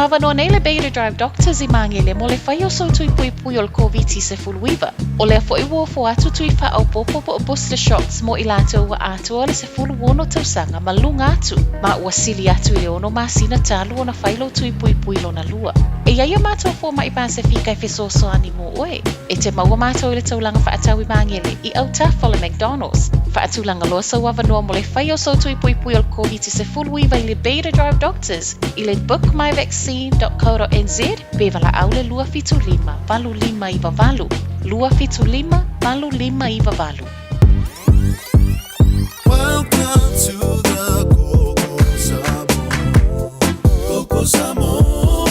avanoa nei le Beta Drive Doctors i Māngere mo le fai o sou tui puipui o le Koviti-19. O lea foi ua ofo atu tui faaopoopo po o booster shots mo i latou ua atoa le 16 tausaga ma luga atu, ma ua sili atu i le ono masina talu ona fai lou tui puipui lona lua. E i ai a matou fomai Pasefika e fesoasoani mo oe. E te maua matou i le taulaga faatau i Māngere, i autafa o le McDonald's. Faatulaga loa sou avanoa mo le fai o sou tui puipui o le Koviti-19 i le Beta Drive Doctors i le bookmyvaccine.co.nz pe valaau le 275 8598, 275 8598. Welcome to the Koko Samoa. Koko Samoa.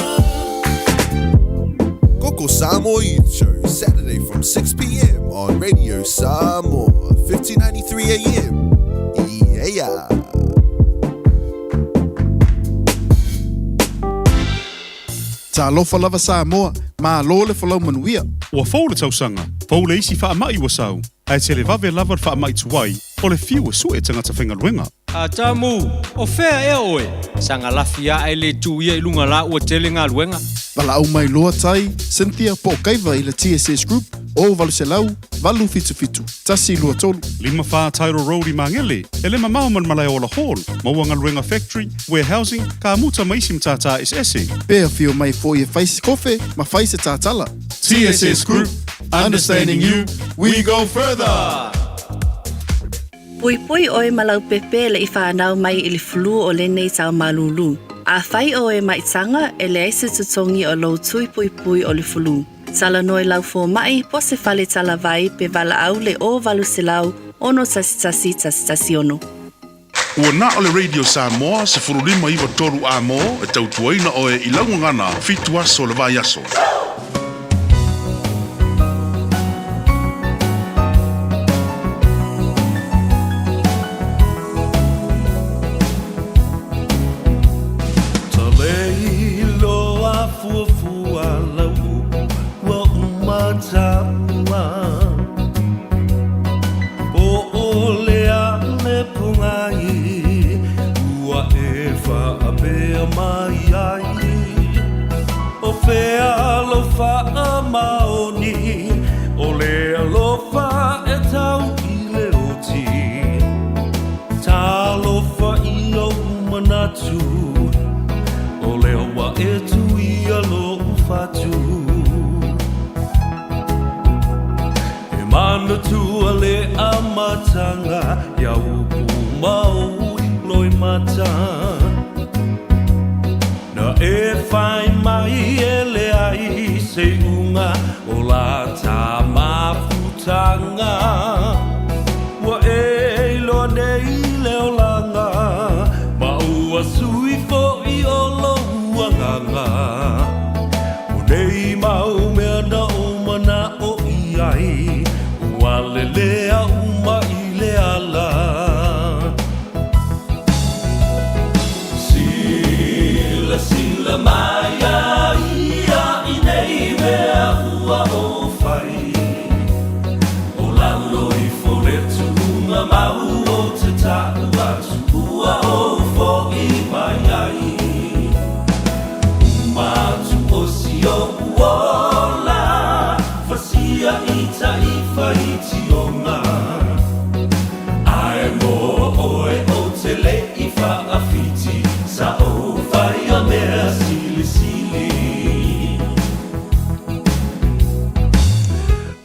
Koko Samoa Youth Show, Saturday from 6 p.m. on Radio Samoa, 1593 AM. Yeah. Talofa lava Samoa, malo le folau manuia. Ua fou le tausaga, fou le isi faamai ua sau, ae televave lava le faamai tuai o le fiu e sue tagata faigaluega. Atamu, o fea ea oe? Saga lafi ae le tu ia i luga la ua tele galuega. Valaau mai loa Tai, Cynthia po o Kaiva i le TSS Group, o 800 877 123. 54 Title Road i Magele, e le mamao ma le Malae Ola Hall, maua galuega factory, warehousing, kamuta ma isi matata eseese. Pe afio mai foi e fai se kofe ma fai se tatala. TSS Group, understanding you, we go further! Puipui oe ma lau pepe le i whanau mai i le flu o lenei tau malulu. A whai oe mai tanga e leai se totogi o lou tui puipui o le flu. Talanoa i lau fomai po se fale talavai pe valaau le 0800 611 116. Ua na o le Radio Samoa 15 9 3 Amo e tautuaina oe i lau gagana 7 aso o le vaiaso.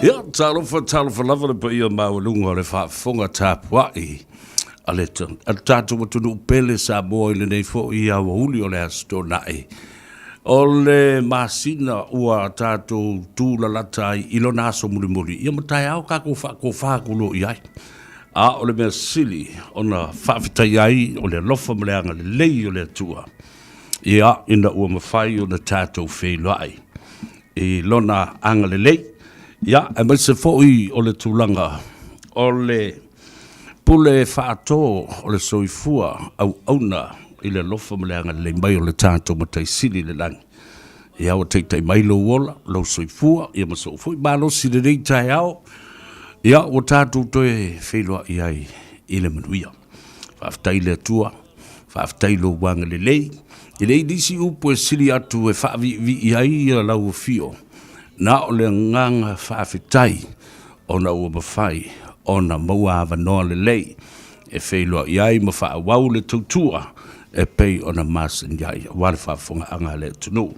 Ia, talofa, talofa lava le paia maualuga o le faafofoga tapuai a le a le tatou atunuu pele Samoa i lenei foi aoauli o le Aso Toonai. O le masina ua tatou tulalata ai i lona aso mulimuli, ia ma taeao tatou faatofa atu loa i ai. A o le mea sili ona faafetai ai o le alofa ma le agalelei o le Atua, ia, ina ua mafai ona tatou feiloai i Lona agalelei, ia, aemaise foi o le tulaga o le pule faato o le soifua auauna i le alofa ma le agalelei mai o le tatou Matai Sili i le lagi. Ia, ua taitai mai lou ola, lou soifua, ia ma sou foi malosi i lenei taeao, ia, ua tatou toe feiloai ai i le manuia. Faafetai i le Atua, faafetai i lou agalelei. E leai nisi upu e sili atu e faaviivii ai ia lau afio, na o le agaga faafetai ona ua mafai ona maua avanoa lelei e feiloai ai ma faaauau le tautua e pei ona masani ai aua le faafofogaaga a le atunuu.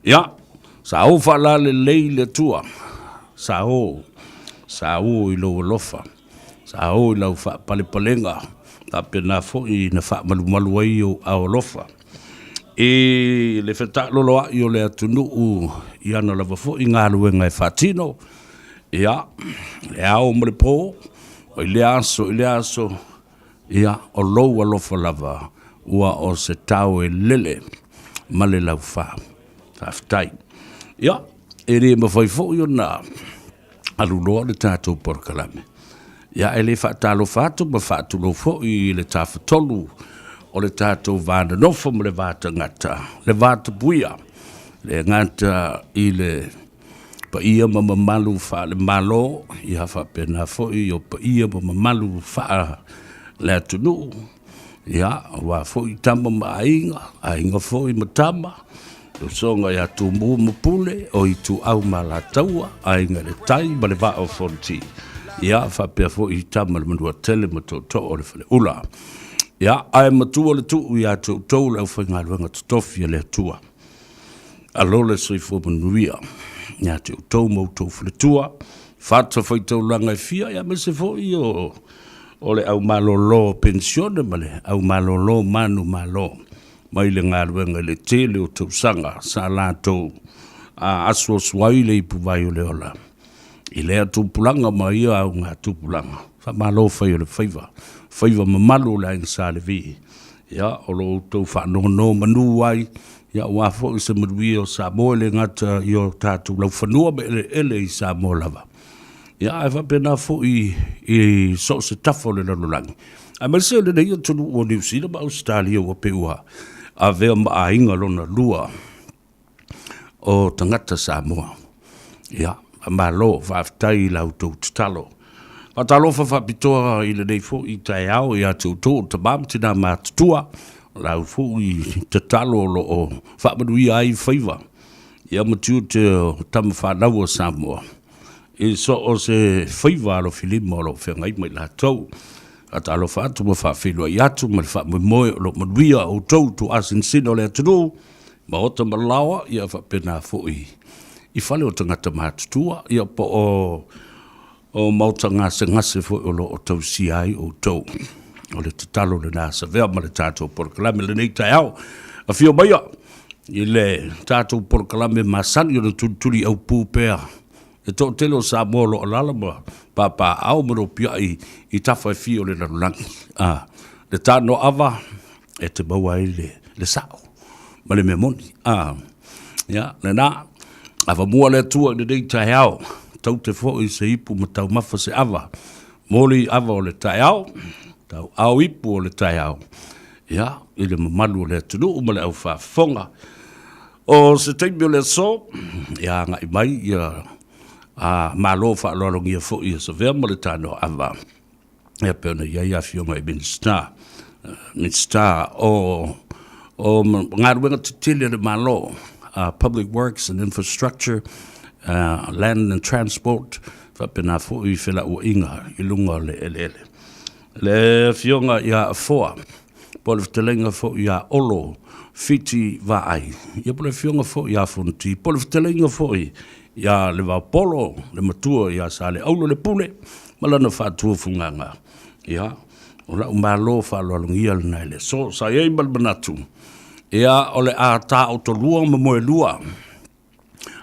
Ia, sa ou faalalelei le Atua, sa o, sa o i lou alofa, sa o i lau faapalepalega, faapena foi na faamalumalu ai ou ao alofa i le fetaaloloai o le atunuu i ana lava foi galuega e faatino, ia, le ao ma le po, mai lea aso i lea aso, ia, o lou alofa lava ua o se tao e lele ma le laufa. Faafetai. Ia, e le mafai foi ona alu loa le tatou polokalame, ia ae le faatalofa atu ma faatulou foi i le Tafatolu o le tatou va nonofo ma le va tagata, le va tapuia, le gata i le paia ma mamalu faale-Malo, ia faapena foi o paia ma mamalu faale-atunuu, ia aua foi Tama ma Aiga, Aiga foi ma Tama, le usoga ia Tumua ma Pule, o Ituau ma Alataua, Aiga i le Tai ma le Vaa o Fonoti, ia faapea foi Tama le Manuatele ma Tootoo o le Faleula. Ia, ae matua le tuu ia te outou le aufaigaluega totofi a le Atua. Alo le soifua manuia ia te outou ma outou faletua, fatafaitaulaga e fia, ia aemaise foi o, o le au malolo penisione ma le au malolo manumalo mai le galuega i le tele o tausaga sa latou asuasu ai le ipuvai o le ola i lea tupulaga ma ia augatupulaga. Faamalo fai o le faiva, faiva mamalu o le Aiga Sa Levi. Ia, o lo outou faanonomanu ai, ia aua foi se manuia o Samoa e le gata i o tatou laufanua ma eleele i Samoa lava. Ia, ae faapena foi i so o se tafa o le lalolagi, aemaise o lenei atunuu o Niu Sila ma Ausetalia ua pei ua avea ma aiga lona lua o tagata Samoa. Ia, faamalo, faafetai i la outou tatalo. Faatalofa faapitoa i lenei foi taeao ia te outou o tama ma tina matutua, o lau foi tatalo o lo o faamanuia ai faiva ia ma tiute o tama fanau a Samoa i so o se faiva alofilima o lo o feagai ma i latou. Faatalofa atu ma faafeiloai atu ma le faamoemoe o lo o manuia outou tuasinasina o le atunuu, maota ma laoa, ia faapena foi i fale o tagata matutua, ia po o o maota gasegase foi o lo o tausia ai outou. O le tatalo lena Savea ma le tatou polokalame lenei taeao. Afio maia i le tatou polokalame masani o le tulituli aupu pea le toatele o Samoa o lo o alaala ma papaaao ma nopiai i tafa e fia o le lalolagi. A, le tanoaava e te maua ai le, le sao ma le mea moni. A, ia, lena, avamua le Atua i lenei taeao, taute foi se ipu ma taumafa se ava, moli ava o le taeao, tauao ipu o le taeao, ia, i le mamalu o le atunuu ma le aufaafofoga. O se taimi o le aso, ia agai mai ia a malo faaaloalogia foi ia Savea ma le tanoaava. Ia pei ona i ai afioga i Minisita, Minisita o o galuega tetele a le Malo, Public Works and Infrastructure, Land and Transport, faapena foi felauaiga i luga o le eleele. Le afioga ia Afoa, po o le fetalaiga foi ia Olo Fiti Vaai, ia po o le afioga foi ia Fonoti, po o le fetalaiga foi ia Levaopolo, le matua ia Saleaula le Pule ma lana faatuafugaga. Ia, o lau malo faaaloalogia lena i le aso. Sa i ai ma le manatu, ia, o le a taotolua ma moelua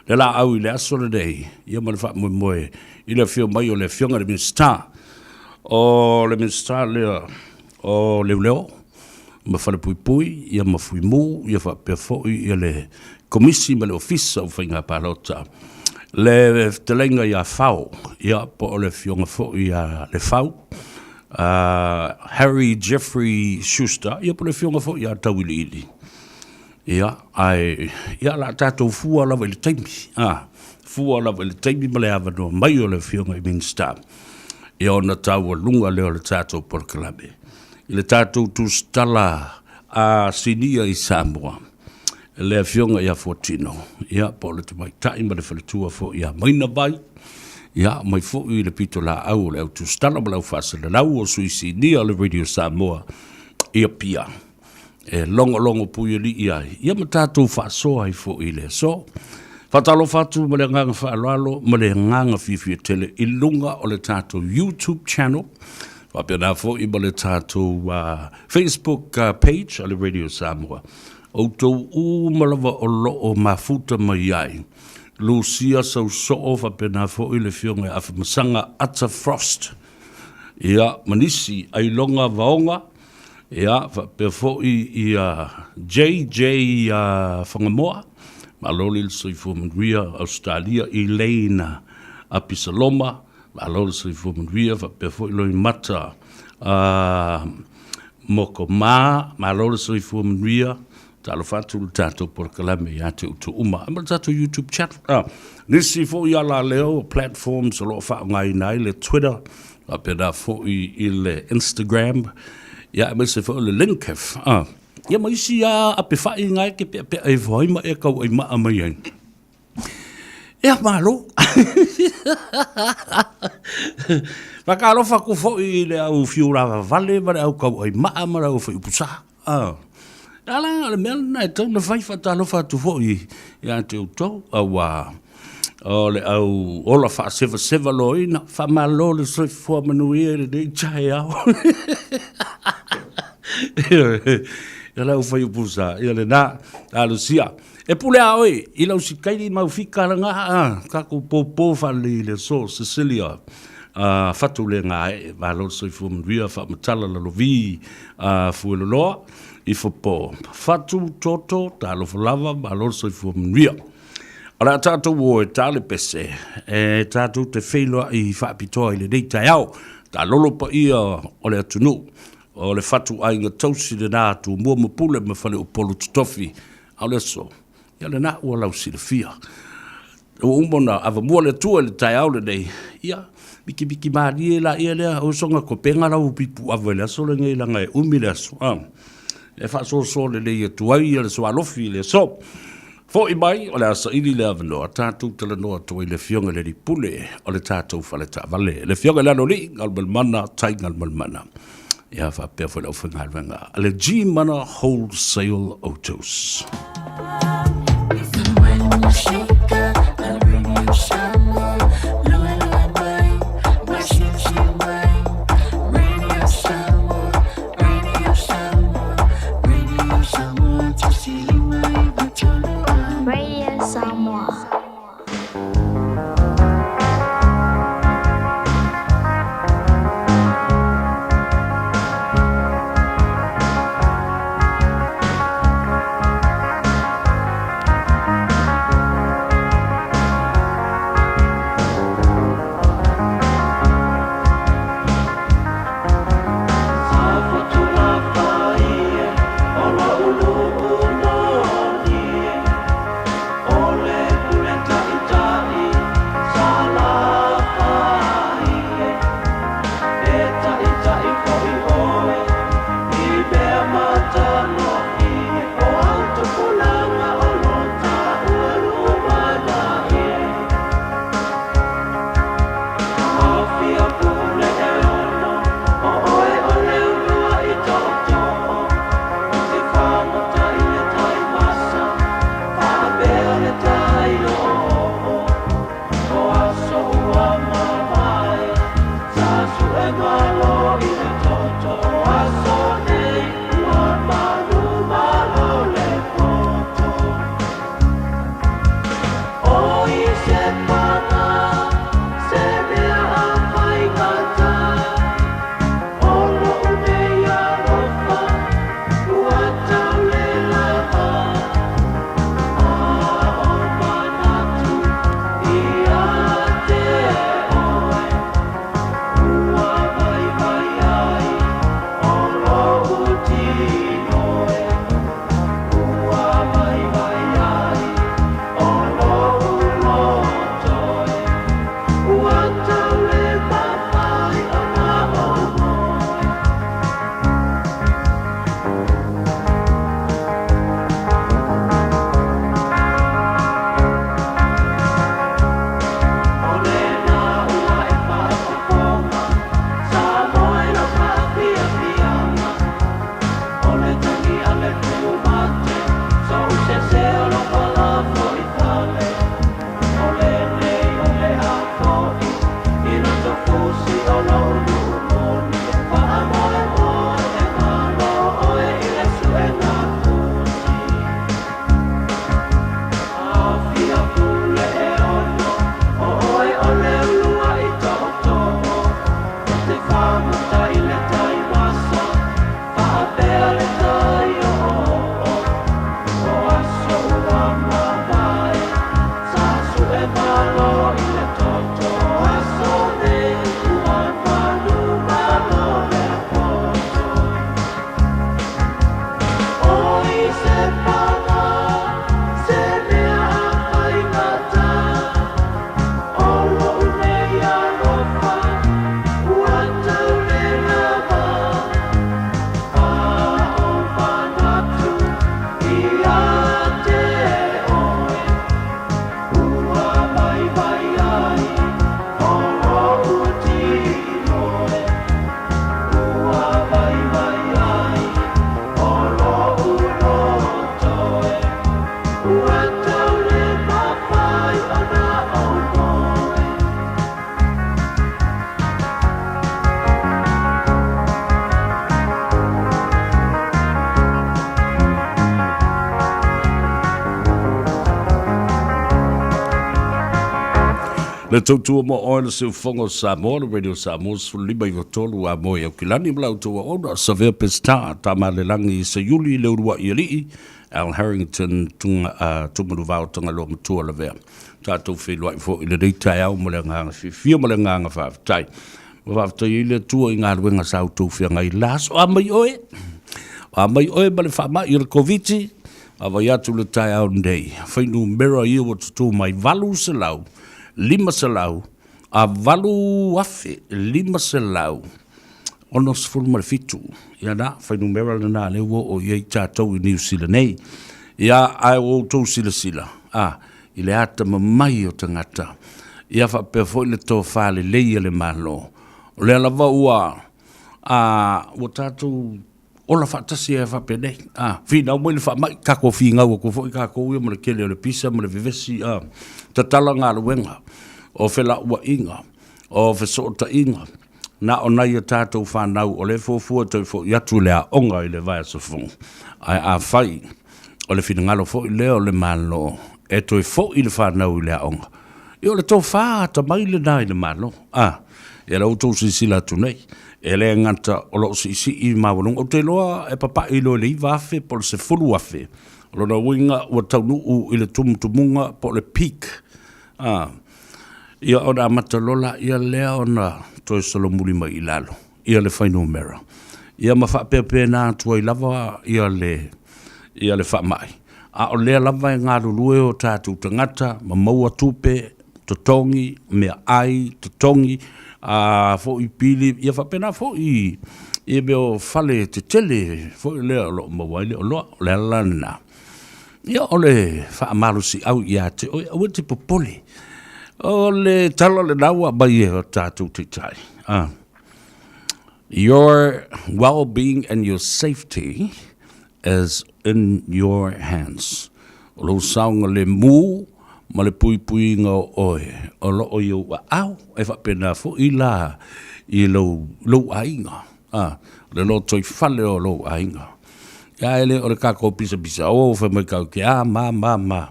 le laau i le aso lenei, ia ma le faamoemoe i le afio mai o le Afioga i le Minisita, o le Minisita lea o Leoleo ma Falepuipui, ia ma Fuimu, ia faapea foi ia le Komisi ma le Ofisa o Faiga Palota, le fetalaiga ia Fao, ia po o le afioga foi ia Lefau, Harry Jeffrey Schuster, ia po o le afioga foi ia Tauiliili. Ia, ae, ia, o le a tatou fua lava i le taimi, a, fua lava i le taimi ma le avanoa mai o le Afioga i Minisita, ia ona taualuga lea o le tatou polokalame. I le tatou tusitala a Sinia i Samoa, le Afioga ia Fuatino, ia, po o le tamaitai ma le faletua foi ia Maina Vai, ia, mai foi i le pitolaau o le au tusitala ma le au faasalalau o Sui Sinia o le Radio Samoa i Apia. E logologo puialii ai, ia ma tatou faasoa ai foi i le aso. Faatalofa atu ma le agaga faaaloalo ma le agaga fiafia tele i luga o le tatou YouTube channel, faapena foi ma le tatou Facebook page a le Radio Samoa. Outou uma lava o lo o mafuta mai ai, Lucia Sausoo faapena foi le Afioga ia Afamasaga Ata Frost, ia, ma nisi, Ailoga Vaoga, ia, faapea foi ia JJ Fagamoa, malo le soifua manuia, Ausetalia, Elaine Apisaloma, malo le soifua manuia, faapea foi Loimata Mokoma, malo le soifua manuia, talofa atu le tatou polokalame ia te outou uma, ma le tatou YouTube channel. Ah, nisi foi alaleo, platforms o lo o faaaogaina ai le Twitter, faapena foi i le Instagram, ia aemaise foi o le LinkedIn. Ah, ia ma isi lava apefai na e te peapea ifo ai ma e tauaimaa mai ai. Ia, malo. Faatalofa atu foi i le au fiu lavavale ma le au tauaimaa ma le au faiupu-sa. Ah. A la, o le mea lena e tatau ona fai, faatalofa atu foi ia te outou, auā o le au ola faasevaseva loaina, faamalo le soifua manuia i lenei taeao. Ia le au faiupu-sa, ia lena, talosia. E pule a oe i lau sikaili mau fika laga a tatou popo faalelei i le aso Cecilia a fatu le gaee malo le soifua manuia faamatala lalovi a Fueloloa i Fopo fatu toto talofa lava malo le soifua manuia. O le a tatou o e ta le pese e tatou te feiloai faapitoa i lenei taeao taalolo paia o le atunuu o le fatu aiga tausi lena Tumua ma Pule ma Faleupolu Totofi. A o le aso, ia lena ua lau silafia. Ua uma ona avamua le Atua i le taeao lenei, ia, mikimiki malie laia lea, o soga kopenga lau pipu ava i le aso lenei leaga e umi le aso. A, e faasoasoa lelei atu ai ia le soalofi i le aso. Foi mai, o le a saili le avanoa, tatou talanoa atu ai i le Afioga i le Alii Pule o le tatou faletaavale, le Afioga i le Aloalii Galumalemana Tai Galumalemana. Ia faapea foi le aufaigaluega a le G-Mana Wholesale Autos. Radio Samoa. Le tautua mo oe le siufogo o Samoa, le Radio Samoa 15 93 a moe Aukilani ma la outou auauna, Savea Pestar, Tamalelagi Seiuli le Uluai Alii, Al Harrington Tunga, uh, Tumanuvao Tagaloa Matua Lavea. Tatou feiloai foi i lenei taeao ma le agaga fiafia ma le agaga faafetai. Ma faafetai ai le Atua i galuega sa outou feagai i la aso. A mai oe, a mai oe ma le faamai o le Koviti, vaavaai atu le taeao nei, fuainumera ia ua tutū mai 800, 500, a 8,567. Ia na, fuainumera lena lea ua oo i ai tatou i Niu Sila nei. Ia, ae ua outou silasila, a, i le atamamai o tagata, ia faapea foi le tofa lelei a le Malo. O lea lava ua, a, ua tatou ola faatasi ai faapenei, a, finau mai le faamai, tatou finau atu foi tatou ia ma le tele o le pisa ma le vevesi, a, tatala galuega, o felauaiga, o fesootaiga, na o nai a tatou fanau o lea e fuafua e toe foi atu i le aoga i le vaiaso fou. Ae afai o le finagalo foi lea o le Malo e toe foi le fanau i le aoga, ia o le tofa atamai lena i le Malo. A, ia la outou silasila atu nei, e le gata o lo o siisii maualuga, ou te iloa e papai loa i le 9,000 po o le 10,000, o lona uiga ua taunuu i le tumutumuga po o le peak. A, ia ona amata loa laia lea ona toe solomuli mai i lalo ia le fuainumera, ia ma faapeapena atu ai lava ia le, ia le faamai. A o lea lava e galulue o tatou tagata ma maua tupe, totogi, meaai, totogi, a foi pili, ia faapena foi i mea o fale tetele foi lea o lo o maua ai le oloa. O le ala la lena. Ia, o le faamalosiau ia te oe, aua e te popole. O le tala lena ua aumai e o tatou taitai. Ah. Your well-being and your safety is in your hands. O lou saogalemu ma le puipuiga o oe, o lo o i ou aao, e faapena foi la i lou, lou aiga. A, o le lotoifale o lou aiga. Ia e le o le kākou pisapisa, o fai mai kau ke a, ma, ma, ma.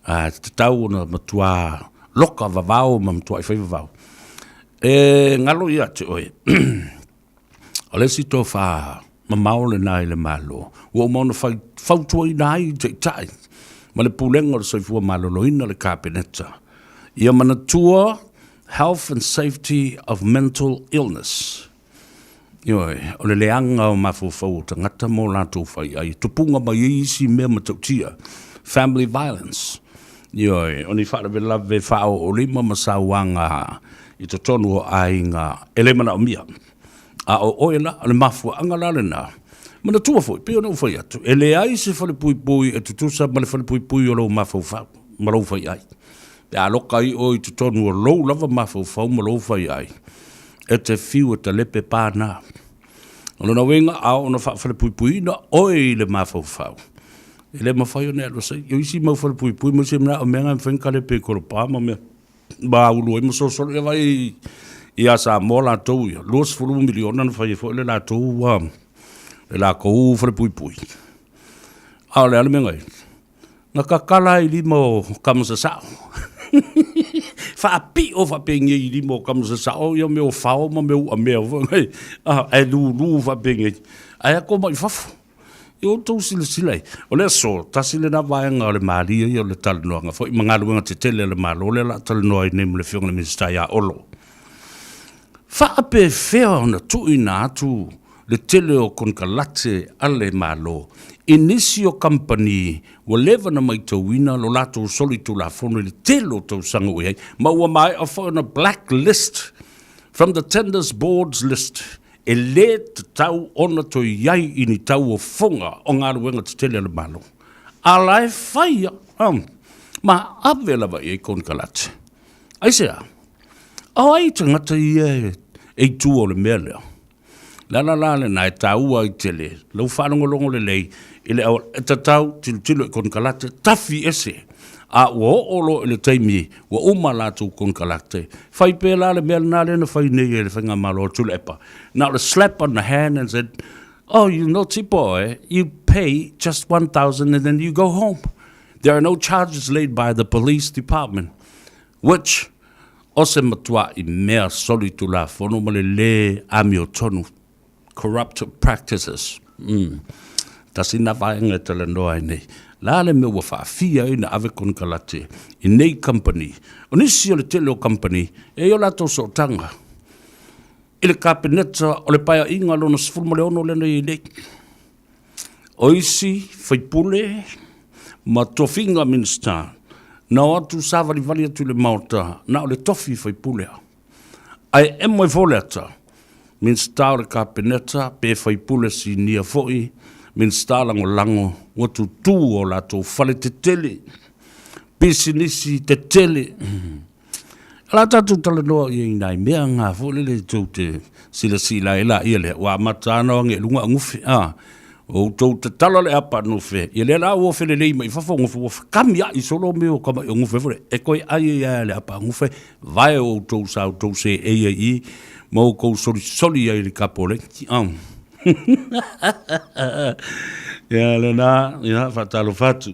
A, tatau ona matua loka vavao ma matuai fai vavao. E ngalo ia te oe. o le isi tofa mamao lena i le Malo, ua uma ona fai, fautuaina ai i taitai ma le Pulega o le Soifua Maloloina le Kapeneta. Ia manatua Health and Safety of Mental Illness. Ioe, o le leaga o mafaufau o tagata ma o latou faiai, e tupuga mai ai isi mea matautia, family violence. Ioe, o ni faalavelave faaoolima ma sauaga i totonu o aiga e le manaomia. A o oe la, o le mafuaaga la lena, manatua foi, pei ona ou fai atu, e leai se falepuipui e tutusa ma le falepuipui o lou mafaufau ma lou faiai. Pe a loka ai oe i totonu o lou lava mafaufau ma lou faiai, e te fiu e talepe pana. O lona uiga, a oo ina faafalepuipuiina oe i le mafaufau, e le mafai ona e alu asai. O isi mau falepuipui ma isi mea, o mea na e mafai ona talepe i kolopa ma mea ma ulu ai ma solosolo. Ia vaai ia Samoa latou ia, 20 miliona na fai ai foi le latou, le latou falepuipui. A o le a le mea na i ai? Na tatala ai i lima o Kamasasao. Faapio faapenei i lima o Kamasasao ia mea o fao ma mea uamea foi, ae lulu faapenei. Ae ako mai fafo. Ia outou silasila i ai. O le aso, tasi lena vaega o le malie ia o le talanoaga foi ma galuega tetele a le Malo lea o le a talanoa ai nei ma le Afioga i le Minisita ia Olo. Faapefea ona tuuina atu le tele o konekarate a le Malo i nisi o kamupani ua leva ona matauina lo latou solitulafono i le tele o tausaga ua i ai, ma ua maea foi ona black list from the tenders boards list, e le tatau ona toe i ai i ni tauofoga o galuega tetele a le Malo. A la e fai a, ma ave lava i ai konekarate. Aisea? O ai tagata ia e i tua o le mea lea? Le ala la lena e taua ai tele lau faalogologo lelei i le auala e tatau tilotilo i konekarate tafi ese a ua oo loa i le taimi ua uma latou konekarate fai pea la le mea lena lea na fai nei e le faigamalo a Tuilaepa na o le slap on the hand and said oh you naughty boy you pay just 1000 and then you go home there are no charges laid by the police department which O se matuaʻi mea solitulafono ma le lē amiotonu, corrupt practices. Mm. Tasi nā vaega e talanoa ai nei. La le mea ua faafia ai na ave konekarate i nei company. O nisi o le tele o company, e i o latou sootaga i le Kapeneta o le Paeaiga lona 16 lea na i ai nei. O isi faipule ma tofiga Minisita, na o atu savalivali atu i le Maota, na o le tofi faipule a. Ae emo ai fo le ata, Minisita o le Kapeneta pe faipule sinia foi, Minisita lagolago, ua tutū o latou fale tetele, pisinisi tetele. O le a tatou talanoa i ai i nai mea ngā foi lele tou te silasila ai laia lea, ua amata ana o age i luga o gufe, a, o outou tatala le apa nufe, ia lea la ua felelei mai fafo o gufe, ua fekamia'i solo mea o kama'i o gufe foi lea, e toe ai ai lava e le apa gufe, vae o outou sa outou seei ai i i, ma outou solisoli ai i le kapoleti, a. Ia lena, ia, faatalofa atu.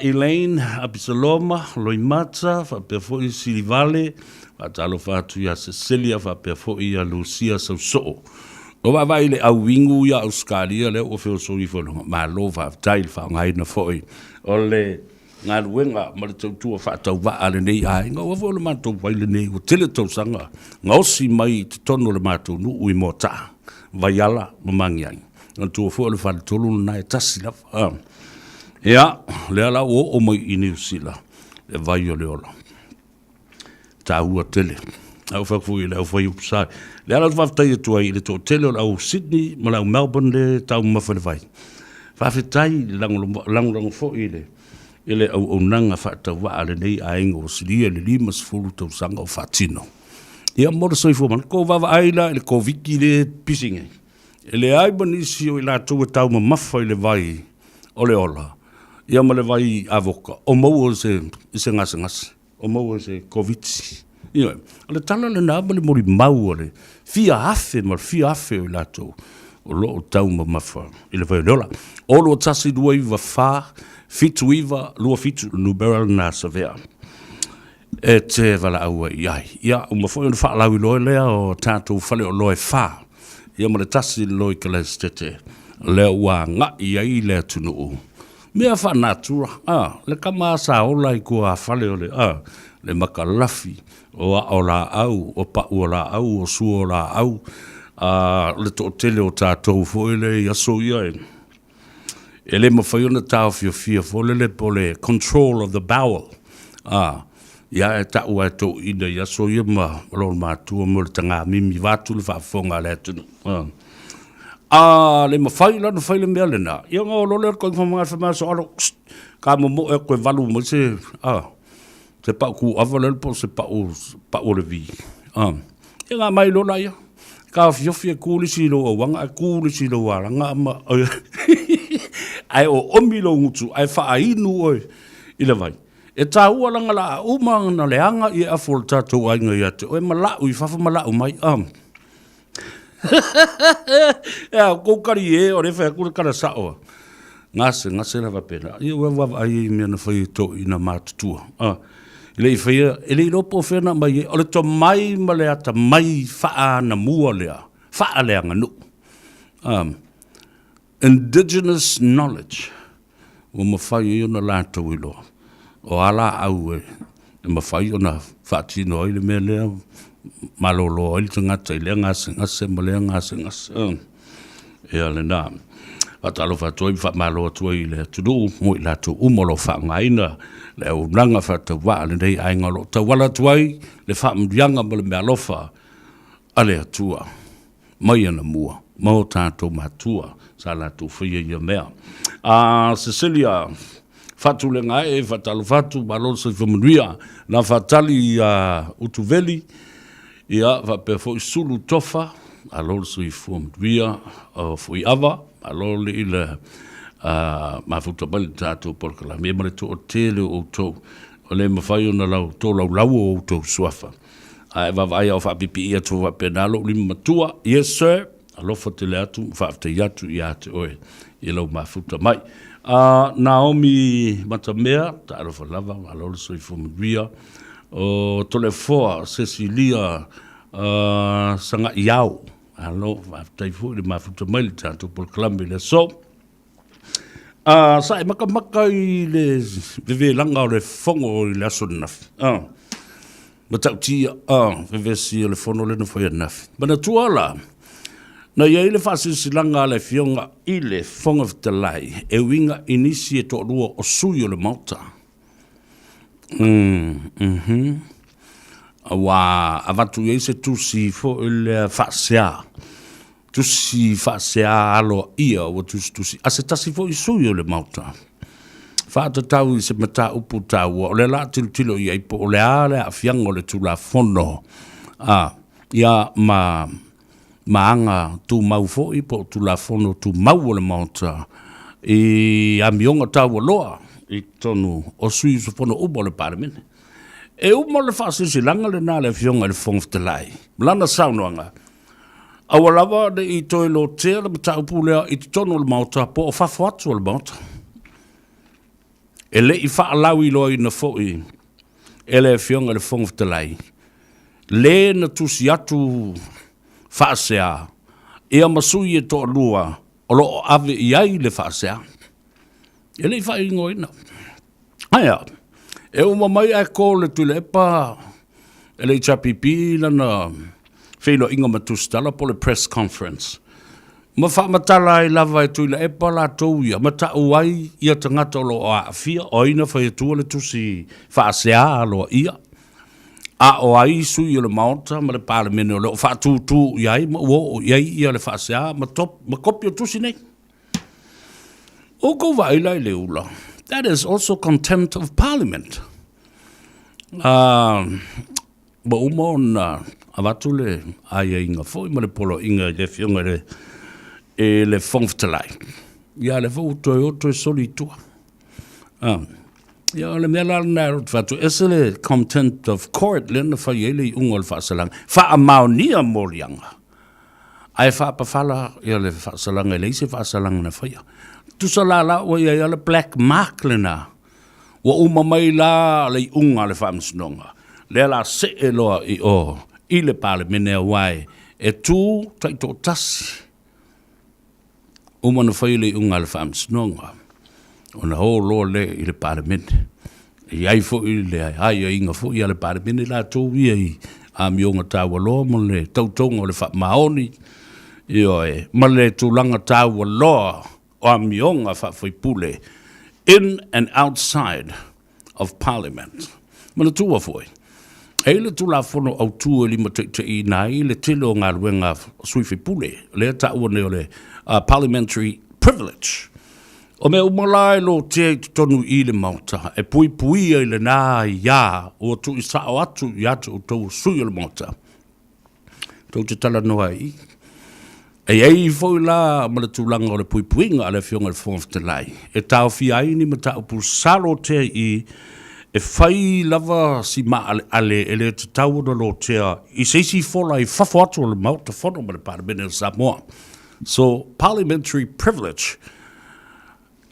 Elaine Apisaloma, Loimata, faapea foi Silivale, faatalofa atu ia Cecilia, faapea foi ia Lucia Sausoo. O vaavaai i le auigu ia Ausetalia lea ua feosogi ifo i luga, malo faafetai i le faaaogaina foi o le galuega ma le tautua faatauvaa a lenei aiga. Aua foi o le matou vai lenei ua tele tausaga gaosi mai i totonu o le matou nuu i Moataa, Vaiala ma Magiagi. Manatua foi o le faletolu lena e tasi lava. Ia, lea la ua oo mai i Niu Sila le vai o le ola. Taua tele. A ou fai atu foi i le aufai upu sa. Le ala ou te faafetai atu ai i le toatele o le au Sydney ma le au Melbourne le taumamafa i le vai. Faafetai i le lagolago foi i le i le auaunaga faatauvaa a lenei aiga ua silia i le 50 tausaga o faatino. Ia mo le soifua manuia. Kou vaavaai la i le Koviti lea e pisi nei. E leai ma nisi o i latou e taumamafa i le vai o le ola, ia ma le vai avoka, o maua i se, i se gasegase, o maua i se Koviti. Ioe. O le tala lena ma le molimau a le fia afe ma le fia afe o i latou o lo o taumamafa i le vai o le ola. 0 1 2 9 4 7 9 2 7 numera lena Savea e te valaau ai i ai. Ia, uma foi ona faalauiloa lea o tatou faleoloa e fa, ia ma le tasi le loi Kalasetete, lea ua agai ai le atunuu. Mea faanatura, a, le tama a sa ola i tuafale o le, a, le makalafi, o aa o laau, o pau o laau, o sua o laau, a, le toatele o tatou foi lea i aso ia e, E le mafai ona taofiofia foi lele po o le control of the bowel, a, ia e tau lava e toeaiina i aso ia ma lona matua mo le tagamimi vaeatu le faafofoga a le atunuu. A, a le mafai la ona fai le mea lena, ia ona oo loa lea o le koiga fai mai aso alo, ka momoe atu e valu mai se, a, se pau kūʻawa lea po o se pau, pau o le vi. A, ia na mai loa laia. Taofiofi e kū le isi i lou auaga ae kū le isi i lou alaga ma ae oomi lou gutu ae faainu oe i le vai. E taua laga la a uma ona leaga ia afu o le tatou aiga ia te oe ma lau i fafo ma lau mai. A. E a, kou kari e, o le whai aku le kara sao a. Gasegase lava pēlā. Ia ua vaavaai ai i mea na fai e toeaiina matutua. A. E le i faia, e le iloa po o fea na aumai ai. O le tomai ma le atamai faaanamua lea, faaleaganuu. Um, indigenous knowledge ua mafai ai ona latou iloa o a laau e mafai ona faatino ai le mea lea, malolo ai le tagata i lea gasegase ma lea gasegase. Ia lena. Faatalofa atu ai ma faamalo atu ai i le atunuu mo i latou uma o lo o faaaogaina le auaunaga faatauvaa a lenei aiga o lo o tauala atu ai le faamanuiaga ma le meaalofa a le Atua mai anamua ma o tatou matua sa latou faia ia mea. A Cecilia Faatulega e faatalofa atu, malo le soifua manuia. Na faatali ia Utuveli, ia faapea foi Sulu Tofa, malo le soifua manuia o Fuiava, malo le i le mafuta mai le tatou polokalame ia ma le toatele o outou o le mafai ona lau tolaulau o outou suafa. Ae vaavaai a o faapipii atu faapena lou lima matua. Yes sir. Alofa tele atu ma faafetai atu ia te oe i lou mafuta mai. A Naomi Matamea, talofa lava, malo le soifua manuia. O Toleafoa Cecilia uh, Sagaiao, malo, faafetai foi le mafuta mai le tatou polokalame i le aso. Uh, sa e makamaka i le vevelaga o le fono i le aso ananafi. Uh, matautia, uh, vevesi o le fono le na fai ananafi. Manatua la, na i ai le faasilasilaga a le Afioga i le Fofoga Fetalai e uiga i nisi e toalua o sui o le Maota. Mm, mm-hmm. Ua avatu i ai se tusi foi lea faasea Tusi faasea aloaia ua tusitusi a se tasi foi sui o le Maota. Faatatau i se mataupu taua o lea la tilotilo i ai po o le a le aafiaga o le Tulafono a ia ma ma aga tumau foi po o Tulafono Tumau o le Maota i amioga taualoa i totonu o sui usufono uma o le Palemene. E uma le faasilasilaga lena a le Afioga i le Fofoga Fetalai ma lana saunoaga, Aua lava ne i toe lotea le mataupu lea i totonu o le Maota po o fafo atu o le Maota. E le i faalauiloaina foi e le Afioga i le Fofoga Fetalai le na tusi atu faasea ia ma sui e toalua o lo o ave i ai le faasea. E le i faaigoaina. Ae a? E uma mai ae ko le Tuilaepa e le HRPP lana feiloaiga ma Tusitala po o le press conference. Ma faamatala ai lava e Tuilaepa latou ia ma tau ai ia tagata o lo o aafia, o ai na fai atua le tusi faasea aloaia, a o ai sui o le Maota ma le Palemene o lo o faatūtū i ai ma ua oo i ai ia le faasea ma, top, ma kopi o tusi nei. O kou vaai la i le ula, that is also contempt of parliament. Uh, ua uma ona avatu le aiaiga foi ma le poloaiga i le afioga i le, i le Fofoga Fetalai. Ia le foi ua toe o toe soli i tua. Uh, ia o le mea la lena e fai atu, ese le contempt of court lea na fai ai le iuga o le faasalaga. Faamaonia moliaga. Ae faapafala ia le faasalaga e leai se faasalaga na faia. Tusa la la ua i ai le black mark lena. Ua uma mai la le iuga a le Faamasinoga. Lea la see loa i o i le Palemene aua e tu taitoatasi. Uma ona fai le iuga a le Faamasinoga, ona o loa lea i le Palemene. E i ai foi le aiaiga foi a le Palemene latou ia i amioga taualoa ma le tautoga o le faamaoni, ioe, ma le tulaga taualoa o amioga faafaipule in and outside of Parliament. Manatua foi, e i ai le Tulafono Autu e limataitaiina ai le tele o galuega a sui faipule, lea e taua nei o le Parliamentary Privilege. O mea uma la e lotea i totonu i le Maota, e puipuia i lena aia ua tuuisao atu ia te outou o sui o le Maota. Tou te talanoa ai i. E i ai foi la ma le tulaga o le puipuiga a le Afioga i le Fofoga Fetalai e taofia ai ni mataupu sa lotea i i e fai lava si maaleale e le tatau ona lotea i se isi fola i fafo atu o le Maota Fono ma le Palemene o Samoa. So, parliamentary privilege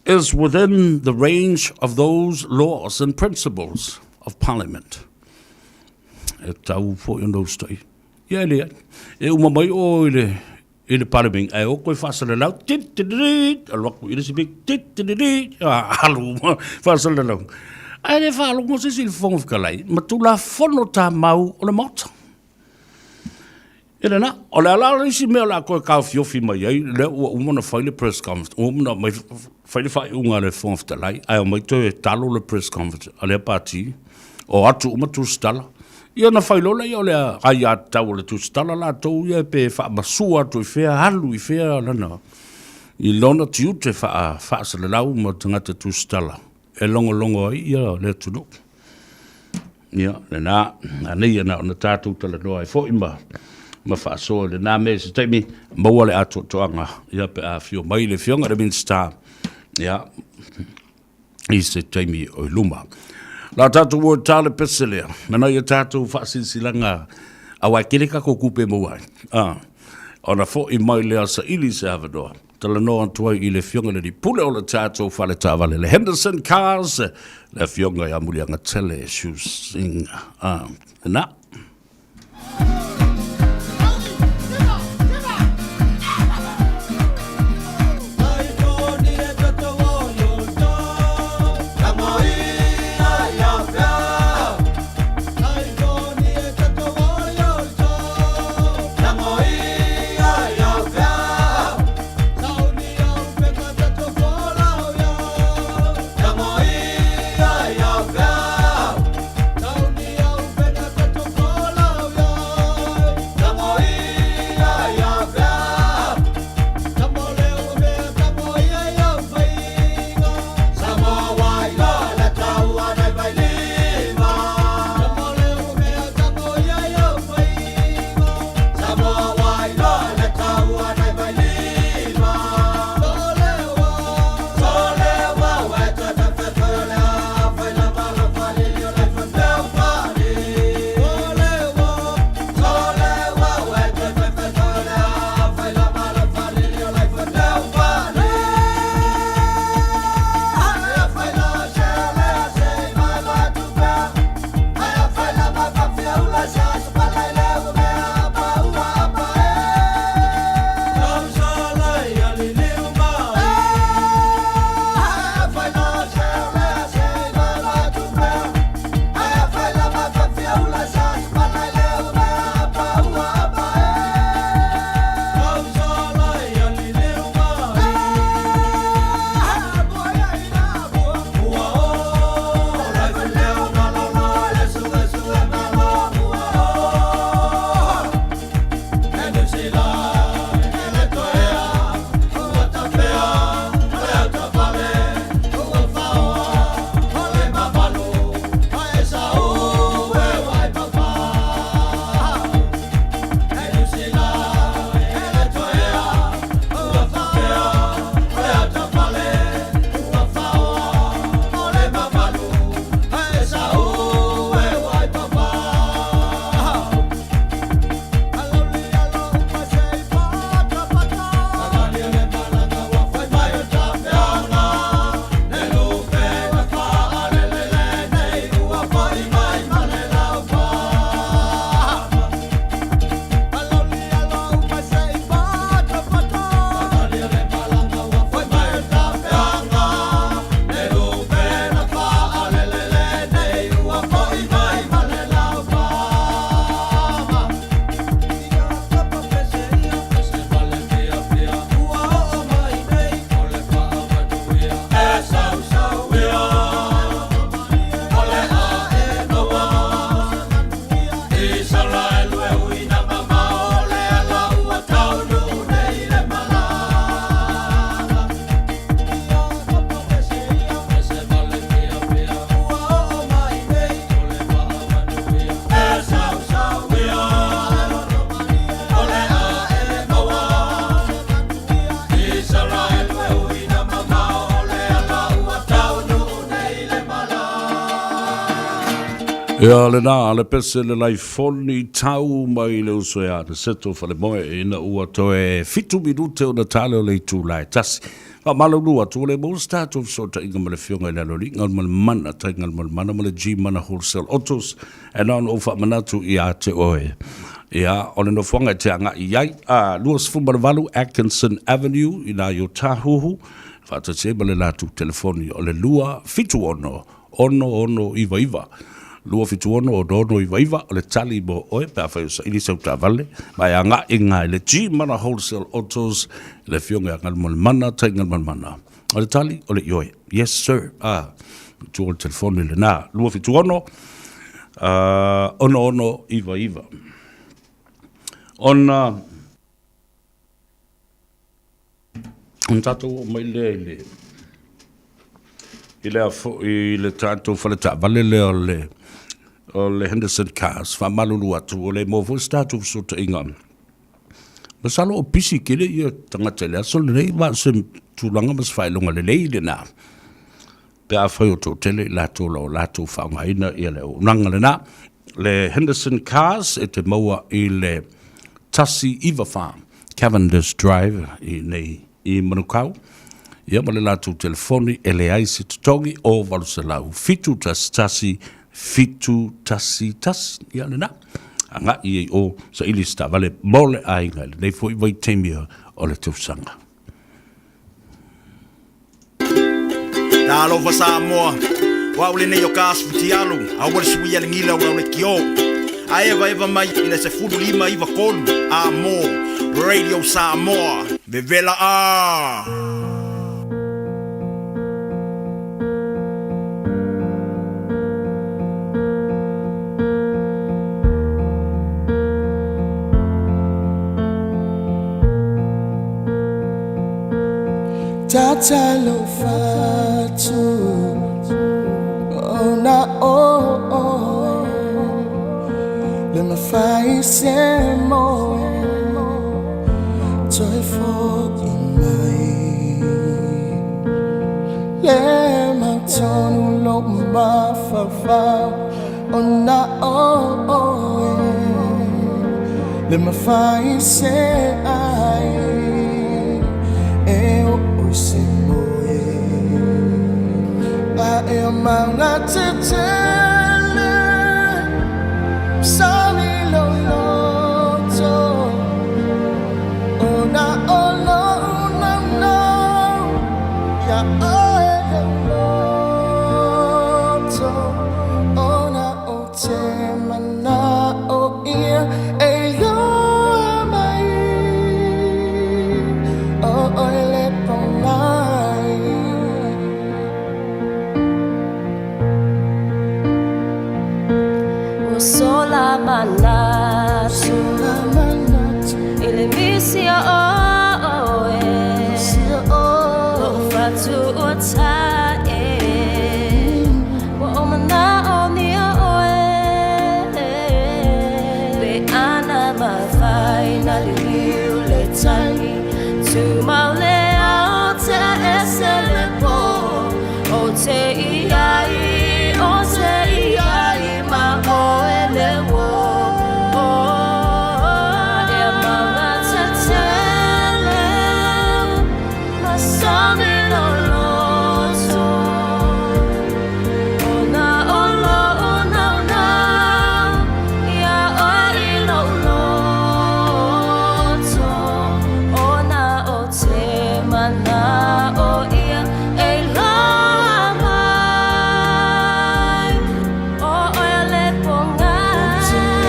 is within the range of those laws and principles. of Parliament. E tatau foi ona usitaia. Ia e leai. E uma mai o i le i le Palemene, ae o toe faasalalau, tit tiririt, alu atu i le isi pito, tit tiririt, alu uma faasalalau. Ae le faalogo se isi i le Fofoga Fetalai ma Tulafono Tumau o le Maota. Ia lena, o le a la le isi mea o le a toe taofiofi mai ai, lea ua uma ona fai le press conference, ua uma ona aumai, fai le faaiuga a le Fofoga Fetalai, ae omai toe talo le press conference a lea pati, o atu uma tusitala. Ia ona fai loa lea o le aiatatau a le tusitala latou ia pe faamasua atu i fea, alu i fea lana, i lona tiute faasalalau ma tagata tusitala e logologo ai ia le atunuu. Ia, lena, anei na ona tatou talanoa ai foi ma ma faasoa i lena mea i se taimi, maua le atoatoaga, ia pe a afio mai le Afioga i le Minisita, ia, i se taimi o i luma. La tatou ua ta le pese lea, mana ia tatou faasilasilaga aua e tele tatou tupe e maua ai. Ah, ona foi mai lea saili se avanoa. Talanoa atu ai i le Afioga i le Alii Pule o le tatou fale taavale, le Henderson Cars, le Afioga ia Muliagatele Shusinga. Ah, na. Ia lena, le pese le laifoni tau mai le uso ia Aniseto Falemoe ina ua toe fitu minute ona tale o le itula e tasi. Faamalulu atu, ua le maua se tatou fesootaiga ma le Afioga i le Aloalii Galumalemana, Tai Galumalemana ma le G-Mana Wholesale Autos. E na ona ou faamanatu ia te oe. Ia, o le nofoaga e te agai i ai, a, 28 Atkinson Avenue i nā i Otāhuhu, faatasi ai ma le latou telefoni o le 276 6699. 276 6699, o le tali mo oe pe afai o saili sau taavale, ma e agai i ina i le G-Mana Wholesale Autos, le Afioga ia Galumalemana, Tai Galumalemana. O le tali, o le ioe. Yes, sir. Ah, tua o le telefoni lena. 276 6699. Ona, ona tatou oo mai lea i le, i le a foi i le tatou fale taavale lea o le, o le Henderson Cars. Faamalulu atu, ua le maua foi se tatou fesootaiga. Masalo o pisi tele ia tagata i le aso lenei, ma o se tulaga ma se faailoga lelei lena pe afai o toatele i latou o lo o latou faaaogaina ia le auaunaga lena. Le Henderson Cars e te maua i le 194 Cavendish Drive i nei i Manukau. Ia ma le latou telefoni e leai se totogi o 800 711 711. Ia lena. Agai ai o saili se taavale mo le aiga i lenei foi vaitaimi o le tausaga. Talofa Samoa, o au lenei o ka asu fitialu, aua le suia le gila o le kio. A evaeva mai i le 15 93 a mo Radio Samoa. Vevela a! Tatalo fatu ona oe Le mafai se moe Toe fo'i mai Le mautonu lou mafaufau Ona oe Le mafai se ai E oo i se moe A e maga tetele Sami loloto Ona o lou naunau Ia oe lou loto Ona ou te mana'o ia e iloa mai O oe le pogai. Ua sola manatu i le misi o oe, Lou fatu ua ta'e, Ua ou manaʻomia ʻoe, Pe ana mafai na liliu le tai, Tumau le ao te ese le pō, Ou te i ai, ou te i ai ma oe le uō. E maga tetele masani loloto Ona o lou naunau Ia oe i lou loto Ona ou te mana'o ia e iloa mai O oe le pogai. O oe le pogai.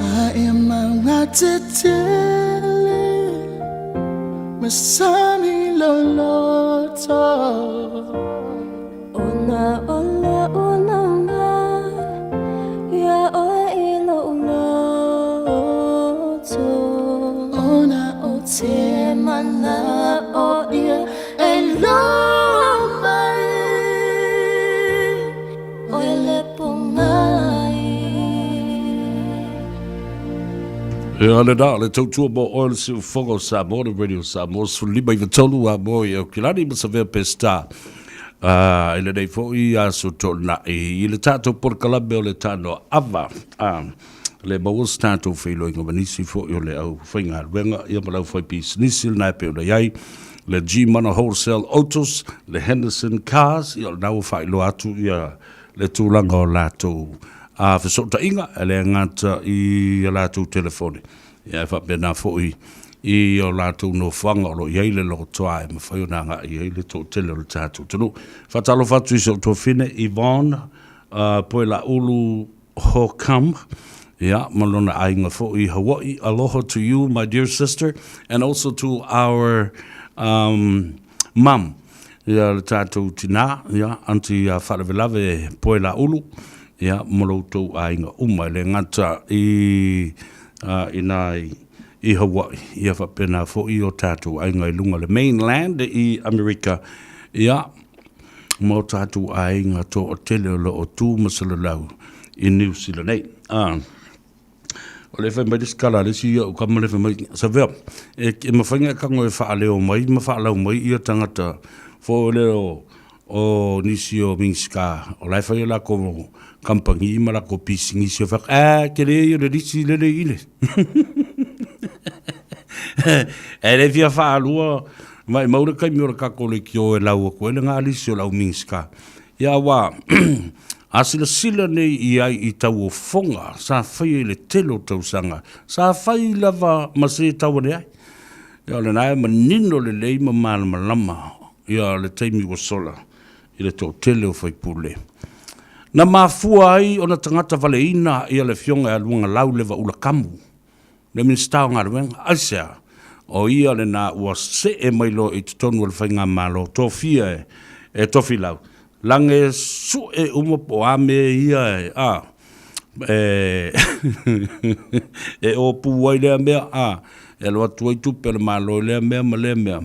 A e mauga tetele Masani loloto Ona o lou naunau Ia oe i lou loto Ona Ou te mana'o ia Ia lena, le tautua mo oe le siufofoga o Samoa, le Radio Samoa 15 93 a mo i Aukilani ma Savea Peseta. I lenei foi aso toonai i le tatou polokalame o le Tanoa Ava. Le maua se tatou feiloaiga ma nisi foi o le aufaigaluega ia ma le aufaipisinisi lena e pei ona i ai le G-Mana Wholesale Autos, le Henderson Cars, ia o lena ua faailoa atu ia le tulaga o latou fesootaiga, e le gata i a latou telefoni, ia ae faapena foi i o latou nofoaga o lo o i ai le lotoa e mafai ona agai i ai le toatele o le tatou atunuu. Faatalofa atu i si ou tuafafine Yvonne Poelaulu Hokam, ia, ma lona aiga foi i Hawaii. Aloha to you, my dear sister, and also to our um, mum, ia, le tatou tinā, ia, Aunty Faalavelave Poelaulu, ia, ma lo outou aiga uma, e le gata i, uh, i nā i, i Hawaii, ia faapena foi o tatou aiga i luga le mainland i Amerika, ia, ma o tatou aiga toatele o lo o tu ma salalau i Niu Sila nei. Ah, o le fai mai le sikala a le isi au kama le fai mai, Savea, e, e mafai ngai kango e faaleo mai ma faalau mai ia tagata fo le o, o nisi o Minisita, o la e fai o lako kampangi ma lako pisinisi o fai, eh, ke le ia le lisi le le ile. E le fia faalua Maimau le taimi o le tatou leitio e lau atu ai le galisi o le au Minisita. Ia aua a silasila nei i ai i tauofoga sa faia i le tele o tausaga, sa fai lava ma se tau ane ai. Ia o lena e manino lelei ma malamalama ia le taimi ua sola i le toatele o faipule. Na mafua ai ona tagata valeina ia le Afioga ia Luagalau Levaula Kamu Le Minisita o Galuega, aisea? O ia lena ua see mai loa i totonu o le Faigamalo tofia e Tofilau, lage sue uma po o a mea ia e, a, e, e opu ai lea mea, a, e alu atu ai tupe a le Malo i lea mea ma lea mea,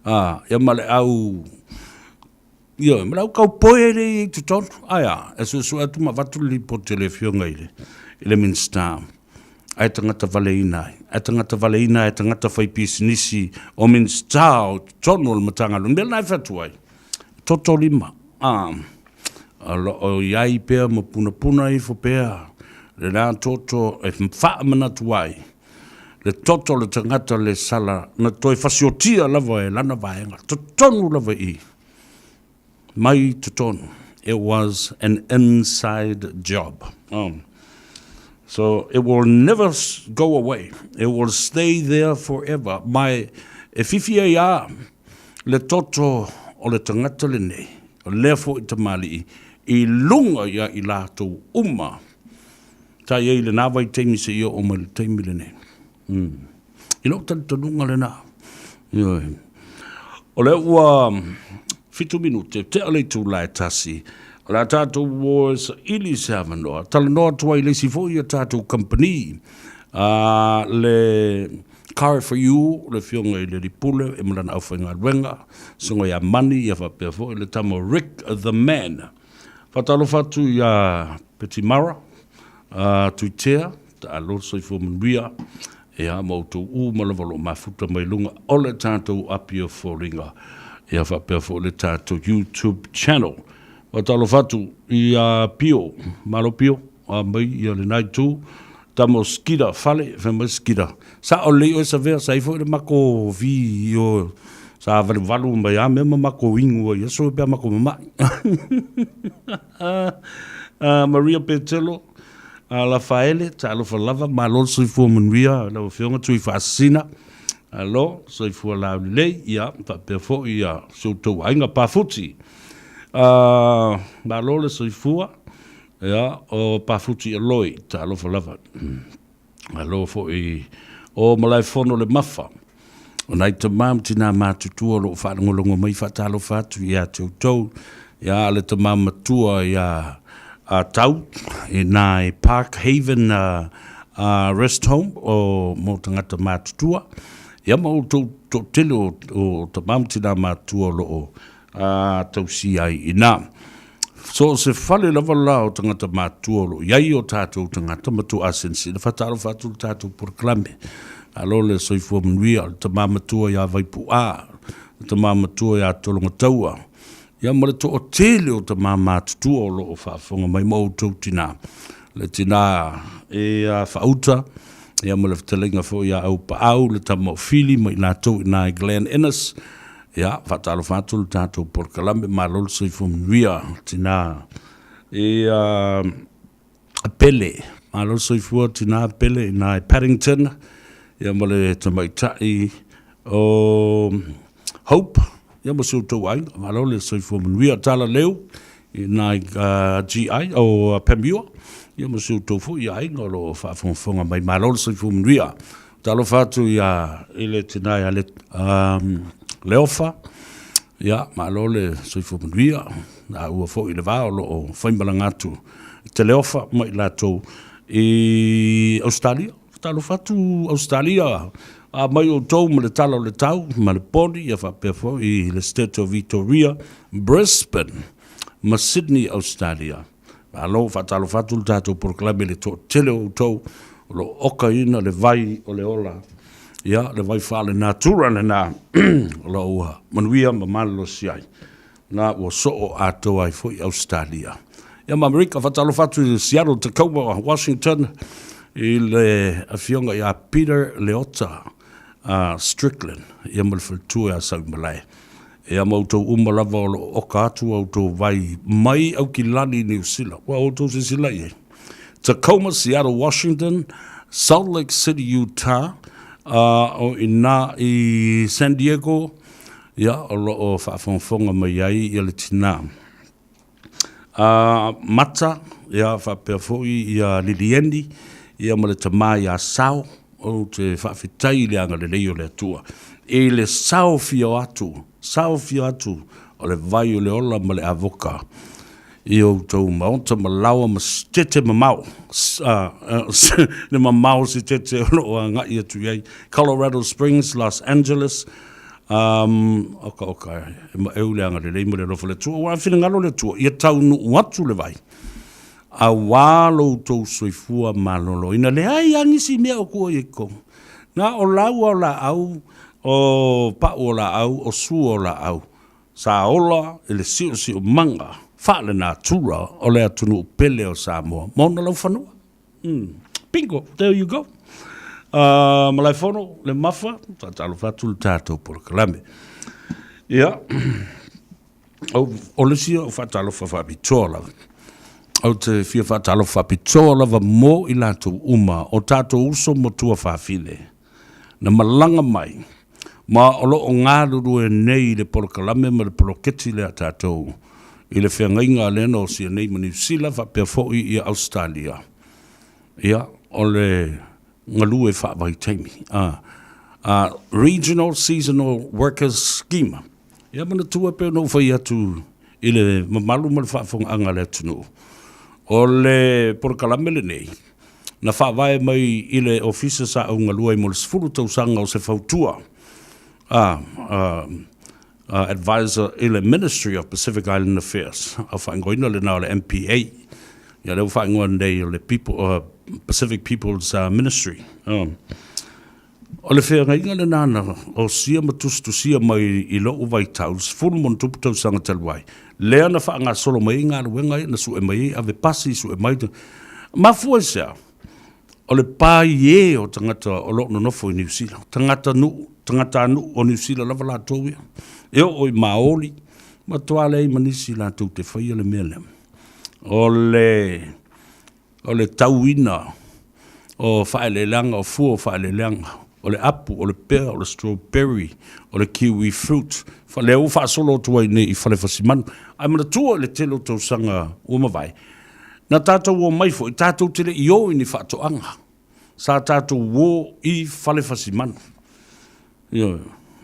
a, ia ma le au, ioe, ma le au kaupoe lea e i ai i totonu, ae a, e suesue atu ma avatu le lipoti a le Afioga i le, i le Minisita. Ae tagata valeina ai, ae tagata valeina ai tagata fai pisinisi o Minisita o totonu o le Matagaluega. Mea lena e fai atu ai, toto lima, a, o lo o i ai pea ma punapuna ifo pea lena toto e faamanatu ai le toto o le tagata le sala na toe fasiotia lava e lana vaega, totonu lava i i. Mai totonu. It was an inside job. So it will never go away. It will stay there forever. Mai e whiwhi ai a le toto o le tangata lenei, o lea foi tamalii, i lunga ia i latou uma. Sa i ai lena vaitaimi seia oo mai le taimi lenei. I lou talitonuga lena. Ioe. O lea ua fitu minute, tea le itula e tasi, o le a tatou o e saili se avanoa, talanoa atu ai i le isi foi a tatou kamupani, le Car for You, le Afioga i le Alii Pule ma lana aufaigaluega, Susuga ia Mani, ia faapea foi le tama o Rick the Man. Faatalofa atu ia Petimara, Tuitea, taalo soifua manuia, ia ma outou uma lava o lo o mafuta mai luga o le tatou api o foliga, ia faapea foi le tatou YouTube channel. Faatalofa atu ia Pio, malo Pio, a mai ia lena itu, tama o Skida Fale, fai mai Skida, sao lelei oe Savea, sa i ai foi le mako vi i o, sa valuvalu mai a mea ma mako inu ai aso pe a mako mama'i. Maria Petelo, Lafaele, talofa lava, malo le soifua manuia lau Afioga Tuifaasisina, alo, soifua laulelei, ia, faapea foi ia si outou aiga Pafuti. Malo le soifua, ia, o Pafuti Eloi, talofa lava. Malo foi o Malaefono le Mafa, o nai tama ma tinā matutua o lo o faalogologo mai, faatalofa atu ia te outou, ia le tama matua ia a Tau, i nā i Park Haven Rest Home o mo tagata matutua, ia ma outou toatele o tama ma tinā matutua o lo o tausia ai i nā. So o se fale lava la o tagata matutua o lo o i ai o tatou tagata matua asinsina, faatalofa atu i le tatou polokalame. Malo le soifua manuia o le tama matua ia Vaipu'a, le tama matua ia Tologataua, ia ma le toatele o tama matutua o lo o faafofoga mai ma outou tina. Le tina e a Faauta, ia ma le fetalaiga foi ia Aupaau, le tama o Fili ma i latou i ina i Glen Innes. Ia, faatalofa atu le tatou polokalame, malo le soifua manuia, tina e a Pele, malo le soifua tina Pele i ina i Paddington, ia ma le tamaitai o Hope, ia ma si outou aiga, malo le soifua manuia. Tala Leu i ina i GI o Panmure, ia ma si outou foi aiga o lo o faafogafoga mai, malo le soifua manuia. Talofa atu ia i le tina ia Leofa, ia malo le soifua manuia, a ua foi i le va o lo o faimalaga atu i te Leofa ma i latou i Ausetalia. Talofa atu Ausetalia, a mai outou ma le tala o le tau ma le poni, ia faapea foi i le State o Vitoria, Brisbane ma Sydney, Ausetalia. Malo, faatalofa atu le tatou polokalame i le toatele o outou o lo o okaina le vai o le ola, ia, le vai faale-natura lena o lo o ua manuia ma malolosi ai, na ua soo atoa ai foi Ausetalia. Ia ma Amerika, faatalofa atu i Seattle, Tacoma, Washington, i le afioga ia Peter Leota Strickland, ia ma le faletua ia Sauimalae. Ia ma outou uma lava o lo o oka atu a outou vai mai Aukilani i Niu Sila. Ua outou silasila i ai. Tacoma, Seattle, Washington, Salt Lake City, Utah, o ina i San Diego, ia, o lo o faafogafoga mai ai ia le tina. Mata, ia, faapea foi ia Lilieni, ia ma le tama ia Sao, ou te faafetai i le agalelei o le Atua i le saofia atu, saofia atu o le vai o le ola ma le avoka i outou maota ma laoa ma sitete mamao, le mamao sitete o lo o agai atu i ai, Colorado Springs, Los Angeles, Oka oka e maeu le agalelei ma le alofa o le Atua. Ua finagalo le Atua ia taunuu atu le vai, auā lo outou soifua maloloina. Leai lava nisi mea o tua i totonu, na o laua o laau, o pau o laau, o sua o laau, sa ola i le siosiomaga faalenatura o le atunuu pele o Samoa ma ona laufanua. Bingo, there you go. Malaefono, le Mafa, faatalofa atu le tatou polokalame. Ia, o le isi au faatalofa faapitoa lava, ou te fia faatalofa faapitoa lava mo i latou uma o tatou uso ma tuafafine na malaga mai ma o lo o galulue nei i le polokalame ma le poloketi lea a tatou i le feagaiga lea na osia nei ma Niu Sila faapea foi ia Ausetalia. Ia, o le galue faavaitaimi, a, a Regional Seasonal Workers Scheme. Ia manatua e pei ona ou fai atu i le mamalu ma le faafofogaaga a le atunuu, o le polokalame lenei, na faavae mai i le Ofisa sa ou galue ai mo le 10 tausaga o se fautua a, a, advisor i le Ministry of Pacific Island Affairs, a faaigoaina lena o le MPA. Ia lea ua faaigoa nei o le People, Pacific People's Ministry. O le feagaiga lena na osia ma tusitusia mai i lou vaitau, 10+ tausaga talu ai, lea na faagasolo mai ai galuega ia, na sue mai ai ave pasi, sue mai, mafua i se a? O le paie o tagata o lo o nonofo i Niu Sila, tagata nuu, tagatanuu o Niu Sila lava latou ia, e oo i Maoli, matua leai ma nisi latou te faia le mea lea. O le O le tauina o faaeleeleaga, o fua o faaeleeleaga, o le apu, o le pea, o le strawberry, o le kiwi fruit, lea ua faasolo atu ai nei i Falefasimanu. Ae manatua i le tele o tausaga ua mavae, na tatou omai foi, tatou te le i o i ni faatoaga, sa tatou o i Falefasimanu. Ioe,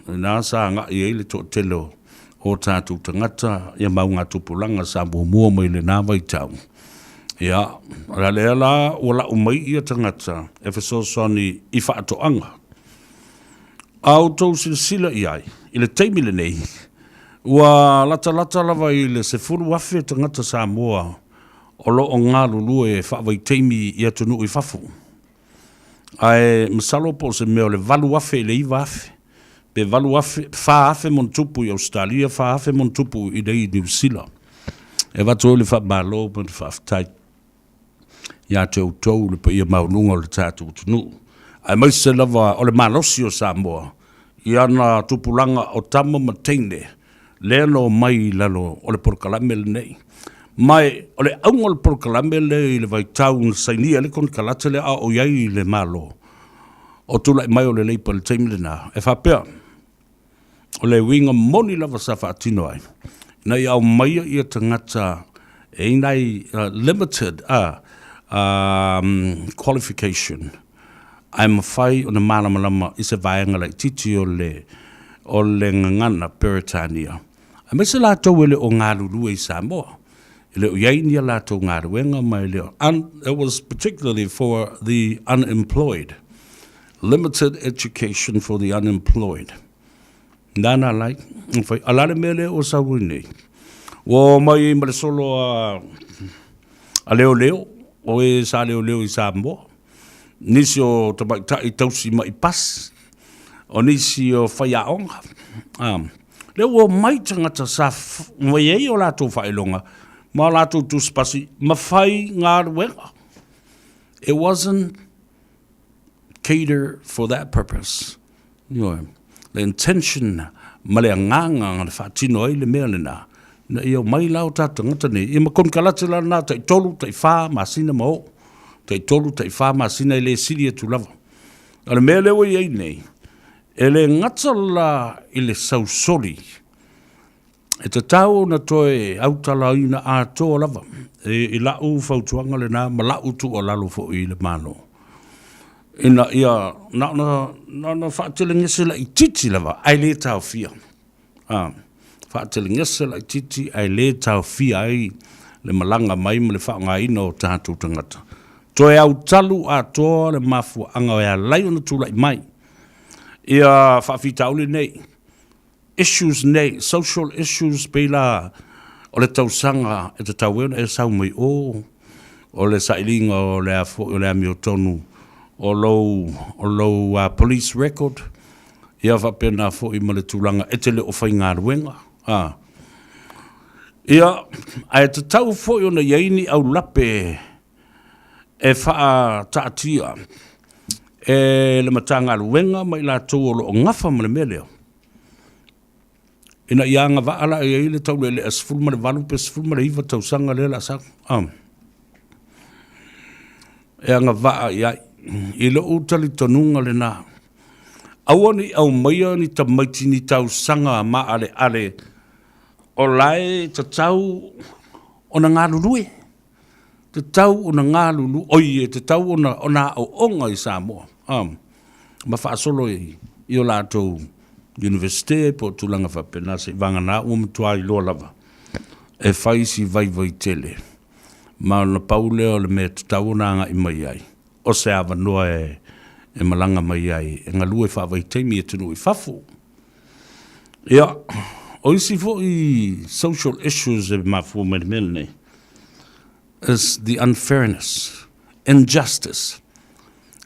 o ina sa agai ai le toatele o tatou tagata ia maugatupulaga sa muamua mai lena vaitau. Ia, o lea la ua lau mai ia tagata e fesoasoani i faatoaga. A outou silasila i ai, i le taimi lenei, Ua latalata lava i le 10,000 tagata Samoa o lo o galulue faavaitaimi i atunuu i fafo. Ae masalo po o se mea o le 8,000 i le 9,000, pe 8,000, 4,000 ma ona tupu i Ausetalia, 4,000 ma ona tupu i inei i Niu Sila. E avatu ai le faamalo ma le faafetai ia te outou le paia maualuga o le tatou atunuu, aemaise lava o le malosi o Samoa i ana tupulaga o tama ma teine lea na omai i lalo o le polokalame lenei. Ma o le auga o le polokalame lea i le vaitau na sainia ai le konekarate lea a o i ai i le Malo o tulai mai o le Labour i le taimi lena, e faapea, o le uiga moni lava sa faatino ai, ina ia aumaia ia tagata e i ai nai limited qualification ae mafai ona malamalama i se vaega laitiiti o le o le gagana Peretania, aemaise latou e le o galulue i Samoa, e le o i ai ni a latou galuega ma e le o, it was particularly for the unemployed, limited education for the unemployed. Nānā lai, fai, a la le mea lea ua sau ai nei? Ua omai ai ma le solo a, a leoleo, o e sa leoleo i Samoa. Nisi o tamaitai tausi ma'i pasi, o nisi o faiaoga. A, lea ua omai tagata sa fai ai o latou faailoga ma o latou tusipasi ma fai galuega. It wasn't cater for that purpose. Ioe. Le intention ma le agaga na faatino ai le mea lena, ina ia omai la o tatou tagata nei, ia ma konekarate la lena tai tolu, tai fa masina ma oo, tai tolu, tai fa masina e le sili atu lava. A o le mea lea ua i ai nei, e le gata la i le sausoli, e tatau ona toe autalaina atoa lava i la'u fautuaga lena ma la'u tuualalo foi i le Malo, ina ia na ona, na ona faatelegese laitiiti lava ae le taofia, a, faatelegese laitiiti ae le taofia ai le malaga mai ma le faaaogaina o tatou tagata. Toe autalu atoa le mafuaaga e ala ai ona tulai mai ia faafitauli nei, issues nei, social issues pei la o le tausaga e tatau ai ona e sau mai o, o le sailiga o le a foi o le amiotonu o lou, o lou police record, ia faapena foi ma le tulaga e te le o faigaluega, a. Ia, ae tatau foi ona i ai ni aulape e faataatia e le Matagaluega ma i latou o lo o gafa ma le mea lea, ina ia agavaa la i ai le taulealea 18 pe 19 tausaga lea o le a sau. E agavaa i ai. I lou talitonuga lena, aua ne i aumaia ni tamaiti ni tausaga maaleale o la e tatau ona galulue. Tatau ona galulu, oi e tatau ona ona aoaoga i Samoa a ma faasolo i i o latou Universite po o tulaga faapena seivagana ua matua iloa lava e fai si vaivai tele ma ona pau lea o le mea e tatau ona agai mai ai o se avanoa e e malaga mai ai e galue faavaitaimi i atunuu i fafo. Ia, o isi foi social issues e mafua mai le mea lenei, is the unfairness, injustice.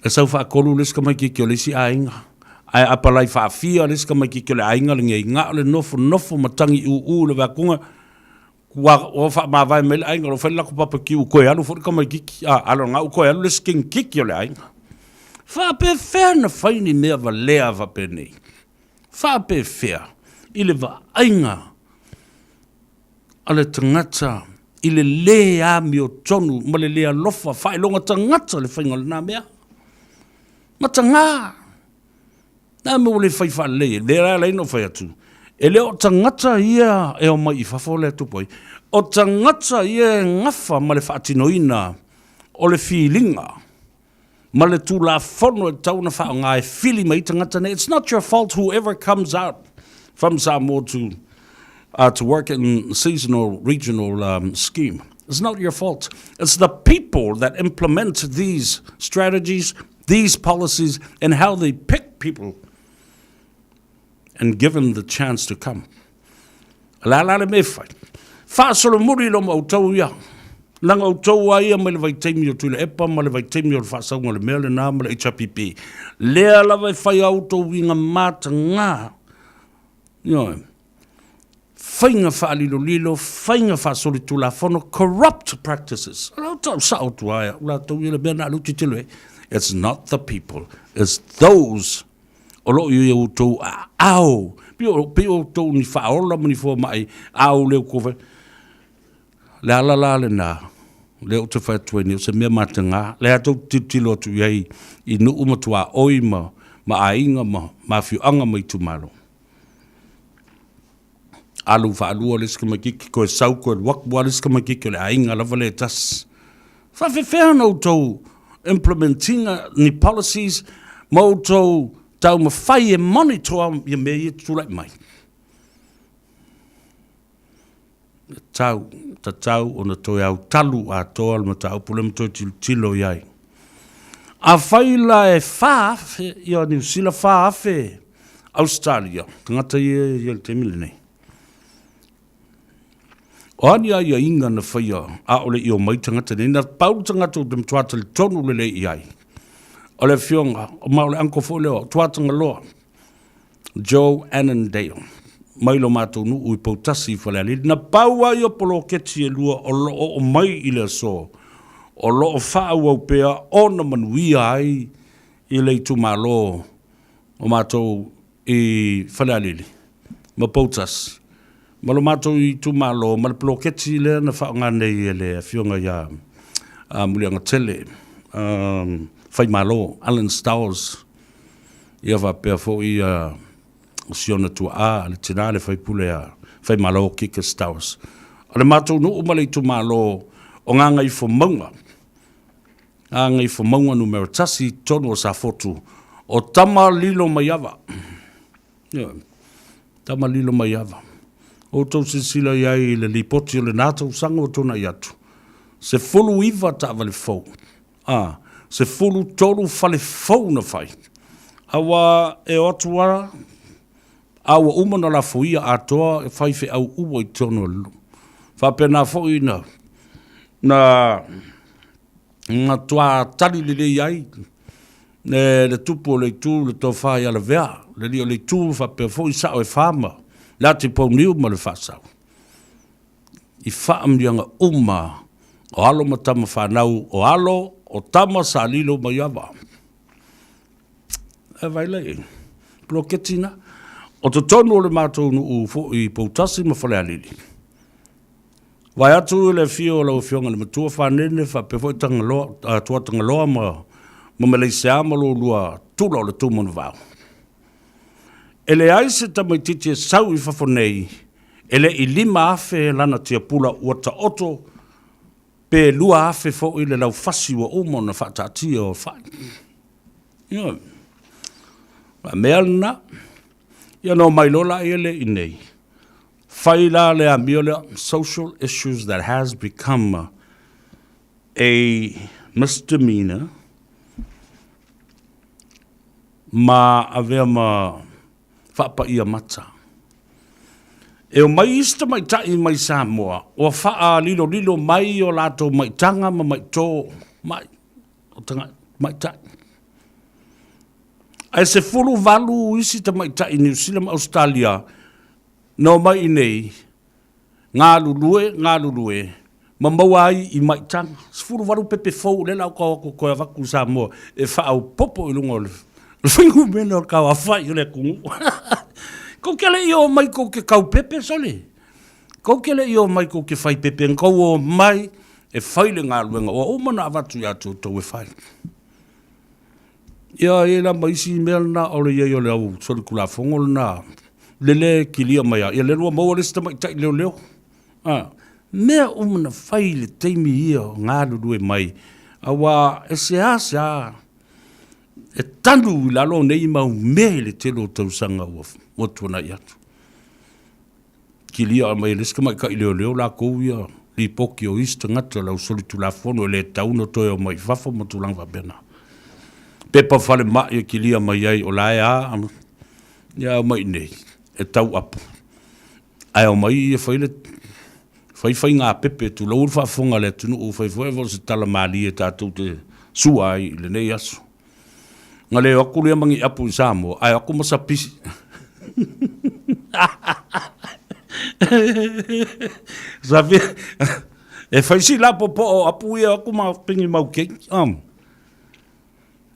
E sau faatolu le isi tamaitiiti o le isi aiga, ae apalai faafia le isi tamaitiiti o le aiga lenei, na o le nofonofo ma tagiuu i le vaeatuga, ua ua faamavae mai le aiga o lo o fai le latou barbecue toe alu foi le tamaitiiti, a alu na ua toe alu le isi teinititi o le aiga. Faapefea ona fai ni mea valea faapenei? Faapefea i le vaaiga a le tagata i le lē amiotonu ma le lē alofa faailoga tagata le faiga o lena mea? Mataga! Na mea ua le fai faalelei ai? Lea la e ala ai ona ou fai atu, e le o tagata ia e omai i fafo lea e tupu ai, o tagata ia e gafa ma le faatinoina o le filiga ma le Tulafono e tatau ona faaaoga e fili mai ai tagata nei. It's not your fault whoever comes out from Samoa to, to work in seasonal regional scheme. It's not your fault. It's the people that implement these strategies, these policies, and how they pick people and give them the chance to come. O le a la le mea e fai? Faasolomuli lo ma outou ia. Leaga outou lava ia mai le vaitaimi o Tuilaepa ma le vaitaimi o le faasauga o le mea lena ma le HRPP, lea lava e fai a outou uiga mataga, ioe, faiga faalilolilo, faiga faasolitulafono, corrupt practices. O lau tau sao atu lava e au latou ia le mea na o lea ou tilotilo i ai. It's not the people, it's those o lo o i outou aao, pei o outou ni faaola ma ni fomai a o le outou Le ala la lena, lea ou te fai atu ai nei, o se mea mataga, lea tou te tilotilo atu i ai i nuu ma tuaoi ma, ma aiga ma, ma afioaga ma itumalo. Alu faalua le isi tamaititi, toe sau toe alu atu lava le isi tamaititi o le aiga lava lea e tasi. Faafefea ona outou implement ina ni policies ma outou taumafai e monitor ia mea ia e tulai mai? Tatau, tatau ona toe autalu atoa le mataupu lea ma toe tilotilo i ai. Afai la e 4,000 ia Niu Sila, 4,000 Ausetalia, tagata ia e i ai i le taimi lenei. O a ni aiaiga na faia a o le i omai tagata nei, na pau le tagata ou te matua talitonu lelei i ai, o le afioga, ma o le uncle foi lea o au, Tuatagaloa, Joe Annandale, mai lo matou nuu i Poutasi i Falealili. Na pau ai o poloketi e lua o lo o oo mai i le aso, o lo o faaauau pea ona manuia ai i le itumalo o matou i Falealili ma Poutasi ma lo matou itumalo ma le poloketi lea na faaaoga nei e le Afioga ia Muliagatele Faimalo, Alan Stowers. Ia faapea foi ia si ona tuaa, le tina le faipule a Faimalo Kika Stowers. O le matou nuu ma le itumalo o Gagaifomauga, Gagaifomauga numera 1 i totonu o Safotu, o Tama Lilo Maiava. Ioe. Tama Lilo Maiava. Outou silasila i ai i le lipoti o lena tausaga ua tuanai atu, 19 taavale fou. A, 13 fale fou na fai, aua e o atu a, a ua uma ona lafoia atoa e faifeau uma i totonu o le nuu. Faapena foi na, na matua tali lelei ai le, le tupu o le itu, le tofa ia Lavea, le alii o le itu, faapea foi sao e fa ma le ati pouniu ma le faasau. I faamanuiaga uma o alo ma tama fanau, o alo o tama sa lilo mai ava. E vai lai, poloketi na. O totonu o le matou nuu foi i Poutasi ma Falealili. Vae atu i le afio o lau Afioga i le Matua Fanene faapea foi Tagaloa, uh, Tuatagaloa ma, ma Meleisea ma lo lua tula o le Tumanuvao. E leai se tamaitiiti e sau i fafo nei e le i 5,000 lana tiapula ua taoto pe 2,000 foi le laufasi ua uma ona faataatia o fai. Ioe. A mea lena, ia na omai loa laia lea i inei, fai la le amio lea, social issues that has become a misdemeanor, ma avea ma faapaia mata. E omai isi tamaitai mai Samoa ua faalilolilo mai o latou maitaga ma maito mai o tamaitai. Ae 18 isi tamaitai Niu Sila ma Ausetalia na omai i nei galulue, galulue, ma maua ai i maitaga. 18 pepe fou lea la ua tau atu toe avatu i Samoa e faaopoopo i luga o le fuainumera o le tauaofai o le atunuu. Tou te le i omai tou te tau pepe sole. Tou te le i omai tou te fai pepe, na tou omai e fai le galuega ua uma ona avatu ia te outou e fai. Ia, e i ai la ma isi mea lena o le i ai o le au solitulafono lena, le le kilia mai lava. Ia lea ua maua le isi tamaitai leoleo. A, mea uma na fai i le taimi ia o galulue mai, aua e seasea e tanu i lalo nei mau mea i le tele o tausaga ua tuanai atu. Kilia mai e le isi tamaitai leoleo lakou ia lipoti o isi tagata o le au solitulafono e le tatau ona toe omai i fafo ma tulaga faapena. Pepa falemai e kilia mai ai o la e a, ia omai i inei e tau apu. Ae omai ia fai le fai faiga pepe, tulou le faafofoga a le atunuu, fai foi o se tala malie tatou te sua ai i lenei aso. Na le o atu lea ma ni apu i Samoa, ae o atu ma sapisi. Sapi, e fai si la popo o apu ia o atu ma pigi mau keiki.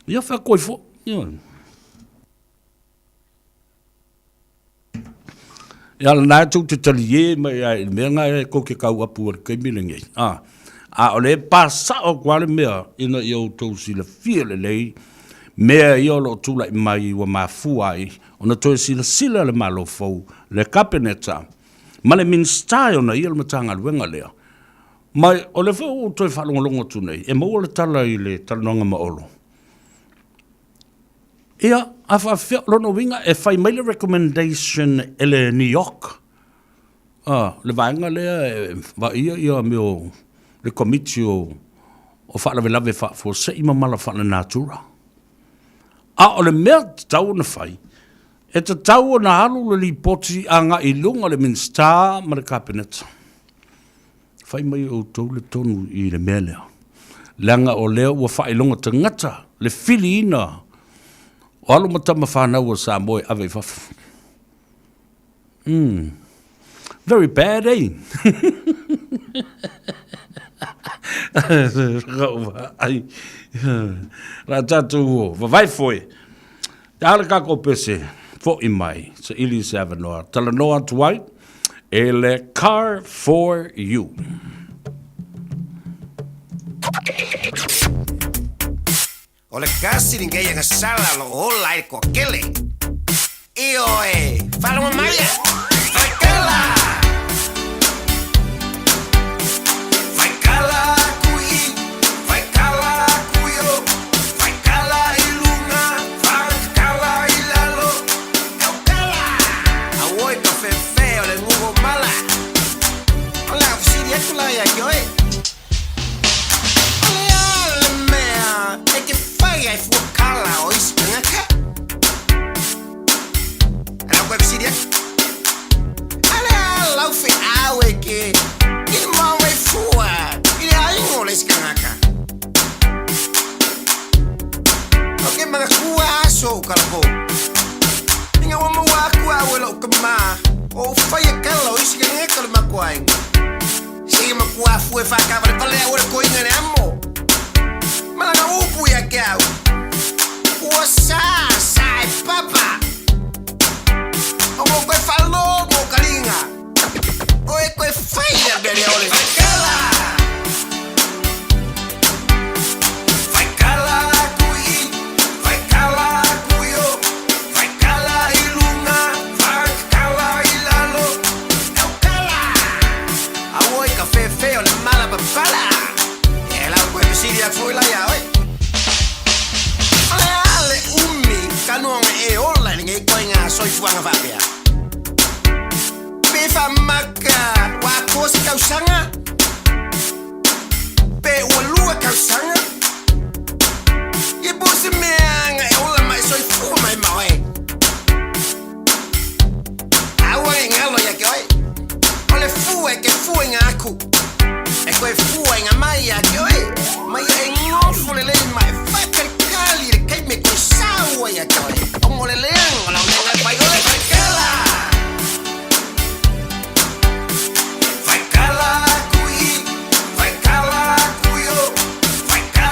Ia whea koe fo. Ia. Ia lena e tou te talie mai ai i le mea lena e tou te kau apu ai i le taimi lenei. A, a o lea e pa sao atu lava le mea ina ia outou silafia lelei mea ia o lo o tulai mai ua mafua ai ona toe silasila le Malo fou, le Kapeneta ma le Minisita e ona ia le Matagaluega lea. Ma o lea foi ua ou toe faalogologo atu nei, e maua le tala i le talanoaga ma Olo. Ia, a faapefea, o lona uiga e fai mai le recommendation e le NEOC, a, le vaega lea e vaaia ia mea o le Komiti o Faalavelave Faafuasei ma Mala Faalenatura. A o le mea e tatau ona fai, e tatau ona alu le lipoti agai i luga o le Minisita ma le Kapeneta. Fai mai outou le tonu i le mea lea, leaga o lea ua faailoga tagata le filiina o alo ma tama fanau a Samoa e ave i fafo. Very bad, eh? Ai, la tatou vavae foe. Ta le kako pese, fo'i mai, saili se avanoa. Talanoa atu ai, e le Car for You. O le kasi lenei agasala o lo o ola ai le toatele. Ioe, faalogo mai e! Faikala! Faikala aku i, faikala aku i o, faikala i luga, faikala i lalo, taukala! Auoi ka fefe o le gugo mala. O le a fesili atu la ia te oe. O le a le mea e te fai ai fua kala o isi tagata? A lau koe fesili atu. A le a lau feau e ke i le mau ai fua i le aiga o le isi tagata? O ke manatua aso o kalapou. Ina ua maua aku au e lo'u tama o ou faia kala o isi tagata o le matou aiga. Se makua afu e whakavalevale au le koinga le amo. Malanga upu ia ke au. Ua sa, sa e papa. O mo koe whalogo ka ringa. Koe koe whai a bere ole. Whaikala! Whaikala aku i, whaikala aku i o, whaikala i lunga, whaikala i lalo. Taukala! Auoi ka fefe o le mala papala. E lau koe fesili atu foi la ia oe. O le a le umi ka noanga e ola i lenei koinga soifuaga faapea? Pe faamaka ua atoa se tausaga? Pe ua lua tausaga? Ia po o se mea na e ola ma e soifua mai ma oe? Aua ne i galo ia te oe, o le fua e te fua ina aku, e toe fua ina mai ia te oe, ma ia e nofo lelei ma e faakalikali i le taimi e toe sau ai ia te oe, ona o le leaga o lau mea e fai oe. Faikala! Faikala aku i, faikala aku i o, faikala.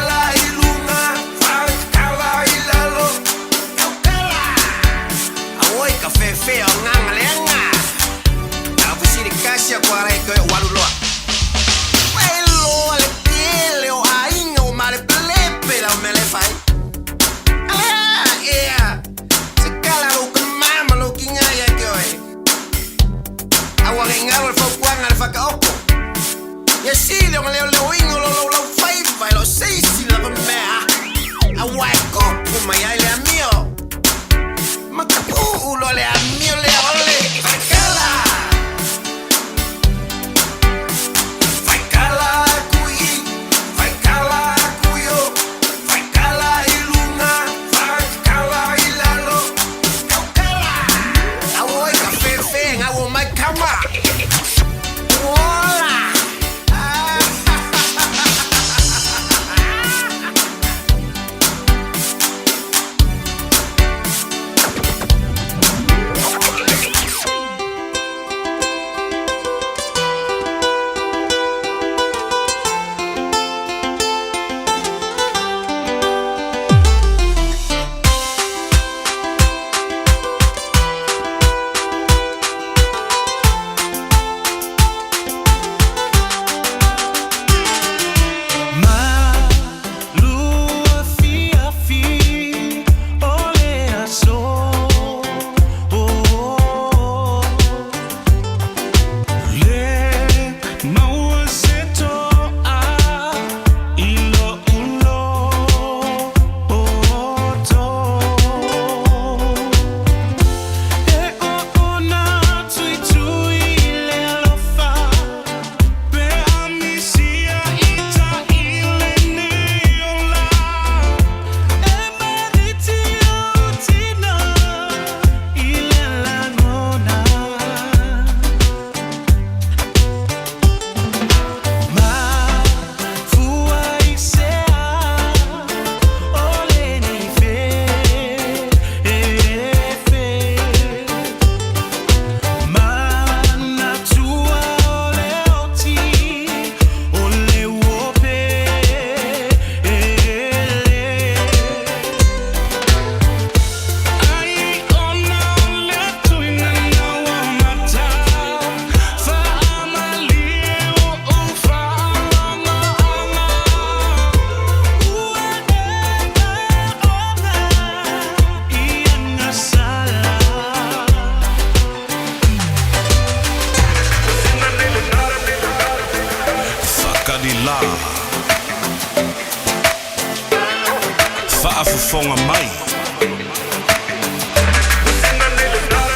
Faafofoga mai.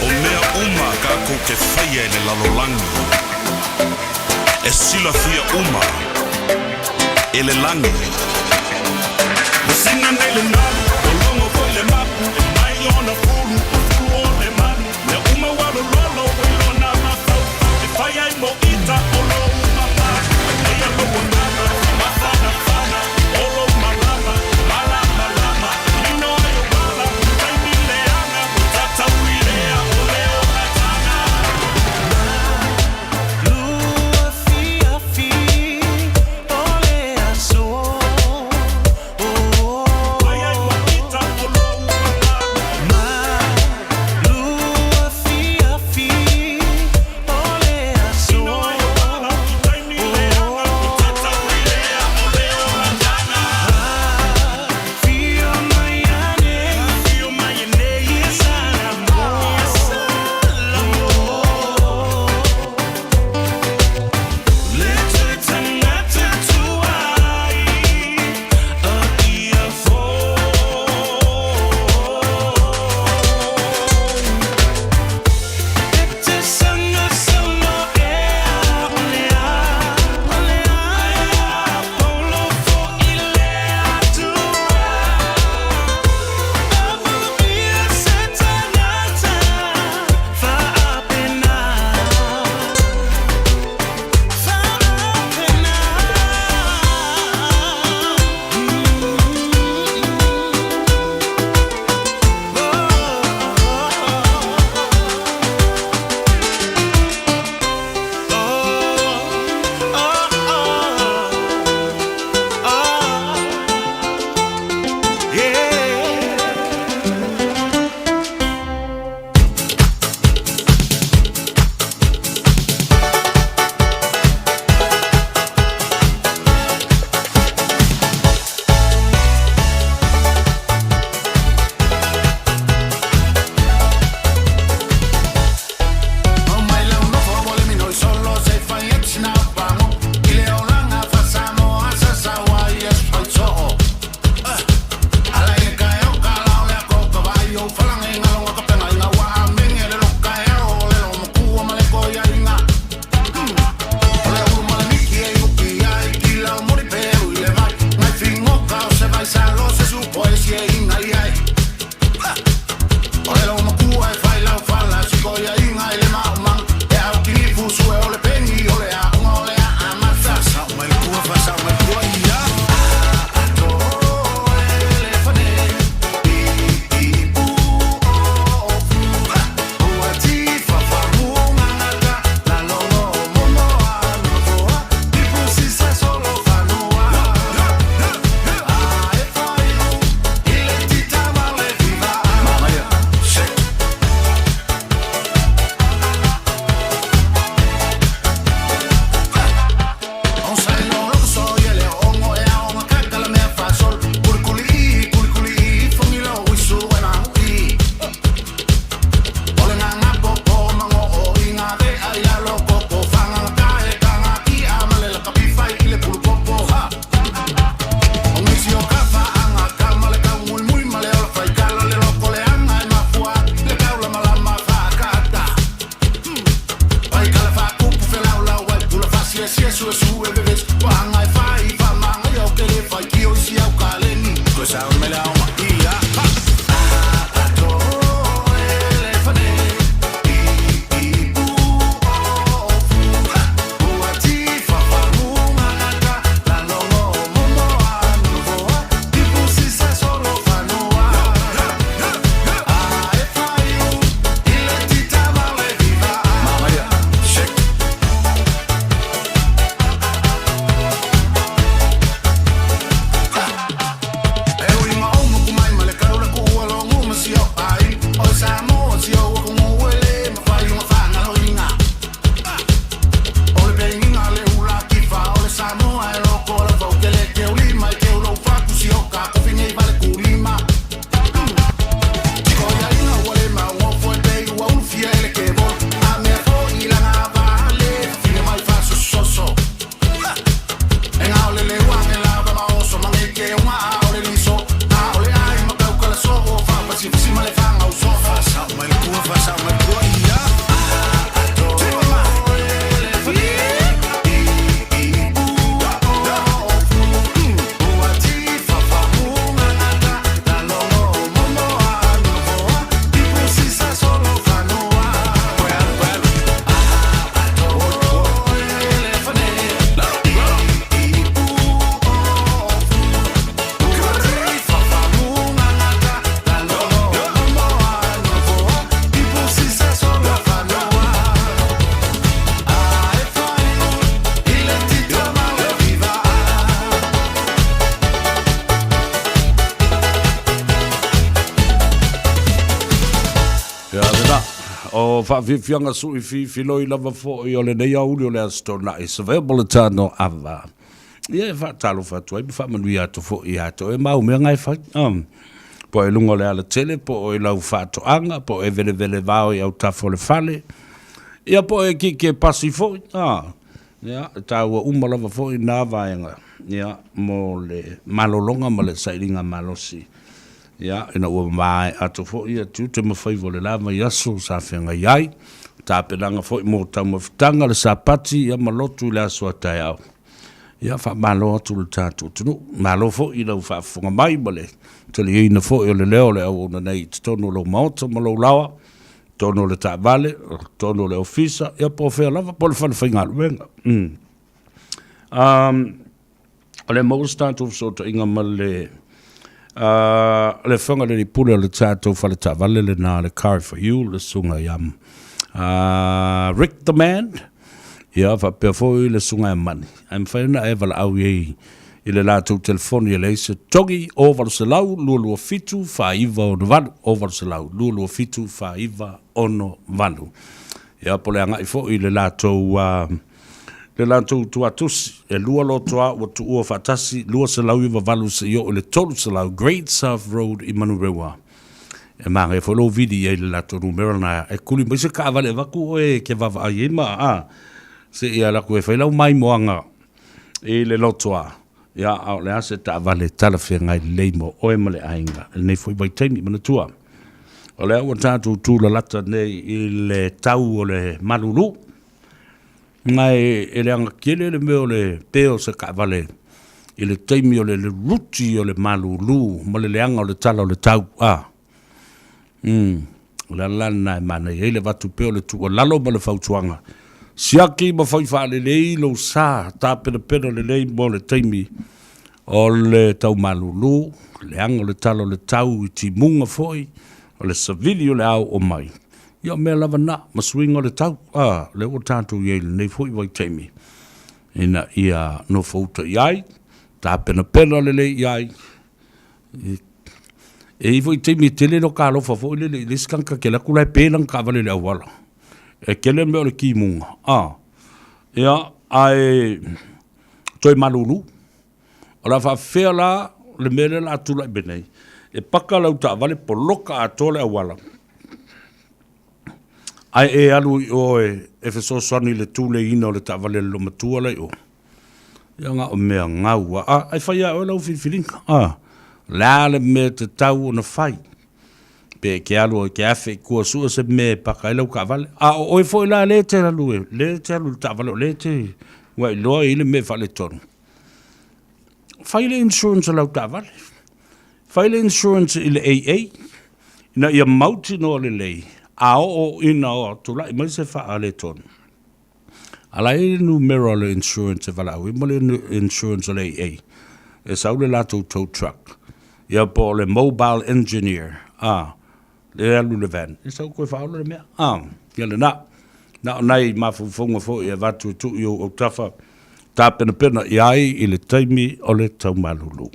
O mea uma a kākou ke faia i le lalolagi, e silafia uma e le lagi. Ua sina nei le nalu, ua logo foi le mapu, e mai ona fulu, o fulu o le malu. Mea uma ua lololo i lona mafaufau, e fai ai mo ita o lou mamalu. Eia lou agaga, mafanafana, o lou malama, malamalama. Lino ai ou ala, taimi leaga, ua tatau i lea o le olataga. Lua afiafi o le aso. O faafiafiaga suʻi fifiloi lava foʻi o lenei aoauli o le Aso Toonai, Savea Boletano Ava. Ia e faatalofa atu ai ma faamanuia atu foʻi ia te oe ma au mea na e fai. Po o i luga o le alatele, po o i lau faatoaga, po o e velevele vao i autafa o le fale, ia po o e kīkē pasi foʻi. Ia, e taua uma lava foʻi na vaega, ia, mo le malologa ma le sailiga malosi. Ia, ina ua maea atu foi ia tiute ma faiva o le la vaiaso sa feagai ai, tapenaga foi mo taumafataga, le Sapati, ia ma lotu i le aso a taeao. Ia, faamalo atu le tatou atunuu. Malo foi i lau faafofoga mai ma le taliaina foi o le leo o le auauna nei i totonu o lou maota ma lou laoa, totonu o le taavale, totonu o le ofisa, ia po o fea lava, po o le fale faigaluega. O lea maua se tatou fesootaiga ma le le Afioga i le Alii Pule o le tatou fale taavale lena le Car for You, le susuga ia Rick the Man, ia faapea foi le susuga ia Mani. Ae mafai ona e valaau i ai i le latou telefoni e leai se togi 0800 227 4968, 0800 227 4968. Ia po o le agai foi i le latou le latou tuatusi, e lua lotoa ua tuua faatasi, 298 seia oo i le 300 Great South Road i Manurewa. E manaia foi lou vili i ai i le latou numera lena e kuli mai se taavale e avatu oe e te vaavaai ai ma a seia alu atu e fai lau maimoaga i le lotoa. Ia, a o le a se taavale talafeagai lelei mo oe ma le aiga i lenei foi vaitaimi. Manatua, o lea ua tatou tulalata nei i le tau o le malulu. Ma e leaga tele le mea o le pe o se taavale i le taimi o le ruti o le malulu ma le leaga o le tala o le tau. A, o le ala la lena e manaia ai le avatu pea o le tuualalo ma le fautuaga, siaki ma fai faalelei lou sa, tapenapena lelei mo le taimi o le tau malulu, leaga o le tala o le tau i timuga foi, o le savili o le ao o mai. Ia o mea lava na, ma suiga o le tau, a, lea ua tatou i ai i lenei foi vaitaimi, ina ia nofouta i ai, tapenapena lelei i ai. E i ai foi taimi e tele lota alofa foi lele i le isi tagata e te alu atu la e pe lana taavale i le auala. E tele mea o le timuga, a, ia, ae toe malulu. O le a faapefea la le mea lea o le a tulai mai nei? E paka lau taavale poloka atoa le auala, ae e alu i o e fesoasoani i le tuleiina o le taavale a le loomatua la i o. Ia na o mea gau lava. A, ae fai lava e oe lau filifiliga. A, o le a le mea e tatau ona fai? Pe e te alu e te afe i tua sue se mea e paka ai lau taavale. A o oe foi la lea e te alu e, lea e te alu i le taavale o lea e te ua iloa e i ai le mea e faaletonu. Fai le insurance o lau taavale. Fai le insurance i le AA ina ia mautinoa lelei a oo ina tulai mai se faaletonu. A la e i ai le numera o le insurance e valaau ai ma le insurance o le AA e sau le latou tow truck ia po o le mobile engineer a le alu le van e sau toe faaola le mea a ia lena. Na o nai mafaufauga foi e avatu e tuu i ou autafa tapenapena i ai i le taimi o le taumalulu.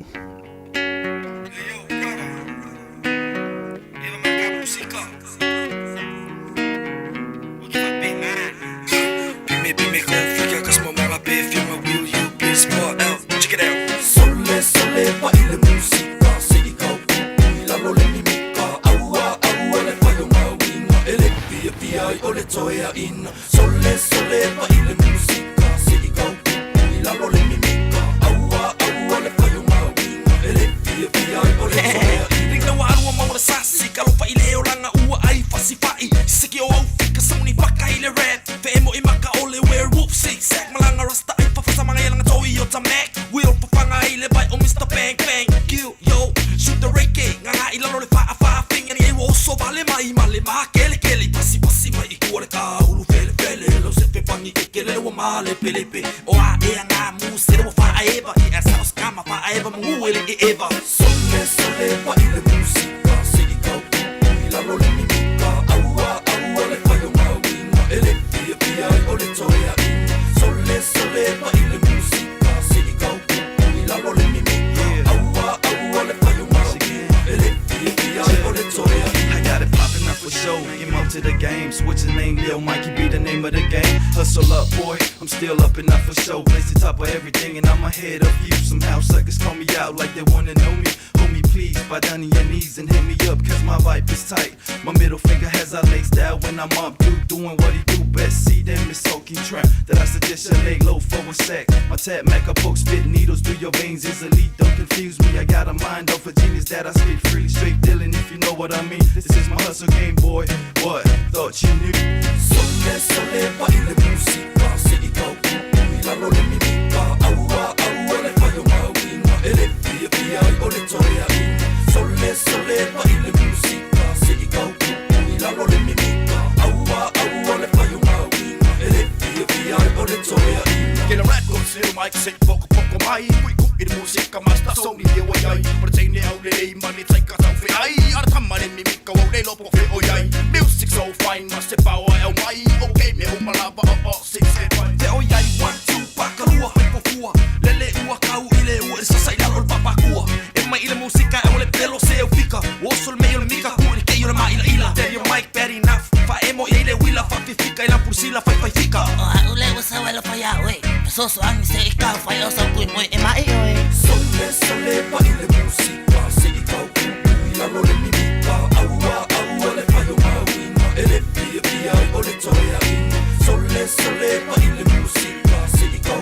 name. Switch the name, Lil Mikey be the name of the game. Hustle up, boy. I'm still up and not for show. Place the top of everything, and I'm ahead of you. Somehow suckers call me out like they wanna know me. Hold me, please, bow down on your knees and hit me up, cause my vibe is tight. My middle finger has a laced out when I'm up, dude, doing what he do best. See them, it's talking trap that I suggest you lay low for a sec. My tap mac, I poke spit needles through your veins is elite. Don't confuse me, I got a mind of a genius that I spit freely, straight dealing if you know what I mean. This is my hustle game, boy. What? Thought you knew. Sole sole pa ile musika se i kau i lalo le mimika aua aua le whai o ngā uinga e le fia fia ai o le toea ina Sole sole pa ile musika se i kau i lalo le mimika aua aua le whai o ngā uinga e le fia fia ai o le toea ina Ke la rap ko se mic se poko poko mai kui ku i le musika master Sony le wa ai o le teine au le lei ma le taika tau fe ai ara tama le mimika o le lopo fe o ai Music so fine ma se power el mai okay me o malava o o six seven Te oi ai 1 2 pakalua fai fofua Lele ua kau i le ua i sasa i lalo le papakua E mai i le musika e o le pelo se au fika Oso le mei o le mika ku i le kei o le maila ila Tell your mic bad enough Fa emo i le wila fa fifika i lampusila fai fai fika O a ule ua sa welo pa ia oe Pasoso angi se i kau whai o sau kui moe e mai oe Sole sole pa i le musika se i kau i lalo le mimika Aua aua le whai o ngā uinga e le fia fia ai o le toea ina Sole sole pa i le musika se i kau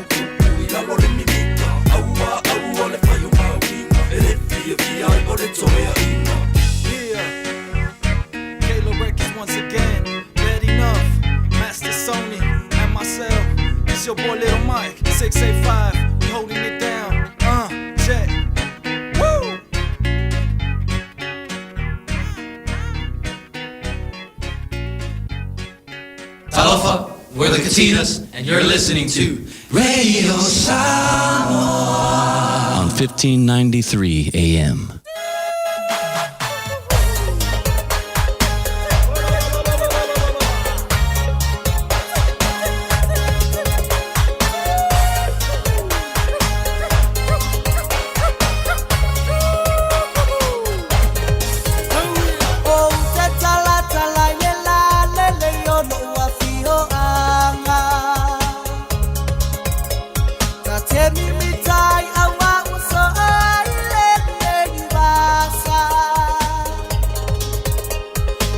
i lalo le mimika Aua aua le whai o ngā uinga e le fia fia ai o le toea ina Yeah, Kayla Records once again. Bad enough, Master Sony and myself. It's your boy Little Mike, 685. We holding it down. Check. Woo! Talofa, we're the Katinas, and you're listening to Radio Samoa on 1593 AM. O te talatala i le la lele o lou afioaga. Ta te mimitai aua ua soa i lenei vasa.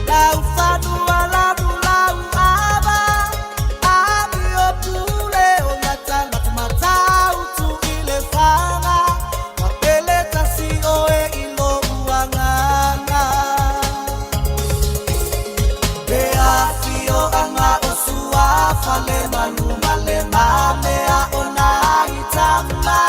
Lau fanua lanu lau ava, amio pule o matangata matautu i le faga. Ua pele tasi oe i lou agaga. E afioaga o Suafa le manu ma le mamea o nai tama.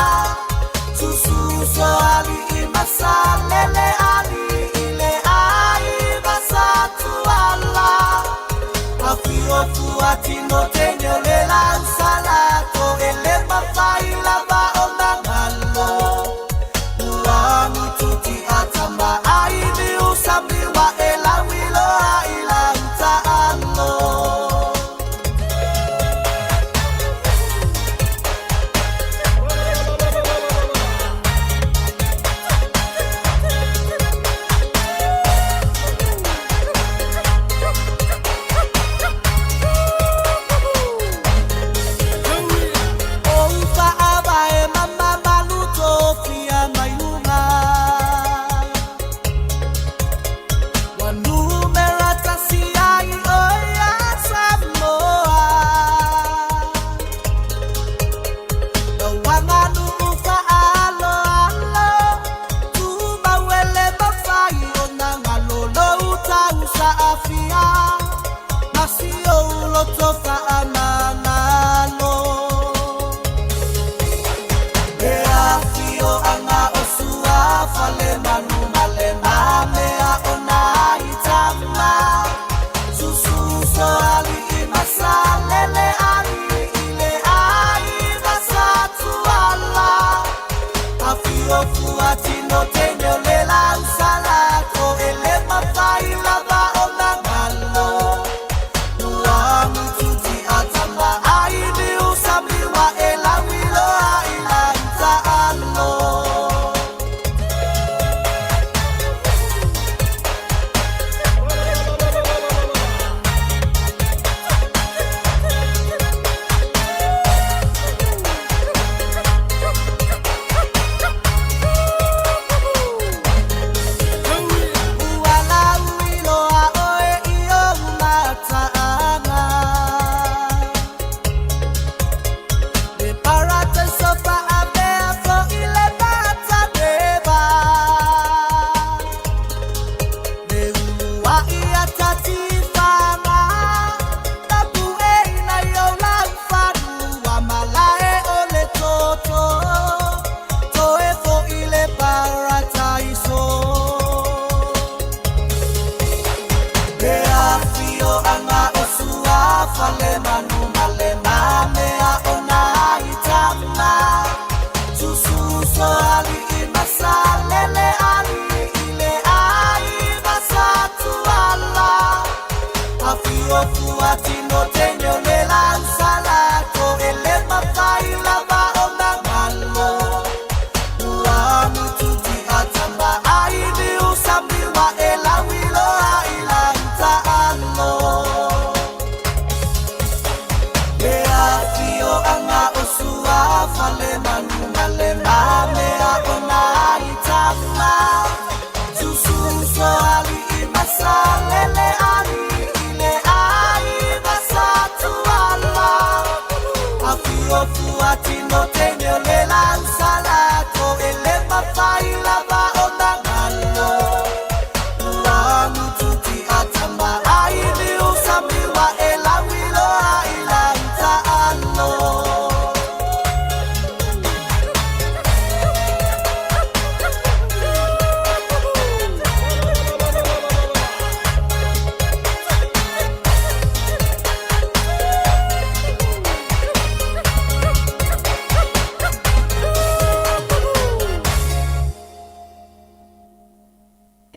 Sususo alii ma Salele alii le aiga sa Tuala. Afio Fuatino teine o le lau salato e le mafai lava ona galo. Ua tuti atama ai ni usami wa e lauiloa i lau taalo.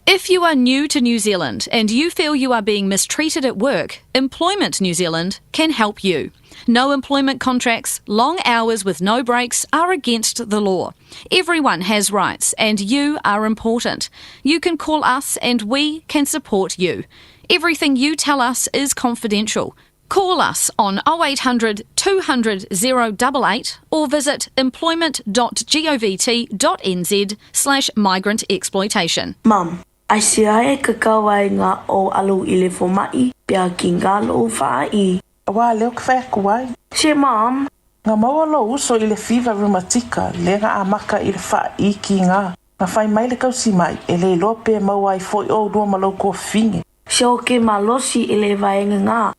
If you are new to New Zealand and you feel you are being mistreated at work, Employment New Zealand can help you. No employment contracts, long hours with no breaks are against the law. Everyone has rights and you are important. You can call us and we can support you. Everything you tell us is confidential. Call us on 0800 200 088 or visit employment.govt.nz slash migrant exploitation. Mum, aisea e kakau ai ngā o alu i le fomaʻi pea ki ngā lou faaʻi? Aua lea ou te fai atu ai. Se Mum. Na maua lou uso i le fiva reumatika lea na amata i le faaʻi kigā. Na fai mai le tausimaʻi e le iloa pe maua ai foʻi oulua ma lou tuafafine. Se o ke malosi i le vaega ngā.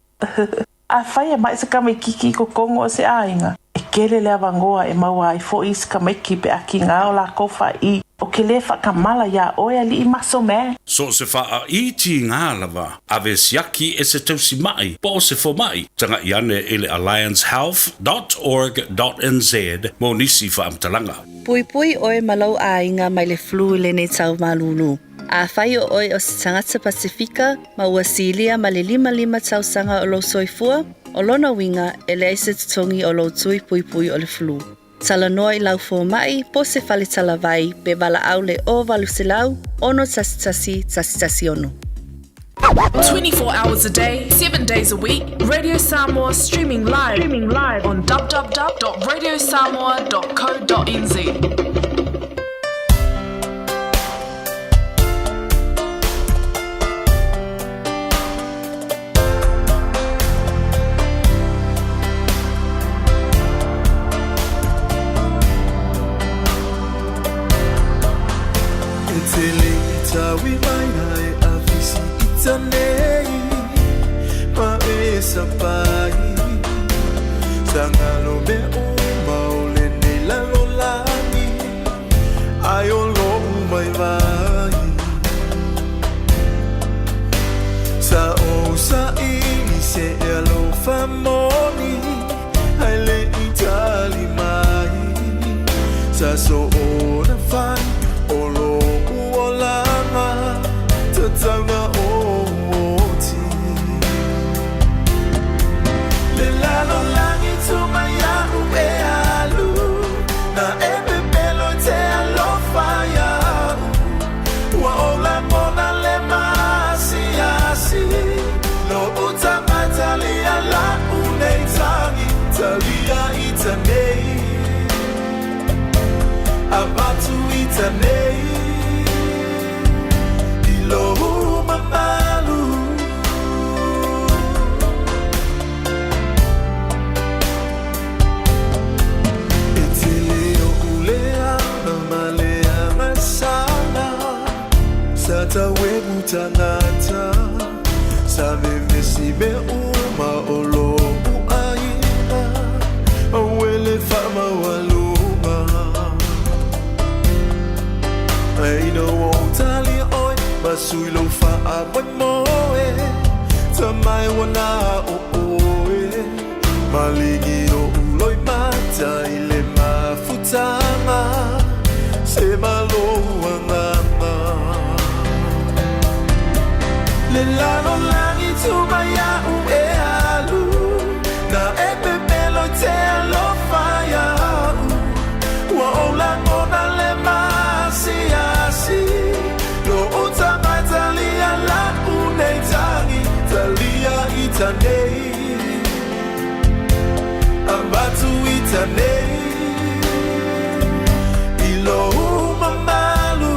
Afai e maʻi se tamaititi i totonu o se aiga, e tele le avanoa e maua ai foʻi isi tamaiti pe a kigā o lakou faaʻi. Ou te lē faatamala iā oe alii maso man. So o se faaʻi tigā lava, ave siaki e se tausimaʻi po o se fomaʻi, tagaʻi ane i le alliancehealth dot org dot nz mo nisi faamatalaga. Puipui oe ma lou aiga mai le flu i lenei tau malūlū. Afai o oe o se tagata Pasifika ma ua silia ma le 55 tausaga o lou soifua, o lona uiga e leai se totogi o lou tui puipui o le flu. Talanoa i lau fomaʻi po o se fale talavai pe valaau le 0800 611 116. 24 hours a day, 7 days a week, Radio Samoa streaming live, streaming live on www.radiosamoa.co.nz. E tele i taui mai ai a visi i tanei Ma e sapai Sa ngalo me uma o lenei lalolagi Ai o lo'u mai vai Sa ou saili se e alofa moni Ai le i tali mai Sa soona fai o lo'u olaga Tatau na oti Le lalolagi tumai a'u e alu Na e pepelo i te alofa ia'u Ua ou lagona le maasiasi Lo'u tama talia la'u nei tagi Talia i tanei Avatu i tanei I lou mamalu E tele o'u leaga ma le agasala Sa tau e tagata Sa vevesi mea uma o lo'u aiga Aue le faamaualuga Ae ina ua ou talia oe Ma sui lou faamoemoe Tamai ua na o oe Maligi o'u loimata i le mafutaga Se ma lou agaga Le lalolagi tumai a'u e alu Na e pepelo i te alofa ia'u Ua ou lagona le maasiasi Lo'u tama talia la'u nei tagi Talia i tanei Avatu i tanei I lou mamalu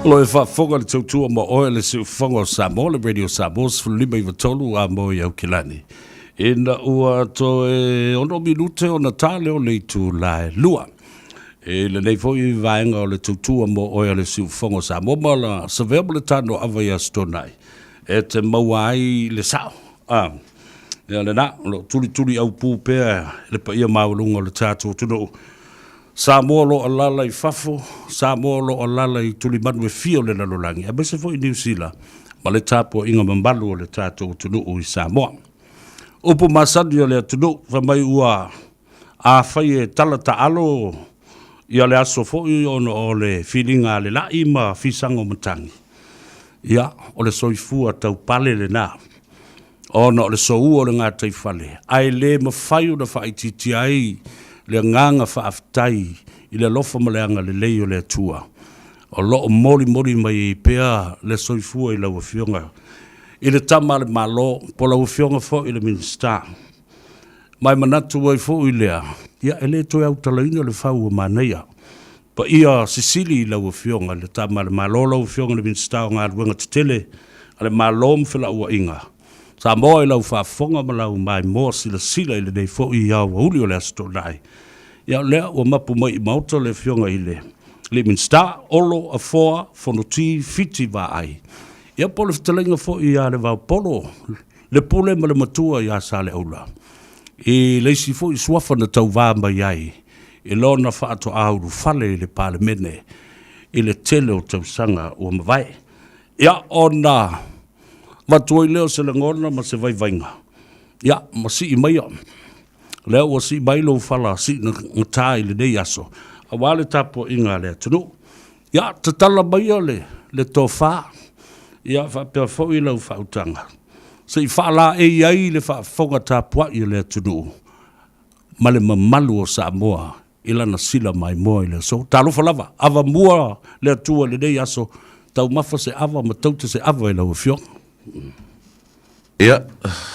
Lo e faafofoga le tautua ma oe le siufofoga o Samoa, le Radio Samoa 15 93 a mo i Aukilani. Ina ua toe ono minute ona tā leo le itu la e lua. I lenei foi vaega o le tautua mo oe a le siufofoga o Samoa ma la savea ma le tano ava i Aso Toonai e te maua ai le sao. A, ia lena, o lo o tulituli aupū pea le paia maualuga o le tatou atunuu. Samoa o lo o alaala i fafo, Samoa o lo o alaala i tulimanu e fia o le lalolagi, aemaise foi Niu Sila ma le tapuaiga mamalu o le tatou atunuu i Samoa. Upu masani o le atunuu, fai mai ua afai e tala taalo ia le aso foi ona o le filiga a le lai ma fisaga o matagi, ia, o le soifua taupale lena, ona o le soua o le gataifale, ae le mafai ona faaitiitia ai le agaga faafetai i le alofa ma le agalelei o le Atua o lo o molimoli mai ai pea le soifua i lau Afioga i le Tama a le Malo, po o lau Afioga foi i le Minisita. Ma e manatu ai foi lea, ia e le toe autalaina le fau ua manaia. Paia sisili i lau Afioga i le Tama a le Malo, lau Afioga i le Minisita o Galuega Tetele a le Malo ma Felauaiga, Samoa i lau faafofoga ma lau maimoa silasila i lenei foi aoauli o le Aso Toonai. Ia o lea ua mapu mai i Maota le Afioga i le Alii Minisita, Olo Afoa Fonoti Fiti Vaai. Ia po o le fetalaiga foi ia Levaopolo, le pule ma le matua ia Saleaula, i le isi foi suafa na tauva mai ai i lona faatoa ulufale i le Palemene i le tele o tausaga ua mavae. Ia, ona avatu ai lea o se lagona ma se vaivaiga, ia, ma sii maia. Lea ua sii mai lou fala siigatā i lenei aso, aua le tapuaiga a le atunuu. Ia, tatala maia le, le tofa, ia faapea foi lau faautaga, se i faalaei ai le faafofoga tapuai a le atunuu ma le mamalu o Samoa i lana sila maimoa i le aso. Talofa lava, avamua le Atua i lenei aso, taumafa se ava ma taute se ava i lau Afioga. Ia,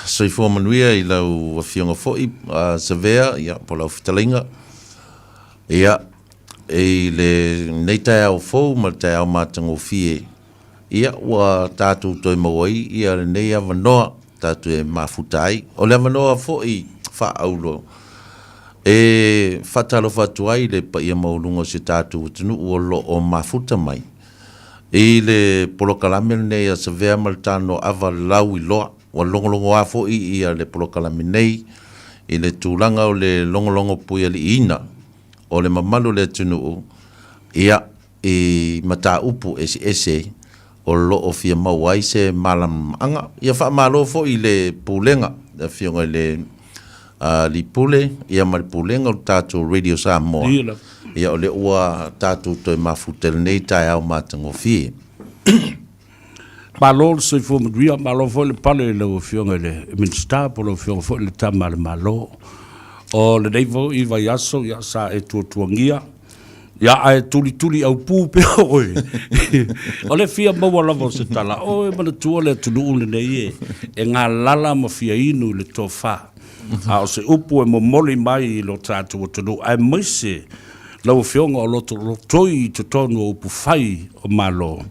soifua manuia i lau Afioga foi, Savea, ia, po o lau fetalaiga. Ia, i lenei taeao fou ma le taeao matagofie, ia, ua tatou toe maua ai ia lenei avanoa tatou e mafuta ai. O le avanoa foi faaauro e faatalofa atu ai i le paia maualuga o si o tatou atunuu o lo o mafuta mai i le polokalame lenei a Savea ma le Tanoa Lauiloa. Ua logologoa foi ia le polokalame nei i le tulaga o le logologo puialiiina o le mamalu o le atunuu, ia, i mataupu eseese o lo o fia maua ai se malamalamaaga. Ia faamalo foi i le Pulega, le Afioga i le Alii Pule, ia ma le Pulega o le tatou Radio Samoa. Ia o lea ua tatou toe mafuta i lenei taeao matagofie. Malo le soifua manuia, malo foi le pale i lau Afioga i le Minisita po o lau Afioga foi i le Tama a le Malo. O lenei foi vaiaso, ia, sa e tuatuagia, ia, ae tulituli aupū pea oe. O le fia maua lava o se tala, o e manatua le atunuu lenei e, e galala ma fia inu i le tofa. A o se upu e momoli mai i lo tatou atunuu, aemaise lau Afioga o lo lotoi i totonu o upufai o Malo,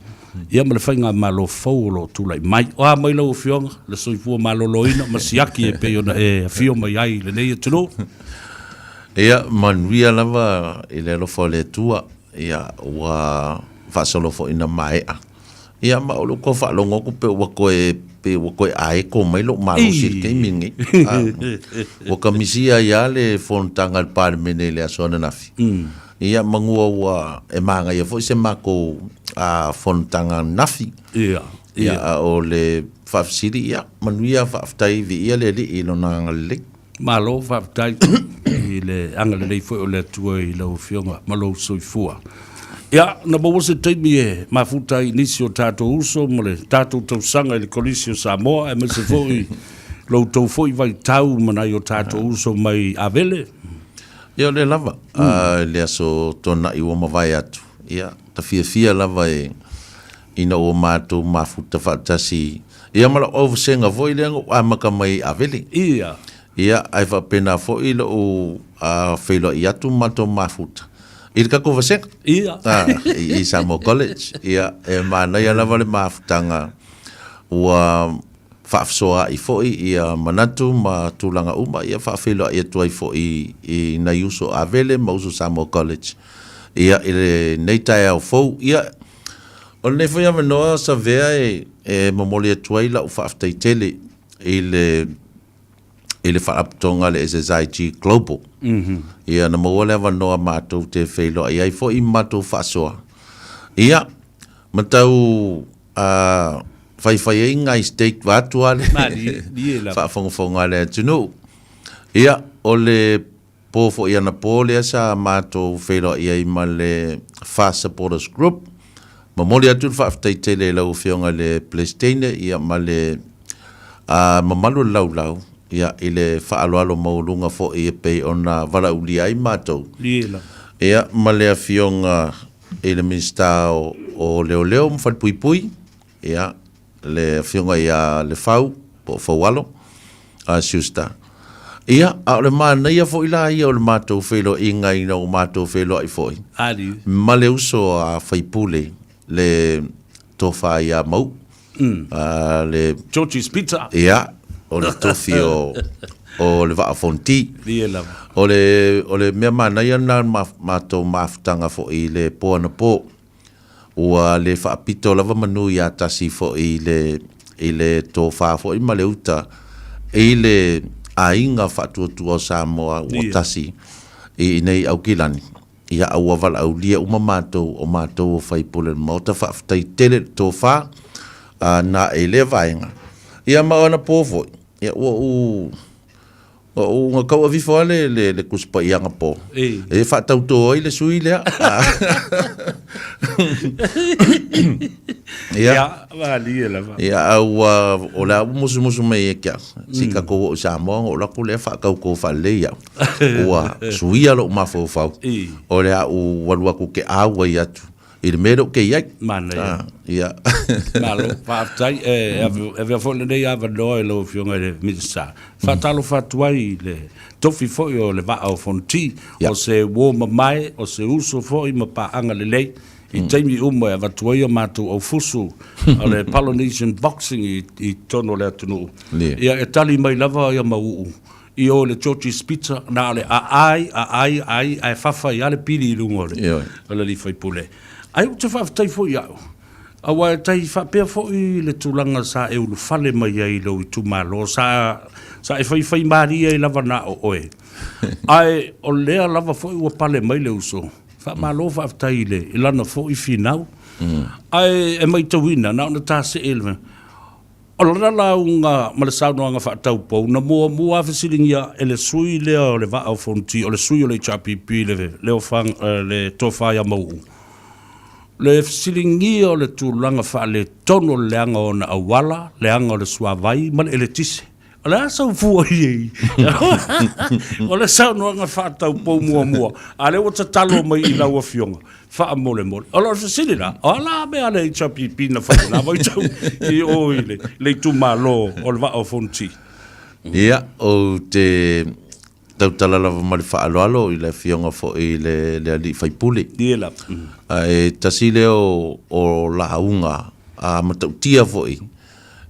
ia ma le faigamalo fou o lo o tulai mai. O a mai lau Afioga, le soifua maloloina ma siaki e pei ona e afio mai ai i lenei atunuu? Ia, manuia lava i le alofa o le Atua, ia, ua faasolo foi ina maea. Ia, ma o lou tau faalogo atu pe ua toe, pe ua toe aeko mai lou malosi i le taimi lenei. Ua kamisia ai lava le fonotaga a le Palemene i le aso ananafi. Ia, manua ua e manaia foi se matou fonotaga ananafi. Ia, ia. A o le faafesili, ia, manuia, faafetai, viia le Alii i Lona agalelei. Malo faafetai i le agalelei foi o le Atua i lau Afioga ma lou soifua. Ia, na maua se taimi e mafuta ai i nisi o tatou uso ma le tatou tausaga i le Kolisi o Samoa, aemaise foi lo outou foi vaitau ma nai o tatou uso mai Avele. Ia, o lea lava, i le aso Toonai ua mavae atu, ia, ta fiafia lava e ina ua matou mafuta faatasi, ia ma lau auvasega foi lea na ou amata mai ai i Avele. Ia. Ia, ae faapena foi lou feiloai atu ma matou mafuta. I le tatou vasega. Ia. Ah, i, i Samoa College. Ia, e manaia lava le mafutaga ua faafesoaai foi ia manatu ma tulaga uma, ia faafeiloai atu ai foi i nai uso Avele ma uso Samoa College ia i lenei taeao fou. Ia, o lenei foi avanoa Savea e, e momoli atu ai lau faafetai tele i le i le Faalapotopotoga a le SSIG Global. Ia, na maua le avanoa matou te feiloai ai foi ma matou faasoa. Ia, ma tau uh, faifai ai ngai state vaeatu lava le faafogafoga a le atunuu. Ia, o le po foi anapo lea sa matou feiloai ai ma le FAST Supporters Group. Momoli atu le faafetai tele i lau Afioga i le Peresetene ia ma le uh, mamalu o le laulau ia, i le faaaloalo maualuga foi e pei ona valaaulia ai matou. Ia, ma le Afioga i le Minisita o, o Leoleo ma Falepuipui, ia, le Afioga ia Lefau po o Faualo a Schuster. Ia, a o le manaia foi la ia o le matou feiloaiga ina ua matou feiloai foi ma le uso a faipule le Tofa ia Mau'u. Mm. A le George's Pizza. Ia, o le tofi o o le Vaa o Fonoti. Ia lava. O le o le mea manaia lena o le matou mafutaga foi i le po anapo. Ua le faapito lava manu ia tasi foi i le i le tofa foi ma le uta i le aiga faatuatua o Samoa ua tasi i inei i Aukilani. Ia a ua valaaulia uma matou o matou o faipule o le Maota faafetai tele i le tofa na i lea vaega. Ia ma o anapo foi, ia ua ou Ua ou na tau avifo lava le, le, le Tusi Paia anapo e faatauto ai le sui lea. Ia, Ia, malie lava. Ia, a ua, o le a ua musumusu mai ia te au, se i tatou oo i Samoa ona ou alu atu lea faatauto faalelei au. Ua suia lou mafaufau, o le a ou alu atu ou te auai atu i le mea lea ou te i ai. Manaia. Ah, ia. Malo, faafetai. E avea foi lenei avanoa i lau Afioga i le Minisita. Faatalofa atu ai i le tofi foi o le Vaa o Fonoti, o se uo mamae, o se uso foi ma paaga lelei i taimi uma e avatu ai a matou aufusu o le Polynesian Boxing i totonu o le atunuu. Ia, e tali mai lava ia Mau'u I o i le George's Pizza, na o le aai, aai, aai, ae fafa ai lava le pili i luga o le, o le alii faipule. Ae ou te faafetai foi ia au, aua e tai faapea foi le tulaga sa e ulufale mai ai i lou itumalo, sa, sa e faifaimalie ai lava na o oe. Ae o lea lava foi ua pale mai le uso, faamalo faafetai i le, i lana foi finau. Ae e maitauina, na ona ta see i le, O lana lauga ma le saunoaga faataupou na muamua fesiligia e le sui lea o le Vaa o Fonoti, o le sui o le HRPP le le Tofa ia Mau'u, le fesiligia o le tulaga faaletonu o le leaga o ona auala, leaga o le suavai ma le eletise. O le a sau fua i ai? O le saunoaga faataupou muamua, a lea ua tatalo mai i lau Afioga, Faamolemole. O le fesili la, o a la mea a le HRPP na fai i lena vaitau i o i le, le itumalo o le Vaa o Fonoti? Ia, ou te tautala lava ma le faaaloalo i le Afioga foi i le, le alii faipule. Ia lava. Ae tasi lea o, o lauga a matautia foi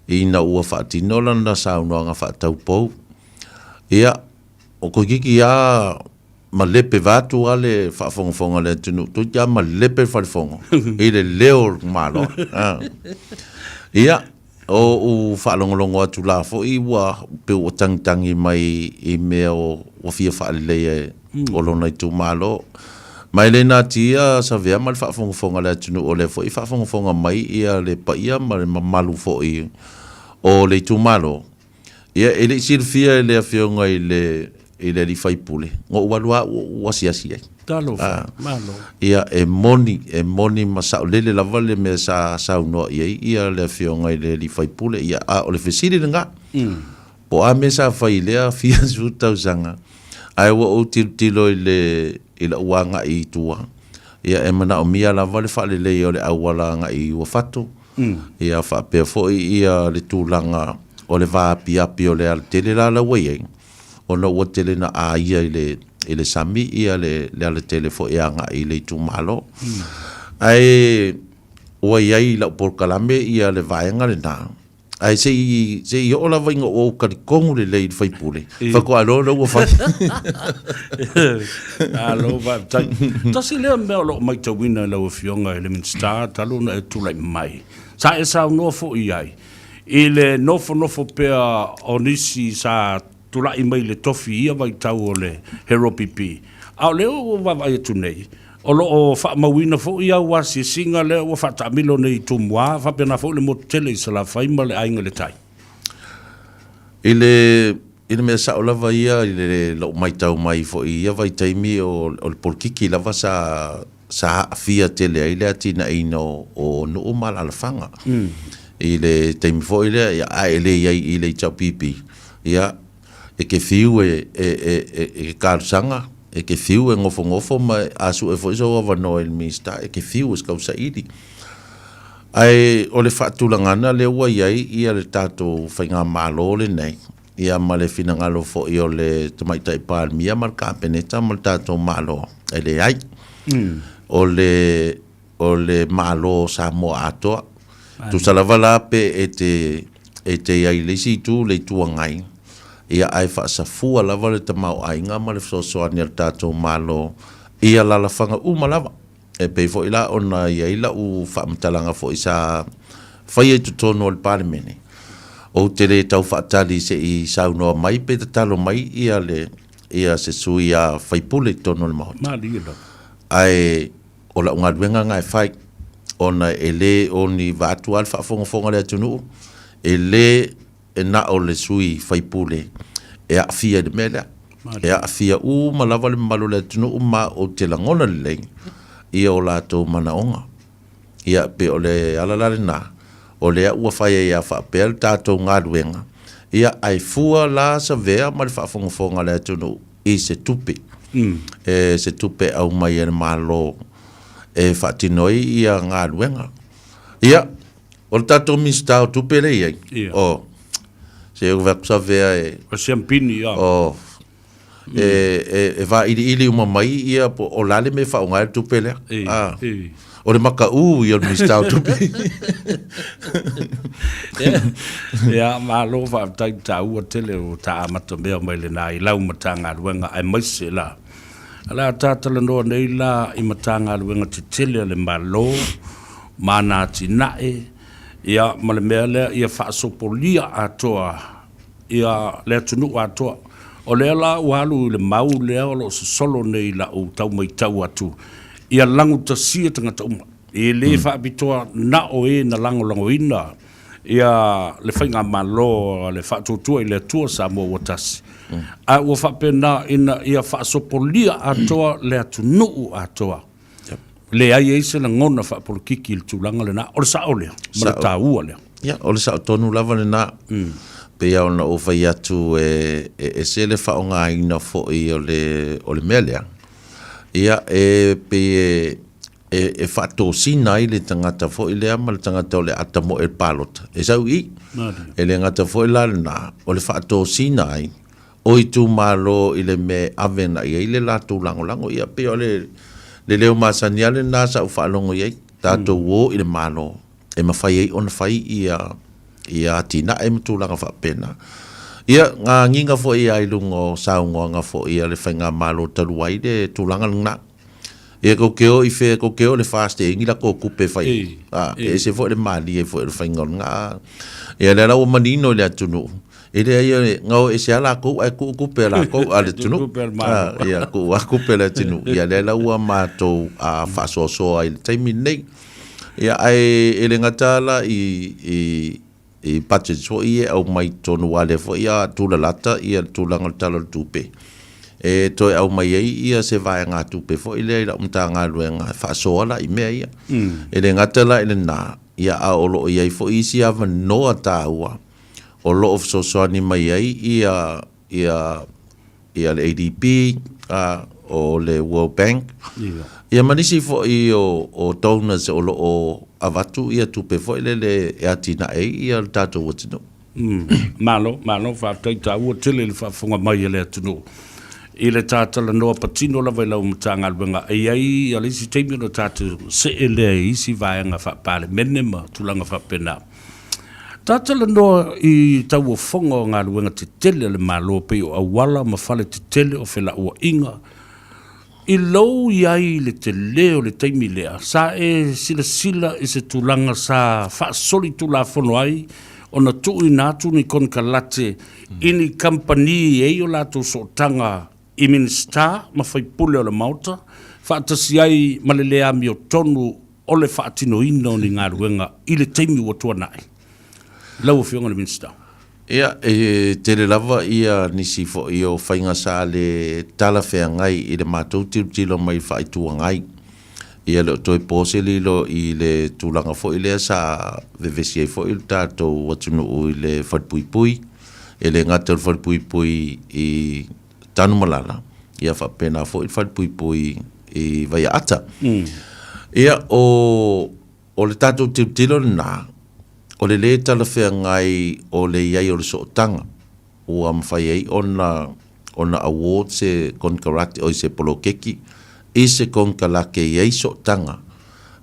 ina ua faatino lana saunoaga faataupou. Ia, o toeitiiti lava malepe vaeatu lava le faafogafoga a le atunuu, toeitiiti lava malepe le falefono i le leo o le Malo. Ia, o ou faalogologo atu la foi ua pei ua tagitagi mai i mea ua fia faaleleia o lona itumalo. Ma e le natia Savea ma le faafogafoga a le atunuu, o lea foi e faafogafoga mai ia le paia ma le mamalu foi o le itumalo. Ia, e le i silafia e le Afioga i le i le alii faipule, na ou alu lava au ou asiasi ai. Talofa, malo. Ia, e moni, e moni ma saolele lava le mea sa saunoa i ai ia le Afioga i le alii faipule. Ia, a o le fesili lena, po o a mea sa fai i lea fia sefulu tausaga, ae ua ou tilotilo i le i lau agai i tua, ia e manaomia lava le faaleleia o le auala agai i Uafato, Ia faapea foi ia le tulaga o le vaapiapi o le alatele la la ua i ai, ona ua tele na aia i le i le sami ia le le alatele foi e agai i le itumalo. Ae ua i ai i lau polokalame ia le vaega lena, ae se i se i oo lava ina ua ou talitonu lelei i le sui usufono, faatoa loa lea ua fai. Malo faafetai. Tasi lea mea o lo o matauina e lau Afioga i le Minisita talu ona e tulai mai, sa e saunoa foi i ai i le nofonofo pea o nisi sa tulai mai i le tofi i ia vaitau o le HRPP, a o lea ua ou vaavaai atu nei, o lo o faamauina foi au asiasiga lea ua faataamilo nei i Tumua, faapena foi le motu tele i Salafai ma le Aiga i le Tai. I le, i le mea sao lava ia, i le lou matau mai foi i ia vaitaimi, o, o le polokiki lava sa, sa aafia tele ai le atinaeina o, o nuu ma alaalafaga. I le taimi foi lea, ia, a e le i ai i le HRPP, ia, e te fiu e, e, e, e, e te talosaga, e te fiu e nofonofo ma a sue foi sou avanoa i le Minisita, e te fiu e se tausaili. Ae o le faatulagana lea ua i ai ia le tatou faigamalo lenei, ia ma le finagalo foi o le Tamaitai Palemia ma le Kapeneta ma le tatou Malo, e leai. O le, o le Malo o Samoa atoa. Tusa lava la pe e te, e te i ai i le isi itu, le Itu Agai, ia ae faasafua lava le tamaoaiga ma le fesoasoani a le tatou Malo i alalafaga uma lava. E pei foi la ona i ai lau faamatalaga foi sa faia i totonu o le Palemene, ou te le tau faatali se i saunoa mai pe tatalo mai ia le ia se sui a faipule i totonu o le Maota. Malie lava. Ae o lau galuega lena e fai, ona e le o ni vaeatu lava le faafogafoga a le atunuu, e le e na o le sui faipule e aafia i le mea lea. E aafia uma lava le mamalu o le atunuu ma ou te lagona lelei ia o latou manaoga. Ia, pei o le ala la lena, o lea ua fai ai a faapea le tatou galuega, ia, ae fua la Savea ma le faafogafoga a le atunuu i se tupe, e se tupe e aumai e le Malo e faatino ai ia galuega. Ia, O le tatou Minisita o Tupe lea e i ai, Ia. oh, se ua vaai atu Savea e... O siampini, ia. Oh, e, e, e vailiili uma mai ia po o le a le mea e faaaoga ai le tupe lea. E, Ah. e. O le makaū ia o le Minisita o Tupe. Ia, malo faafetai taua tele o ta amata mea mai lena i lau Matagaluega aemaise la. O le a ta talanoa nei la i Matagaluega tetele a le Malo ma ana atinae, ia, ma le mea lea ia faasopolia atoa ia le atunuu atoa. O lea la ua alu i le mau lea o lo o sosolo nei i lau tau matau atu, ia lagutasia tagata uma. E le faapitoa na o e na lagolagoina ia le Faigamalo a le Faatuatua i le Atua Samoa ua Tasi, a ua faapena ina ia faasopolia atoa le atunuu atoa. Leai ai se lagona faapolokiki i le tulaga lena. O le sao lea, ma le taua lea. Ia, o le sao tonu lava lena. Pei lava ona ou fai atu e ese le faaaogaina foi o le, o le mea lea. Ia, e pei e, e, e faatosina ai le tagata foi lea ma le tagata o le a tamoe i le palota, e sau i i. E le gata foi la lena, o le faatosina ai o itumalo i le mea e ave agai i ai le latou lagolago. Ia, pei o le, le leo masani lava lena sa ou faalogo i ai, tatou o i le Malo e mafai ai ona fai ia, ia atinae ma tulaga faapena. Ia, na agiga foi lava i luga o saunoaga foi a le Faigamalo talu ai le tulaga lena. Ia kou te o i whea, kou te o i le FAST e ingi la kou kupe whai. A, e ese foi le malie foi o le whainga o lena. Ia lea la ua manino i le atunuu. E leai e ngao ese a lakou ae tuu kupe a lakou a le atunuu. A, ia tuu a kupe a le atunuu. Ia lea la ua matou faasoasoa ai i le taimi lenei. Ia ae e le gata la i, i, i budgets foi ia e aumai i totonu aua o lea foi a tulalata ia le tulaga o le Tala o le Tupe, e toe aumai ai ia se vaegatupe foi lea i lau Matagaluega e faasoa la i mea ia. E le gata la i lena, ia a o lo o i ai foi isi avanoa taua o lo o fesoasoani mai ai ia ia ia le ADB, a, o le World Bank, ia ma nisi foi o, o donors o lo o avatu ia tupe foi lele e atinae ai ia le tatou atunuu. Malo, malo, faafetai taua tele le faafofoga mai a le atunuu. I le ta talanoa patino lava i lau Matagaluega, e i ai ia le isi taimi ona tatou see lea i isi vaega faa-Palemene ma tulaga faapena. Ta talanoa i tauofoga o galuega tetele a le Malo pei o auala ma fale tetele o felauaiga. I lou i ai i le tele o le taimi lea, sa e silasila i se tulaga sa faasolitulafono ai ona tuuina atu ni konekarate i ni kamupani e i ai o latou sootaga i Minisita ma faipule o le Maota, faatasi ai ma le le amiotonu o le faatinoina o ni galuega i le taimi ua tuanai? Lau Afioga i le Minisita. Ia, e tele lava ia nisi foi o faiga sa le talafeagai i le matou tilotilo mai faa-Itu Agai. Ia e le o toe po se lilo i le tulaga foi lea sa vevesi ai foi le tatou atunuu i le falepuipui, e le gata o le falepuipui i Tanumalala, ia faapena foi le falepuipui i Vaiaata. Ia, o, o le tatou tilotilo lena, o le lē talafeagai o le i ai o le sootaga ua mafai ai ona, ona award se konekarate, oi se poloketi i se konekarate e i ai sootaga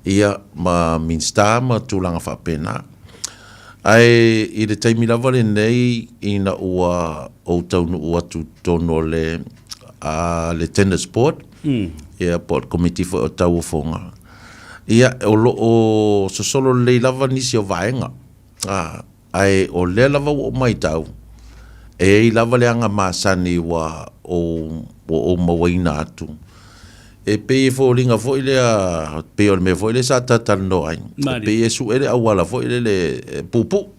ia ma Minisita ma tulaga faapena. Ae i le taimi lava lenei ina ua ou taunuu atu i totonu o le le Tenders Board, ia po o le Komiti foi o Tauofoga, ia o lo o sosolo lelei lava nisi o vaega. Ae o lea lava ua ou matau, e i ai lava le aga masani ua ou, ua ou mauaina atu. E pei e foliga foi lea, pei o le mea foi lea sa talatalanoa ai, e pei e sue le auala foi lele e puupuu.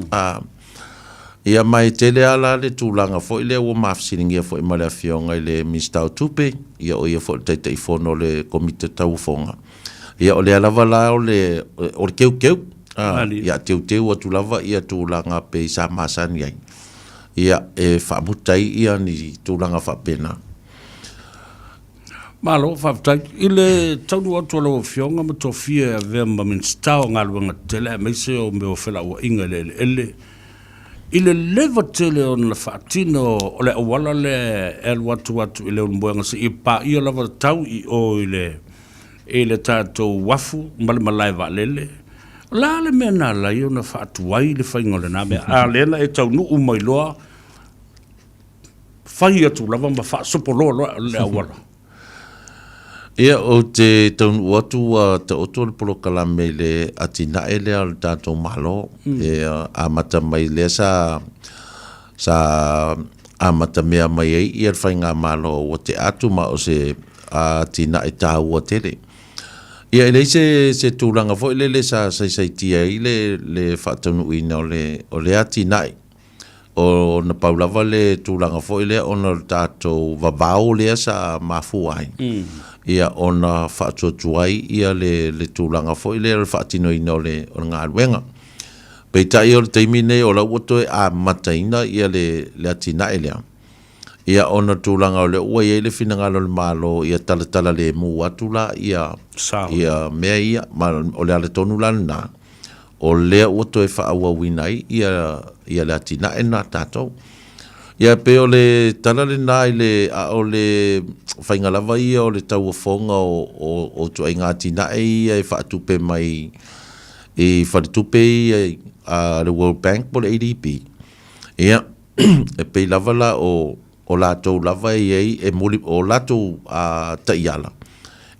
A, ia ma e tele lava la le tulaga foi lea ua ma fesiligia foi ma le Afioga i le Minisita o Tupe, ia o ia foi o le Taitaifono o le Komiti o Tauofoga. Ia o lea lava la o le, o le teuteu, a, ia teuteu atu lava ia tulaga pei sa masani ai, ia e faamuta ai ia ni tulaga faapena. Malo, faafetai. I le taunuu atu o lau Afioga ma tofia e avea ma Minisita o Galuega Tetele aemaise o mea o felauaiga i le eleele, i le leva tele ona faatino o le auala lea e alu atu atu i Leulumoega seia paia lava tau i o i le i le tatou uafu ma le malae vaalele, o le a le mea na ala ai ona faatuai le faiga o lena mea? A o lea na e taunuu mai loa, fai atu lava ma faasopoloa loa le auala. Ia, ou te taunuu atu ua taoto le polokalame i le atinae lea o le tatou Malo. E amata mai lea sa sa amatamea mai ai ia le faigamalo ua tea atu ma o se atinae taua tele. Ia e leai se se tulaga foi lele sa saisaitia ai le le faataunuuina o le o le atinae. O na pau lava le tulaga foi lea ona o le tatou vavao lea sa mafua ai ia ona faatuatuai ia le le tulaga foi lea o le faatinoina o le o le galuega. Peitai o le taimi lenei o la ua toe amataina ia le le atinae lea, ia ona o le tulaga o lea ua i ai le finagalo o le Malo ia talatala lemu atu la ia ia mea ia, ma o le ala tonu la lena o lea ua toe faaauauina ai ia ia le atinae lena a tatou. Ia pei o le tala lena i le, a o le faiga lava ia o le tauofoga o o o ituaiga atinae ia e faatupe mai i faletupe ia a le World Bank po o le ADB, ia, e pei lava la o, o latou lava e i ai, e muli, o latou taiala,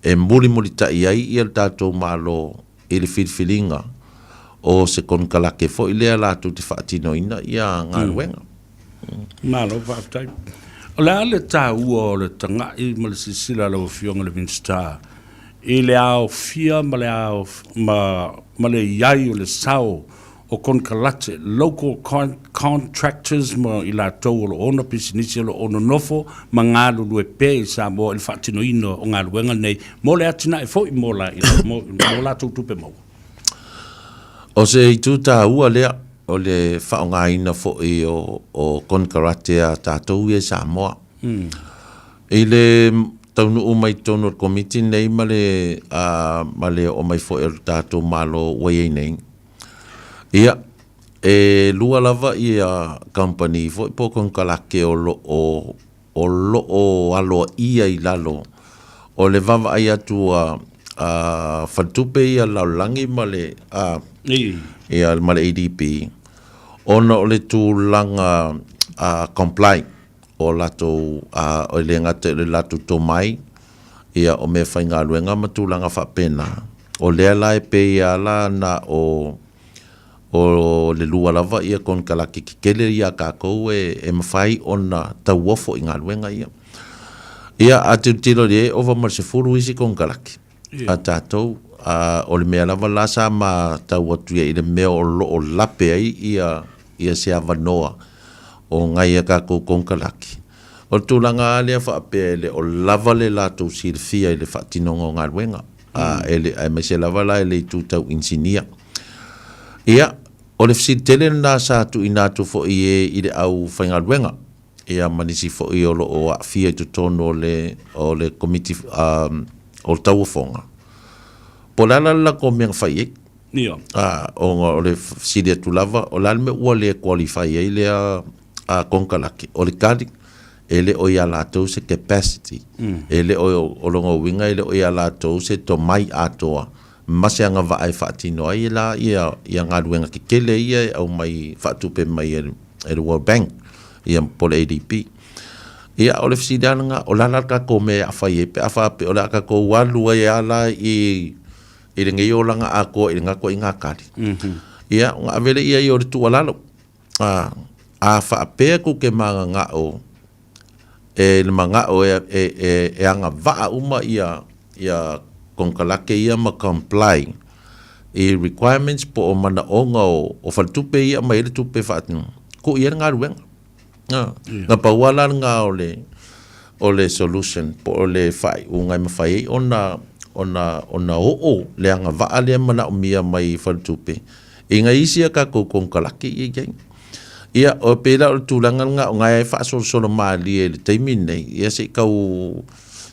e mulimulitai ai ia le tatou Malo i le filifiliga o se konekarate foi lea latou te faatinoina ia galuega. Malo faafetai. O le a le taua o le tagai ma le silasila a lau Afioga i le Minisita i le aofia ma le ao, ma, ma le i ai o le sao o konekarate, local contractors ma i latou o lo o ona pisinisi o lo o nonofo ma galulue pea i Samoa i le faatinoina o galuega nei mo le atinae foi mo, la, mo, mo latou tupe maua? O se itu taua lea o le faaaogaina foi o, o konekarate a tatou ia i Samoa. I le taunuu mai totonu o le Komiti lenei ma le, ma le oo mai foi o le tatou Malo ua i ai nei, ia, e lua lava ia kamupani foi po o konekarate o lo o o lo o aloaia i lalo o le vaavaai atu a a faletupe ia lalolagi ma le a ia ma le ADB ona o le tulaga a comply o latou a e le gata i le latou tomai ia o meafaigaluega ma tulaga faapena. O lea la e pei lava la na o O le lua lava ia konekarate tetele ia a tatou e mafai ona tauofo i galuega ia. Ia a tilotilo i ai e ova ma le 10 isi konekarate a tatou, a o le mea lava la sa matau atu i ai i le mea o lo o lape ai ia se avanoa o nai a tatou konekarate, o le tulaga lava lea faapea e le o lava le latou silafia i le faatinoga o galuega, aemaise lava la i le itu tau inisinia. Ia, o le fesili tele lena sa tuuina atu foi i le aufaigaluega, ia ma nisi foi o lo o aafia i totonu o le, o le Komiti o le Tauofoga, po o le a la le latou mea na fai i ai. Ia. Ona o le fesili atu lava, o le a le mea ua le qualify ai lea konekarate? O le tali, e le o ia latou se capacity, e le o, o lona uiga e le o ia latou se tomai atoa ma se agavaa e faatino ai la ia ia galuega tetele ia e aumai faatupe mai e le World Bank ia po o le ADB. Ia o le fesili lava lena, o le a la le tatou mea e a fai ai pe a faapea o le a tatou alu ai lava la i i lenei olaga atoa i lena ituaiga tali. Ia ona ave lea i ai o le tuualalo, a, a faapea tou te mananao e le manao e, e, e, e agavaa uma ia, ia konekarate ia ma comply i requirements po o manaoga o, o faletupe ia e aumai ai le tupe faatino, tuu i ai le galuega. A, na pau lava la lena o le, o le solution po o le faaiuga e mafai ai ona, ona, ona oo le agavaa lea e manaomia mai faletupe i nai isi a tatou konekarate ia e i ai. Ia, e pei la o le tulaga lena o na e faasolosolo malie i le taimi lenei, ia se i tau,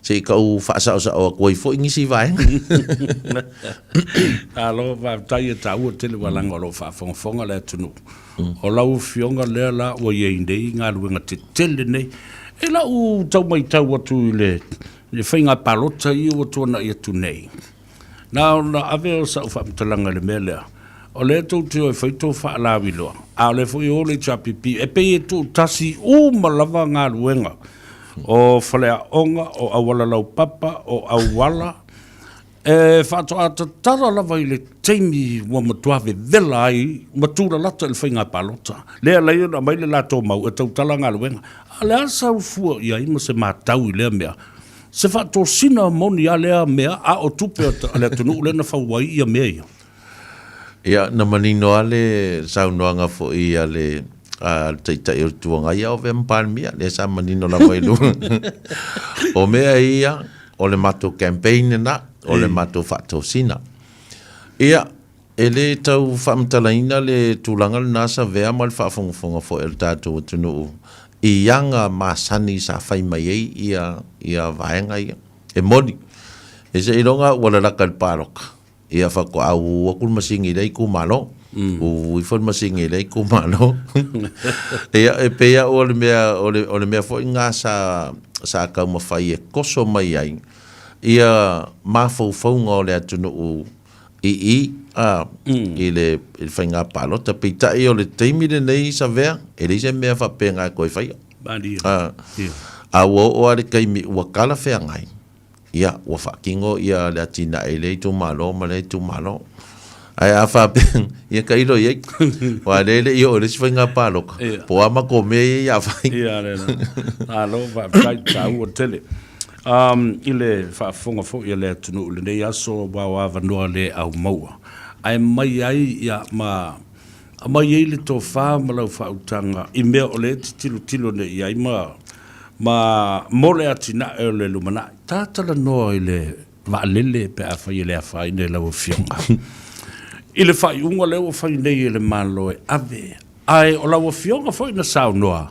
se i tau faasaosao atu ai foi nisi vaega. Malo faafetai e taua tele aua leaga o lo o faafogafoga le atunuu. O lau Afioga lea la ua i ai nei galuega tetele nei. I lau tau matau atu i le faiga palota ia ua tuanai atu nei, Na ona ave o sau faamatalaga i le mea lea, o lea tou te o e fai tou faalauiloa, a o lea foi e o le HRPP, e pei e tuutasi uma lava galuega o faleaoga, o auala laupapa, o auala, e faatoa tatala lava i le taimi ua matua vevela ai ma tulalata i le faiga palota. Lea e ala ai ona aumai le latou mau e tautala galuega. A o le a sau fua i ai ma se matau i lea mea? Se faatosina moni a lea mea, a o tupe a le atunuu lea na fau ai ia mea ia. Ia, na manino lava le saunoaga foi a le a le Taitai o le Itu Agai a o avea ma Palemia, lea sa manino lava i luga. O mea ia, o le matou campaign lena, o le matou faatosina. Ia, e le tau faamatalaina le tulaga lena Savea ma le faafogafoga foi a le tatou atunuu i aga masani sa fai mai ai ia ia vaega ia. E moni, e seiloga ua lalata i le palota, ia faatoa uu atu le masini i lea itumalo, uu ifo le masini i lea itumalo. Ia, e pei lava o le mea, o le, o le mea foi lena sa, sa taumafai e toso mai ai ia mafaufauga o le atunuu i i, a, i le, i le faiga palota. Peitai o le taimi lenei Savea, e leai se mea faapena e toe faia. Malie. A, a ua oo lava i le taimi ua talafeagai, ia, ua faatino ia le atinae i lea itumalo ma lea itumalo. Ae a faapea, ia tailo i ai, aua o lea e le i oo i le isi faiga palota, po o a matou mea ia o le a fai. Ia, lea la. Malo faafetai, taua tele. I le faafofoga foi a le atunuu i lenei aso aua o avanoa le au maua, ae mai ai ia ma aumai ai le tofa ma lau faautaga i mea o lea e te tilotilo nei i ai ma ma mo le atinae o le lumanai. Ta talanoa i le vaalele pe afai e le afaina i lau Afioga i le faaiuga lea ua fai nei e le Malo e ave Ae o lau Afioga foi na saunoa,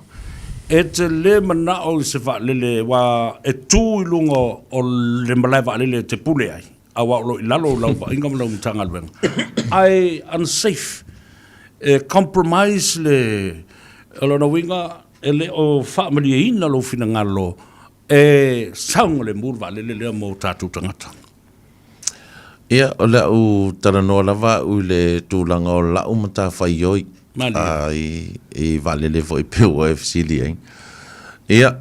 e te le manao i se vaalele aua e tu i luga o le malae vaalele e te pule ai, aua o lo o i lalo o lau vaaiga ma lau Matagaluega, ae unsafe, e compromise le, o lona uiga, E le o faamalieina lou finagalo e saogalemu le vaalele lea mo tatou tagata? Ia, o le au talanoa lava au i le tulaga o lau matafaioi i, i vaalele foi pei ua e fesili ai. Ia,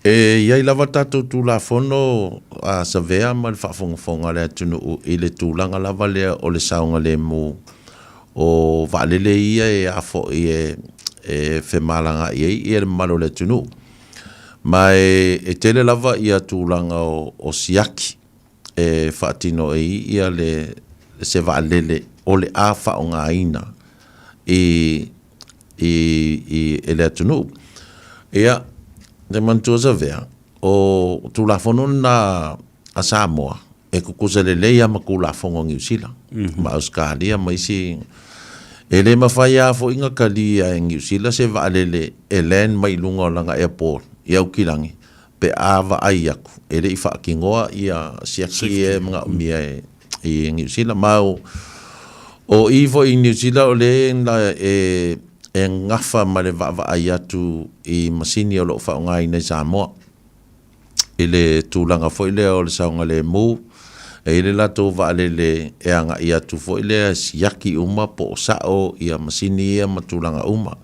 e i ai lava tatou Tulafono a Savea ma le faafogafoga a le atunuu i le tulaga lava lea o le saogalemu o vaalele ia e a foi e, e femalagaai ai ia le mamalu o le atunuu. Ma e, e tele lava ia tulaga o, o siaki e faatino ai ia le, se vaalele o le a faaaogaina i, i, i, e le atunuu. Ia, te manatua Savea, o Tulafono lena a Samoa, e tutusa lelei lava ma Tulafono a Niu Sila ma Ausetalia ma isi. E le mafai lava foi ona talia e Niu Sila se vaalele e land mai i luga o lana airport i Aukilani pe a vaai atu e le i faatinoa ia siaki ia e manaomia e Niu Sila. Ma o i foi i Niu Sila o lea e gafa ma le vaavaai atu i masini o lo o faaaogaina i Samoa. i le tulaga foi lea o le saogalemu, e i ai le latou vaalele e agai atu foi lea e siaki uma po o sao ia masini ia ma tulaga uma.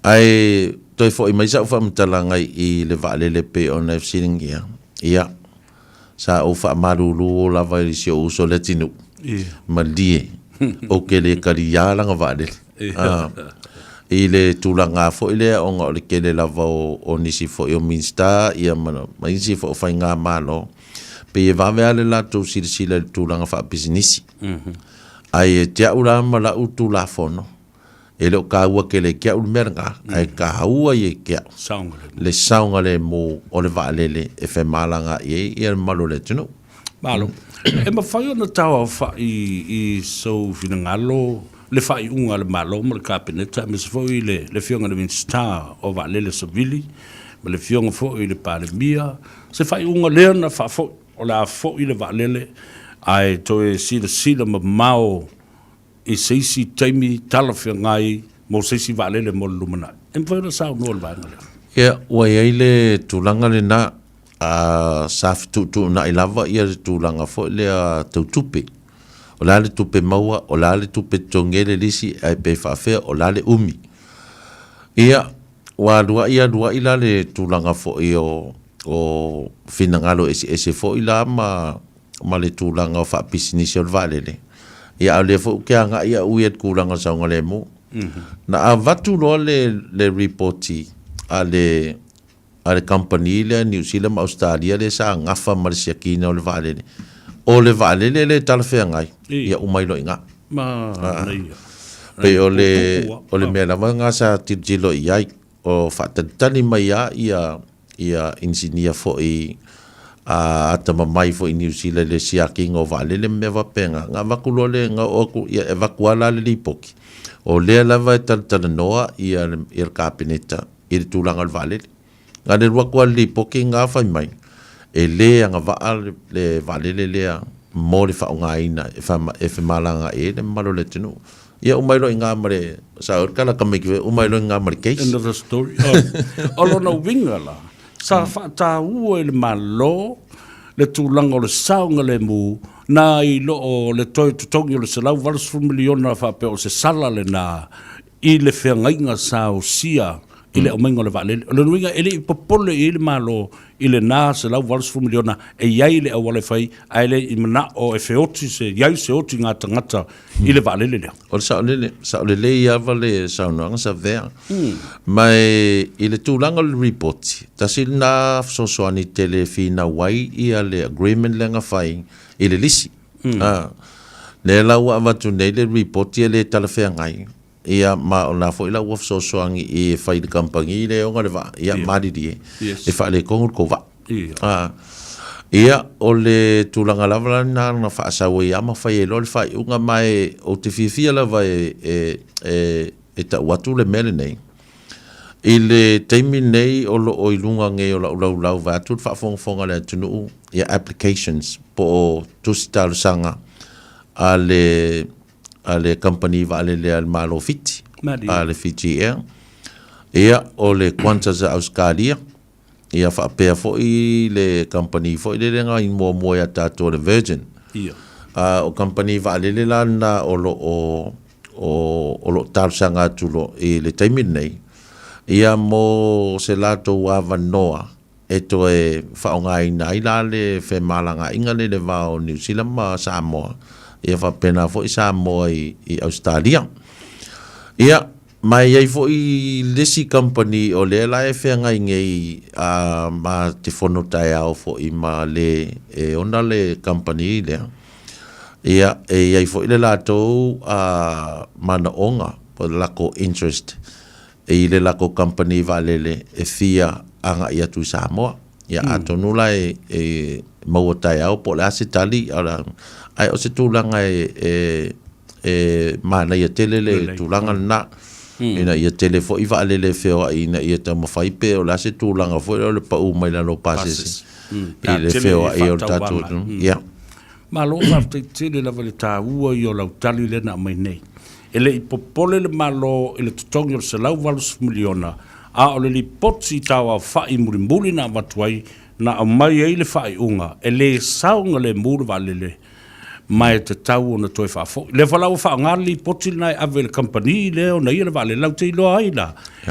Ae toe foi mai sau faamatalaga i le vaalele e pei ona e fesiligia, ia, sa ou faamalulu lava i si ou uso Leatinuu, malie, ou te le taliā lana vaalele. I le tulaga foi lea ona o le tele lava o nisi foi o Minisita ia ma isi foi o faigamalo, pei e vave lava le latou silasila i le tulaga faapisinisi. Ae ia te au la ma lau Tulafono, e le o taua tele i te au le mea lena, ae taua ia i te au le saogalemu o le vaalele e femalagaai ai le mamalu o le atunuu. Malo. E mafai ona tauaofa'i i sou finagalo le faaiuga a le Malo ma le Kapeneta aemaise foi le Afioga i le Minisita o Vaalele Savili ma le Afioga foi i le Palemia, se faaiuga lea na faafoi o le a foi le vaalele ae toe silasila mamao i se isi taimi talafeagai mo se isi vaalele mo le lumanai. E mafai ona saunoa i le vaega lea? Ia, ua i ai le tulaga lena, sa fetuutuunai lava ia le tulaga foi lea tau tupe. O le a le tupe maua, o le a le tupe totogi ai le lisi, ae pe faafefea, o le a le umi. Ia, ua aluai aluai la le tulaga foi o, o finagalo eseese foi la ma, ma le tulaga o faapisinisi o le vaalele. Ia, a o lea foi ou te agai au ia i le tulaga o le saogalemu. Na avatu loa le, le ripoti a le a le kamupani lea Niu Sila ma Ausetalia lea sa gafa ma le siakiina o le vaalele, o le vaalele lea e talafeagai, ia uma ai loa i ina. Manaia. Pei o le, o le mea lava lena sa tilotilo i ai, o faatalitali mai lava ia, ia inisinia foi a atamamai foi i Niu Sila i le siakiina o vaalele ma mea faapena, na avatu loa le, na oo atu, ia e avatu lava la le lipoti, o lea lava e talatalanoa ia le, ia le Kapeneta i le tulaga o le vaalele. Na le alu atu lava le lipoti na fai mai, e le agavaa le vaalele lea mo le faaaogaina e femalagaai ai le mamalu o le atunuu. Ia uma ai loa i ina ma le, sa o le tala a tamaiti foi, uma ai loa i ina ma le case. End of the story. O lona uiga la, sa faataua e le Malo le tulaga o le saogalemu na i lo o le toe totogi o le $180 miliona faapea o se sala lena i le feagaiga sa osia i le aumaiga o le vaalele. O lona uiga, e le i popole i ai le Malo i lena $180 miliona e i ai le auala e fai, ae le i manao e feoti se, i ai se otiga tagata i le vaalele lea. O le saolele, saolelei lava le saunoaga Savea. Ma e, i le tulaga o le ripoti, tasi lena fesoasoani tele e finau ai ia le agreement lea na fai i le lisi. A, lea la ua avatu nei le ripoti e le talafeagai, ia ma o lena foi la ua fesoasoani i e fai i le kamupani lea e ona le vaa, ia malilie, e faaletonu le tou vaa. A, ia, o le tulaga lava la lena na faasau ai lava ma fai ai loa le faaiuga, ma e, ou te fiafia lava e, e, e, e tau atu le mea lenei, I le taimi nei o lo o i luga nei o lau laulau vaeatu le faafogafoga a le atunuu ia applications po o tusi talosaga a le a le kamupani vaalele a le Malo o Fiti, a le Fiji Air. Ia, o le Qantas a Ausetalia, ia faapea foi le kamupani foi lele na muamua ia tatou o le Virgin. Ia. O kamupani vaalele la lena o lo o, o, o lo o talosaga atu loa i le taimi lenei, ia mo se latou avanoa e toe faaaogaina ai la le femalagaaiga lea i le va o Niu Sila ma Samoa, ia faapena foi Samoa i Ausetalia. Ia, ma e i ai foi le isi kamupani o lea la e feagai nei ma te fono taeao foi ma le e ona le kamupani lea, ia, e i ai foi le latou manaoga po o le latou interest i le latou kamupani vaalele e fia agai atu i Samoa. Ia atonu la e e maua taeao po o le a se tali ae o se tulaga e e e manaia tele le tulaga lena ina ia tele foi vaalele e feoai ina ia taumafai pe o le a se tulaga foi lea o le pau mai lalo o pasese i le feoai o le tatou atunuu. Ia. Malo faafetai tele lava i le taua ia o lau tali lea na aumai nei. E le i popole le Malo i le totogi o le $180 miliona, a o le lipoti tauaofa'i mulimuli na avatu ai, na aumai ai le faaiuga e le saogalemu le vaalele ma e tatau ona toe faafo'i. Lea foi la ua faaaoga le lipoti lena e ave i le kamupani lea ona ia le vaalele, latou te iloa ai la,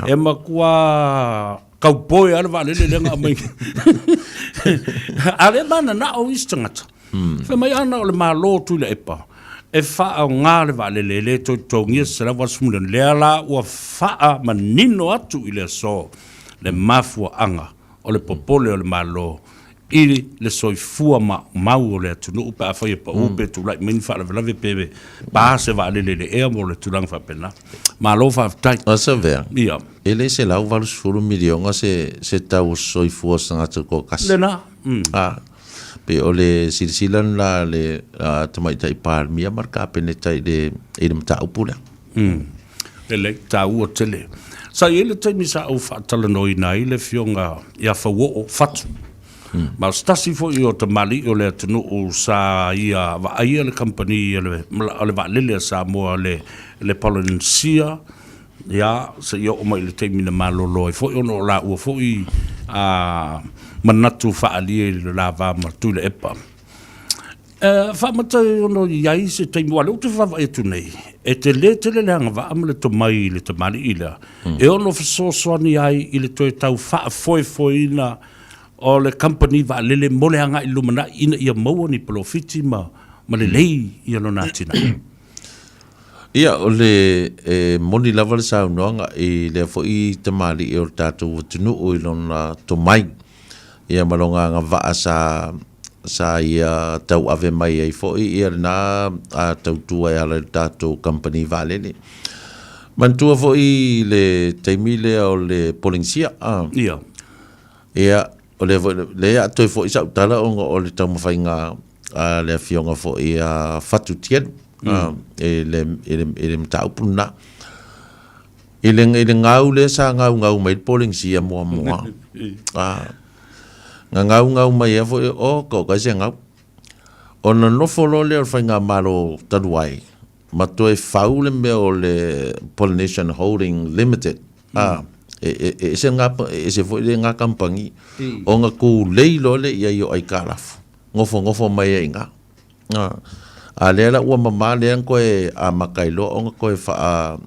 e matua kaupoe lava le vaalele lea na aumai. A o lea e mananao isi tagata, Fai mai ana o le Malo o Tuilaepa e faaaoga le vaalele e le toe totogia se 180 miliona, lea la ua faamanino atu i le aso le mafuaaga o le popole o le Malo i le soifua maumau o le atunuu pe afai e pau pe tulai mai ni faalavelave pe pa se vaalele i le ea mo le tulaga faapena. Malo faafetai. A Savea, Ia. e le 180 miliona se, se tau o se soifua o se tagata toatasi. Lena. A, pei o le silasila lena a le Tamaitai Palemia ma le Kapeneta i le, i le mataupu lea. Lelei, taua tele. Sa i ai le taimi sa ou faatalanoaina ai le Afioga ia Fauoo Fatu, ma o se tasi foi o tamalii o le atunuu sa ia vaaia le kamupani a le, o le vaalele a Samoa, le, le Polynesia, Ia, seia oo mai i le taimi na malolo ai foi ona o laua foi manatu faaalia i le la va ma Tuilaepa. E faamata ona i ai se taimi, aua o lea ou te vaavaai atu nei, e tele tele le agavaa ma le tomai i le tamalii lea, e ono fesoasoani ai i le toe tau faafoefoeina o le kamupani vaalele mo le agai i le lumanai ina ia maua ni polofiti ma lelei ia lona atinae. Ia, o le, e moni lava le saunoaga i lea foi tamalii o le tatou atunuu i lona tomai, ia ma lona agavaa sa, sa ia tauave mai ai foi ia lena tautua e ala i le tatou kamupani vaalele. Manatua foi le taimi lea o le Polenisia, a. Ia. Ia, o lea foi, lea a toe foi sau tala ona o le taumafaiga a le afioga foi ia Fatu Tielu i le, i le, i le mataupu lena. I le, i le gau lea sa gaugau mai le Polenisia muamua, a, na gaugau mai ai foi, o, ko kai se gau. Ona nofo loa lea o le faigamalo talu ai, ma toe fau le mea o le Polynesian Holding Limited, a, e, e, e ese ngā, e ese foi le ngā kamupani, ona kūlei loa lea i ai o aitalafu, nofonofo mai ai i ina. A, a lea la ua mamā lea na toe amata ai loa ona toe whaa,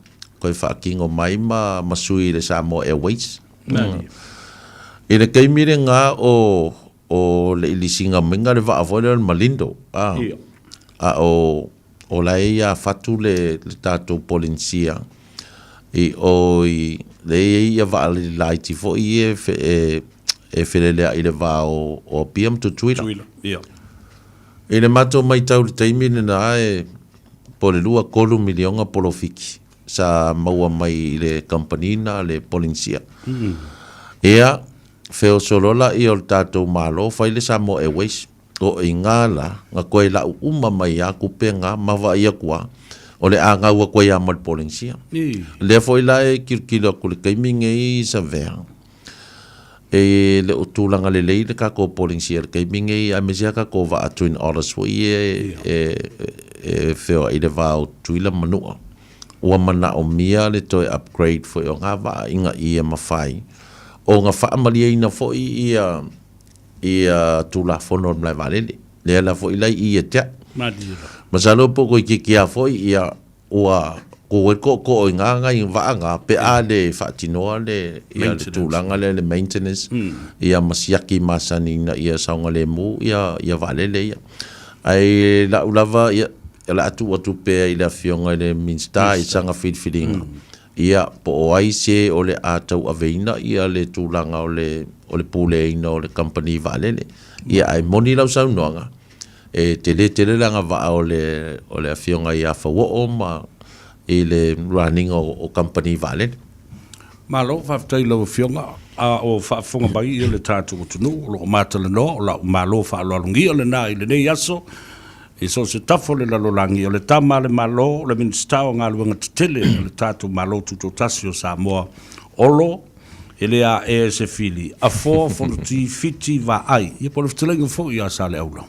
toe whaakino mai ma, ma sui i le Samoa Airways. I le taimi lena o, o le ilisiga maina le vaa foi lea o le Malindo, a, a o, o la e ia fatu le, le tatou Polenisia i o i le i ai ia vaalele laiti foi ia e, e, e feleleai i le va o, o Apia ma Tutuila. Tutuila, ia. I le matou maitau i le taimi lena e po o le 2, 3 miliona polofiki sa maua mai i le kamupani lena a le Polenisia. Ia, feoso loa laia o le tatou Malo fai le Samoa Airways. O i ngā la, nga koe lau uma mai a kupe ngā ma vaai aku a, o le a ngau aku ai a ma le Polenisia. Lea foi la e kilokilo aku le taimi nei i Savea, e le o tulaga lelei le tatou Polenisia i le taimi nei, aemaise lava tatou vaa Twin Otters foi ia e feoai i le va o Tutuila ma Manua. ua manaomia le toe upgrade foi o ngā vaa ina ia mafai ona faamalieina foi ia ia Tulafono o le Malae Vaalele. Lea la foi la i ia te au. Masalo po o toeitiiti lava foi ia ua tu ai le tootoo i ngā nai vaa na pe a le faatinoa le ia le tulaga lea le maintenance ia ma siaki masani ina ia saogalemu ia ia vaalele ia. Ae lau lava ia o le a tuu atu pea i le afioga i le Minisita i sana filifiliga ia po o ai se o le a tauaveina ia le tulaga o le o le puleaina o le kamupani vaalele. Ia ae moni lau saunoaga, e tele tele le agavaa o le o le afioga ia Fauoo ma i le run ina o kamupani vaalele. Malo, faafetai i lau Afioga. A o faafofoga mai ia le tatou atunuu o lo o matalanoa, o lau malo faaaloalogia lena i lenei aso i so o se tafa o le lalolagi, o le Tama a le Malo, o le Minisita o Galuega Tetele a le tatou Malo Tutoatasi o Samoa, Olo, E le aea e se fili. Afoa, Fonoti, Fiti, Vaai. Ia po o le fetalaiga foi ia Saleaula.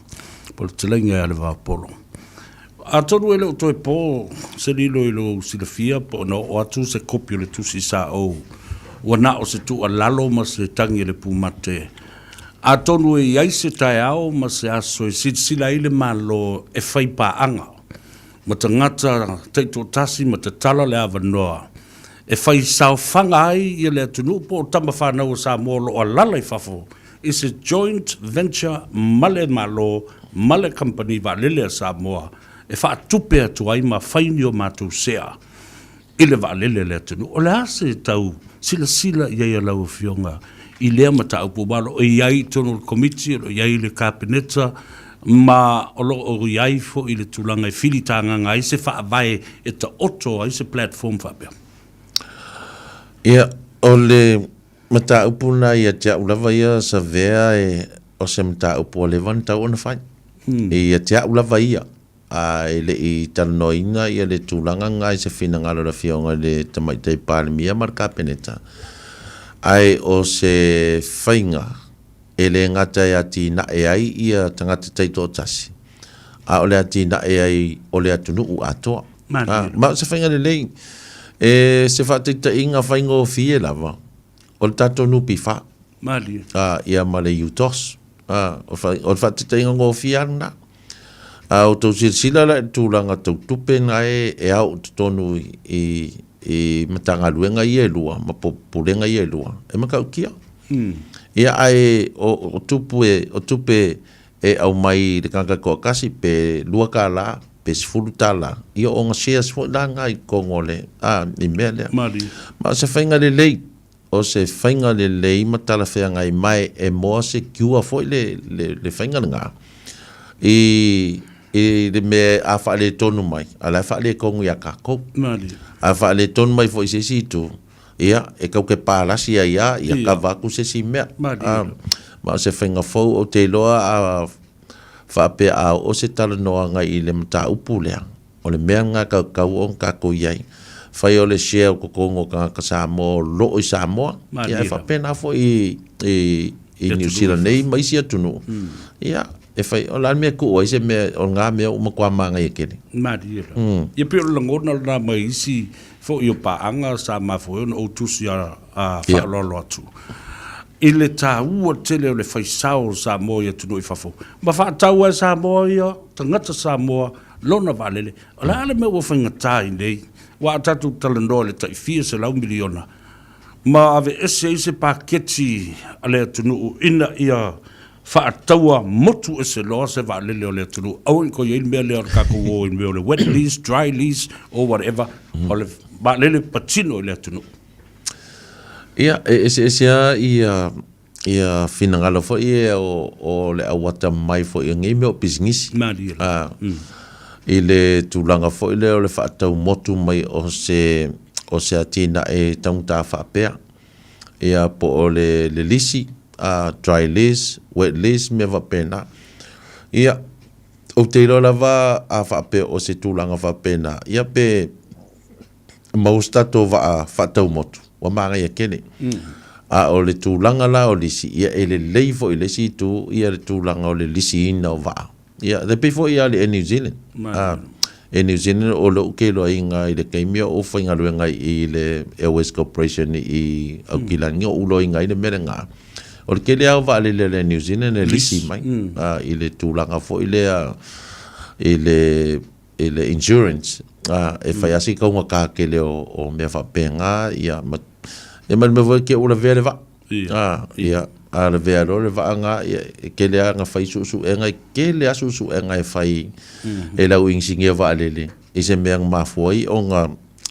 Po o le fetalaiga ia Levaopolo. Atonu e le o toe po se lilo i lou silafia po o na oo atu se kopi o le tusi sa ou ua na o se tuualalo ma se tagi a le pumate. Atonu e i ai se taeao ma se aso e silasila ai le Malo e fai paaga ma tagata taitoatasi ma tatala le avanoa e fai saofaga ai ia le atunuu po o tama fanau a Samoa o lo o alala i fafo i se joint venture ma le Malo ma le Kamupani Vaalele a Samoa e faatupe atu ai ma fai ni o matou sea i le vaalele a le atunuu. O le a se tau silasila i ai a lau Afioga i lea mataupu aua o lo o i ai i totonu o le Komiti, o lo o i ai i le Kapeneta ma o lo o i ai foi le tulaga e filitagaga ai se faavae e taoto ai se platform faapea. Ia, o le mataupu lena ia te au lava ia Savea e, o se mataupu ua leva ona tatau ona fai. Ia te au lava ia, a e le i talanoaina ia le tulaga lena i se finagalo o le Afioga i le Tamaitai Palemia ma le Kapeneta, ae o se faiga e le gata e atinae ai ia tagata taitoatasi, a o le atinae ai o le atunuu atoa. Ma o se faiga lelei, e se faataitaiga faigofie lava, o le tatou NPF, ia ma le UTOS. O le faataitaiga gofie lava lena. A outou silasila la i le tulaga tau tupe na e ao i totonu i i Matagaluega ia e lua ma Pulega ia e lua, e matautia. Ia ae o tupe, o tupe e aumai i le tagata toatasi pe $2 pe $10, ia o ona shares foi la na i totonu o le, a, i mea lea. Ma o se faiga lelei, o se faiga lelei ma talafeagai ma e more secure foi le, le, le faiga lena i, i le mea a faaletonu mai, a o la e faaletonu ia tatou. A faaletonu mai foi i se isi itu, ia, e tau te palasi ai lava, ia kava atu se isi mea. Ma o se faiga fou, ou te iloa a faapea a oo se talanoaga i le mataupu lea, O le mea lena e tatau ona tatou i ai. Fai o le share o totonu o tagata Samoa o lo o i Samoa, ia e faapena foi i, i Niu Sila nei ma isi atunuu. Ia, e fai, o le a le mea e tuu ai se mea, o na mea ua matua manaia tele. Malie la. Ia pei o le lagona lena mai isi foi o paaga sa mafua ai ona ou tusi a, a faaaloalo atu i le taua tele o le fai sao o Samoa i atunuu i fafo. Ma faatau ai Samoa ia, tagata Samoa lona vaalele. O le a le mea ua faigata ai nei? Aua a tatou talanoa i le tai fia selau miliona ma aveese ai se paketi a le atunuu ina ia faataua motu ese loa se vaalele o le atunuu, aua ne i toe i ai le mea lea o le tatou o i le mea o le wet lease, dry lease or whatever, o le vaalele patino i le atunuu. Ia, e eseese lava ia ia finagalo foi ia o le au atamamai foi o nei mea o pisinisi. Malie. A, I le tulaga foi lea o le faatau motu mai o se o se atinae taugata faapea. Ia po o le le lisi, a, dry lease, wet lease, mea faapena. Ia, ou te iloa lava a faapea o se tulaga faapena, ia pe maua se tatou vaa faatau motu, ua manaia tele. A o le tulaga la o lisi, ia e lelei foi i le isi itu ia le tulaga o le lisiina o vaa. Ia, e pei foi lava le Air New Zealand. e New Zealand o lou keloaiga i le taimi a o ou faigaluega i le Airways Corporation i Aukilani, o ou loiga ai le mea lena. O le tele lava o vaalele a le New Zealand e lisi mai i le tulaga foi lea i le i le insurance, e fai lava si taugata tele o mea faapena, ia ma le mea foi lea ua lavea le vaa. Ia, a lavea loa le vaa lena, ia, e tele lava ina fai suesuega, e tele lava suesuega e fai e le au inisinia vaalele i se mea na mafua ai ona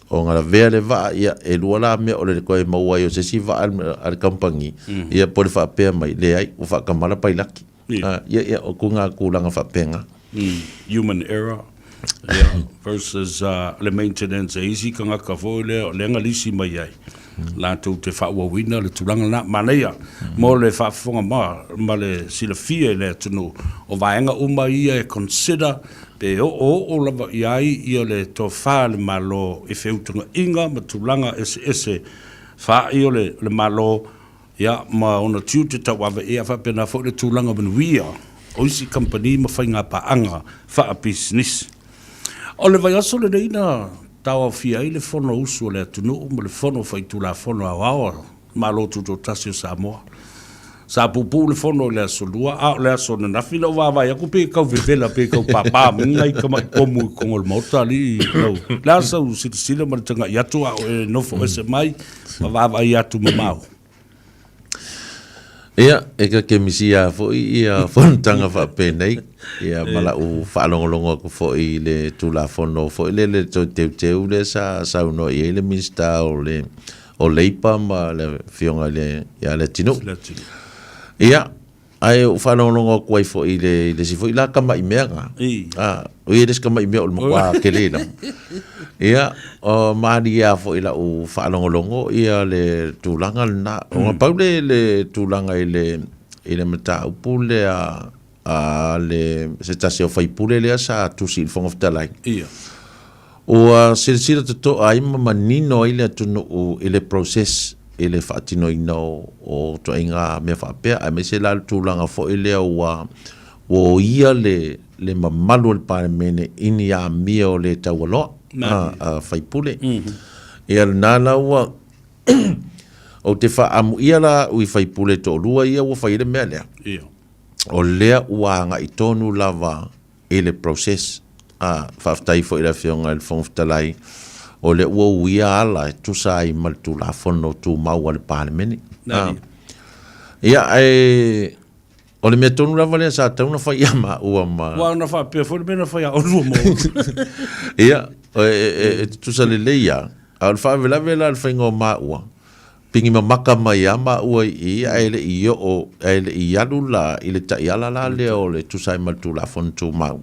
ona lavea le vaa. Ia, e lua la mea o le toe maua ai o se isi vaa a le kamupani, ia po o le faapea mai, leai, ua faatamala pailaki. Ia, ia, o tulaga tulaga faapena. Human error, ia, versus le maintenance a isi tagata foi lea o lea na lisi mai ai latou te faaauauina le tulaga lena. Manaia mo le faafofoga ma, ma le silafia i le atunuu, o vaega uma ia e consider pe oooo lava i ai ia le tofa a le Malo i feutagaiga ma tulaga eseese faaii o le Malo Ia, ma ona tiute tauave, ia faapena foi le tulaga manuia o isi kamupani ma faigapaaga faapisinisi. O le vaiaso lenei na tauaofia ai le Fonousu a le atunuu ma le Fono Faitulafono Aoao a Malo Tutoatasi o Samoa. Sa puupuu le fono i le aso Lua, a o le aso ananafi na ou vaavaai atu pei e tau vevela pei e tau pāpā mai nai tamai pomu i totonu o le Maota, alii lau. O le a sau silasila ma le tagai atu a o e nofo ese mai ma vaavaai atu mamao. Ia, e ka kemisia foi ia fonotaga faapenei, ia ma lau faalogologo atu foi i le Tulafono foi lele toe teuteu lea sa saunoa i ai le Minisita o le o Leipa ma le Afioga i le ia Leatinuu. Ia, Ae ou faalogologo atu ai foi i le, i le isi foi la tama'i mea na. A, o ia le isi tama'i mea o le matua tele lava. Ia, o malie lava foi i lau faalogologo ia le tulaga lena. Ona pau le, le tulaga i le, i le mataupu lea a le, se tasi o faipule lea sa tusi i le Fofoga Fetalai. Ia. Ua silasila totoa ai ma manino ai le atunuu i le process i le faatinoina o ituaiga mea faapea, aemaise la le tulaga foi lea ua oia le le mamalu o le Palemene i ni amio le taualoa a sui usufono. Ia lena la ua ou te faaamuia la au i sui usufono e toalua ia ua fai ai le mea lea, o lea ua agai tonu lava i le process. A, faafetai foi i le Afioga i le Fofoga Fetalai, o lea ua uia ala e tusa ai ma le Tulafono Tumau a le Palemene. A, ia, ae o le mea tonu lava lea sa tatau ona fai ia maua ma... Aua na faapea foi le mea na fai a oulua ma oulua. Ia, e tutusa lelei lava, a o le faalavelave la o le faiga o maua, Pigi mamaka mai lava maua i i ae le i oo, ae le i alu la i le taiala la lea o le tusa ai ma le Tulafono Tumau.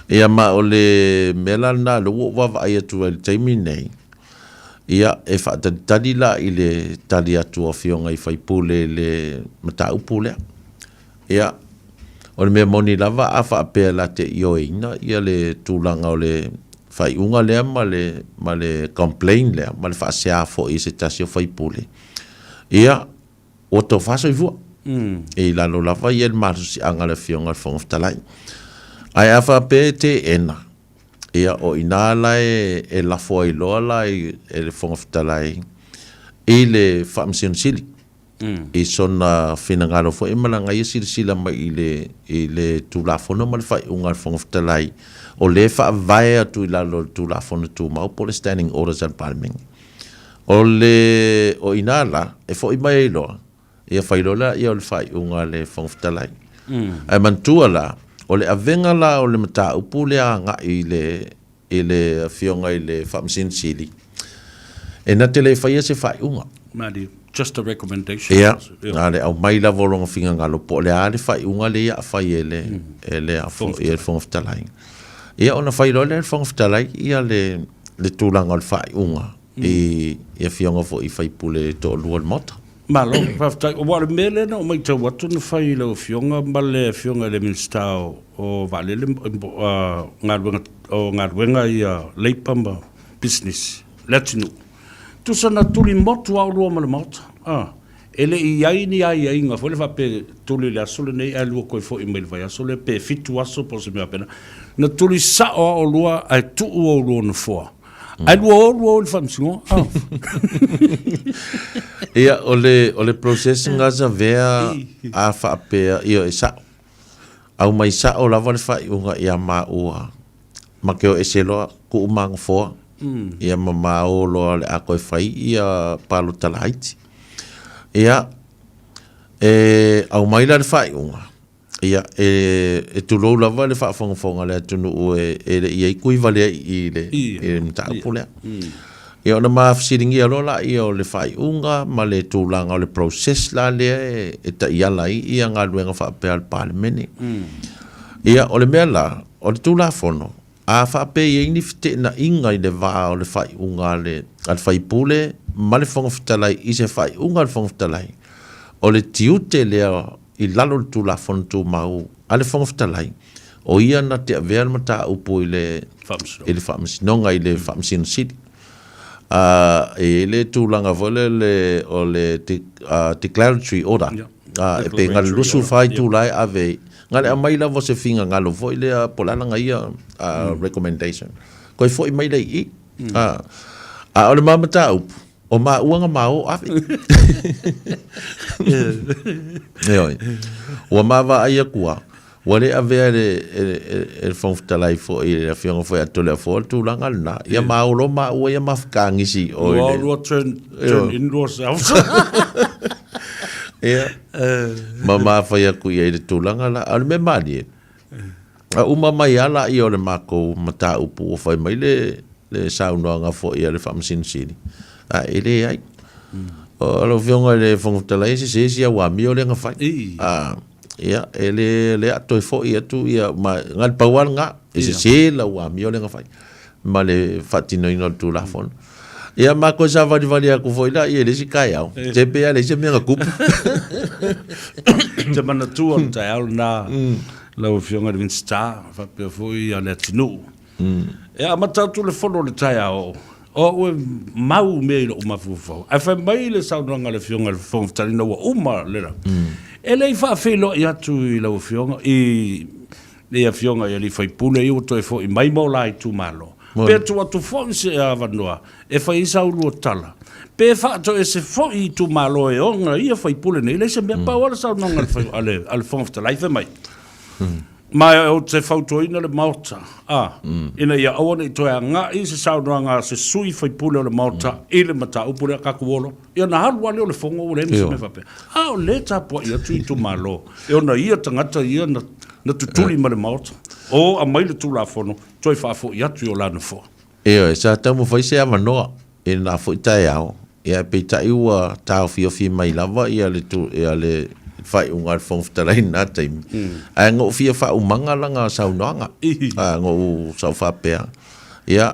Ia ma o le mea la lena lea ua ou vaavaai atu ai i le taimi lenei, ia e faatalitali la i le tali atu a Afioga i sui usufono i le mataupu lea. Ia, o le mea moni lava a faapea la te ioeina ia le tulaga o le faaiuga lea ma le, ma le complain lea, ma le faasea foi i se tasi o faipule, ia, ua tofa soifua. Mm. I lalo lava ia le malosiaga a le Afioga i le Fofoga Fetalai. Ae a faapea e teena, ia, o i ina la e, e lafo ai loa la e le Fofoga Fetalai i le Faamasino Sili. i sona finagalo foi ma lana ia silasila mai i le, i le Tulafono ma le faaiuga a le Fofoga Fetalai, o lea e faavae atu i lalo o le Tulafono Tumau po o le Standing Orders a le Palemene. O le, o i ina la, e foi mai ai loa, ia fai loa lea o le faaiuga a le Fofoga Fetalai. Ae manatua la, o le avega la o le mataupu lea agai i le, i le Afioga i le Faamasino Sili, e na te le faia se faaiuga. Malie, just a recommendation. Ia, na le aumai lava o lona finagalo po o le a le faaiuga lea ia a fai e le, e le, e le Fofoga Fetalai. Ia, ona fai loa lea e le Fofoga Fetalai ia le, le tulaga o le faaiuga i, i afioga foi i sui usufono e toalua o le Maota. Malo, faafetai. Aua o le mea lea na ou matau atu na fai i lau Afioga ma le Afioga i le Minisita o Vaalele, galuega, o galuega ia Leipa ma Pisinisi, Leatinuu. Tusa na tuli motu lava oulua ma le Maota. E le i i ai ni aiaiga foi lea faapea e tuli i le aso lenei ae lua toe foi mai i le vaiaso lea pe fitu aso po o se mea faapena. Na tuli sao lava oulua ae tuu oulua nofoa. Ae lua o lua o i le faamasinoga. Ah. Ia, o le, o le process na savea a faapea, ia e sao. Aumai sao lava le faaiuga ia maua ma ke o ese loa kuu ma nofoa. Ia ma ma o loa o le a toe fai ia palota laiti. Ia, e aumai la le faaiuga, ia e, e tulou lava le faafogafoga a le atunuu e, e le i i ai kui valea i i le, i le mataupu lea. Ia ona ma fesiligia loa laia o le faaiuga ma le tulaga o le process la lea e, e taiala ai ia galuega faapea a le Palemene. Ia, o le mea la, o le Tulafono, a faapea e i ai ni feteenaiga i le va o le faaiuga a le, a le faipule ma le Fofoga Fetalai i se faaiuga a le Fofoga Fetalai, o le tiute lea i lalo o le Tulafono Tumau a le Fofoga Fetalai, o ia na te avea le mataupu i le i le Faamasinoga, i le Faamasino Sili. Ā, e i ai le tulaga foi lele o le declaratory order, ā, e pei na o le 24 itula e ave ai, na o le aumai lava o se finagalo foi lea po o le a lana ia recommendation, toe foi mai lea i i. Ā, a o le ma mataupu, O maua na ma o ave. Ioe. Ua ma vaai atu a, ua le avea e le, e, e, e le Fofoga Fetalai foi, le Afioga foi ia Toleafoa le tulaga lena. Ia ma o loa maua ia mafutaagisi i o i le... Lua turn, turn in yourselves. Ia. Ma ma fai atu i ai le tulaga la. A o le mea malie, a uma mai lava laia o le matou mataupu ua fai mai le le saunoaga foi a le Faamasino Sili, a e leai. O lau Afioga i le Fofoga Fetalai, e sese si au amio lea na fai. A, ia, e le, le a toe foi atu ia, ma, na le pau lava lena, e sese lau amio lea na fai ma le faatinoina o le Tulafono. Ia, ma toe savalivali atu foi la i le isi taeao, te pei lava e leai se mea na tupu. Te manatua le taeao lena, lau Afioga i le Minisita, faapea foi a Leatinuu. E amata atu le fono i le taeao, o au e mau mea i lou mafaufau. Ae fai mai le saunoaga a le Afioga i le Fofoga Fetalai ina ua uma le la. E le i faafeiloai atu i lau Afioga, i i Afioga i alii faipule ia ua toe foi mai ma o la itumalo. Pe tuu atu foi se avanoa e fai ai sa ulua tala, pe faatoese foi itumalo e ona ia faipule nei, e leai se mea. Pau lava le saunoaga a le a le Fofoga Fetalai fai mai, Ma ou te fautuaina le Maota, a, ina ia aua ne i toe agai se saunoaga a se sui faipule o le Maota i le mataupu lea, tatou o loa. Ia ona alu lava lea o le Fono ua leai ma se mea faapea. A o lea e tapuai atu itumalo, e ona ia tagata ia na, na tutuli ma le Maota, o aumai le Tulafono, toe faafoi atu i o la nofoa. Ioe, sa taumafai se avanoa i lena foi taeao, ia peitai ua taofiofi mai lava ia le ia le faaiuga a le Fofoga Fetalai i lena taimi. Ae na ou fia faaumaga lana saunoaga, a, na ou sa ou faapea, ia,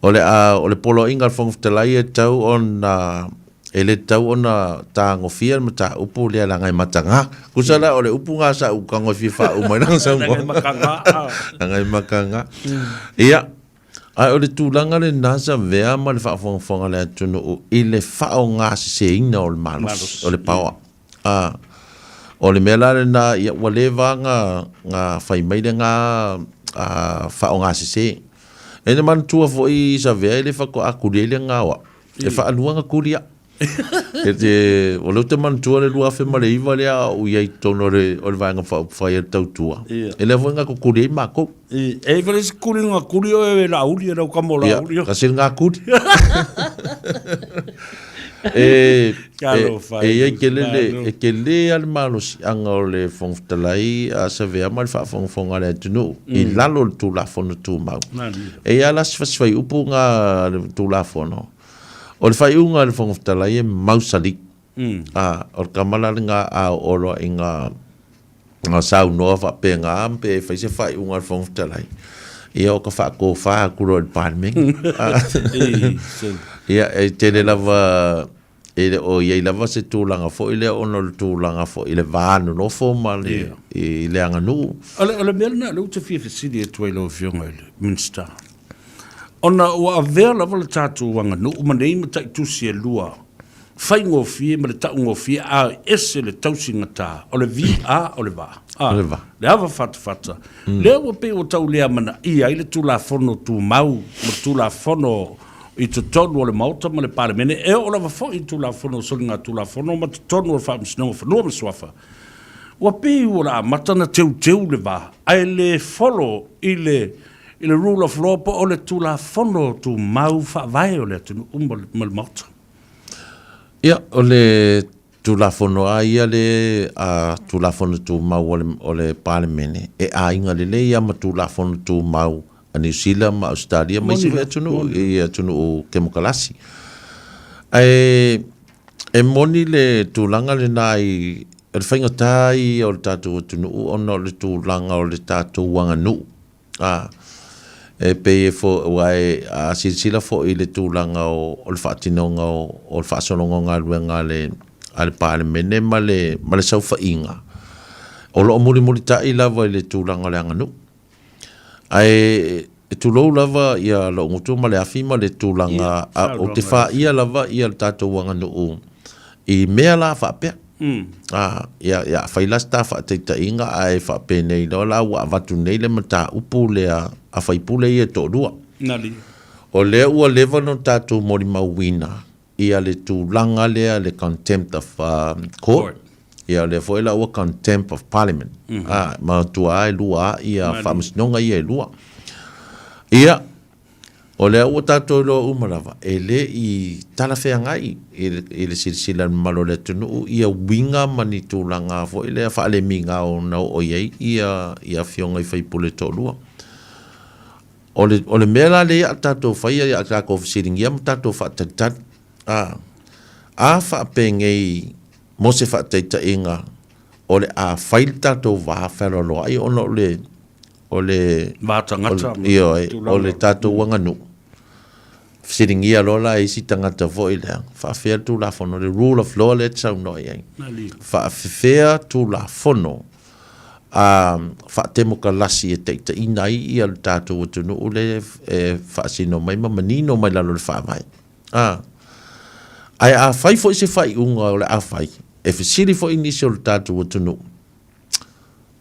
o le a, o le poloaiga a le Fofoga Fetalai e tatau ona E le tatau ona tagofia le mataupu lea leaga e mataga. Tusa la o le upu lena sa ou tago e fia faauma ai lana saunoaga. Leaga e mataga. Ia, ae o le tulaga lena Savea ma le faafogafoga a le atunuu i le faaaogaseseina o le malosi, o le power. A, o le mea la lena, ia ua leva ona na fai mai lena faaaogasese. E na manatua foi Savea e le faatoa tuli ai lena o au. E faalua na tuli au. E te, o lea ou te manatua le 2009 lea a ou i ai i totonu o le, o le Vaega Faaupufai a le Tautua. Ia. E lea foi na tutuli ai matou. E i ai foi le isi tuli na tuli oe e Laauli, e lau tama o Laauli. Ia, kasi lena tuli. E, e, e i ai tele le, e tele lava le malosiaga o le Fofoga Fetalai a Savea ma le faafogafoga a le atunuu i lalo o le Tulafono Tumau. E i ai lava la si fasifuaiupu lena a le Tulafono, o le faaiuga a le Fofoga Fetalai e mausali. A, o le tama la lena a oo loa ina saunoa faapena pe fai se faaiuga a le Fofoga Fetalai, ia o ka faatofa atu loa i le Palemene. Ia, e tele lava, e le o i ai lava se tulaga foi lea ona o le tulaga foi i le va nonofo ma le, i le aganuu. O le, o le mea lena o lea ou te fia fesili atu ai i lau Afioga i le Minisita, ona ua avea lava le tatou aganuu ma nei mataitusi e lua. faigofie ma le taugofie a ese le tausigata o le va o le va. A, O le va. Le ava fatafata. Lea ua pei ua tau le amanaia ai le Tulafono Tumau ma Tulafono i totonu o le Maota ma le Palemene, e oo lava foi i Tulafono o Soligatulafono ma totonu o le Faamasinoga o Fanua ma Suafa. Ua pei ua la amata ona teuteu le va, ae le follow i le i le rule of law po o le Tulafono Tumau Faavae o le atunuu ma le Maota. Ia, o le Tulafono lava ia le Tulafono Tumau o le Palemene, e aiga lelei lava ma Tulafono Tumau a Niu Sila ma Ausetalia ma isi foi atunuu i atunuu kemokarasi. Ae e moni le tulaga lena i o le faigata ia o le tatou atunuu ona o le tulaga o le tatou aganuu. Ā, e pei e fo, aua e, a silasila foi i le tulaga o, o le faatinoga o, o le faasologa o galuega a le, a le Palemene ma le, ma le saofaiga, o lo o mulimulitai lava i le tulaga o le aganuu. Ae e tulou lava ia lou gutu ma le afi ma le tulaga, a, ou te faia lava ia le tatou aganuu i mea la faapea. Ā, ia, ia fai la se ta faataitaiga ae faapenei loa la ua avatu nei le mataupu lea a faipule ia e toalua. Nali. O lea ua leva ona tatou molimauina ia le tulaga lea le contempt of court, ia o lea foi la ua contempt of parliament. Ā, manatua lava e lua lava ia faamasinoga ia e lua. Ia, O lea ua tatou iloa uma lava, e le i talafeagai i le silasila a le mamalu o le atunuu ia uiga ma ni tulaga foi lea faalemiga na oo i ai ia afioga i sui usufono e toalua. O le, o le mea la lea ia a tatou faia, ia a tatou fesiligia ma tatou faatalitali, a, a faapenei mo se faataitaiga o le a fai le tatou va fealoaloai ona o le o le Va tagata ma ioe, o le tatou aganuu, fesiligia loa la e isi tagata foi lea, faafefea le Tulafono, le rule of law lea e te saunoa i ai, faafefea Tulafono a faatemokalasi e taitaiina ai ia le tatou atunuu lea e faasino mai ma manino mai lalo o le Faavae. A. Ae a fai foi se faaiuga o le a fai, e fesili foi nisi o le tatou atunuu,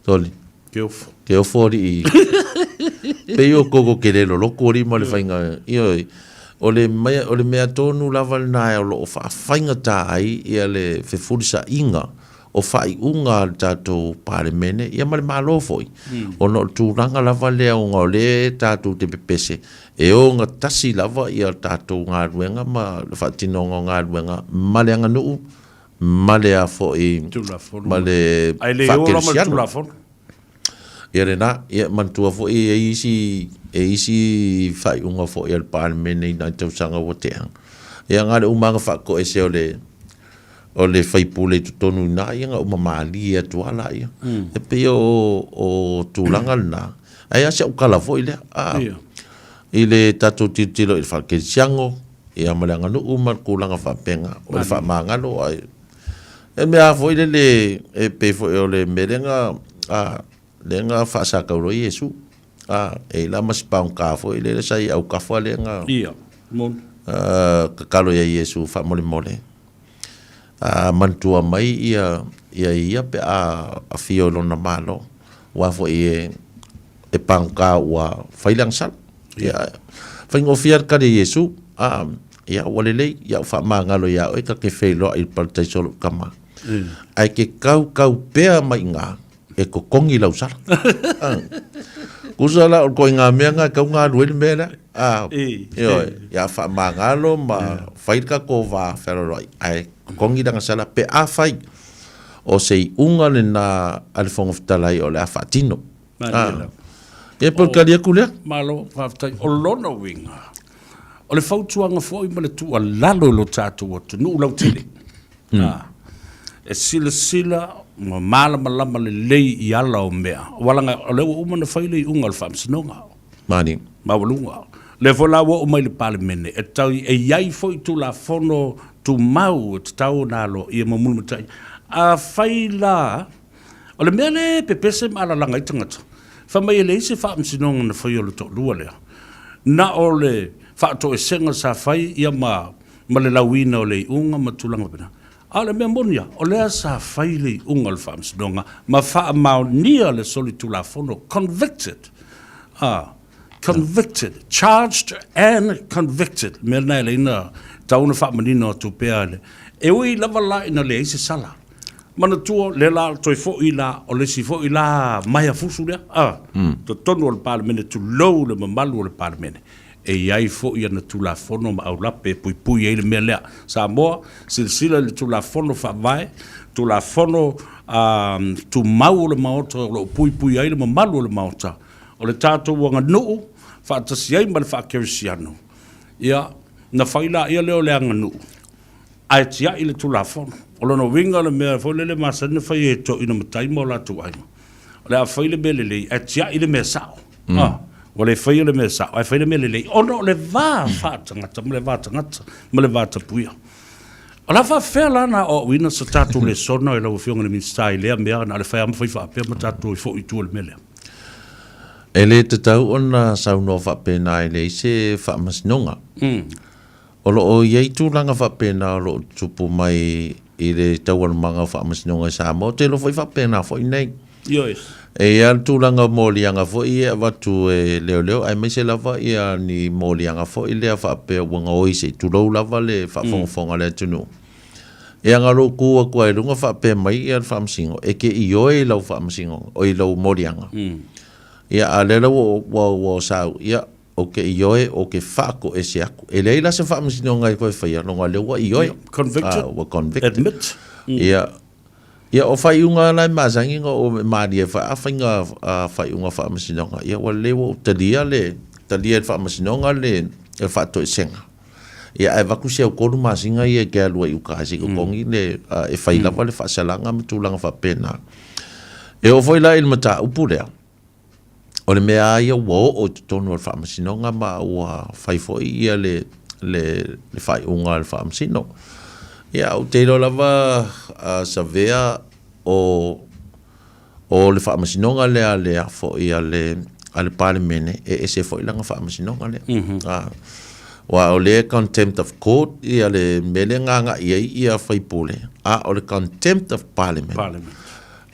Soli. Ke ofo. Ke ofo alii. Pei o koko ke le loloko alii ma le faiga. Ioe. O le, mai, o le mea tonu lava lena o lo o faafaigata ai ia le fefulisaiga o faaiuga a le tatou Palemene ia ma le Malo foi. Ona o le tulaga lava lea ona o lea tatou te pepese e ogatasi lava ia tatou galuega ma le faatinoga o galuega ma le aganuu ma le a foi ma le faakerisiano. Ia lena, ia manatua foi e i ai isi e i isi faaiuga foi a le Palemene i nai tausaga ua tea. Ia na o le umaga faatoese o le o le faipule i totonu i ina, ia na uma malie atu lava laia. E pei o o tulaga lena, ae a si au tala foi lea, a i le tatou tilotilo i le faakerisiano, Ia ma le aganuu ma le tulaga faapena, o le faamagalo ae e mea lava foi lele e pei foi o le mea lea na a lea na faasatauro ai Iesu. A e i ai la ma si pagota foi lele sa i autafa lea na Ia, moni. A tatalo ia Iesu faamolemole a manatua mai ia ia ia pe a afio i lona Malo, aua foi e e pagota ua fai le agasala. Ia, faigofie le tali a Iesu, a, ia, ua lelei, ia ou faamagalo iā oe ta te feiloai i le parataiso o lou tama. Ae te kaukau pea mai i ina e totogi lau sala. Tusa la o le ituaiga mea lena e tatau ona alu ai le mea lea. A, ioe, ia faamagalo ma fai le tatou va fealoaloai, ae totogi lana sala pe afai o se iuga lena a le Fofoga Fetalai o le a faatino. Malie lava. Ia pe o le tali atu lea. Malo, faafetai. O lona uiga, o le fautuaga foi ma le tuualalo i lo tatou atunuu lautele, e silasila ma malamalama lelei i ala o mea, aua leaga o lea ua uma ona fai le iuga o le Faamasinoga. Malie. Maualuga. O lea foi la ua oo mai i le Palemene, e tatau, e i ai foi Tulafono Tumau e tatau ona aloaia ma mulimulitai. Afai la O le mea lea e pepese ma alalaga ai tagata, fai mai e leai se faamasinoga na faia o le toalua lea, na o le faatoesega sa fai ia ma, ma le lauina o le iuga ma tulaga faapena. A o le mea moni lava, o lea sa fai le iuga o le Faamasinoga ma faamaonia le solitulafono, convicted, a, convicted, charged and convicted. O le mea lena e ala ai ona tatau ona faamanino atu pea le, e ui lava la ina leai se sala. Manatua, lea la toe foi la, o le isi foi la maea fusu lea, a, totonu o le Palemene, tulou le mamalu o le Palemene. E i ai foi ana Tulafono ma aulape e puipui ai le mea lea. Samoa, silasila i le Tulafono Faavae, Tulafono Tumau o le Maota o lo o puipui ai le mamalu o le Maota, o le tatou aganuu faatasi ai ma le faakerisiano. Ia, na fai laia lea o le aganuu, ae tiai le Tulafono. O lona uiga o le mea foi lele e masani ona fai e toeaiina matai ma o latou aiga, o le a fai le mea lelei ae tiai le mea sao. Ah, ua le faia le mea sao ae fai le mea lelei ona o le va faatagata ma le va tagata ma le va tapuia. O le a faafefea la ona aoaoina sa tatou lesona e lau Afioga i le Minisita i lea mea na o le fai lava ma fai faapea ma tatou toe foi i tua i le mea lea? E le tatau ona saunoa faapena e leai se faamasinoga. O lo o i ai tulaga faapena o lo o tutupu mai i le taualumaga o faamasinoga i Samoa, ou te iloa foi faapena foi nei. Ioe. E i ai lava le tulaga o moliaga foi ia e avatu e leoleo, aemaise lava ia ni moliaga foi lea faapea ua gaoi se i tulou lava le faafogafoga a le atunuu. Ia na lou tu atu ai i luga faapea mai ia le faamasino, e te ioe i lau faamasinoga, oi lau moliaga. Ia a o lea la ua ua ua sau, ia Ou te ioe, ou te faatoese atu. E leai la se faamasinoga e toe faia, leaga o lea ua ioe. Convicted. Ua convicted. Admit. Ia, ia o faaiuga la e masani ona ou malie ai a faiga faaiuga faamasinoga, ia ua lelei ua ou talia le, talia e le faamasinoga le faatoesega. Ia ae avatu si au 3 masina ia e te alu ai i uta se i totogi le, e fai lava le faasalaga ma tulaga faapena. E oo foi la i le mataupu lea, O le mea lava ia ua oo i totonu o le faamasinoga ma ua fai foi ia le, le, le faaiuga a le faamasino. Ia, ou te iloa lava a Savea o, o le faamasinoga lea a le, foi a le, a le Palemene, e ese foi lana faamasinoga lea. Mm -hmm. A, aua o lea contempt of court ia le mea lea na agai ai ia faipule, a o le contempt of parliament. Parliament.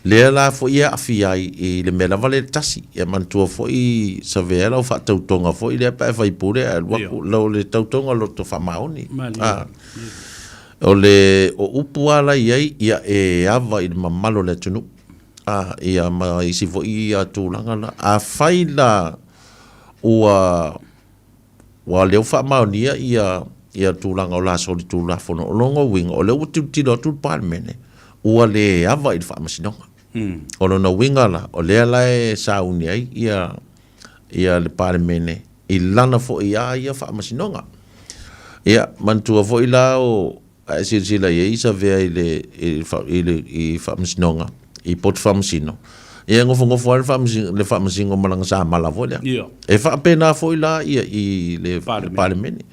Lea la foi e aafia ai i le mea lava lea tasi. Ia manatua foi Savea lau faatautoga foi lea pe a e faipule ae alu atu lau le tautoga loto faamaoni. A o le o upu a la i ai ia e ava i le mamalu o le atunuu. A ia ma isi foi ia tulaga la. Afai la ua Ua lea ua faamaonia ia ia tulaga o la solitulafono. O lona uiga, o lea ua tilotilo atu le Palemene, ua le ava i le faamasinoga. O lona uiga la, o lea la e sauni ai ia ia le Palemene i lana foi a ia faamasinoga. Ia, manatua foi la o A e silasila i ai Savea i le, i le, i faamasinoga, i poto faamasino, ia e nofonofo lava le faamasino, le faamasino ma lana samala foi lea. Ia. E faapena foi la ia i le Palemene. Palemene.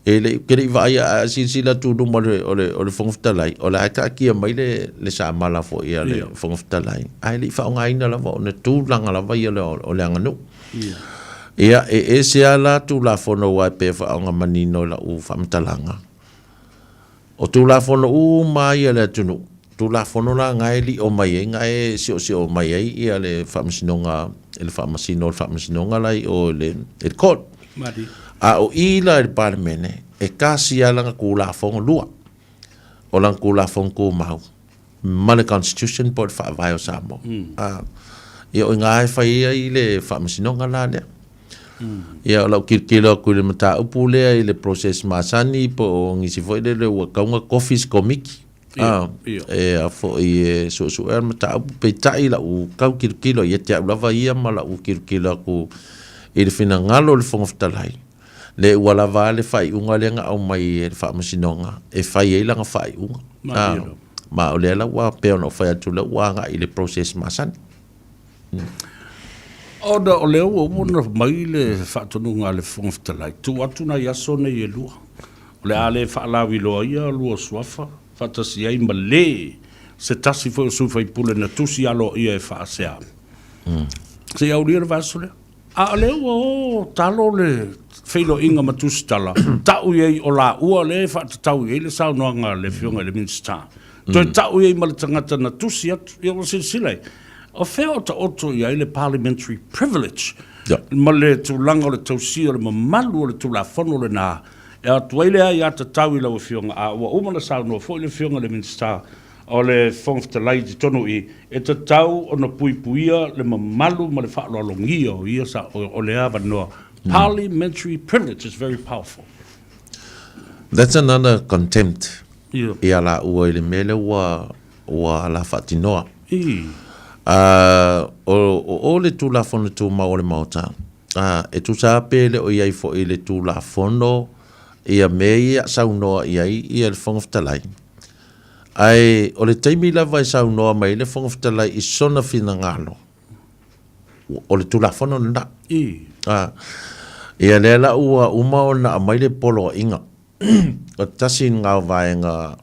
E le, ke le i vaai a silasila atu i luma o le, o le, o le Fofoga Fetalai, o la e taatia mai le, le samala foi a le Ia. Fofoga Fetalai, ae le i faaaogaina lava ona tulaga lava ia o, o le aganuu. Ia. Ia, e ese lava la Tulafono aua e pei e faaaoga manino i lau faamatalaga, O Tulafono uma lava ia a le atunuu, Tulafono la na e lio mai ai, na e siosio mai ai ia le Faamasinoga, le Faamasino o le Faamasinoga la i o i le, i le court. Mali. A o i la i le Palemene, e tasi lava lana Tulafono lua, o lana Tulafono Tumau ma le Constitution po o le Faavae o Samoa. A, ia o i ina e fai ai le Faamasinoga la lea. Ia, o lau tilotilo atu i le mataupu lea i le process masani po o nisi foi lele ua tatau ona tofi se komiti. Ia, ia. E a foi e suesuea le mataupu, peitai lau tau tilotilo ia te au lava ia ma lau tilotilo atu i le finagalo o le Fofoga Fetalai, le ua lava a le faaiuga lea na aumai e le Faamasinoga e fai ai lana faaiuga. Malie lava. Ma o lea la ua pei ona ou fai atu lea ua agai i le process masani. Ona o lea ua uma ona mai le faatonuga a le Fofoga Fetalai, tuu atu nai aso nei e lua, o le a le faalauiloa ia lua suafa faatasi ai ma le se tasi foi o sui faipule na tusi aloaia e faasea. Se i aulia le vaiaso lea. A o lea ua o talo le feiloaiga ma Tusitala, tau i ai o laua lea e faatatau i ai le saunoaga a le Afioga i le Minisita. Toe tau i ai ma le tagata na tusi atu, ia ua silasila i, o fea o taoto i ai le parliamentary privilege ma le tulaga o le tausia o le mamalu o le Tulafono lena e atu ai le aiatatau i lau Afioga, a ua uma ona saunoa foi le Afioga i le Minisita o le Fofoga Fetalai i totonu i i, e tatau ona puipuia le mamalu ma le faaaloalogia o ia o lea avanoa. Parliamentary privilege is very powerful. That's another contempt ia laua i le mea lea ua ua la faatinoa. O le Tulafono Tumau o le Maota, e tusa lava pe le o i ai foi i le Tulafono ia mea ia saunoa i ai ia le Fofoga Fetalai. Ae o le taimi lava e saunoa mai ai le Fofoga Fetalai i sona finagalo, o le Tulafono lena. Ia lea la ua uma ona aumai le poloaiga, o tasi lena o vaega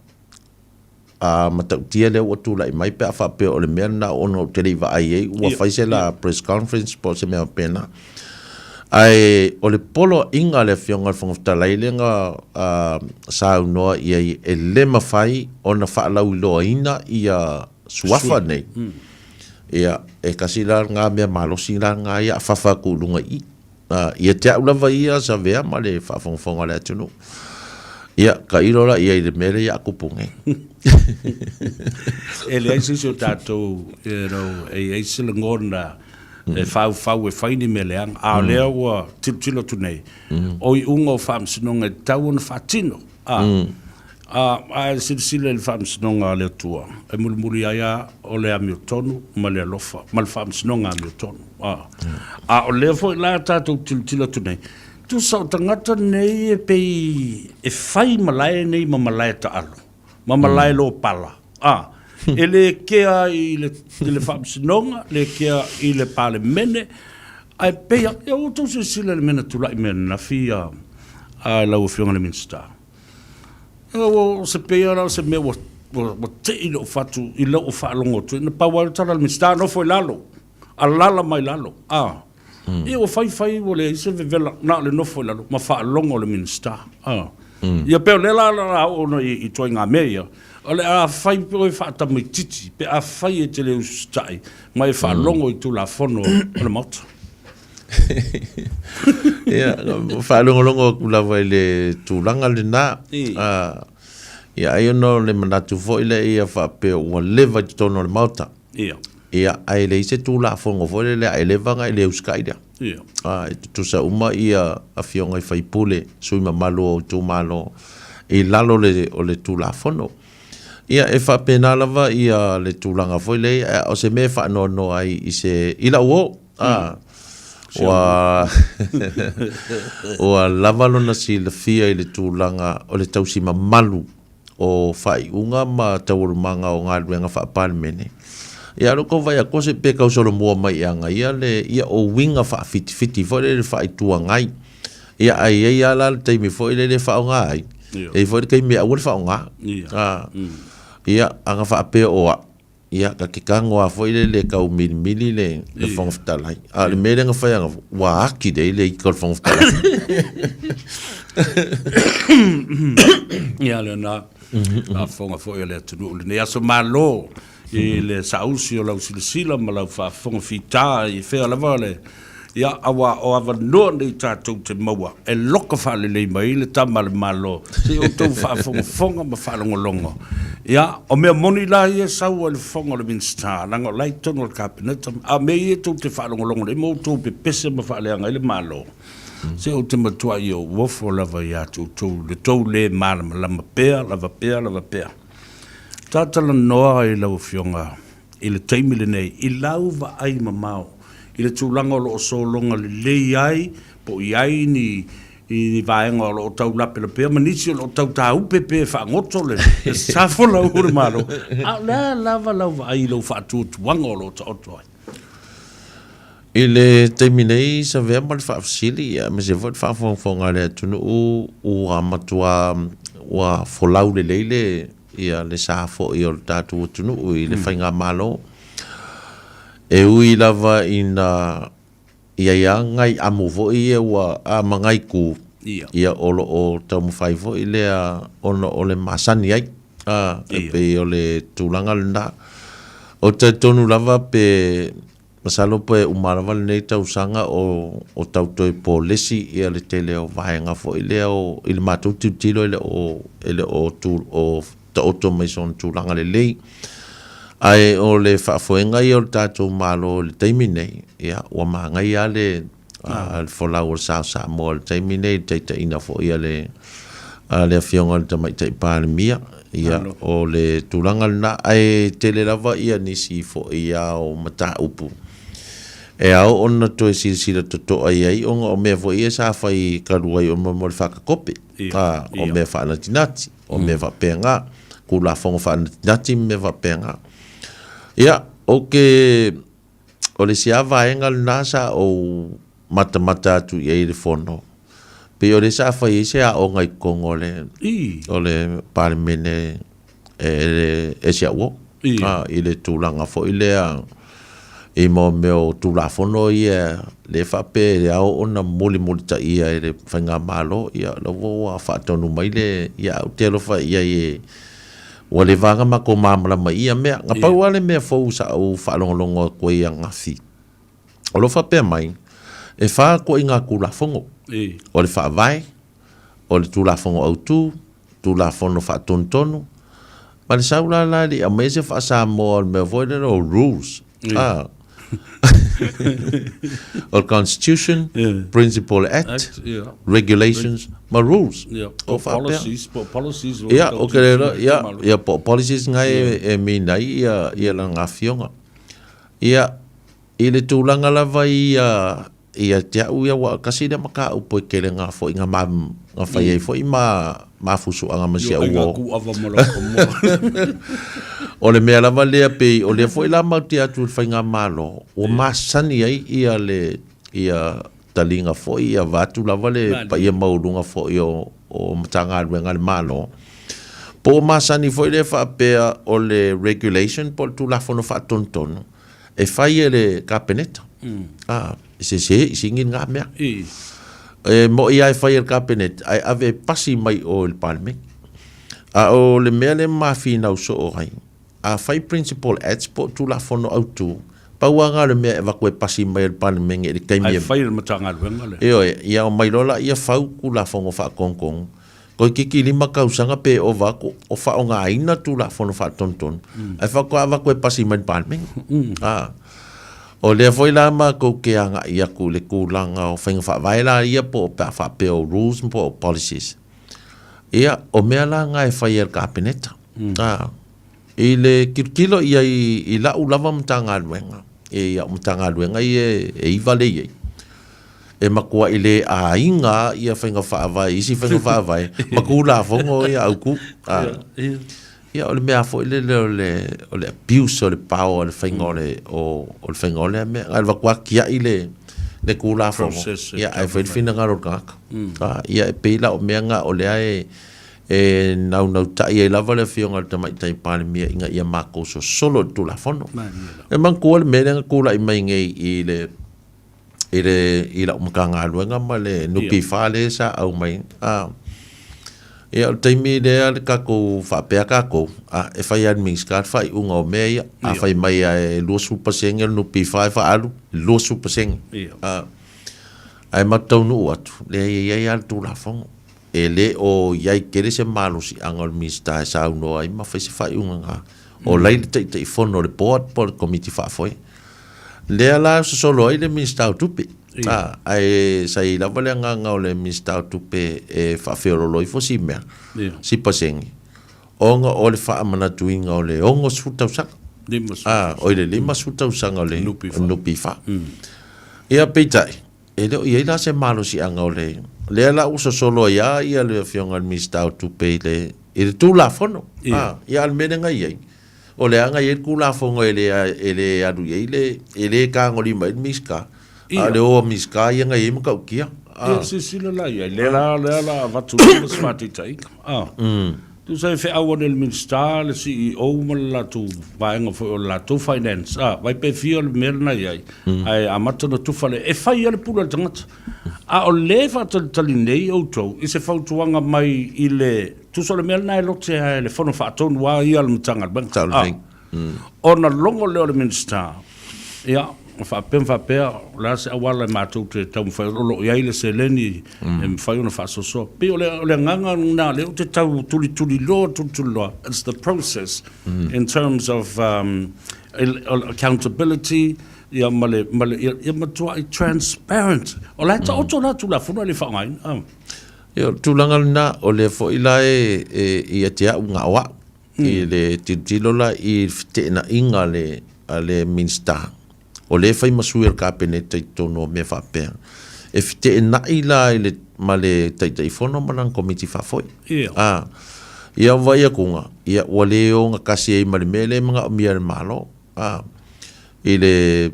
a matautia lea ua tulai mai pe a faapea o le mea lena ona ou te le i vaai i ai ua fai se la press conference po o se mea faapena. Ae o le poloaiga a le Afioga i le Fofoga Fetalai lea na saunoa i ai e le mafai ona faalauiloaina ia suafa nei. Ia, e tasi la lena mea malosi la lena ia a fafa atu i luga i i. Ia te au lava ia Savea ma le faafogafoga a le atunuu. Ia, tailo la i ai i le mea lea ia a tupu nei. E leai se isi o tatou, you know, e i ai se lagona e faufau e fai ni mea leaga, a o lea ua tilotilo atu nei, o iuga o faamasinoga e tatau ona faatino. A, a, a e silasila i le faamasinoga a le Atua, e mulimuli ai lava o le amiotonu ma le alofa, ma le faamasinoga amiotonu. A, a o lea foi la tatou tilotilo atu nei, tusa o tagata nei e pei e fai malae nei ma malae taalo, ma malae lopala, a, e le kea i le, i le faamasinoga, le kea i le Palemene, ae pei a, ia ua outou silasila i le mea na tulai mai ananafi a, a lau Afioga i le Minisita. O se pei lava o se mea ua, ua, ua tei lou fatu i lou faalogo atu, na pau lava le tala a le Minisita, nofo i lalo, alala mai lalo, a. Ia ua fai fai ua leai se vevela, na o le nofo i lalo ma faalogo le Minisita, a. Ia pei o lea la o le a oo nei i ituaiga mea ia, o le a fai oe faatamaitiiti pe afai e te le usitai ma e faalogo i Tulafono o le Maota. Ia, faalogologo atu lava i le tulaga lena. Ia, ai ona o le manatu foi lea ia faapea ua leva i totonu o le Maota. Ia. Ia, ae leai se Tulafono foi lele a e leva ona e le usitai lea. Ia. E tutusa uma ia afioga i sui usufono, sui mamalu o itumalo i lalo o le Tulafono. Ia, e faapena lava ia le tulaga foi lea, o se mea e faanoanoa ai i se, i lau uo, a, ua, ua lava lona silafia i le tulaga o le tausi mamalu o faaiuga ma taualumaga o galuega faa-Palemene. Ia, o lou tau vaai atu, se pe tau solomua mai e aga ia le, ia o uiga faafitifiti foi lele faa-Itu Agai. Ia, ae i ai lava la le taimi foi lele e faaaoga ai, e i ai foi le taimi e aua le faaaoga. Ia, ana faapea o au, ia, ta te tago lava foi lele e tau milimili le Fofoga Fetalai. A o le mea lea na fai anapo, ua ati lelei le ita o le Fofoga Fetalai. Ia, lena faafofoga foi a le atunuu i lenei aso. Malo i le saausi o lau silasila ma lau faafofoga fita i fea lava le Ia, aua o avanoa nei tatou te maua e loka faalelei mai ai le Tama a le Malo se i outou faafogafoga ma faalogologo. Ia, o mea moni la ia e sau ai le fofoga o le Minisita, leaga o la e i totonu o le Kapeneta, a o mea ia tou te faalogologo nei ma outou pepese ma faaleaga ai le Malo, se ou te matuai ou ofo lava ia te outou i le tou le malamalama pea, lava pea, lava pea. Talatalanoa i lau Afioga i le taimi lenei i lau vaai mamao i le tulaga o lo o sologa lelei ai po o i ai ni ni vaega o lo o tau lapelapea ma nisi o lo o tau tāupe pe faagoto le safolau o le Malo, a o le a lava lau vaai i lou faatuatuaga o lo o taoto ai? I le taimi nei, Savea ma le faafesili, aemaise foi le faafogafoga a le atunuu, ua matua ua folau lelei le ia le sa foi o le tatou atunuu i le faigamalo. E ui lava ina i ai lava ngai amu foi ia ua, a, ma ngai ku, ia o lo o taumafai foi lea ona o le masani ai, a, e pei o le tulaga lena. Ou te talitonu lava pe masalo pe uma lava lenei tausaga o, o tau toe polesi ia le tele o vaega foi lea o, i le matou tilotilo e le o, e le o tu, o taoto mai i sona tulaga lelei. Ae o le faafoega ia o le tatou Malo i le taimi nei, ia, ua manaia lava le, a, le folau o le sa o Samoa i le taimi nei, i le taitaiina foi a le, a le Afioga i le Tamaitai Palemia. Ia, o le tulaga lena, ae tele lava ia nisi foi a o mataupu e ao ona toe silasila totoa i ai, ona o mea foi ia sa fai talu ai mo le faakakope, a, o mea faanatinati. o mea faapena, Tulafono faanatinati ma mea faapena. Ia, ou te, o le isi lava vaega lena sa ou matamata atu i ai i le Fono, pei o lea sa fai ai se aoga i totonu o le, o le Palemene e, e si au uo, i le tulaga foi lea i mo mea o Tulafono ia lea faapea e ao ona mulimulitaia e le Faigamalo, ia o la ua faatonu mai le, ia ou te alofa i ai e, ua leva lava ona matou malamalama i ia mea. Na pau lava le mea fou sa ou faalogologo atu ai ananafi, o lo o faapea mai, e fa ituaiga Tulafono, o le Faavae, o le Tulafono Autu, Tulafono Faatonutonu, ma le sau la la e le i aumaia se faa-Samoa o le mea foi lele o rules, a, o le Constitution, Principal Act, Regulations ma Rules. Po o policies, po o policies. Ia, o ke lelo, ia, ia po o policies ngai e mean ai ia, ia lana afioga. Ia, i le tulaga lava ia, Ia te au ia ua tasi lea mataupu e tele nga foi nga ma nga fai ai foi ma mafusuaga ma si au uo. O le mea lava lea pei o lea foi la matou te atu i le faigamalo ua masani ai ia le ia taliga foi ia vaeatu lava le paia maualuga foi o o Matagaluega a le Malo, po ua masani foi lea faapea o le regulation po o le Tulafono Faatonutonu e fai e le Kapeneta. A, e sese i sigi lena mea. E moi lava e fai e le Kapeneta, ae ave e pasi mai o i le Palemene. A o le mea lea ma finau soo ai, a fai Principal Acts po o Tulafono Autu, pau lava lena o le mea e avatu e pasi mai e le Palemene i le taimi e... Ae fai e le Matagaluega le... Ioe, ia omai loa laia fau Tulafono Faatonutonu, Toeitiiti 5 tausaga pe ova atu o faaaogaina Tulafono Faatonutonu ae faatoa avatu e pasi mai le Palemene. A, o lea foi la matou te agai atu i le tulaga o faiga faavae la ia po o pe a faapea o rules po o policies. Ia, o mea la na e fai e le Kapeneta. A, i le tilotilo i ai i lau lava Matagaluega, i au Matagaluega ia e 9 lea e i ai, E matuai le aiga ia faiga faavae i isi faiga faavae ma Tulafono ia autu. Ia o le mea foi lele o le o le abuse o le power o le faiga o le o le faiga o lea mea. Na o le avatu lava tiai le le Tulafono ia ae fai le finagalo o le tagata. Ia e pei la o mea na o lea e e naunautai ai lava le Afioga i le Tamaitai Palemia ina ia matou sosolo i le Tulafono. E manatua le mea lea na tulai mai nei i le i le i lau Matagaluega ma le NPF lea sa aumai, a, ia o le taimi lea le tatou faapea tatou, a, e fai lava e le Minisita le faaiuga o mea ia. A fai mai lava e 20% le NPF e faaalu, 20%. A, ae matou taunuu atu, leai e i ai lava le Tulafono. E le o i ai tele se malosiaga o le Minisita e saunoa ai ma fai se faaiuga na. O la e i le Taitaifono o le Board po o le Komiti Faafoe. Lea la sosolo ai le Minisita o Tupe. A, ae sa i ai lava le agaga o le Minisita o Tupe e faafeololo ifo si mea, si pasene, ona o le faamanatuina o le 60 tausaga. A, oi le 50 tausaga o le NPF. Ia, peitai, e le o i ai la se malosiaga o le... Lea la ua sosolo ai lava ia le Afioga i le Minisita o Tupe i le, i le Tulafono. A, ia a o le mea lea na i ai, O le aga i ai le Tulafono e le, e le alu i ai le, e le tagolima ai le Minisita, a o le o a Minisita ia na i ai matautia. Ia, silasila la i ai, lea la, lea la avatu lima se faataitaiga. Tusa e feau ane le Minisita, le CEO ma le latou vaega foi o le latou finance, a, vai pe fia le mea lena i ai, ae amata ona tufa le, e fai lava le pule a le tagata. A o lea e faatalitali nei outou i se fautuaga mai i le, tusa o le mea lena e lote lava e le Fono Faatonu lava ia a le Matagaluega, a. Ona logo lea o le Minisita, ia, faapea ma faapea, o le a se auala e matou te taumafai, o lo o i ai le seleni e mafai ona faasoasoa. E pei o le, o le agaga lena o lea ou te tau tulituliloa, tulituliloa, it's the process in terms of um, accountability, ia ma le, ma le, ia, ia matuai transparent. O la e taoto la Tulafono e le faaaogaina. Ah. Ia, o le tulaga lena, o lea foi la e, e, ia te au na o au. I le tilotilo la i le feteenaiga a le, a le Minisita, o lea e fai ma sui o le Kapeneta i totonu o mea faapea, e feteenai la i le, ma le Taitaifono ma lana Komiti Faafoe. Ia. A, ia vaai akuga, ia ua le ogatasi ai ma le mea lea e manaomia e le Malo. A, i le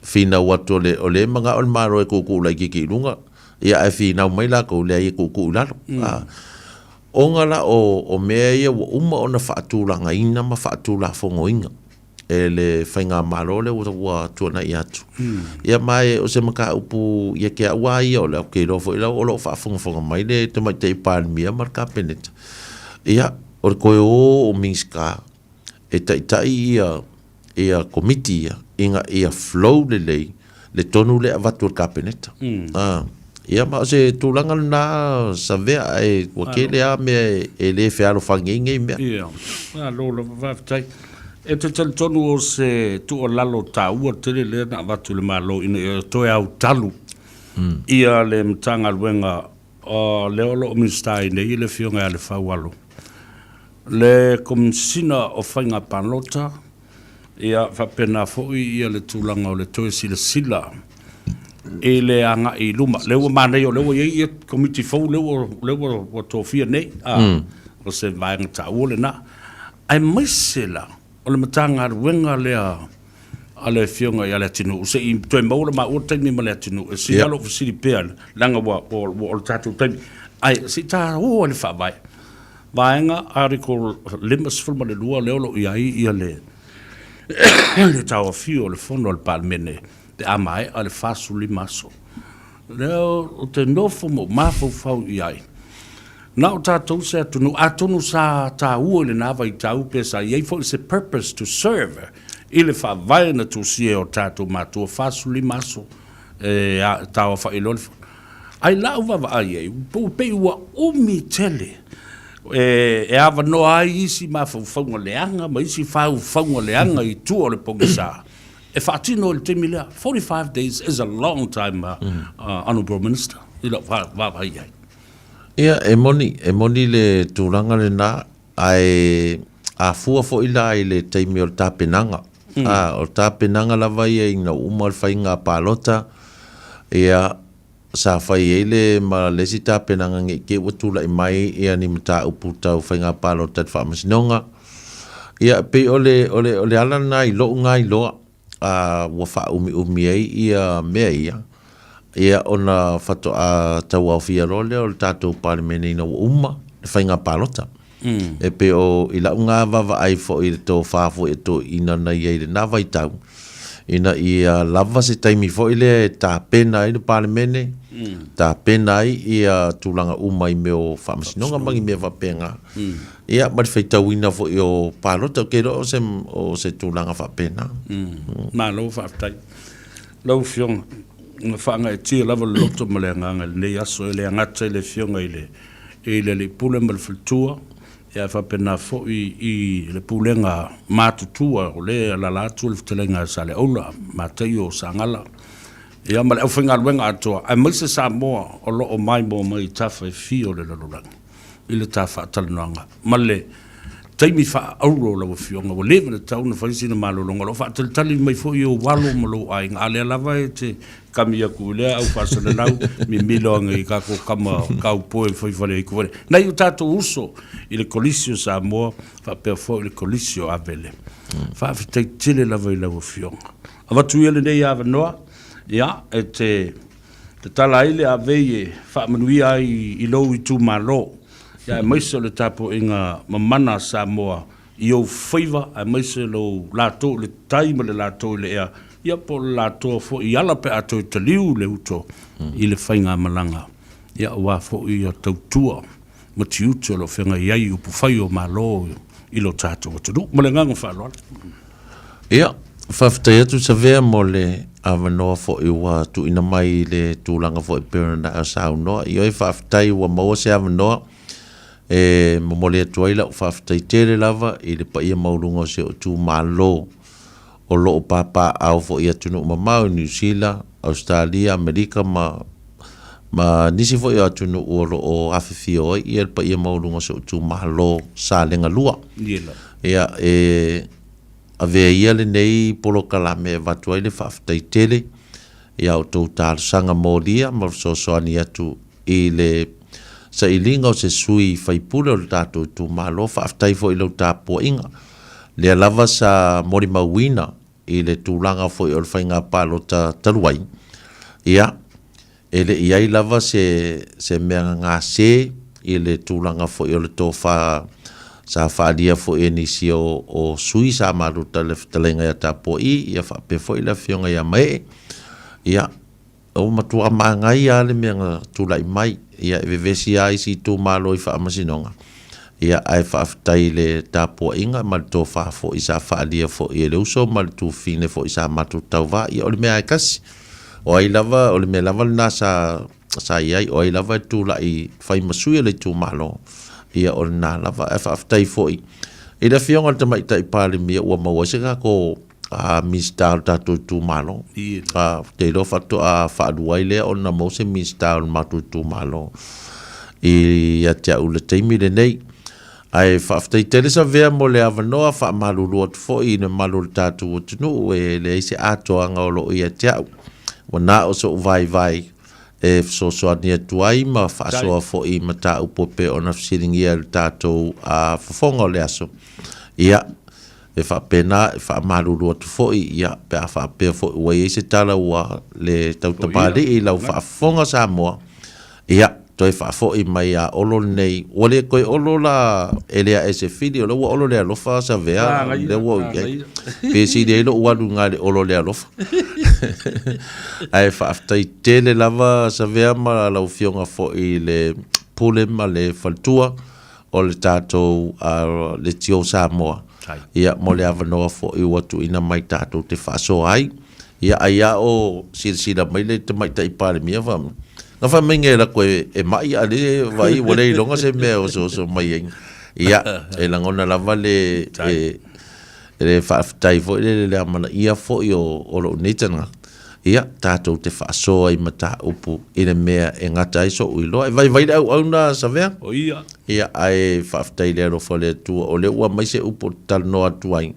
finau atu o le, o lea e manao le Malo e tuutuu laitiiti i luga, ia ae finau mai latou, leai e tuutuu i lalo. A, Ona la o mea ia ua uma ona faatulagaina ma faatulafonoina e le faigamalo lea ua tuanai atu. Ia ma o se mataupu ia te au lava ia, o lea ou te iloa foi la o lo o faafogafoga mai le Tamaitai Palemia ma le Kapeneta, ia o le toe o o Minisita e taitai ia ia Komiti ia ina ia flow lelei le tonu lea e avatu e le Kapeneta. Ia ma o se tulaga lena Savea ae ua tele lava mea e le fealofani ai nei mea. Ia, malo lava faafetai. E te talitonu o se tuualalo taua tele lea na avatu i le Malo ina ia toe autalu ia le Matagaluega o lea o lo o Minisita ai nei le Afioga ia Lefau Alo, le Komesina o Faiga Palota, ia faapena foi ia le tulaga o le toe silasila i le agai i luma. Lea ua manaia o lea ua i ai ia Komiti fou lea ua, lea ua, ua tofia nei, a, o se vaega taua lena. Aemaise la o le Matagaluega lea a le Afioga ia Leatinuu, se i toe maua le maua taimi ma Leatinuu, e sili lava lou fesili pea, leaga ua, ua, ua, o le tatou taimi. Ae se i ta oo i le Faavae, Vaega Article 52 lea o lo o i ai ia le, le tauafio o le Fono a le Palemene pe a maea le 45 aso. Lea ou te nofo ma ou mafaufau i ai, Na o tatou se atunuu, atonu sa taua i lena vaitau pe sa i ai foi se purpose to serve i le faavae na tusia e o tatou matua 45 aso e taaofai loa le fono. Ae i lau vaavaai i ai, ua pei ua umi tele e avanoa ai isi mafaufauga leaga ma isi faufauga leaga i tua o le pogisa e faatino i le taimi lea. 45 days is a long time, Honourable Minister, i lau vaavaai i ai. Ia, e moni, e moni le tulaga lena, ae a fua foi la i le taimi o le tapenaga, ā, o le tapenaga lava ia ina ua uma le faiga palota, ia, sa fai ai le ma le isi tapenaga ne i te i ua tulai mai ia ni mataupu tau faiga palota i le Faamasinoga. Ia, e pei o le, o le, o le ala lena i lou lena iloa, ā, ua faaumiumi ai ia mea ia, ia ona faatoa tauaofia loa lea o le tatou Palemene ina ua uma le faiga palota. E pei o i lau na vaavaai foi i le tofa foi a toeaiina na i ai i lena vaitau, ina ia lava se taimi foi lea e tapena ai le Palemene, tapena ai ia tulaga uma i mea o faamasinoga ma ni mea faapena. Ia, ma le faitauina foi o palota, ou te iloa o se, o se tulaga faapena. Malo faafetai. Lau Afioga, na faagaeetia lava le loto ma le agaga i lenei aso, e le gata i le Afioga i le i le Alii Pule ma le Faletua, ia ae faapena foi i le Pulega matutua o lea e alaala atu le Fetalaiga a Saleaula, Mataio Sagala, ia ma le aufaigaluega atoa, aemaise Samoa o lo o maimoa mai i tafa e fia o le lalolagi i le ta faatalanoaga ma le taimi faaauro o lau Afioga. Ua leva ona tatau ona fai sina malologa, o lo o faatalitali mai foi ou alo ma lou aiga, a o lea lava e te kami atu i lea au faasalalau mimilo ane i kako kama kaupoe fai fale ai kufale. Nai o tatou uso i le Kolisi o Samoa faapea foi le Kolisi o Avele. Faafetai tele lava i lau Afioga. Avatu ia lenei avanoa, ia, e te tatala ai le avei e faamanuia ai i lou itumalo. Ia, aemaise o le tapuaiga mamana a Samoa i ou faiva, aemaise lou latou i le tai ma le latou i le ea, ia po o le latou foi i ala pe a toe taliu le uto i le faigamalaga, ia aua foi ia tautua ma tiute o lo o feagai ai upufai o Malo i lo tatou atunuu. Ma le agaga faaaloalo. Ia, faafetai atu Savea mo le avanoa foi ua tuuina mai i le tulaga foi e pei ona e saunoa. Ioe, faafetai ua maua se avanoa e momoli atu ai lau faafetai tele lava i le paia maualuga o si ou itumalo o lo o papaaao foi i atunuu mamao i Niu Sila, Ausetalia, Amerika ma ma nisi foi o atunuu o lo o afifio ai ia le paia maualuga o si ou itumalo Salega 2. Ia, e avea ia lenei polokalame e avatu ai le faafetai tele i a outou talosaga molia ma fesoasoani atu i le sailiga o se sui faipule o le tatou itumalo. Faafetai foi i lau tapuaiga. Lea lava sa molimauina i le tulaga foi o le faiga palota talu ai, ia, e le i i ai lava se, se mea gagase i le tulaga foi o le tofa sa faaalia foi e nisi o, o sui sa maluta le fetalaiga ia Tapua'i, ia faapea foi le afioga ia Maee. Ia, Ua matua manaia lava le mea na tulai mai, ia e vevesi lava isi itumalo i faamasinoga, ia ae faafetai i le tapuaiga ma le tofa foi sa faaalia foi e le uso ma le tufine foi sa matou tauva, ia o le mea lava e tasi. O ai lava, o le mea lava lena sa sa i ai, o ai lava e tulai fai ma sui o le itumalo, ia o lena lava. Ae faafetai foi i le Afioga i le Tamaitai Palemia ua maua ai se tatou a Minisita o le tatou itumalo. Ou te iloa faatoa faalua ai lea ona maua se Minisita o le matou itumalo ia te au i le taimi lenei. Ae faafetai tele Savea mo le avanoa, faamalulu atu foi i le mamalu o le tatou atunuu e leai se atoaga o lo o ia te au. Ua na o sou vaivai e fesoasoani atu ai ma faasoa foi i mataupu e pei ona fesiligia e le tatou fofoga o le aso. Ia, E faapena, e faamalulu atu foi, ia, pe a faapea foi ua i ai se tala ua le tautapalii i lau faafofoga Samoa, ia, toe faafoi mai ia Olo lenei. Ua le toe Olo la e le ae se fili, o lea ua Olo le alofa Savea, lea ua ou i ai. Pe sili ai lou alu i ina i le Olo le alofa. Ae faafetai tele lava Savea ma lau Afioga foi i le Pule ma le faletua. o le tatou Leitio Samoa ia mo le avanoa foi ua tuuina mai tatou te faasoa ai. Ia ai a o silasila mai le Tamaitai Palemia fai mai, na fai mai e alu atu e mai a le vaai ua le iloga se mea e osooso mai ai. Ia e lagona lava le e le faafetai foi lele le amanaia foi o lou nei tagata. Ia, tatou te faasoa i mataupu i le mea e gata ai so'u iloa. E vaivai le auauna a Savea. O ia. Ia, ae faafetai i le alofa o le Atua, o lea ua aumai se upu ou te talanoa atu ai,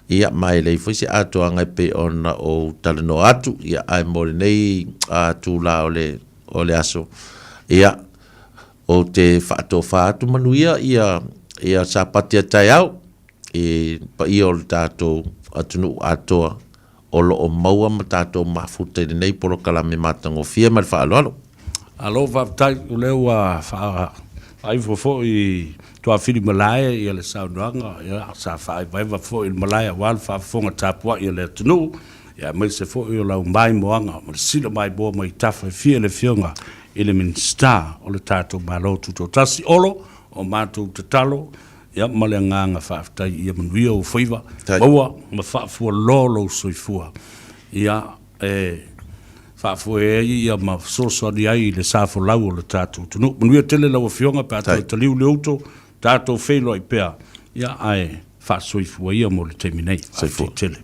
ia, ma e leai foi se atoaga e pei ona ou talanoa atu, ia, ae mo lenei tula o le, o le aso, ia, ou te faatofa atu manuia ia, ia Sapati a taeao i le paia o le tatou atunuu atoa o lo o maua ma tatou mafuta i lenei polokalame matagofie ma le faaaloalo. Malo faafetai, o lea ua faaifo foi i tuafili malae ia le saunoaga, ia sa faaevaeva foi i le malae aua le faafofoga tapuai a le atunuu, ia aemaise foi o lau maimoaga ma le sila maimoa mai tafa e fia le Afioga i le Minisita o le tatou Malo Tutoatasi. Olo, o matou tatalo Ia ma le agaga faafetai ia manuia ou faiva, maua ma faafualoa lou soifua, ia e faafoe ai ia ma fesoasoani ai i le sa folau o le tatou atunuu. Manuia tele lau Afioga pe a toe taliu le uto, tatou feiloai pea, ia ae faasoifua ia mo le taimi nei. Faafetai tele.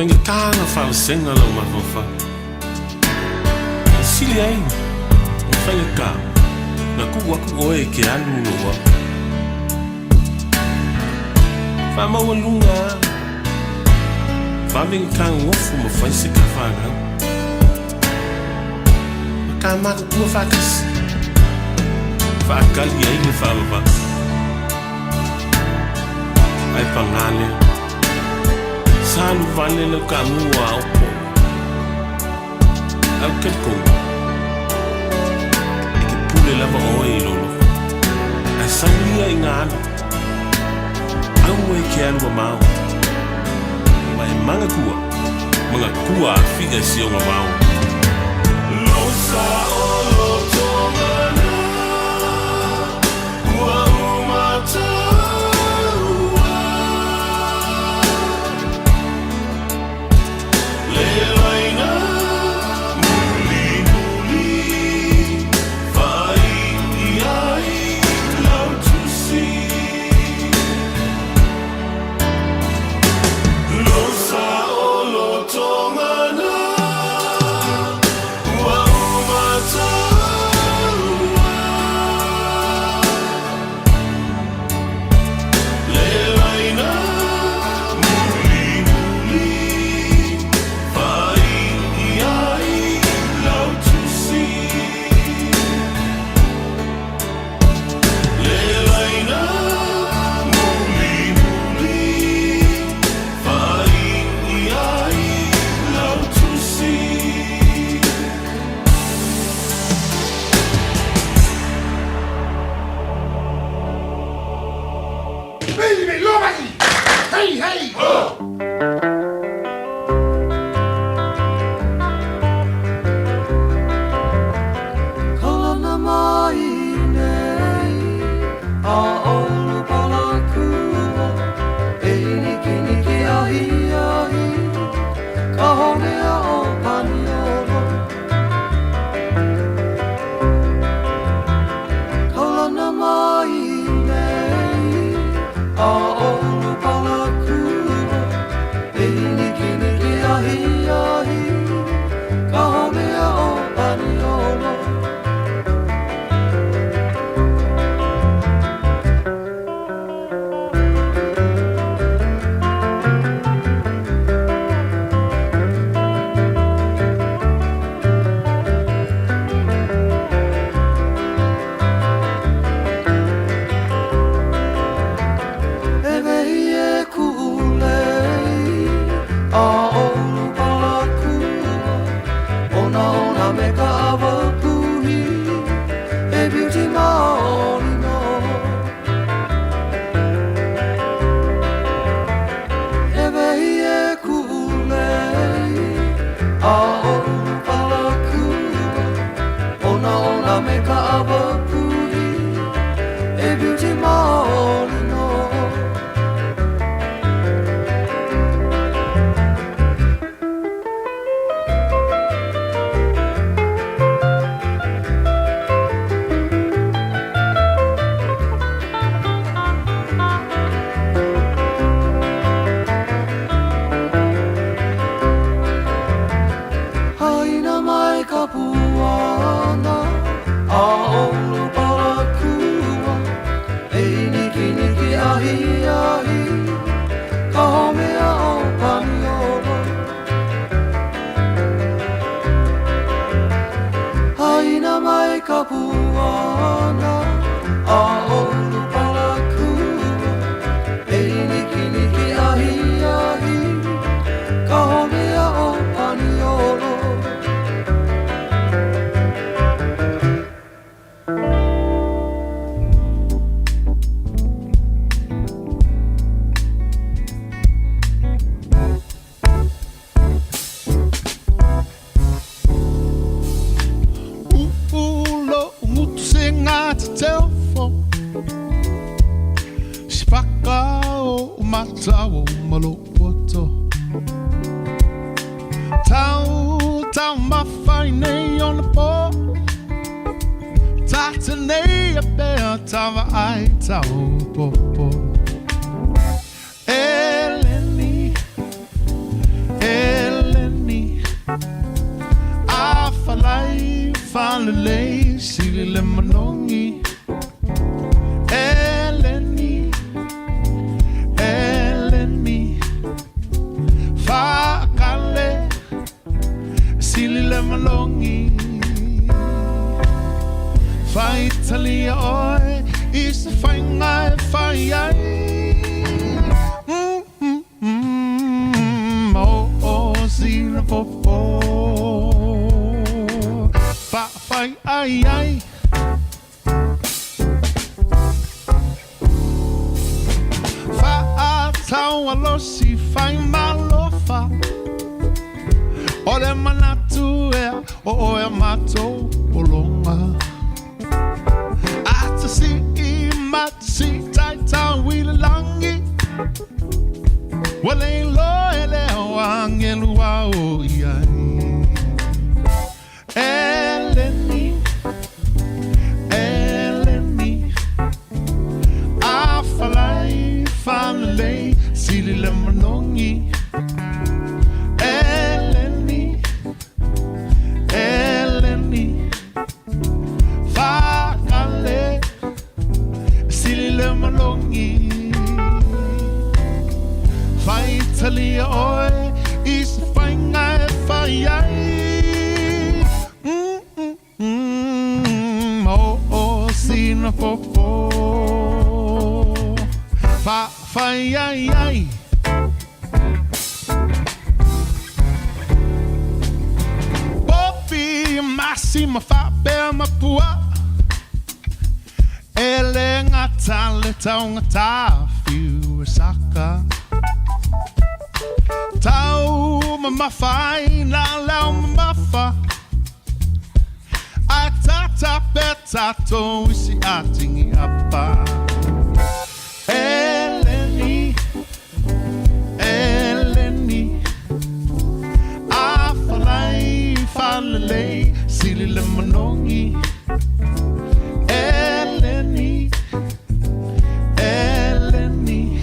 Faigata ona faavasega lou mafaufau. E sili ai ona faigata ona tuu atu oe e te alu i lou ao. Faamaualuga lava, vave ona ta nonofo ma fai se ta fanau. Ma ta matutua faatasi, faatali ai le faavavau. Ae paga lea, sa alu vale lau taamu a aopo. Ae ou te talitonu, e te pule lava oe i lou loto. Ae sau ia ina alu, aua e te alu mamao. Ma e manatua, manatua afia i si ona vao. Losa o loto mana, ua uma taua. Le laina mulimuli, faaiu i ai lau tusi. Losa o loto mana, ua uma taua. Le laina mulimuli, faaiu i ai lau tusi. Le laina mulimuli, faaiu i ai lau tusi. Hey, hey! Kaulana mai nei a ʻolu palakua e nikiniki ahiahi ka home aʻo Paniolo. Kaulana mai nei a ʻolu palakua e nikiniki ahiahi ka home aʻo Paniolo. E wehi e kuʻu lei a ʻolu palakua onaona me ka ʻawa puhi e beauty maoli nō. E wehi e kuʻu lei a ʻolu palakua onaona me ka ʻawa puhi e beauty maoli nō. Haina mai ka puana a ʻolu palakua e nikiniki ahiahi ka home aʻo Paniolo. Haina mai ka puana a ʻolu palakua e nikiniki ahiahi ka home aʻo Paniolo. U'u lo'u gutu sega teteofo Sipaka o'u mata ua uma lo'u poto Tau taumafa i nei ona po Ta te nei e pea ta vaai tau popo Eleni. tau alosi fai malofa O le manatu ea o oe a matou pologa A ta si'i ma ta sitai tau i le lagi Ua le iloa e le o agelu ao i ai Eleni, Eleni A falai falalei sili le manogi Eleni, Eleni Faakale sili le manogi Faitalia oe i se faiga e fai ai mm, mm, mm, oh, oh, sina popo Fa, fai ai ai Popi masi ma faapea ma puaa E le gata le taugata fiu e saka Tau mamafa ai nā leo mamafa Ae tata pea tatou i si atingi apa Eleni, Eleni A falai falalei sili le manogi Eleni, Eleni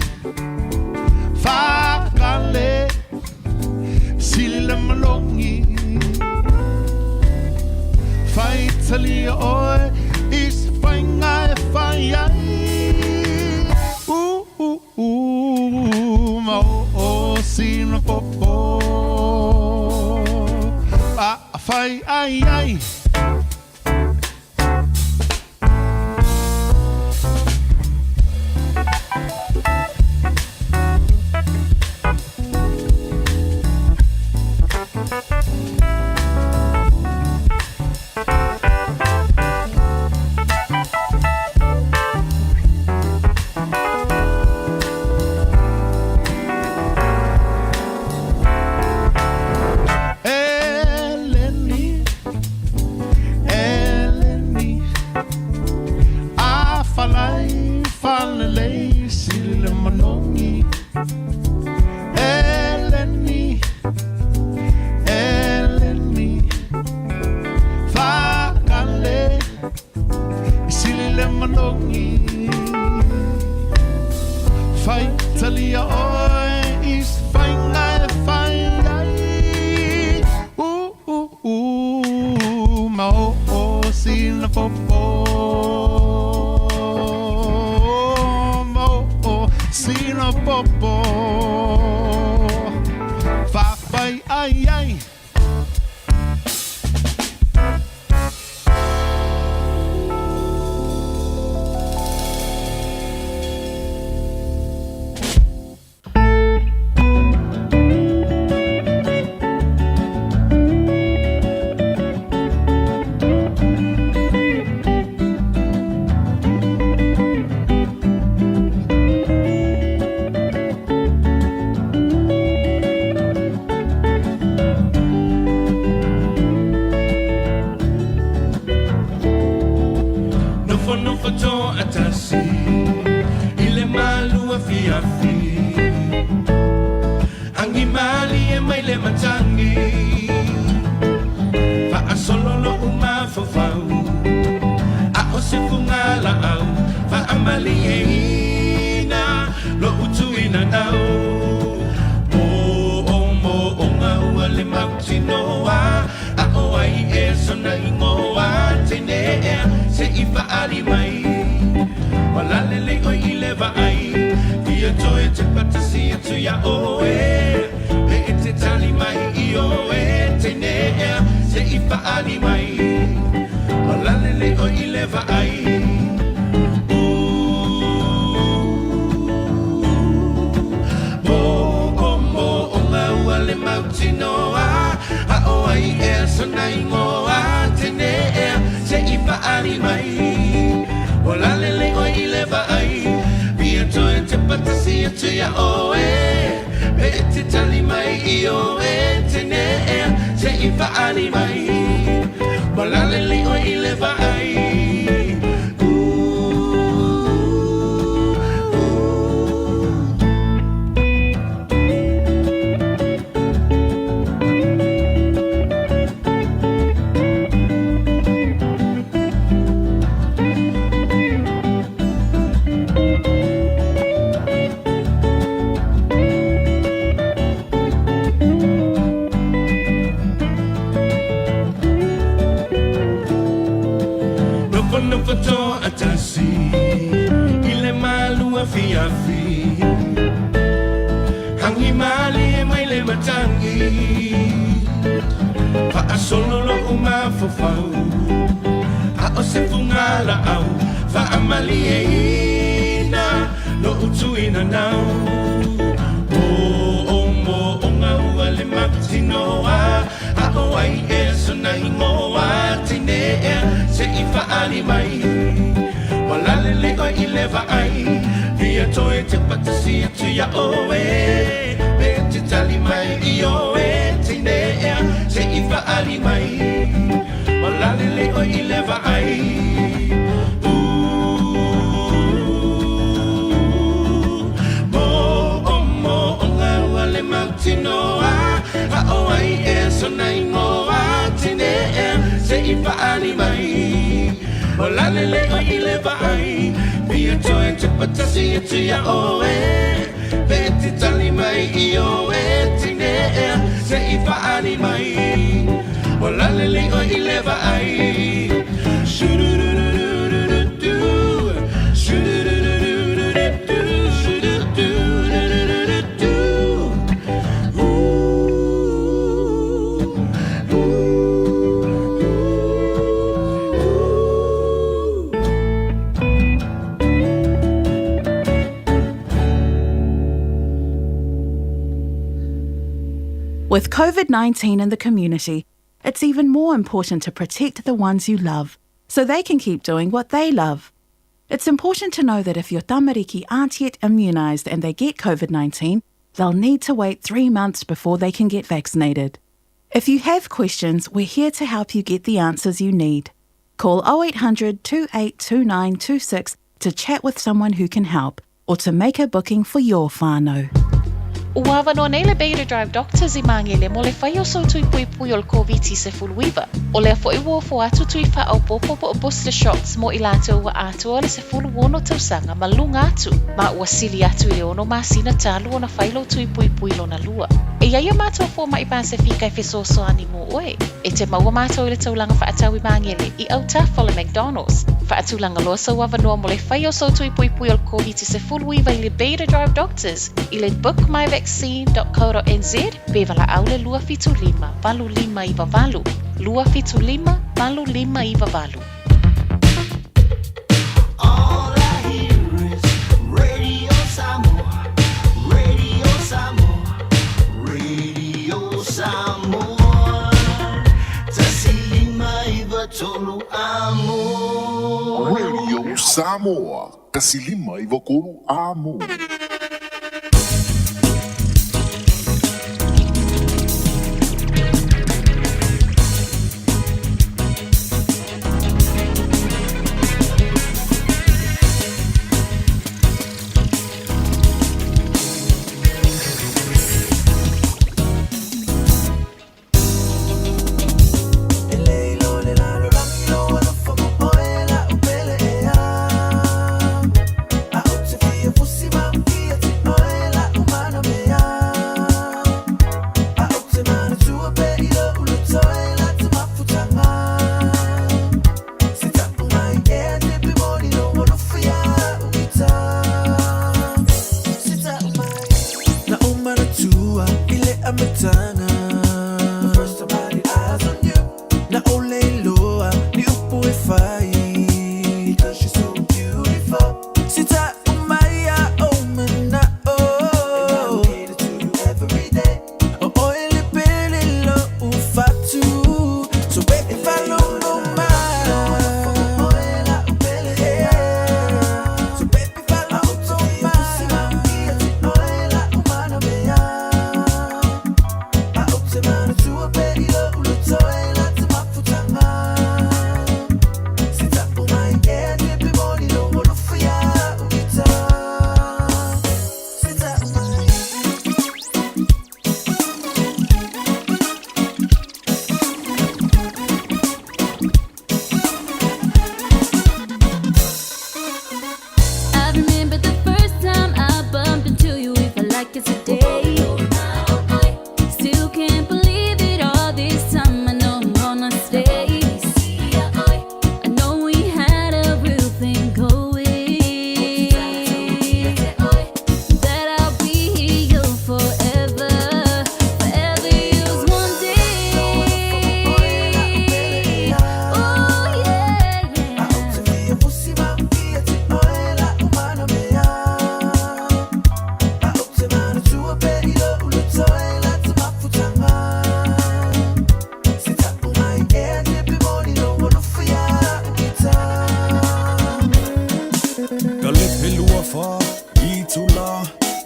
Fakale sili le manogi Faitalia oe i se faiga e fai ai Uh, uh, uh, ma o, o, sina popo A fai ai ai Eleni, Eleni A falai falalei sili le manogi Eleni, Eleni Fakale sili le manogi Faitalia oe i se faiga e fai ai Uh, uh, uh, ma o, o, sina popo Ma o, o, sina popo Fafai ai ai Nofonofo toatasi i le malu afiafi Agi malie mai le matagi Faasolo lou mafaufau A o se fugalaau Faamalieina lou tuinanau Moomooga ua le mautinoa A o ai ea sona igoa Teine ea se'i fa'aali mai Ua lalelei oe i le vaai Fia toe tepa tasi atu iā oe Pe e te tali mai ioe Teine ea se'i fa'aali mai Ua lalelei oe i le vaai Moomooga ua le mautinoa A o ai ea sona igoa Teine ea se'i fa'aali mai Ua lalelei oe i le vaai Fia toe tepa tasi atu iā oe. Pe te tali mai i o e tene ea Se i whaali mai Malaleli o i le vaai. Nofo nofo toatasi i le malu afiafi Hangi malie mai le matangi Faasolo lo'u mafaufau A o se fugala'au Faamalieina lo'u tuinanau Mo'omo'oga ua le mautinoa A o ai ea sona igoa Tine ea se'i fa'ali mai Ua lalelei oe i le vaai Fia toe tepa tasi atu iā oe Pe e te tali mai ioe Tine ea se'i fa'ali mai Ua lalelei oe i le vaai. Mo'omo'oga ua le mautinoa A o ai ea sona igoa Tine ea se'i fa'ali mai Ua lalelei oe i le vaai Fia toe tepa tasi atu iā oe Pe e te tali mai ioe Tine ea se'i fa'ali mai Ua lalelei oe i le vaai. Shoo-doo-doo-doo-doo-doo-doo. Shoo-doo-doo-doo-doo-doo. Shoo-doo-doo-doo-doo. With COVID 19 in the community, it's even more important to protect the ones you love so they can keep doing what they love. It's important to know that if your tamariki aren't yet immunised and they get COVID 19, they'll need to wait three months before they can get vaccinated. If you have questions, we're here to help you get the answers you need. Call 0800 282926 to chat with someone who can help or to make a booking for your whānau. Ua avanoa nei le Beta Drive Doctors i Māngele mo le fai o sou tui puipui o le Koviti-19. O lea foi ua ofo atu tui faaopoopo po o booster shots mo i latou ua atoa le 16 tausaga ma luga atu, ma ua sili atu i le ono masina talu ona fai lou tui puipui lona lua. E i ai a matou fomai Pasefika e fesoasoani mo oe. E te maua matou i le taulaga faatau i Māngele, i autafa o le McDonald's. Faatulaga loa sou avanoa mo le fai o sou tui puipui o le Koviti-19 i le Beta Drive Doctors i le bookmyvaccine.co.nz pe valaau le 275 8598, 275 8598. All I hear is Radio Samoa, Radio Samoa, Radio Samoa. Tasi lima iva tolu amo. Radio Samoa, kasi lima iva kolu amo.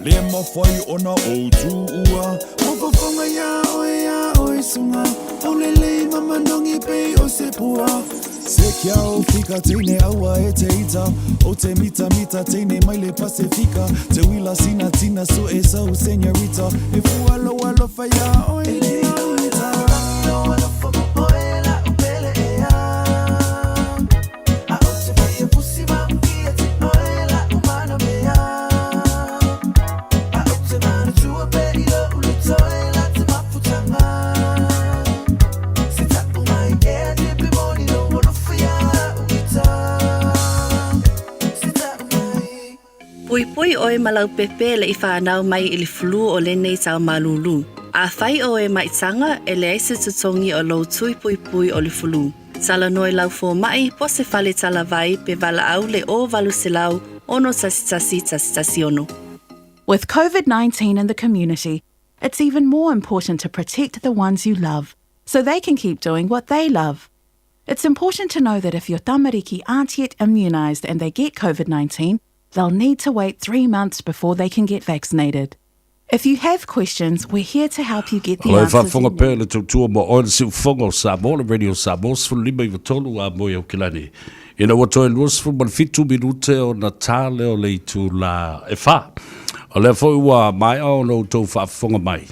Le mawhai ona ou tuua Mafafonga ia oe ia oe sunga O le lei mamanongi pei o se pua Se kia o fika teine aua e te ita O te mita mita teine mai le Pasefika Te wila sina tina so e sau senorita E fua lo alofa ia oe ki lau ita Puipui ʻoe ma lau pepe le i whanau mai i le flu o lenei tau malulu. Afai ʻoe e maʻitaga, e leai se totogi o lou tui puipui o le fulu. Talanoa i lau fomai po o se fale talavai pe valaau le 0800 611 116. With COVID 19 in the community, it's even more important to protect the ones you love so they can keep doing what they love. It's important to know that if your tamariki aren't yet immunised and they get COVID 19, they'll need to wait three months before they can get vaccinated. If you have questions, we're here to help you get the Aloha e answers you faafofoga need. pea i le tautua mo oe le siufofoga o Samoa, le Radio Samoa 15 93 a moe Aukilani. Ina ua toe 27 minute ona tā lea o le itulā e whā. O lea foi ua maea ona outou faafofoga mai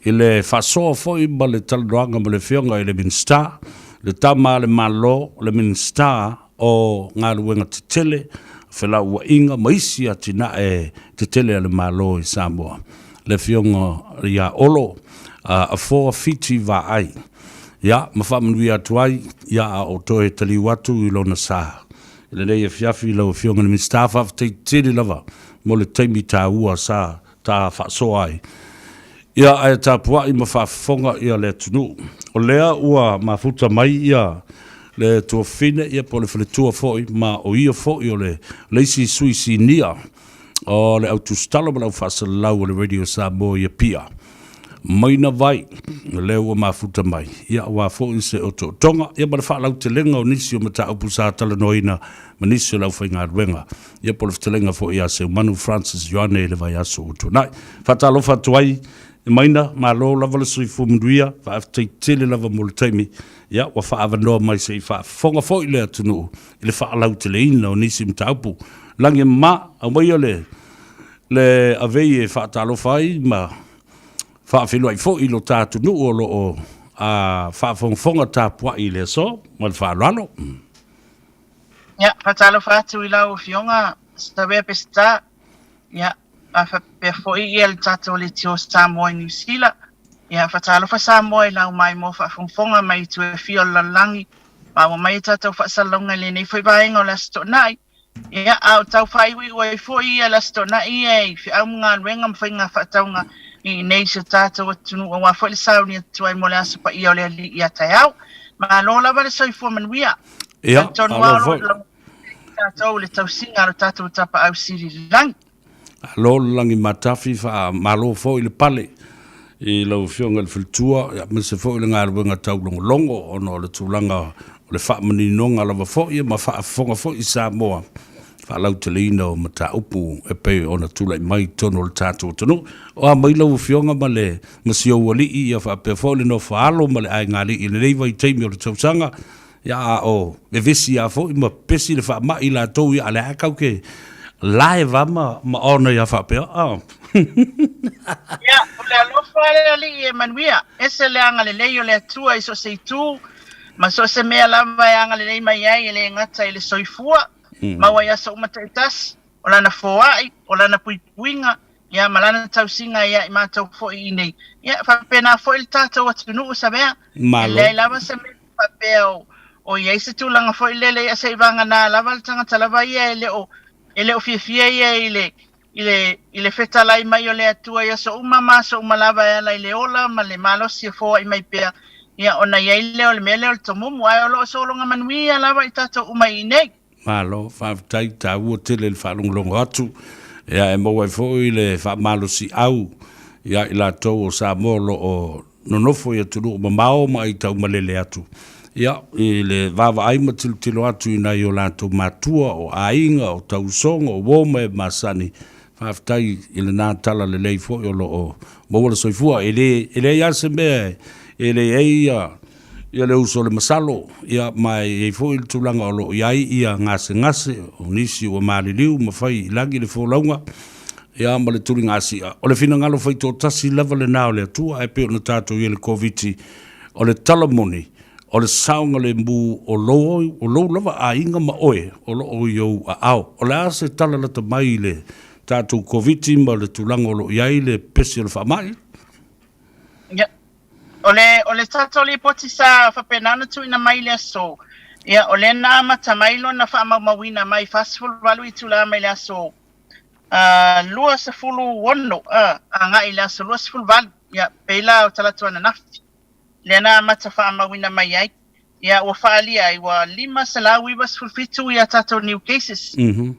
i le faasoa foi ma le talanoaga ma le Afioga i le Minisita, le Tama a le Malo, le Minisita o Galuega Tetele, Felauaiga ma isi atinae tetele a le Malo i Samoa, le Afioga ia Olo Afoa Fiti Vaai. Ia, ma faamanuia atu ai, ia a o toe taliu atu i lona sa. I lenei afiafi lau Afioga i le Minisita, faafetai tele lava mo le taimi taua sa ta faasoa ai. Ia, ae tapuai ma faafofoga ia le atunuu. O lea ua mafuta mai ia le tuafafine, ia po o le faletua foi, ma o ia foi o le le isi sui sinia o le au tusitala ma le au faasalalau o le Radio Samoa i Apia. Maina Vai, o lea ua mafuta mai, ia aua foi se otootoga, ia ma le faalautelega o nisi o mataupu sa talanoaina ma nisi o le aufaigaluega. Ia po o le fetalaiga foi ia Seumanu Francis Ioane i le vaiaso ua tuanai. Faatalofa atu ai e Maina, malo lava le soifua manuia, faafetai tele lava mo le taimi, ia ua faaavanoa mai se i faafofoga foi le atunuu i le faalauteleina o nisi mataupu. Lagi e mama, aumaia le le avei e faatalofa ai ma faafeiloai foi i lo ta atunuu o lo o a faafogafoga tapuai i le aso ma le faaaloalo. Ia, faatalofa atu i lau Afioga Sawea Peseta, ia, a faapea foi ia le tatou Leitio Samoa i Niu Sila. Ia, faatalofa Samoa i lau maimoa faafogafoga mai itu e fia o le lalolagi, ma ua mai a tatou faasalalauga i lenei foi vaega o le Aso Toonai. Ia, a o tau faaiuiu ai foi ia le Aso Toonai ia i feau ma galuega ma faiga faatauga i inei i si o tatou atunuu aua foi le sauni atu ai mo le Aso Paia o le Alii ia taeao. Malo lava le soifua manuia. Ia, Talitonu malo lava o foi. lo o tatou i le tausiga a lo tatou Tapaau Sili i le lagi. Alo le lagi matafi, faamalo foi le pale i lau Afioga i le Faletua, aemaise foi le galuega taulogologo ona o le tulaga o le faamaninoga lava foi ma faafofoga foi i Samoa faalauteleina o mataupu e pei ona tulai mai i totonu o le tatou atunuu. O a mai lau Afioga ma le ma si ou alii ia faapea foi le nofo a alo ma le aigaalii i lenei vaitaimi o le tausaga, Ia a o vevesi a foi ma pepesi le faamai i latou ia a lea kau ke live a ma ma ona ia faapea a. Ia, o le alofa e le Alii e manuia, ese le agalelei o le Atua i so o se itu, ma so o se mea lava e agalelei mai ai e le gata i le soifua, maua i aso uma taitasi, o lana foai, o lana puipuiga, ia ma lana tausiga ia i matou foi i inei. Ia, faapena foi le tatou atunuu, Savea. E Malo. leai lava se mea faapea o, o i ai se tulaga foi lele, ia se i vagana lava le tagata lava ia e le o, e le o fiafia ia i le, i le, i le fetalai mai o le Atua i aso uma ma aso uma lava e ala i le ola ma le malosi e foai mai pea, ia ona i ai lea o le mea lea o le tomumu, ae o lo o sologa manuia lava i tatou uma i inei. Malo, faafetai, taua tele le faalogologo atu, ia e maua ai foi le faamalosiau ia i latou o Samoa o lo o nonofo i atunuu mamao ma aitaumalele atu, ia, i le vaavaai ma tilotilo atu i nai o latou matua, o aiga, o tausoga, o uo ma e masani. Faafetai i lena tala lelei foi o lo o maua le soifua. E le, e leai lava se mea e leai ai ia, ia le uso o le masalo, ia, ma e i ai foi le tulaga o lo o i ai ia gasegase o nisi ua maliliu ma fai i lagi le folauga, ia, ma le tuligasia. O le finagalo faitoatasi lava lena o le Atua, ae pei ona tatou i ai i le Koviti, o le tala moni, o le saogalemu o lou, o lou lava aiga ma oe o lo o i ou aao. O le a se tala lata mai i le tatou Koviti ma le tulaga o lo o i ai le pesi o le faamai? Ia, o le, o le tatou lipoti sa faapena ona tuuina mai i le aso, ia, o lea na amata mai lona faamaumauina mai 48 itula mai le aso 26 agai i le aso 28, ia, pei la o talaatu ananafi. lea na amata faamauina mai ai, ia ua faaalia ai ua 597 ia tatou new cases.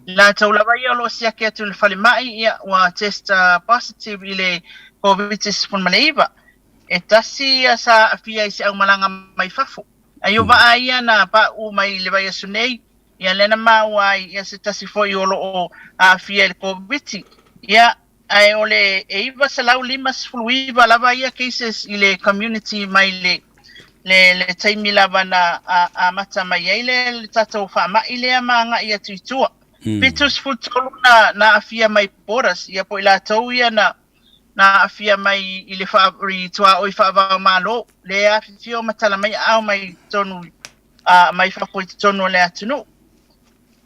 Latou lava ia o lo o siaki atu i le falemai, ia ua test positive i le Koviti-19. E tasi ia sa aafia i se aumalaga mai fafo. Ai o vaa ia na pauu mai i le vaiaso nei, ia lea na maua ai ia se tasi foi o lo o aafia i le Koviti. Ia Ae o le e 959 lava ia cases i le community mai le le le taimi lava na amata mai ai le le tatou faamai lea ma agai atu i tua. 73 na na aafia mai borders, ia po o i latou ia na na aafia mai i le faa i tuaoi faava-o-Malo, le afifio ma tala mai aao mai totonu mai fafo i totonu o le atunuu.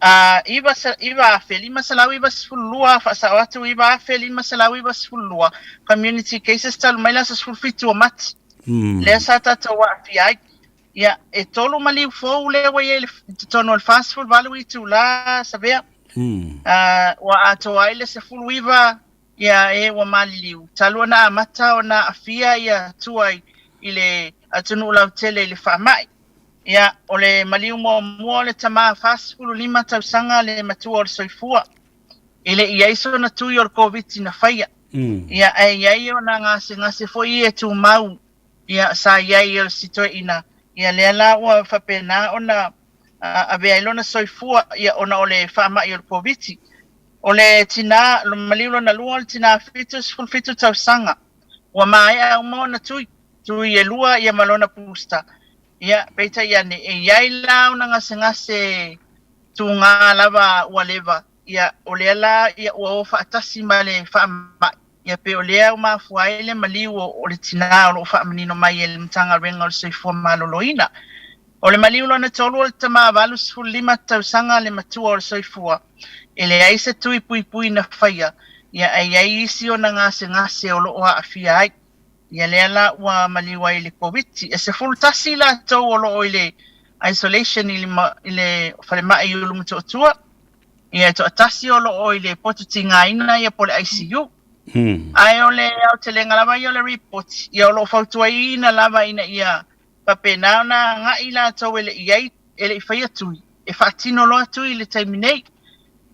A, 9592, faasao atu, 9592 community cases talu mai le aso 17 o Mati, lea sa tatou aafia ai. Ia, e tolu maliu fou lea ua i ai i totonu o le 48 itula, Savea. A, ua atoa ai le 19 ia e ua maliliu, talu ona amata ona aafia ia tua i le atunuu lautele i le faamai. Ia, o le maliu muamua o le tama 45 tausaga le matua o le soifua. E le i i ai sona tui o le Koviti na faia. Ia, ae i ai ona gasegase foi e tumau, ia, sa i ai o si toeaina. Ia, lea la ua faapena ona avea ai lona soifua, ia, ona o le faamai o le Koviti. O le tina, maliu lona lua o le tina 77 tausaga, ua maea uma ona tui, tui e lua ia ma lona booster. Ia, peitai ane, e i ai la ona gasegase tugā lava ua leva, ia, o lea la ia ua o faatasi ma le faamai, ia pei o lea ua mafua ai le maliu o le tinā o lo o faamanino mai e le Matagaluega o le Soifua Maloloina. O le maliu lona tolu o le tama 85 tausaga le matua o le soifua, e leai se tui puipui na faia, ia ae i ai isi ona gasegase o lo o aafia ai. Ia lea la ua maliu ai i le Koviti. E 11 latou o lo o i le isolation i le, i le falemai i Ulumotootua. Ia e toatasi o lo o i le potu tigaina ia po o le ICU. Ae o le aotelega lava ia o le ripoti, ia o lo o fautuaina lava ina ia faapena ona agai latou e le i ai, e le i faia tui, e faatino loa tui i le taimi nei.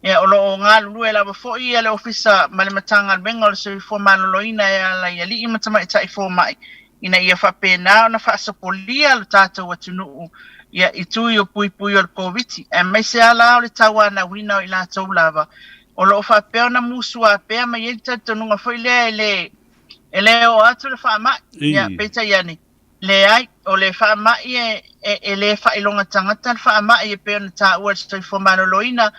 Ia, o lo o galulue lava foi le Ofisa ma le Matagaluega o le Soifua Maloloina e ala i alii ma tamaitai fomai ina ia faapena ona faasopolia lo tatou atunuu ia i tui o puipui o le Koviti, aemaise lava la o le tauanauina o i latou lava o lo o faapea ona musua pea ma i ai le talitonuga foi lea e le e le oo atu le faamai. Ia, peitai ane, Leai, o le faamai e, e, e le faailoga tagata le faamai e pei ona taua e le soifua maloloina,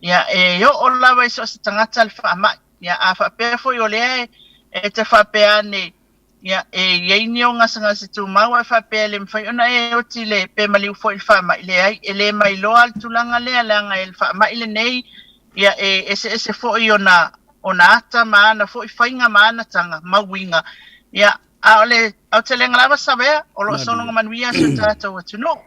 ia, e oo lava i so o se tagata le faamai. Ia, a faapea foi o lea e, e te faapea ane, ia, e i ai ni ou gasegase tumau ae faapea e le mafai ona e oti le, pe maliu foi i le faamai, leai, e le mailoa le tulaga lea, leaga e le faamai lenei, ia, e eseese foi ona, ona ata ma ana foi faiga ma ana taga, ma uiga. Ia, A o le aotelega lava Savea, o lo o sologa manuia si o tatou atunuu.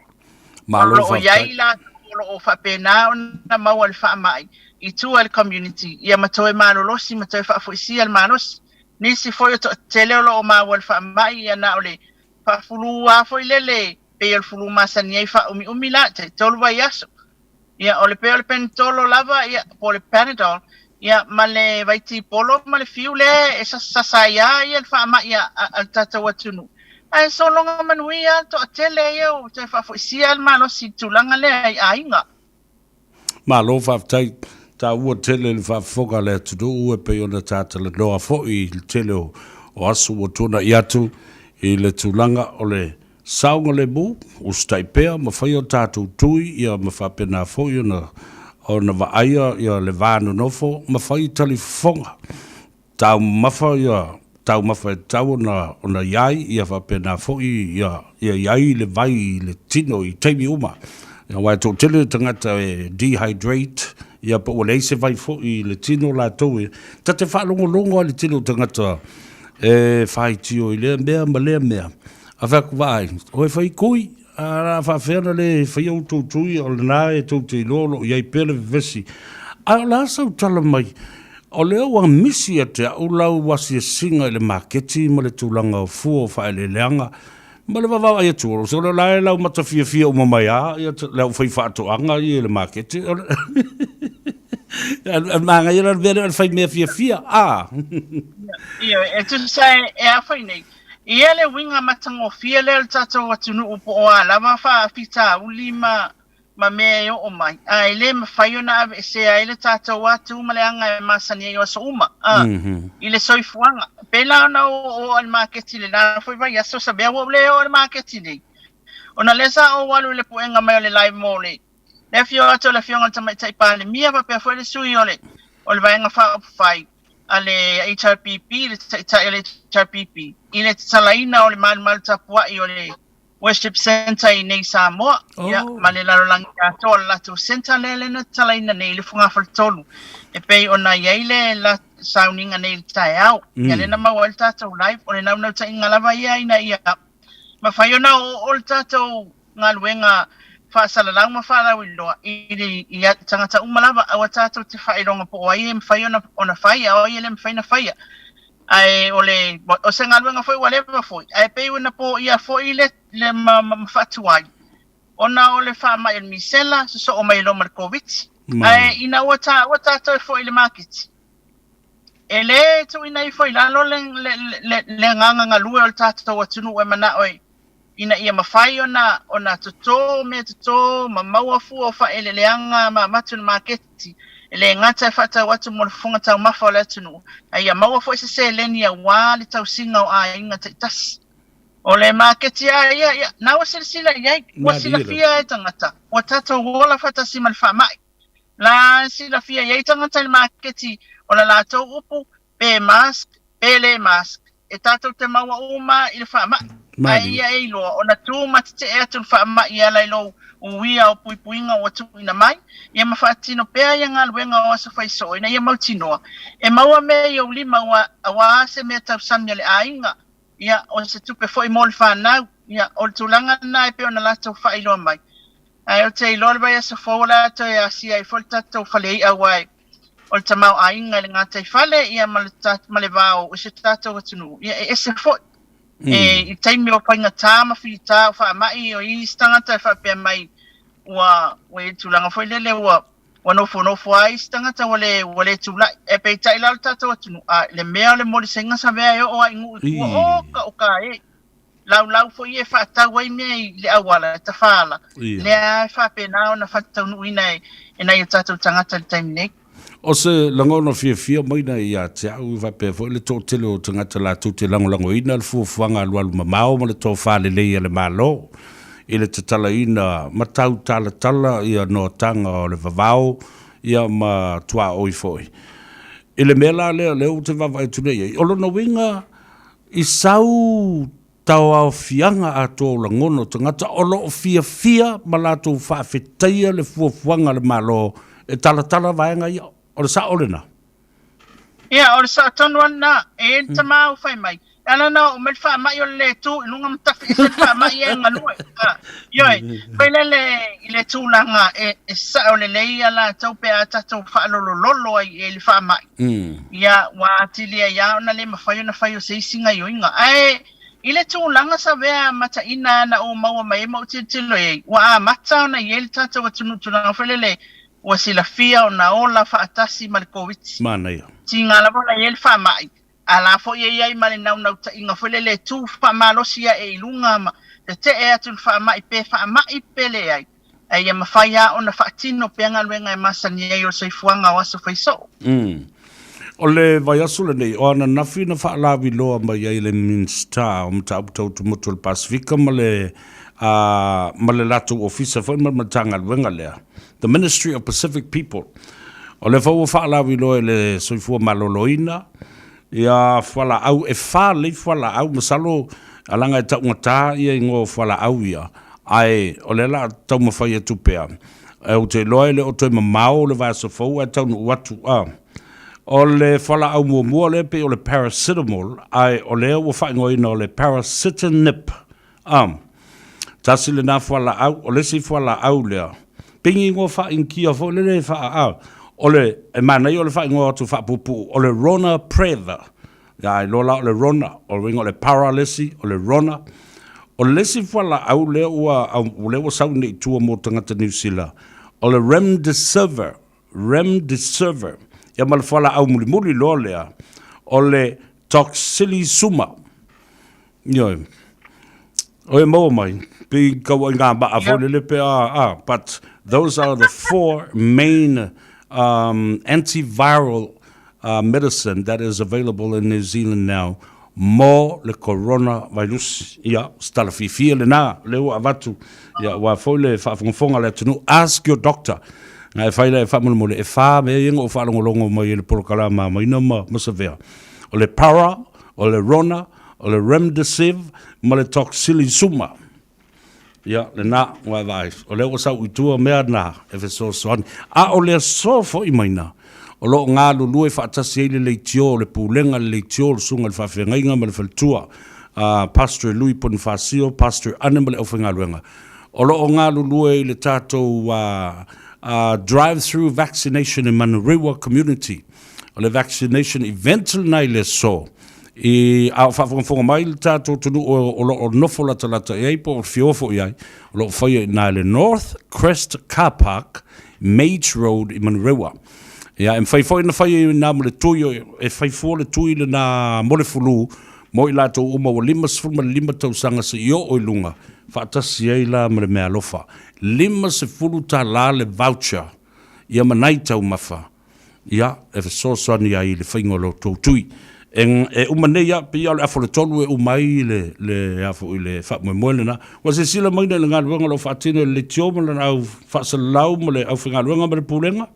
O lo o i ai i latou o lo o faapena ona maua le faamai i tua i le community, ia ma toe malolosi ma toe faafoisia le malosi. Nisi foi o toatele o lo o maua le faamai, ia na o le faafulu lava foi lele pei o le fulu masani ai faaumiumi la, tai tolu vaiaso. Ia, o le pei o le penitolo lava, ia, po o le Panadol, ia, ma le vaitipolo ma le fiu lea e sasasa ai lava ia le faamai a, a, a le tatou atunuu. Ae sologa manuia le toatele ia ua toe faafoisia le malosi i le tulaga lea i aiga. Malo faafetai. Taua tele i le faafofoga a le atunuu e pei ona ta talanoa foi i le tele o aso ua tuanai atu i le tulaga o le saogalemu, usitai pea ma faia o tatou tui ia ma faapena foi ona ona vaaia ia le va nonofo ma fai talifofoga. Taumamafa ia taumafa e tatau ona ona i ai ia faapena foi ia ia i ai le vai i le tino i taimi uma. Aua e toatele tagata e dehydrate ia po ua leai se vai foi i le tino latou e ta te faalogologo lava i le tele o tagata e faitio i lea mea ma lea mea. Ae fai atu, vaai, o e fai kui, a o le a faapefea ona le faia outou tui, o lena e tou te iloa o lo o i ai pea le vevesi. A o le a sau tala mai, o lea ua misi ia te au lau asiasiga i le maketi ma le tulaga o fua o faaeleeleaga ma le vaavaai atu, o le la e laumata fiafia uma mai lava le aufaifaatoaga ia i le maketi. O le manaia la le mea lea o le fai mea fiafia, a. Ioe, e tusa e a fai nei, Ia le uiga matagofie lea o le tatou atunuu po o a lava faafitauli ma ma mea e oo mai, a e le mafai ona aveesea ai le tatou atu ma le aga e masani ai o aso uma, a, i le soifuaga. Pēlā ona ou oo i le maketi i le la foi vaiaso, sa mea ua ou le oo i le maketi nei, ona lea sa ou alu i le puega mai o le live mo le le afio atu o le Afioga i le Tamaitai Palemia faapea foi le sui o le o le Vaega Faaupufai a le HRPP, le Taitai o le HRPP, i le tatalaina o le malumalu tapuai o le Worship Centre i nei Samoa, oh. ia, ma le lalolagi atoa o le latou centre lea lea na tatalaina nei i le Fogafaletolu, e pei ona i ai le la, sauniga nei i le taeao. Ia lea na maua ai le tatou live, o le naunautaiga lava ia ina ia mafai ona oooo le tatou galuega faasalalau ma faalauiloa i le i tagata uma lava, aua tatou te faailoga po o ai e mafai ona ona fai a o ai e le mafai ona faia. Ae o le o se galuega foi ua leva foi, ae pei ona poia foi le le ma, ma, ma faatuai ona o le faamai o le misela sosoo mai loa ma le Koviti. Ae ina ua taua tatou e foi i le maketi, e le tuuina ifo i lalo le, le, le, le agaga galue o le tatou atunuu e manao e ina ia mafai ona ona toto mea toto ma maua fua o faaeleeleaga ma avatu i le maketi, e le gata e faatau atu mo le fofoga taumafa o le atunuu, a ia maua foi se seleni aua le tausiga o aiga taitasi. O le maketi a ia, ia, na ua silasila i ai, ua silafia e tagata, ua tatou ola faatasi ma le faamai. La silafia i ai tagata i le maketi, o la latou upu, pe mask, pe le mask, e tatou te maua uma i le faamai. Ae ia e iloa, ona tu ma tetee atu le faamai e ala i lou uia o puipuiga ua tuuina mai, ia ma faatino pea ia galuega o aso faisoo ina ia mautinoa e maua mea i ou lima ua aua se mea tausami a le aiga, ia o se tupe foi mo le fanau, ia o le tulaga lena e pei ona latou faailoa mai. Ae ou te iloa le vaiaso fou o le a toe asia ai foi le tatou fale i'a aua e o le tamaoaiga i le gataifale ia ma le ma le va o si o tatou atunuu, ia e ese foi. E i taimi o faigata ma fita o faamai o isi tagata e faapea mai ua ua i ai le tulaga foi lele ua ua nofonofo lava isi tagata ua le ua le tulai. Ae peitai la o le tatou atunuu, a le mea o le molisaiga sa mea e oo lava i nuu i tua, o ka o ka e. Laulau foi e faatau ai mea i le auala e tafaala, lea e faapena ona faataunuuina e nai o tatou tagata i le taimi nei. O se lagona fiafia mai na ia te au, e faapea foi le toatele o tagata latou te lagolagoina le fuafuaga alualu mamao ma le tofa lelei a le Malo i le tatalaina ma tautalatala ia noataga o le vavao ia ma tuaoi foi. I le mea la lea o lea ou te vaavaai atu nei i ai, o lona uiga I sau tauaofiaga atoa o lagona o tagata o lo o fiafia ma latou faafetaia le fuafuaga a le Malo e talatala vaega ia. O le sao lena? Ia, o le sao tonu lava lena. E i ai le tama ua fai mai, e ala ona oo mai le faamai o le le tu i luga ma tafi ese le faamai ia e galue. A, ioe, fai lele i le tulaga e, e sao lelei ia latou pe a tatou faalolololo ai i le faamai. Ia, ua atili ai lava ona le mafai ona fai o se isi gaioiga. Ae i le tulaga savea mataina na ou maua mai ai ma ou tilotilo i ai, ua amata ona i ai le tatou atunuu tulaga foi lele ua silafia ona ola faatasi ma le Koviti. Manaia. Tiga lava ona i ai le faamai, a la foi e i ai ma le naunautaiga foi lele e tu faamalosi ae i luga ma tetee atu i le faamai pe faamai pe leai. Ae ia mafai lava ona faatino pea galuega e masani ai o le soifuaga o aso fai soo. Mm. O le vaiaso lenei, o ananafi na faalauiloa mai ai le Minisita o Mataupu Tau Tumotu o le Pasefika ma le, uh, ma le latou ofisa foi ma le Matagaluega lea, The Ministry of Pacific People. O lea foi ua faalauiloa e le Soifua Maloloina, ia fualaau, e fa lelei fualaau, masalo alaga e taugata ia igoa o fualaau ia, ae o lea la taumafai atu pea, ae ou te iloa e le o toe mamao le vaiaso fou ae taunuu atu. A o le fualaau muamua lea pei o le paracetamol, ae o lea ua faaigoaina o le parasitinib. A tasi lena fualaau, o le isi fualaau lea, pei ni igoa faa-Initia foi lele e faa, a o le, e manaia o le faaigoa atu faapuupuu, o le Ronapreve. Ia, a iloa la o le Rona, o le uiga o le para le isi, o le Rona. O le isi fualaau lea ua, lea ua sau nei i tua mo tagata Niu Sila, o le Remdesivir, Remdesivir. Ia ma le fualaau mulimuli loa lea, o le Tocilizumab. Ioe. O e maua mai, pei kau ai ngā maa foi lele pe a, a, but those are the four main um, antiviral uh, medicine that is available in New Zealand now mo le coronavirus. Ia, se tala fiafia lena, lea ua avatu. Ia, aua foi le faafogafoga a le atunuu, ask your doctor. Na e fai lea e faamolemole, e whā mea ia na ou faalogologo mai i le polokalama a Maina ma, ma Savea. O le para, o le rona, o le remdesiv ma le tocilizumab. Ia, lena, ua e vaai, o lea ua sau i tua mea na e fesoasoani. A o le aso foi Maina, o lo o galulue faatasi ai le leitio o le Pulega, le leitio o le Susuga i le Faafeagaiga ma le Faletua, a Pastor Lui Ponifasio, Pastor Ane ma le aufaigaluega. O lo o galulue i le tatou drive-through vaccination i Manurewa Community. O le vaccination event lena i le aso. I, a o faafogafoga mai le tatou atunuu o lo o nofo latalata i ai po o fia o foi i ai, o lo o faia i ina i le North Crest Car Park, Mage Road i Manurewa. Ia, e mafai foi ona fai i ina ma le tui, e fai fua le tui lena mo le fulu, mo i latou uma ua 55 tausaga seia oo i luga, faatasi ai la ma le meaalofa. $50 le voucher, ia ma nai taumafa. Ia, e fesoasoani ai i le faiga o lo outou tui. E, e uma nei lava, pei lava o le afa o le tolu e uma ai le, le, a foi, le faamoemoe lena. Ua silasila mai nei i le galuega o lo o faatino e le leitio ma lana au faasalalau ma le aufaigaluega ma le Pulega?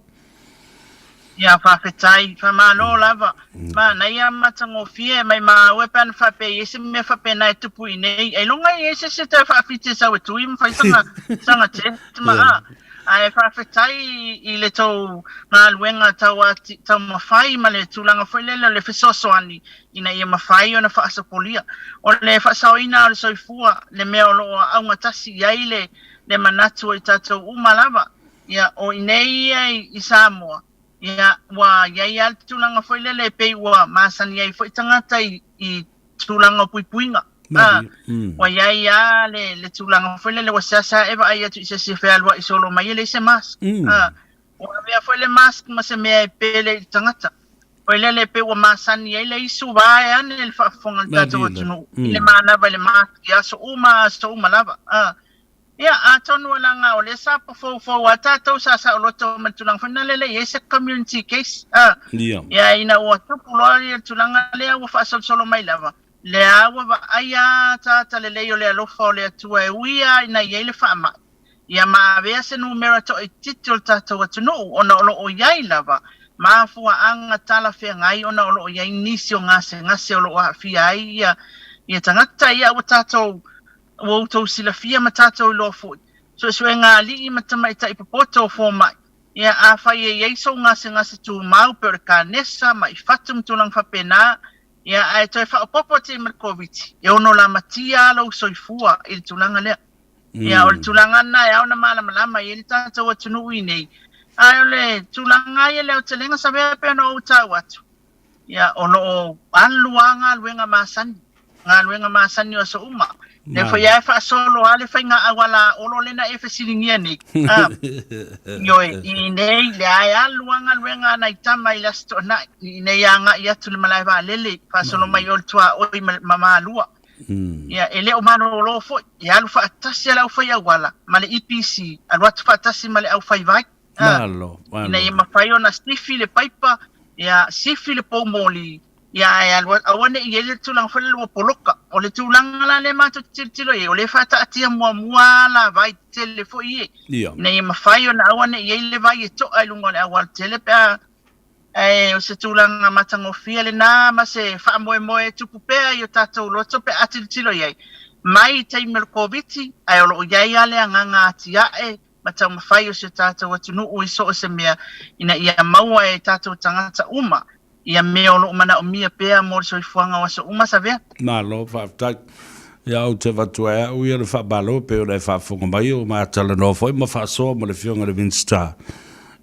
Ia, faafetai. Faamalo lava. Manaia matagofie mai maua pe ana faapea i ai se mea faapena e tupu i nei. Ailoga e i ai se isi e toe faafiti e sau e tui ma fai sanga, sanga test ma a. Ae faafetai i le tou galuega taumafai ma le tulaga foi lele o le fesoasoani ina ia mafai ona faasopolia. O le faasaoina o le soifua le mea o lo o augatasi i ai le le manatu o i tatou uma lava. Ia, o i inei ia i Samoa, ia, ua i ai lava le tulaga foi lele e pei ua masani ai foi tagata i tulaga o puipuiga. A, ua i ai lava le, le tulaga foi lele ua seasea e vaai atu i se isi e fealuai solo mai e leai se mask. A, ua avea foi le mask ma se mea e pele i le tagata. Foi lele e pei ua masani ai le isu vaeane le faafofoga a le tatou atunuu i le manava i le mask i aso uma aso uma lava. A, Ia, atonu o leaga o lea sa pafoufou a tatou sa saoloto ma le tulaga foi lena lea i ai se community case. A, Ia. ia ina ua tupu loa ia le tulaga lea ua faasolosolo mai lava, lea ua vaai a ataata lelei o le alofa o le Atua e ui a ina i ai le faamai, ia ma avea se numera toaitiiti o le tatou atunuu ona o lo o i ai lava mafuaaga talafeagai ona o lo o i ai nisi o gasegase o lo o aafia ai ia ia tagata. Ia ua tatou Ua outou silafia ma tatou iloa foi, suesuega alii ma tamaitai popoto o fomai, ia, afai e i ai sou gasegase tumau pei o le kanesa, ma'i fatu ma tulaga faapena, ia, ae toe faaopoopo atu i ai ma le Koviti, e ono lamatia lava lou soifua i le tulaga lea. Ia, o le tulaga lena e ao ona malamalama i ai le tatou atunuu i inei. Ae o le tulaga lava ia i le aotelega, Savea, pei ona ou tau atu, Ia, o lo o alu lava galuega masani, galuega masani o aso uma. Lea foi lava e faasolo lava le faiga auala a Olo lea na e fesiligia nei. A, ioe, i inei, lea e alu lava galuega a nai tama i le Aso Toonai, i inei agai atu i le malae vaalele, faasolo mai o le tuaoi ma Malua. Ia, e le o malolo foi, e alu faatasi a le aufai auala ma le EPC, alu atu faatasi ma le aufai vai, a, Malo, malo. ina ia mafai ona sifi le paipa, ia, sifi le poumoli, ia, ae alu, aua ne i i ai le tulaga foi lele ua poloka. O le tulaga la lea matou te tilotilo i ai, o lea e faataatia muamua ala vai tetele foi ia, Ia. ina ia mafai ona aua ne i i ai le vai e to'a i luga o le auala tele pe a Ae o se tulaga matagofie lena ma se faamoemoe e tupu pea i o tatou loto pe a tilotilo i ai, mai i taimi o le Koviti, ae o lo o i ai lava le agaga atiae ma taumafai o si o tatou atunuu i so o se mea ina ia maua e tatou tagata uma ia mea o lo o manaomia pea mo le soifuaga o aso uma. Savea. Malo faafetai. Ia ou te avatu ai au ia le faamalo pei ona e faafofoga mai ua ma talanoa foi ma faasoa ma le Afioga i le Minisita.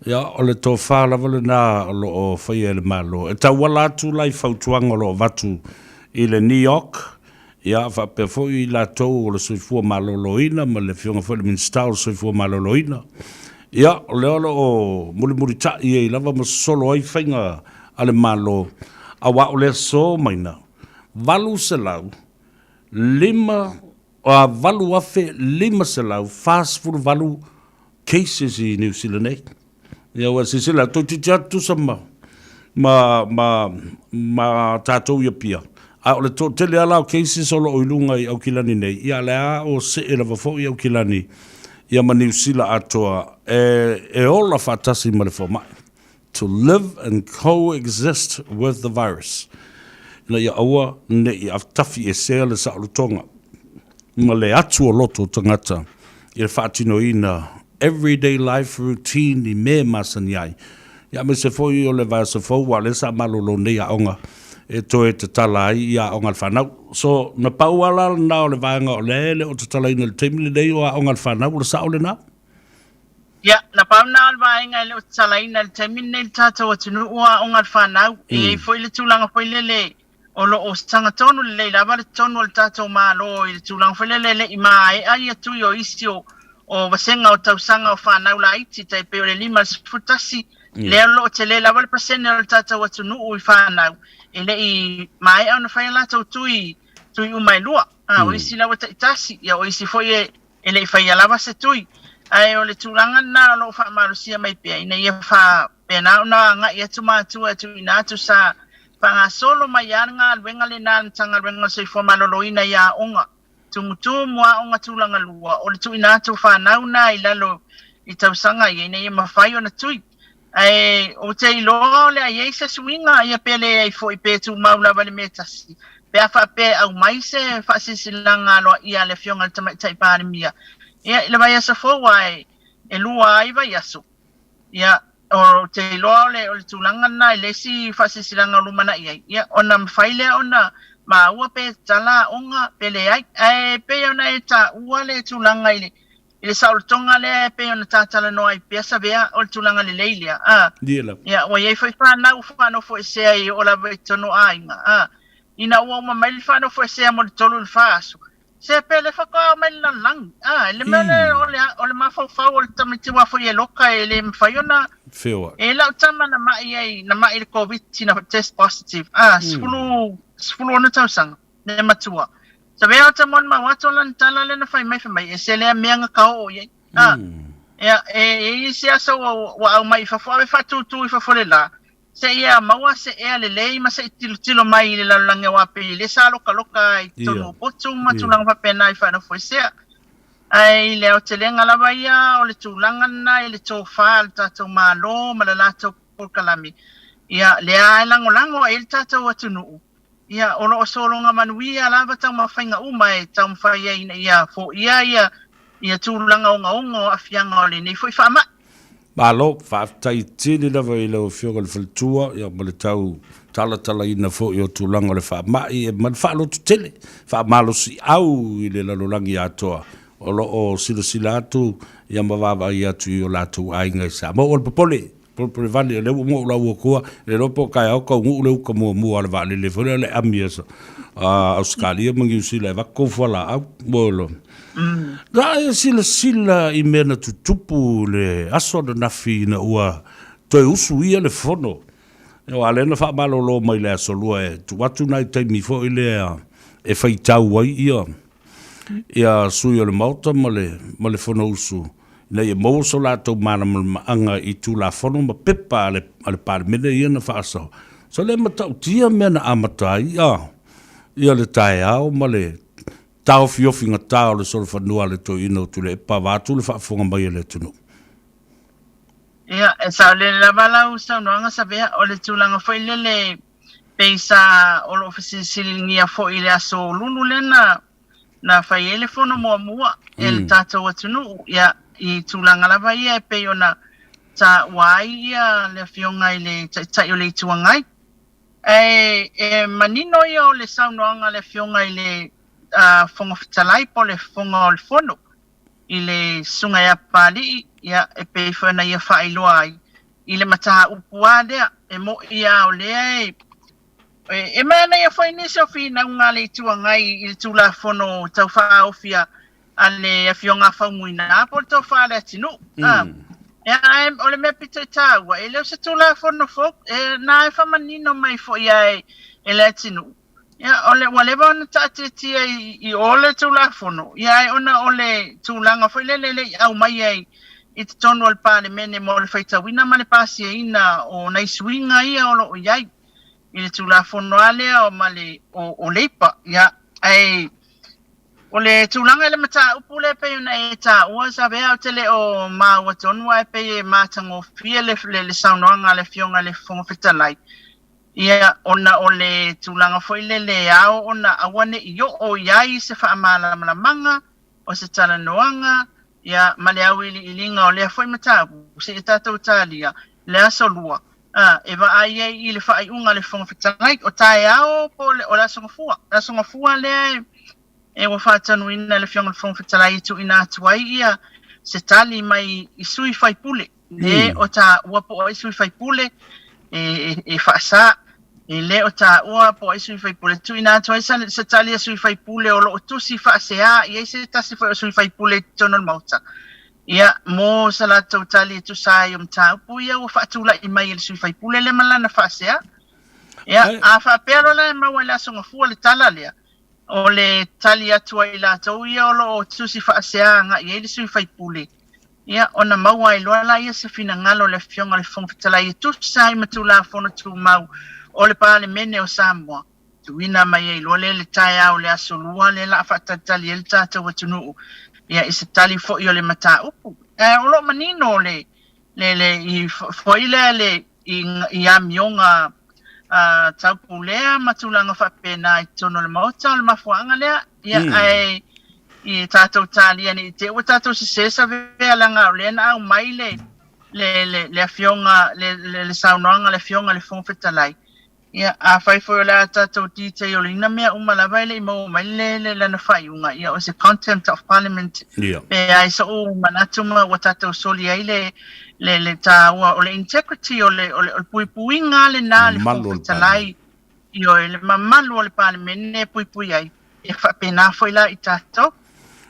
Ia o le tofa lava lena o lo o faia e le Malo. E tauala atu la i fautuaga o lo o avatu i le NEOC, ia faapea foi i latou o le Soifua Maloloina ma le Afioga foi i le Minisita o le Soifua Maloloina. Ia o lea o lo o mulimulitai ai lava ma sosolo ai faiga a le Malo, aua o le aso maina 800 8,548 cases i Niu Sila nei. Ia ua silasila, toeitiiti lava tutusa ma, ma, ma, ma tatou i Apia. A o le toatele lava la o cases o lo o i luga i Aukilani nei, ia o lea lava o see lava foi Aukilani ia ma Niu Sila atoa e, e ola faatasi ma le fomai. To live and coexist with the virus. Ina ia aua ne i tafiesea le saolotoga ma le atu o loto o tagata i le faatinoina everyday life routine i mea e masani ai. Ia aemaise foi o le vaiaso fou aua o lea sa malolo nei aoga e toe tatala ai ia aoga a le fanau. So, na pau lava la lena o le vaega o lea e le o tatalaina i le taimi lenei o aoga a le fanau, o le sao lena? Ia, na pau lena o le vaega e le o tatalaina i le taimi lenei i le tatou atunuu o aoga a le fanau. E i ai foi le tulaga foi lele o lo o sagatonu lelei lava le tonu o le tatou Malo i le tulaga foi lele e le i maea ia tui o isi o o vasega o tausaga o fanau laiti tai pei o le 5 i le 11, lea o lo o tele lava le pasene o le tatou atunuu i fanau e le i maea ona fai a latou tui tui uma e lua. A o isi la ua taitasi, ia o isi foi e E le i faia lava se tui, ae o le tulaga lena o lo o faamalosia mai pea ina ia faapena ona agai atu matua e tuuina atu sa faagasolo mai lava le galuega lena a le Matagaluega o le Soifua Maloloina i aoga tumutumu, aoga tulaga lua, o le tuuina atu o fanau na i lalo i tausaga ia ina ia mafai ona tui. Ae ou te iloa o le a i ai se suiga, ia pe leai foi pe tumau lava i le mea e tasi, pe a faapea e aumai se faasilasilaga aloaia a le Afioga i le Tamaitai Palemia, ia, i le vaiaso fou ae e lua ai vaiaso. Ia, ou te iloa o le, o le tulaga lena i le isi faasilasilaga o lumanai ai, ia, ona mafai lea ona maua pe tatala aoga pe leai. Ae pei ona e taua le tulaga i le I le saolotoga lea e pei ona ta talanoa ai pea Savea, o le tulaga lelei lea, a. Ia, ua i ai foi fanau ua faanofoesea i oo lava i totonu o aiga, a. Ina ua uma mai le faanofoesea mo le tolu i le fa aso, se pe le faatoa oo mai le lalolagi, a. I le mea lea o le, o le mafaufau o le tamaiti aua foi e loka e le mafai ona. Feoai. E lau tama na mai ai, na mai i le Koviti na test positive, a, 10, 16 tausaga, le matua. Savea o tama o le mau atu lana tala lea na fai mai, fai mai, ese lea mea na ka oo i ai. A, ea, e, e i ai se aso ua, ua aumai i fafo, ave faatūtū i fafo le la, se i a maua se ea lelei ma se i tilotilo mai i le lalolagi aua pei e le sa lokaloka ai i totonu o potu ma tulaga faapena i faanofoesea. Ae i le aotelega lava ia o le tulaga lena i le tofa a le tatou Malo ma le latou polokalame, ia, lea e lagolago ai le tatou atunuu, Ia, o lo o sologa manuia lava taumafaiga uma e taumafai ai ina ia foia ia ia tulaga ogaoga o aafiaga o lenei foi faamai. Malo, faafetai tele lava i lau Afioga i le Faletua ia ma le tau talatalaina foi o tulaga o le faamai ma le faalototele, faamalosiau i le lalolagi atoa o lo o silasila atu ia ma vaavaai atu i o latou aiga i Samoa. Ua le popole Polepole vale, o lea ua uma ou lau atua, le iloa po o taeao taunuu le uta muamua a le vaalele foi lea o le ami a Ausetalia ma Niu Sila e avatu tou fualaau. Ua iloa. Na e silasila i mea na tutupu i le aso ananafi ina ua toe usuia le fono. Aua o lea na faamalolo mai i le aso Lua e tuu atu nai taimi foi lea e faitau ai ia ia sui o le Maota ma le ma le Fonousu ina ia maua so latou malamalamaaga i Tulafono ma pepa a le a le Palemene ia na faasao. So le matautia mea na amata ai ia ia le taeao ma le taofiofigata o le solofanua a le Toeaina o Tuilaepa vaeatu le faafofoga mai a le atunuu. Ia, e saolele lava lau saunoaga Savea, o le tulaga foi lele pei sa o lo o fesilisiligia foi i le aso Lulu lea na na fai ai le fono muamua e le tatou atunuu, ia, i tulaga lava ia e pei ona taua ai ia le Afioga i le Taitai o le Itu Agai. Ae e manino ia o le saunoaga a le Afioga i le Fofoga Fetalai po o le Fofoga o le Fono i le Susuga ia Papalii, ia, e pei foi ona ia faailoa ai i le mataupu lava lea, e moni lava o lea e e manaia foi nisi o finauga a le Itu Agai i le Tulafono Tau Faaofi a le Afioga a Faumuina po o le Tofa a Leatinuu. Ia, ae o le mea pito i taua, e le o se Tulafono fou, e, na e faamanino mai foi lava e Leatinuu, Ia, o le, ua leva ona taatiatia i, i o le Tulafono, ia ae ona o le tulaga foi lele e le i aumai ai i totonu o le Palemene mo le faitauina ma le pasiaina o nai suiga ia o lo o i ai i le Tulafono lava lea o, ma le, o, o Leipa. Ia, ae o le tulaga i le mataupu lea e pei ona e taua, Savea, ou te le o maua tonu, ae pei e matagofie le, le, le saunoaga a le Afioga i le Fofoga Fetalai, Ia, ona o le tulaga foi lele e ao ona aua ne i oo i ai se faamalamalamaga, o se talanoaga, ia, ma le auiliiliga o lea foi mataupu, seia tatou talia le Aso Lua, a, e vaai ai i le faaiuga a le Fofoga Fetalai, o taeao po o le, o le Aso Gafua, le Aso Gafua lea e, e ua faatonuina e le Afioga i le Fofoga Fetalai e tuuina atu ai ia se tali mai i sui faipule. Le o taua po o ai sui faipule e, e faasa. E le o taua po o ai sui faipule. Tuuina atu ai se tali a sui faipule o lo o tusi faasea i ai se tasi foi o sui faipule i totonu o le Maota. Ia, mo sa latou tali e tusa ai o mataupu ia ua faatulai mai e le sui faipule lea ma lana faasea. Ia, a faapea loa la e maua i le Aso Gafua le tala lea, o le tali atu a i latou ia o lo o tusi faasea agai i ai le sui faipule, Ia, ona maua ai loa laia se finagalo o le Afioga i le Fofoga Fetalai e tusa ai ma Tulafono Tumau o le Palemene o Samoa, tuuina mai ai loa lea i le taeao o le Aso Lua lea la a faatalitali ai le tatou atunuu ia i se tali foi o le mataupu. Ae o lo o manino le, le, le, i foi lea le, i, i amioga a taupulea ma tulaga faapena i totonu o le Maota, o le mafuaaga lea. Ia, ae i tatou talia ne i te i ua tatou sese Savea leaga o lea na aumai le, le, le, le afioga, le, le, le saunoaga a le Afioga i le Fofoga Fetalai. Ia, afai foi o le a tatou detail-ina mea uma lava e le i maua mai le, le, lana faaiuga, ia o se contempt of Parliament Ia. pe ai so'u manatu ma ua tatou soli ai le, le, le taua o le integrity o le, o le, o le puipuiga lena a le Mamalu Fofoga o le Fetalai, ioe, le mamalu o le Palemene e puipui ai. E faapena foi la i tatou.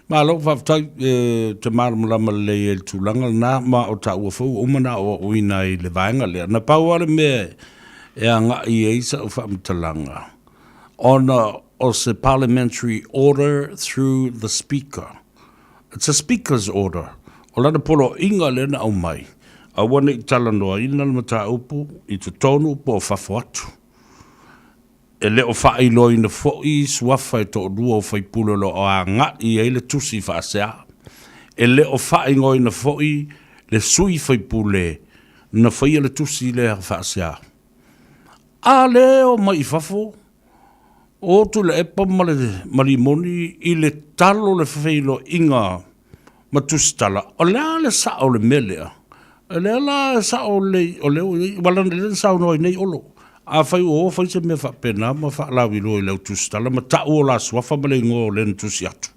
Malo faafetai e te malamalama lelei ai i le tulaga lena ma o taua foi ua uma ona aoaoina ai i le vaega lea. Na pau lava le mea e agai ai sa'u faamatalaga ona o se parliamentary order through the speaker. It's a speaker's order. O lana poloaiga lea na aumai, aua ne i talanoaina le mataupu i totonu po o fafo atu. E le o faailoaina foi suafa e toalua o faipule o lo o agai i ai le tusi faasea. E le o faaigoaina foi le sui faipule na faia le tusi lea faasea. A le o mai i fafo, o Tuilaepa ma le ma Limoni i le talo o le feiloaiga ma Tusitala, o le a le sao o le mea lea? O lea la e sao lelei, o lea ua i ai, aua leaga o lea na saunoa ai nei Olo, afai ua o fai se mea faapena ma faalauiloa i lau Tusitala ma tau o la suafa ma le igoa o le na tusi atu.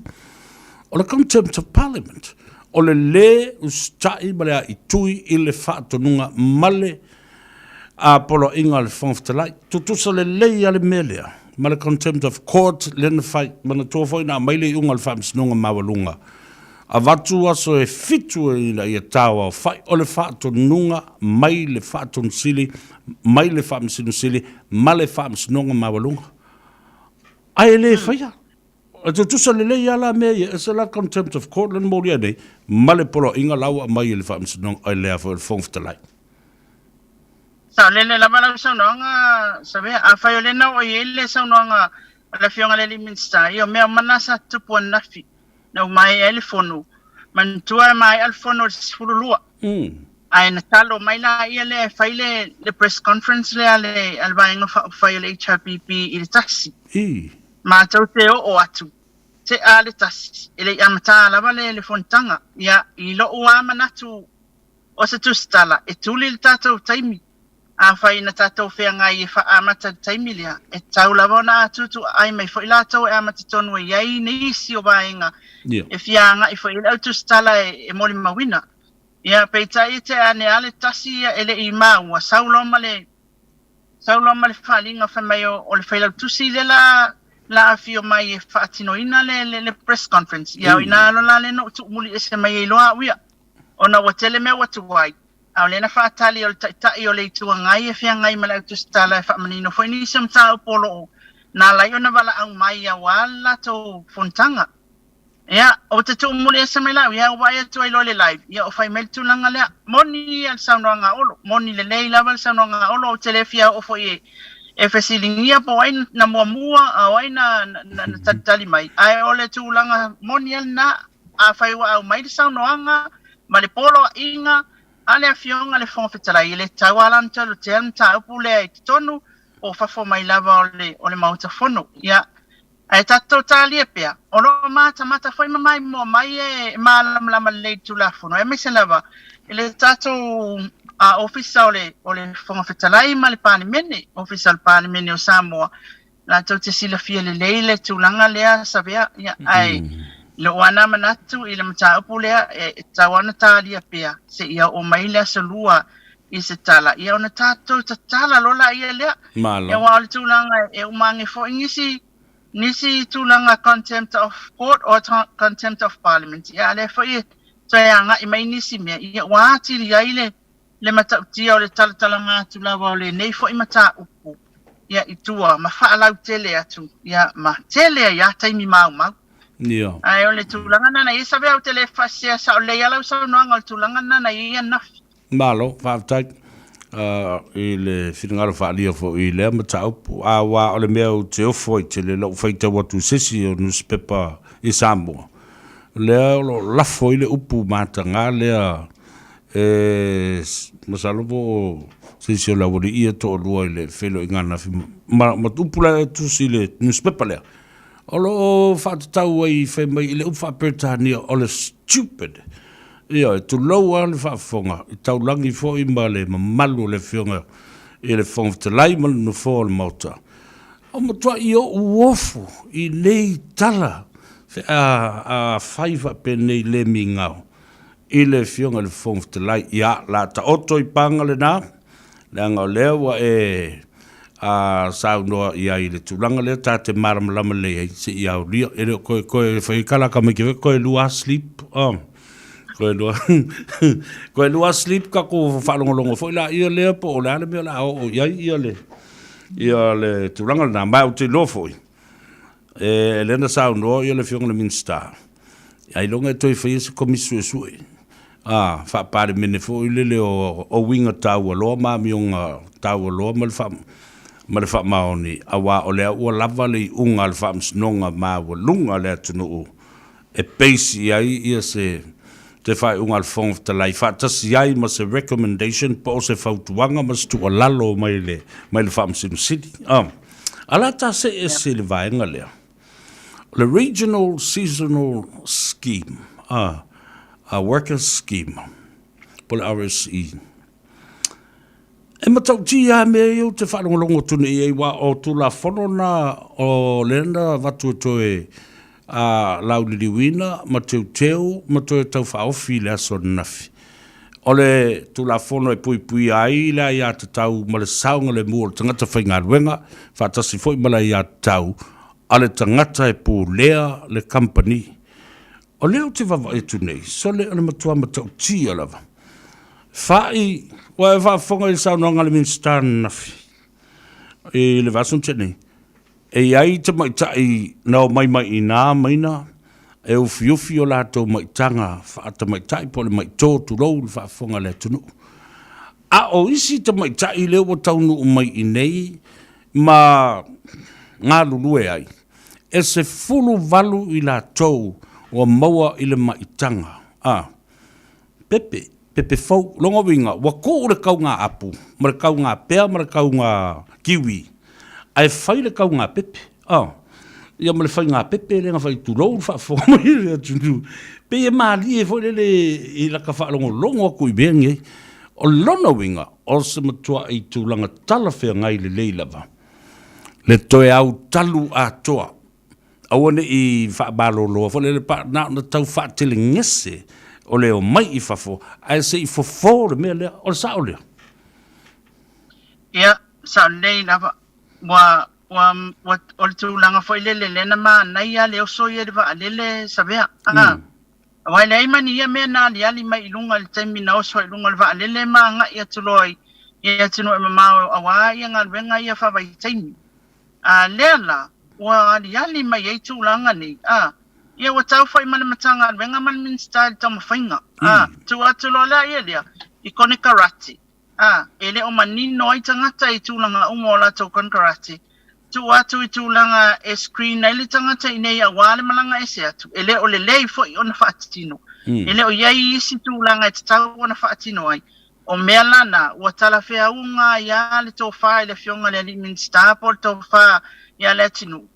O le contempt of parliament, o le lē usitai ma le aaitui i le faatonuga ma le a poloaiga a le Fofoga Fetalai. Tutusa lelei lava le mea lea ma le contempt of court lea na fai. Manatua foi na aumai le iuga o le Faamasinoga Maualuga, avatu aso e fitu ina ia taoaofai o le faatonuga mai le Faatonu Sili, mai le Faamasino Sili ma le Faamasinoga Maualuga. Ae e le faia. E tutusa lelei lava la mea ia, e ese la contempt of court lea na molia nei, ma le poloaiga la ua aumai e le Faamasinoga, e le a foi o le Fofoga Fetalai. Saolele lava lau saunoaga Savea. Afai o lea na oo i ai le saunoaga a le Afioga i le alii Minisita, ia o mea uma na sa tutupu ananafi na ua maea ai le fono. Manatua e maea le fono i le 12. Ae na talo mai laia lea e fai le, le press conference lea a le, a le Vaega Faaupufai o le HRPP i le tasi. Matou te oo atu, tea le tasi, e le i amata lava le, le fonotaga. Ia, i lou lava manatu O se tusitala, e tuli le tatou taimi. Afai na tatou feagai e faaamata i le taimi lea, e tatau lava ona atutuaai mai foi latou e amata tonu ai ai nisi o vaega e fia agai foi i ai le au tusitala e molimauina. Ia, peitai e tea ane lava le tasi ia e le i maua, sau loa ma le sau loa ma le faaaliga fai mai o le failautusi lea la la afio mai e faatinoina le le press conference. Ia, o ina loa la lea na ou tuumuli ese mai ai loa au ia. Ona ua tele mea ua tuai, a o lea na faatali o le Taitai o le Itu Agai e feagai ma le au tusitala e faamanino foi nisi o mataupu o lo o na ala ai ona valaau mai aua le latou fonotaga. Ia, ou te tuumuli ese mai la au, ia, ua vaai atu ai loa i le live, ia o fai mai le tulaga lea. Moni ia le saunoaga a Olo, moni lelei lava le saunoaga a Olo, ou te le fia oo foi e e fesiligia po o ai na muamua a o ai na na talitali mai, ae o le tulaga moni lava lena. Afai ua aumai le saunoaga ma le poloaiga a le Afioga i le Fofoga Fetalai, e le tatau lava la ona talotea le mataupu lea i totonu po o fafo mai lava o le, o le Maota Fono. Ia, ae tatou talia pea, o lo o matamata foi ma maimoa mai e malamalama lelei i le Tulafono, aemaise lava i le tatou Ofisa o le, o le Fofoga Fetalai ma le Palemene, Ofisa o le Palemene o Samoa, latou te silafia lelei le tulaga lea Savea, ia, ae i lou lava na manatu i le mataupu lea, e tatau lava ona talia pea seia oo mai le aso Lua i se tala, ia ona tatou tatala loa laia lea. Malo. Ia, aua o le tulaga e uma ane foi nisi, nisi tulaga contempt of court or contempt of parliament, ia a o lea foi e toe agai mai nisi mea, ia ua atili ai le le matautia o le talatalaga atu lava o lenei foi mataupu ia i tua ma faalautele atu ia ma tele ai a taimi maumau. Ia. Ae o le tulaga lena na i ai Savea ou te le faasea sao lelei a lau saunoaga o le tulaga lena na i ai ananafi. Malo, faafetai i le finagalo faaalia foi i lea mataupu. Aua o le mea ou te ofo ai tele i lau faitau atu i se isi o nusipepa i Samoa, lea o lo o lafo ai le upu mataga lea E masalo po o se isi o le aualii ia toalua i le feiloaiga ananafi ma, ma upu la e tusi i le newspaper lea. O lo o faatatau ai fai mai i le upu faa-Peretania o le stupid. Ioe, tulou lava le faafofoga i taulagi foi ma le mamalu o le Afioga i le Fofoga Fetalai ma le Nofoa o le Maota. O matuai ou ofo i nei tala fe a, a fai faapenei le migao i le Afioga i le Fofoga Fetalai, ia, la taoto i paga lena, leaga o lea ua e a, saunoa i ai i le tulaga lea ta te malamalama lelei ai, se i aulia, e le o koe, koe fai kala ka mai ke koe lua sleep, oh, koe lua, koe lua sleep ka ko whaalongolongo foi la ia lea po o le a le mea o le a oo i ai ia le, ia le tulaga lena, ma ou te iloa foi, E lea na saunoa ia le Afioga i le Minisita, ailoga e toe faia se Komisi Suesue a Faa-Palemene foi lele o o uiga taua loa ma amioga taua loa ma le faa ma le faamaoni, aua o lea ua lava le iuga a le Faamasinoga Maualuga a le atunuu e base i ai ia se se faaiuga a le Fofoga Fetalai faatasi ai ma se recommendation po o se fautuaga ma se tuualalo mai le mai le Faamasino Sili. A o le a ta see ese i le vaega lea, o le Regional Seasonal Scheme, a, a Workers Scheme, po o le RSE. E matautia lava mea ia ou te faalogologo atu nei i ai, aua o Tulafono na o lea na avatu e toe lauliliuina ma teuteu ma toe taufaaofi i le aso ananafi. O le Tulafono e puipuia ai le aiatatau ma le saogalemu o le tagata faigaluega faatasi foi ma le aiatatau a le tagata e pulea le kamupani. O lea ou te vaavaai atu nei, sole o le matua matautia lava. Fa'i, ua e faafofoga i le saunoaga a le Minisita ananafi i le vaiaso na tea nei? E i ai tamaitai na omai mai i inā maina e ufiufi o latou maitaga faatamaitai po o le maitō tulou le faafofoga a le atunuu. A o isi tamaitai lea ua taunuu mai i inei ma galulue ai, e 18 i latou ua maua i le maitaga a pepe, pepe fou. Lona uiga, ua tuu le kauga apu ma le kauga pea ma le kauga kiwi, ae fai le kauga pepe. Oh. Ia ma le faiga pepe lea na fai, tulou le faafofoga mai a le atunuu. Pei e malie foi lele i laka faalogologo atu i mea nei. O lona uiga, o se matuai tulaga talafeagai lelei lava le toe autalu atoa Aua ne i faamaloloa foi lele pa na ona tau faatelegese o le omai i fafo, ae se i fofo le mea lea. O le sao lea? Ia, sao lelei lava. Ua, ua, ua, o le tulaga foi lele lea na manaia le oso ia i le vaalele, Savea. Mm. Aua e leai ma ni ia mea na aliali mai i luga i le taimi na oso ai i luga o le vaalele ma agai atu loa i, i atunuu e mamao aua ia galuega ia faavaitaimi. A lea la, ua aliali mai ai tulaga nei, a, ia ua tau fai ma le Matagaluega ma le Minisita i le taumafaiga, a, tuu atu loa lea ia lea i konekarate, a, e le o manino ai tagata i tulaga uma o latou konekarate, tuu atu i tulaga e screen ai le tagata i nei aua le malaga ese atu, e le o lelei foi ona faatino. E le o i ai isi tulaga e tatau ona faatino ai. O mea la na, ua talafeauga ai a le tofa i le Afioga i le Alii Minisita po o le tofa ia Leatinuu,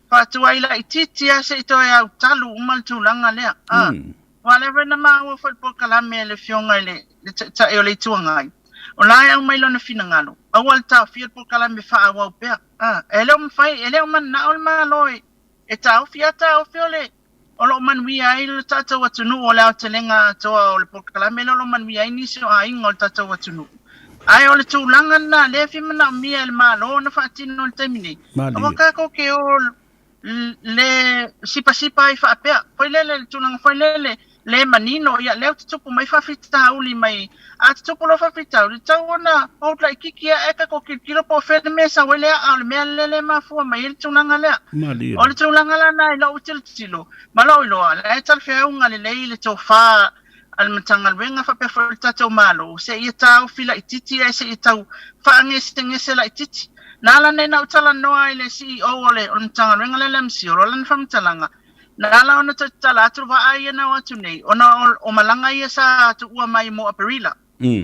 faatuai laitiiti a se i toe autalu uma le tulaga lea. A, aua o lea foi na maua foi le polokalame a le Afioga i le le Taitai o le Itu Agai, o la e aumai lona finagalo, aua le taofia le polokalame faaauau pea. A, e le o mafai, e le o mananao le Malo e e taofi a taofi o le O lo o manuia ai lo tatou atunuu o le aotelega atoa o le polokalame lea o lo o manuia ai nisi o aiga o le tatou atunuu. Ae o le tulaga lena lea e fia manaomia e le Malo ona faatino i le taimi nei. Aua tatou te o le sipasipa ai faapea, foi lele le tulaga foi lele le manino, ia lea ua tutupu mai faafitauli mai, a tutupu loa faafitauli, e tatau ona hold laitiiti ae tatou tilotilo po o fea le mea e sau ai le aa o le mea lea e mafua mai ai le tulaga lea. Malie. O le tulaga la lena i lou tilotilo ma lou iloa, la e talafeauga lelei le tofa a le Matagaluega faapea foi le tatou Malo, seia taofi laitiiti ae seia tau faagesegese laitiiti. Na ala nei na ou talanoa ai i le CEO o le Matagaluega lea le MCIL, o lana faamatalaga, na ala ona toe tatala atu le vaa ia na o atu nei, ona o malaga ia sa tuua mai mo Aperila.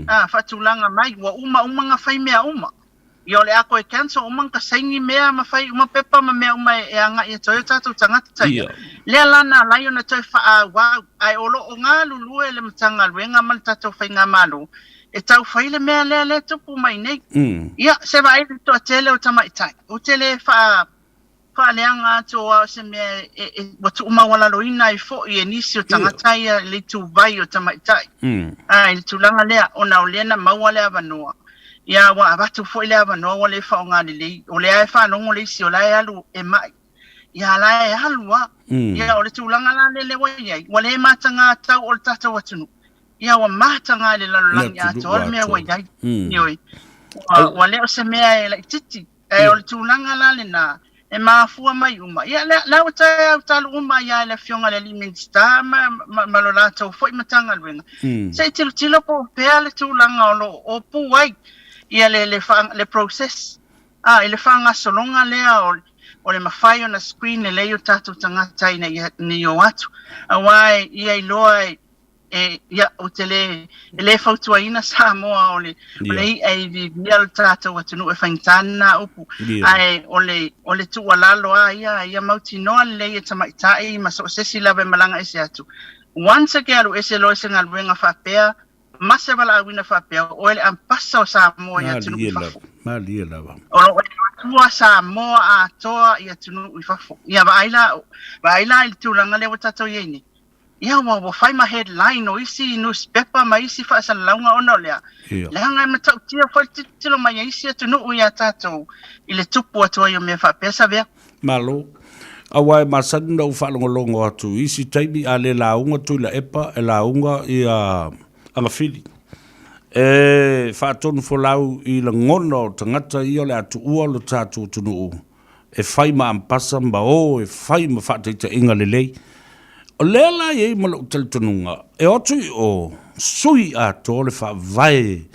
A, faatulaga mai, ua uma uma na fai mea uma. Ia o le a toe cancel uma na saini mea ma fai uma pepa ma mea uma e agai atu ai o tatou tagata ia. Lea la na ala ai ona toe faaauau, ae o lo o galulue le Matagaluega ma le tatou Faigamalo e tau fai le mea lea lea e tupu mai nei. Ia, se vaai i le toatele o tamaitai, ou te le faa faaleaga atu aua o se mea e, ua tuumaualaloina ai foi e nisi o tagata ia le ituvai o tamaitai a, i le tulaga lea ona o lea na maua le avanoa. Ia ua avatu foi le avanoa ua le faaaoga lelei, o lea e faalogo le isi o la e alu e mai. Ia la e alu lava. Ia o le tulaga la lea ua i ai, ua le mataga tau o le tatou atunuu. Ia ua mataga i le lalolagi atoa le mea ua i ai. Ioe. Ua le o se mea e laitiiti. Ae o le tulaga la lena, e mafua mai uma. Ia, lea, lea ua toe autalu uma ai lava e le Afioga i le alii Minisita ma, ma, ma lo latou foi Matagaluega. Se i tilotilo po o fea le tulaga o lo o opu ai ia le, le, wha, le process, a, i le faagasologa lea o, o le mafai ona screen lelei o tatou tagata ina ia, ina ia o atu. Aua e, ia iloa e, E, ia, ou te lē, e lē fautuaina Samoa o le, o le i'a e iviivia lo tatou atunuu e faigata lena upu. Ae o le, o le tuualalo a ia, ia mautinoa lelei e tamaitai ma so o se isi lava e malaga ese atu. Once e ke alu ese loa i se galuega faapea, ma se valaauina faapea, o oe le ampasa o Samoa i atunuu i fafo. Malie lava. O lo o matua Samoa atoa i atunuu i fafo. Ia vaai la, vaai la i le tulaga lea ua tatou i ai nei. Ia, ua, ua fai ma headline o isi nusipepa ma isi faasalalauga ona o lea. Ia. Leaga e matautia foi le tilotilo mai a isi atunuu iā tatou i le tupu atu ai o mea faapea Savea. Malo. Aua e masani ona ou faalogologo atu i isi taimi a le lauga Tuilaepa e lauga ia Agafili. E faatonufolau i lagona o tagata ia o le a tuua lo tatou atunuu. e fai ma ampasa ma o e fai ma faataitaiga lelei. O lea la e i ai ma lou talitonuga, e o atu i o, sui atoa le faavae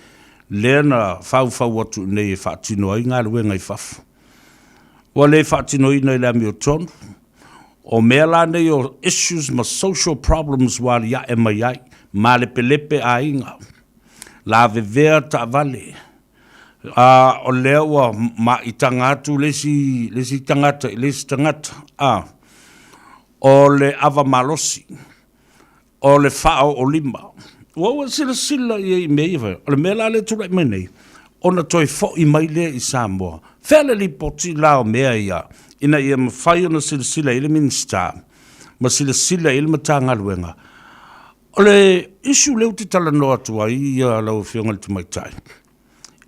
lea na faufau atu i inei e faatino ai galuega i fafo. Ua le faatinoina i le amiotonu. O mea la nei o issues ma social problems ua aliae mai ai, malepelepe aiga, lavevea taavale, a o lea ua maitaga atu le isi, le isi tagata i le isi tagata, a o le ava malosi, o le faaoolima. Ua ua silasila i ai i mea ia fai. O le mea la lea e tulai mai nei, ona toe foi mai lea i Samoa. Fea le lipoti la o mea ia, ina ia mafai ona silasila i ai le Minisita, ma silasila i ai le Matagaluega. O le issue lea ou te talanoa atu ai ia lau Afioga i le Tamaitai,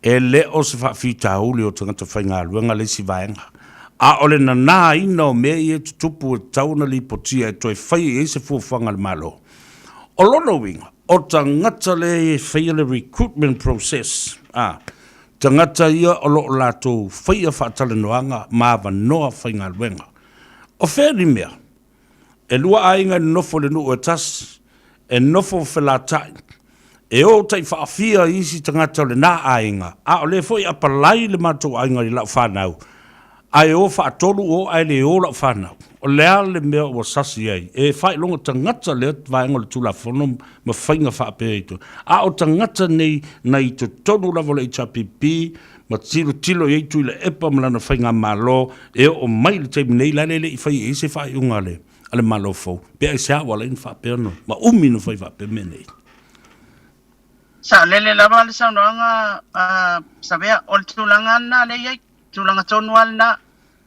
e le o se faafitauli o tagata faigaluega le isi vaega, a o le nanāina o mea ia e tutupu e tatau ona lipotia e toe fai i ai se fuafuaga a le Malo. O lona uiga, o tagata lea e faia le recruitment process, a, tagata ia o lo o latou faia faatalanoaga ma avanoa faigaluega. O fea ni mea? E lua aiga e nonofo i le nuu e tasi, e nofo felatai, e o tai faafia i isi tagata o lena aiga, a o lea foi e apalai le matou aiga i lau fanau, ae o faatolu o ae le o lau fanau. O le a le mea ua sasi ai? E faailoga tagata lea vaega o le Tulafono ma faiga faapea i totonu. A o tagata nei na i totonu lava o le HRPP ma tilotilo i ai Tuilaepa ma lana faigamalo e oo mai i le taimi nei la le le i fai i ai se faaiuga a le a le Malo fou. Pe aisea ua ala ai ona faapea ona ma umi ona fai faapea mea nei? Saolele lava le saunoaga a Savea, o le tulaga lena lea e i ai, tulaga tonu lava lena.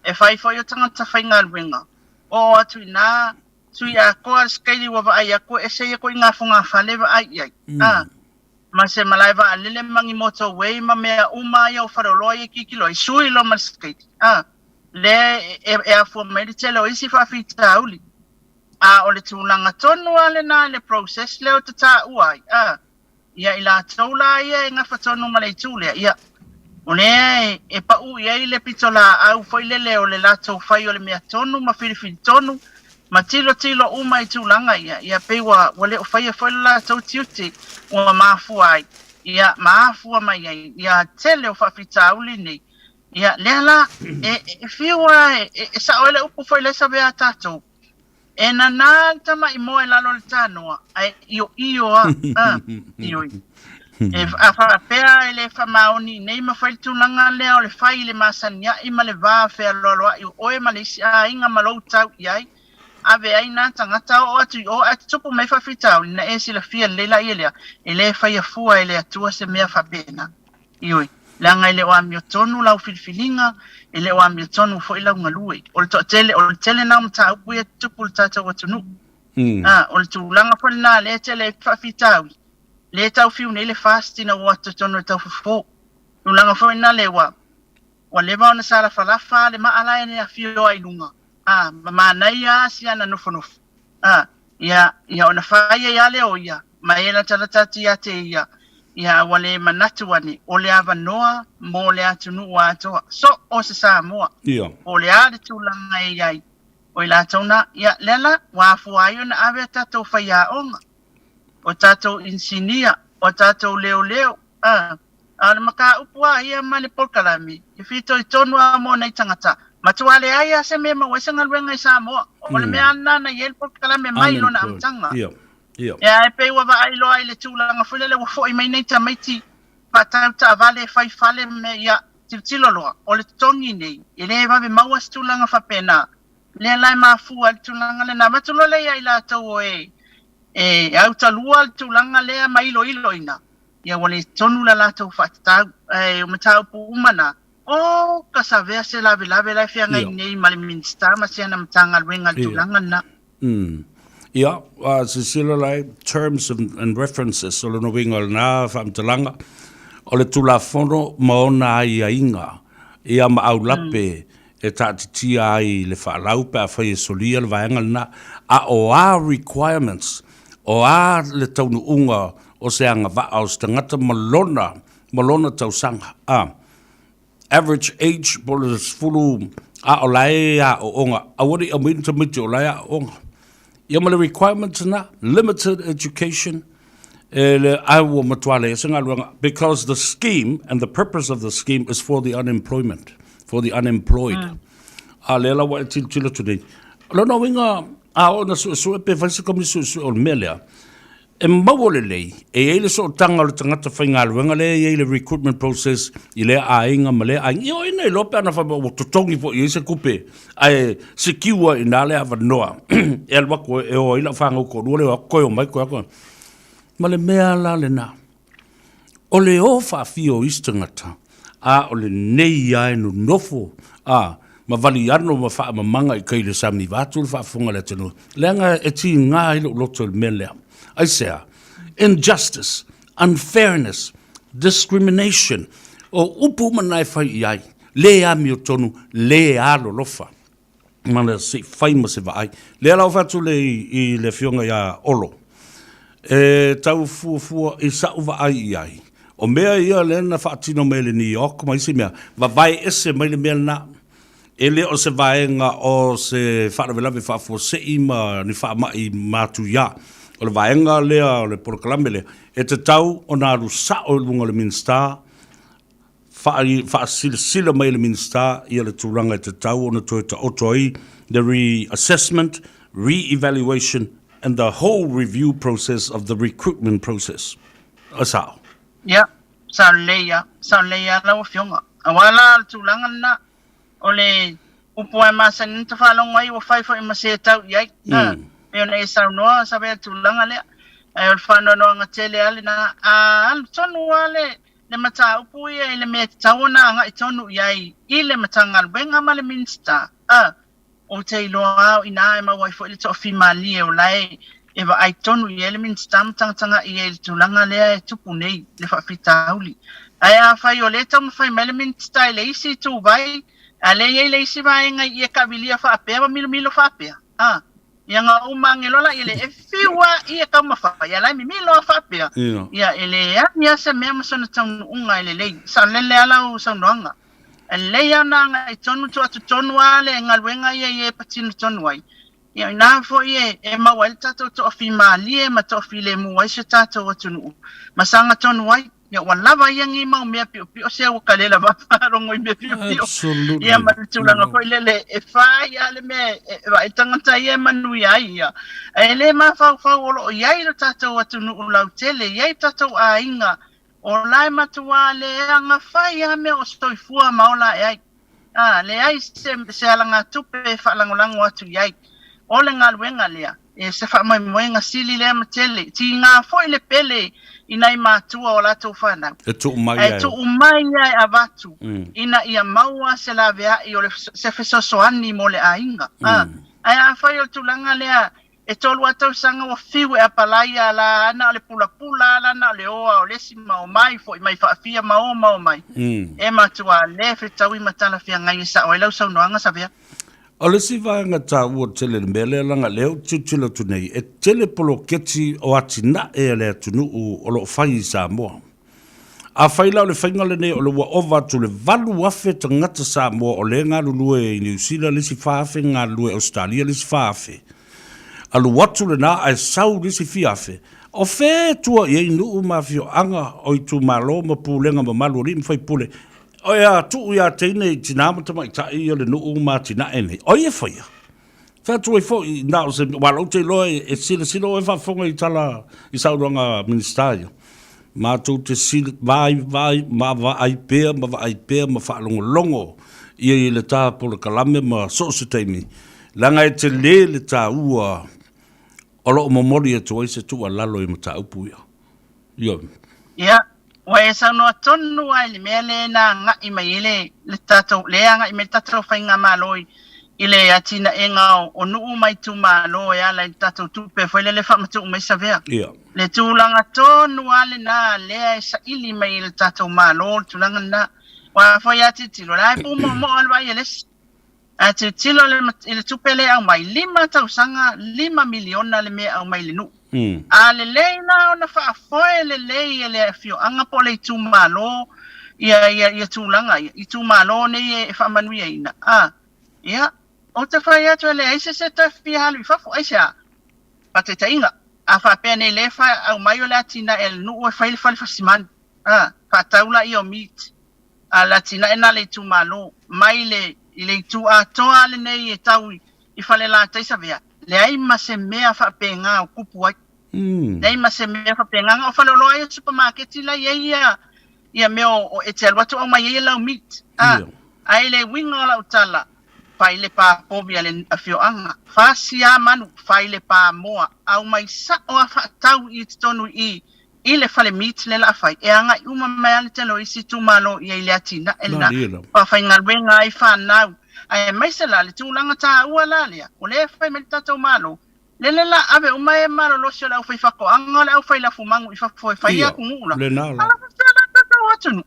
E fai foi o tagata faigaluega, oo atu i ina, sui atoa le skeili ua vaai atu e ese ia ituaiga fogafale e vaai i ai. A, ma se malae vaalele ma ni motorway ma mea uma ia o faleoloa ia e tilotilo ai, sui loa ma le skeili. A, lea e, e afua mai le tele o isi faafitauli. A o le tulaga tonu lava lena i le process lea ou te taua ai, a, ia i latou la ia e gafa tonu ma le itu lea, ia, o lea e, e pau i ai le pitolaau foi lele o le latou fai o le mea tonu ma filifili tonu ma tilotilo uma i tulaga ia, ia pei ua, ua le o faia foi le latou tiute ua mafua ai, ia, ma afua mai ai ia tele o faafitauli nei. Ia, lea la, e, e fiu lava e, e, e sao ai le upu foi lea e savea a tatou, E nanā le tamai moe i lalo o le tanoa, ae ioio a, a, ioe. E, a faapea e le faamaoni nei ma fai le tulaga lea o le fai i le masania'i ma le va fealoaloa'i o oe ma le isi aiga ma lou tau i ai, ave ai nā tagata oo atu i o ae tutupu mai faafitauli na e silafia lelei laia lea, e le faia fua e le Atua se mea faapena. Ioe, leaga e le o amiotonu lau filifiliga, e le o amiotonu foi lau galue. O le toatele, o le tele na o mataupu ia e tutupu i le tatou atunuu. A, o le tulaga foi lena lea e tele ai faafitauli, lea e tau fiu nei le FAST ina ua o atu totonu e tau fofo. Tulaga foi lena lea ua, ua leva ona salafalafa le maa la e afio ai i luga, a, ma manaia lava si ana nofonofo. A, ia, ia ona fai ai lava lea o ia, ma e latalata atu ia te ia, ia ua le manatu ane, o le avanoa mo le atunuu atoa, so o se Samoa, Ia. po o le a le tulaga e i ai, o i latou na, ia, lea la, ua afua ai ona ave a tatou faiaoga, o tatou inisinia, o tatou leoleo, a. A o le mataupu lava ia ma le polokalame, e fitoitonu lava mo nai tagata, matua leai lava se mea e maua ai se galuega i Samoa. O le mea lava lena na i ai le polokalame mai lona amataga. Ia, e pei ua vaai loa i le tulaga foi lele ua foi mai nei tamaiti faatau taavale, fai fale ma mea, ia, tilotilo loa, o le totogi nei, e le vave maua se tulaga faapena. Lea la e mafua ai le tulaga lena. Avatu loa lea ia i latou o e e autalua le tulaga lea ma iloiloina, Ia ua le tonu la latou faatatau, ae o mataupu uma na, o ka savea se lavelave la e feagai nei ma le Minisita ma si ana Matagaluega i le tulaga lena. Ia, a silasila la i terms and references, o lona uiga o lena faamatalaga, o le Tulafono ma ona aiaiga, ia ma aulape e taatitia ai le faalau pe afai e solia le vaega lena, a o a requirements, o a le taunuuga o se agavaa o se tagata ma lona, ma lona tausaga, a. average age po o le 10 a o la e aooga, aua ne i aumaia ni tamaiti o la e aooga. Ia ma le requirements na, limited education, e le, ae ua matua leai se galuega, because the scheme and the purpose of the scheme is for the unemployment, for the unemployed. A lea la ua e tilotilo atu nei. O lona uiga, a oo ina suesue pe fai se komisi suesue o le mea lea, E maua lelei, e i ai le sootaga o le tagata faigaluega lea e i ai le recruitment process i lea aiga ma lea aiga. Ia o ai na iloa pe ana faapea ua totogi foi i ai se tupe ae secure ai i ina le avanoa e alu atu e o ai lau fanau toalua lea o atu toe omai toe atu. Ma le mea la lena, o le o faafia o isi tagata, a o lenei lava e nonofo a ma valiano ma faamamaga i tai i le sami vaeatu le faafofoga a le atunuu, leaga e tiga ai lou loto i le mea lea. Aisea? Injustice, unfairness, discrimination, o upu uma na e fai i ai, le amiotonu, le alolofa. Mana se i fai ma se vaai. Lea la ua fai atu le i le afioga ia Olo, e tau fuafua i sa'u vaai i ai, o mea ia lea na faatino mai e le New York ma isi mea, vavae ese mai le mea lena. E le o se vaega o se faalavelave faafuasei ma ni faamai matuia. O le vaega lea o le polokalame lea, e tatau ona alu sa'o i luga o le Minisita, Faasilasila mai e le Minisita ia le tulaga e tatau ona toe taoto ai the re-assessment, re-evaluation and the whole review process of the recruitment process. E sao? Ia, sao lelei lava, sao lelei lava lau Afioga. Aua la o le tulaga lena, o le upu lava e masani ona ta faalogo ai ua fai foi ma se tau i ai. A, pei ona e saunoa, Savea i le tulaga lea. Ae o le faanoanoaga tele lava lena. A alu tonu lava le le mataupu ia i le mea e tatau ona agai tonu i ai i le Matagaluega ma le Minisita, a, ou te iloa lava o i ina e maua ai foi le toafimalie o la e e vaai tonu i ai le Minisita ma tagatagai i ai i le tulaga lea e tupu nei, le faafitauli. Ae afai o lea e taumafai mai le Minisita i le isi ituvai, a lea e i ai le isi vaega i i e kaavilia faapea ma milomilo faapea, a, Ia nga uma ange loa la ia le e fiu a ia taumafai, ia la e mimilo a faapea, ia e leai a se mea ma sona taunuuga e lelei. Saolele a lau saunoaga. E lelei a ona agai tonu tuu atu tonu a le galuega ia i e patino tonu ai. Ia o ina foi e e maua ai le tatou toafimalie ma toafilemu ai si o tatou atunuu ma saga tonu ai. Ia ua lava ia nei mau mea piopio se ua kalela faalogo i mea piopio. Ia ma le tulaga foi lele e fai lava le mea e vaai tagata ia e manuia ai ia. Ae le mafaufau o lo o i ai lo tatou atunuu lautele, i ai tatou aiga o la e matuā leaga fai lava mea o soifua ma ola ae ai. Ā, leai se, se alagatupe e faalagolago atu i ai. O le galuega lea, e se faamoemoega sili lea ma tele. Tiga foi le pele i nai matua o latou fanau. E tuu mai Ae tuu mai ae avatu, ina ia maua se laveai o le, se fesoasoani mo le aiga. Ā, ae afai o le tulaga lea, E tolu a tausaga ua fiu e apalai a la ana o le pulapula ala na o le o a o le isi ma omai foi mai faafia ma o ma omai. E matua le fetaui ma talafeagai e sao ai lau saunoaga Savea. O le isi vaega taua tele i le mea lea leaga lea ou te tilotilo atu nei, e tele poloketi o atinae a le atunuu o lo o fai i Samoa. Afai la o le faiga lenei o le ua ova atu le 8,000 tagata Samoa o lea e galulue i Niu Sila, le isi 4,000 galulue i Ausetalia, le isi 4,000. Alu atu lena ae sau le isi fia afe. O fea e tua i ai nuu ma afioaga o itumalo ma pulega mamalu o alii ma faipule e a tuu ia teine i tina ma tamaitai o le nuu ma atinae nei? O ai e faia? Fai atu ai foi, na o se, aua lou te iloa e silasila oe faafofoga i tala i saunoaga a Minisita ia. Matou te sil, vaai, vaai, ma vaai pea, ma vaai pea, ma faalogologo ia i le ta polokalame ma so o se taimi, leaga e tele le taua o lo o momoli atu ai se tuualalo i mataupu ia. Ioe. Ia, ua e saunoa tonu lava i le mea lea na agai mai ai le, le tatou, lea e agai mai le tatou faigamalo i, i le atinaega o, o nuu ma itumalo e ala i le tatou tupe foi lele e faamatuu mai Savea. Ia. Le tulaga tonu lava lena lea e saili mai e le tatou Malo le tulaga lena. Aua foi a tilotilo, o la e pumoomoo le vaai a le isi. A tilotilo i le tupe lea e aumai, lima tausaga, lima miliona le mea e aumai i le nuu. A lelei la ona faafoe lelei e le afioaga po o le itumalo Ia, ia, ia tulaga ia, itumalo nei e faamanuiaina, a, ia, ou te fai atu e leai se se toe fia alu i fafo, aisea? Faataitaiga, a faapea nei lea e aumai o le atinae a le nuu e fai le fale fasimanu, a, faatau laia o meat, a le atinae lena a le itumalo, mai le, i le itu atoa lenei e tau i Falelatai Savea, leai ma se mea faapena o tupu ai. Leai ma se mea faapena, na o faleoloa ia supamaketi la i ai ia ia mea o e te alu atu aumai ai lau meat. A, ae le uiga o lau tala, fai le pa povi a le afioaga, fasi a manu, fai le pa moa, aumai sao a faatau i totonu i i le fale meat lea la a fai, e agai uma mai a le tele o isi itumalo i ai i le atinae lena, faafaigaluega ai fanau, aemaise la le tulaga taua la lea, o lea e fai mai le tatou Malo, Lele la ave uma e malolosi o le aufaifatoaga o le aufai lafumagu i fafo e fai atunuu la. Ala faapea la tatou atunuu.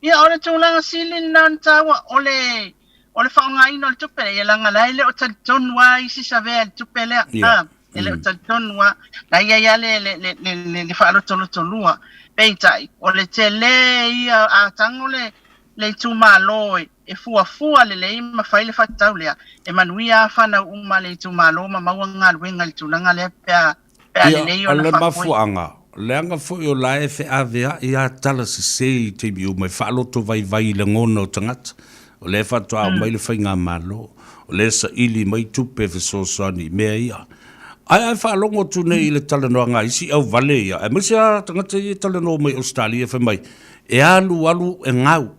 Ia o le tulaga sili lena ona taua o le o le faaaogaina o le tupe lea, ia leaga la e le o talitonu lava isi savea i le tupe lea. A, e le o talitonu lava. La e i ai lava le le le le le faalotolotolua. Peitai, o le tele ia a tago le le itumalo e e fuafua lelei ma fai le faatatau lea, e manuia a fanau uma a le itumalo ma maua galuega i le tulaga lea pe a pe a Ia, lelei o ona le faafoe. mafuaaga, leaga foi o la e feaveai a tala sese i taimi uma e faalotovaivai i lagona o tagata. O lea faatoa aumai le faigamalo, o lea e saili mai tupe e fesoasoani i mea ia. Ae a e faalogo atu nei i le talanoaga a isi auvale ia, aemaise lava tagata ia e talanoa mai Ausetalia fai mai, e alu alu e gau.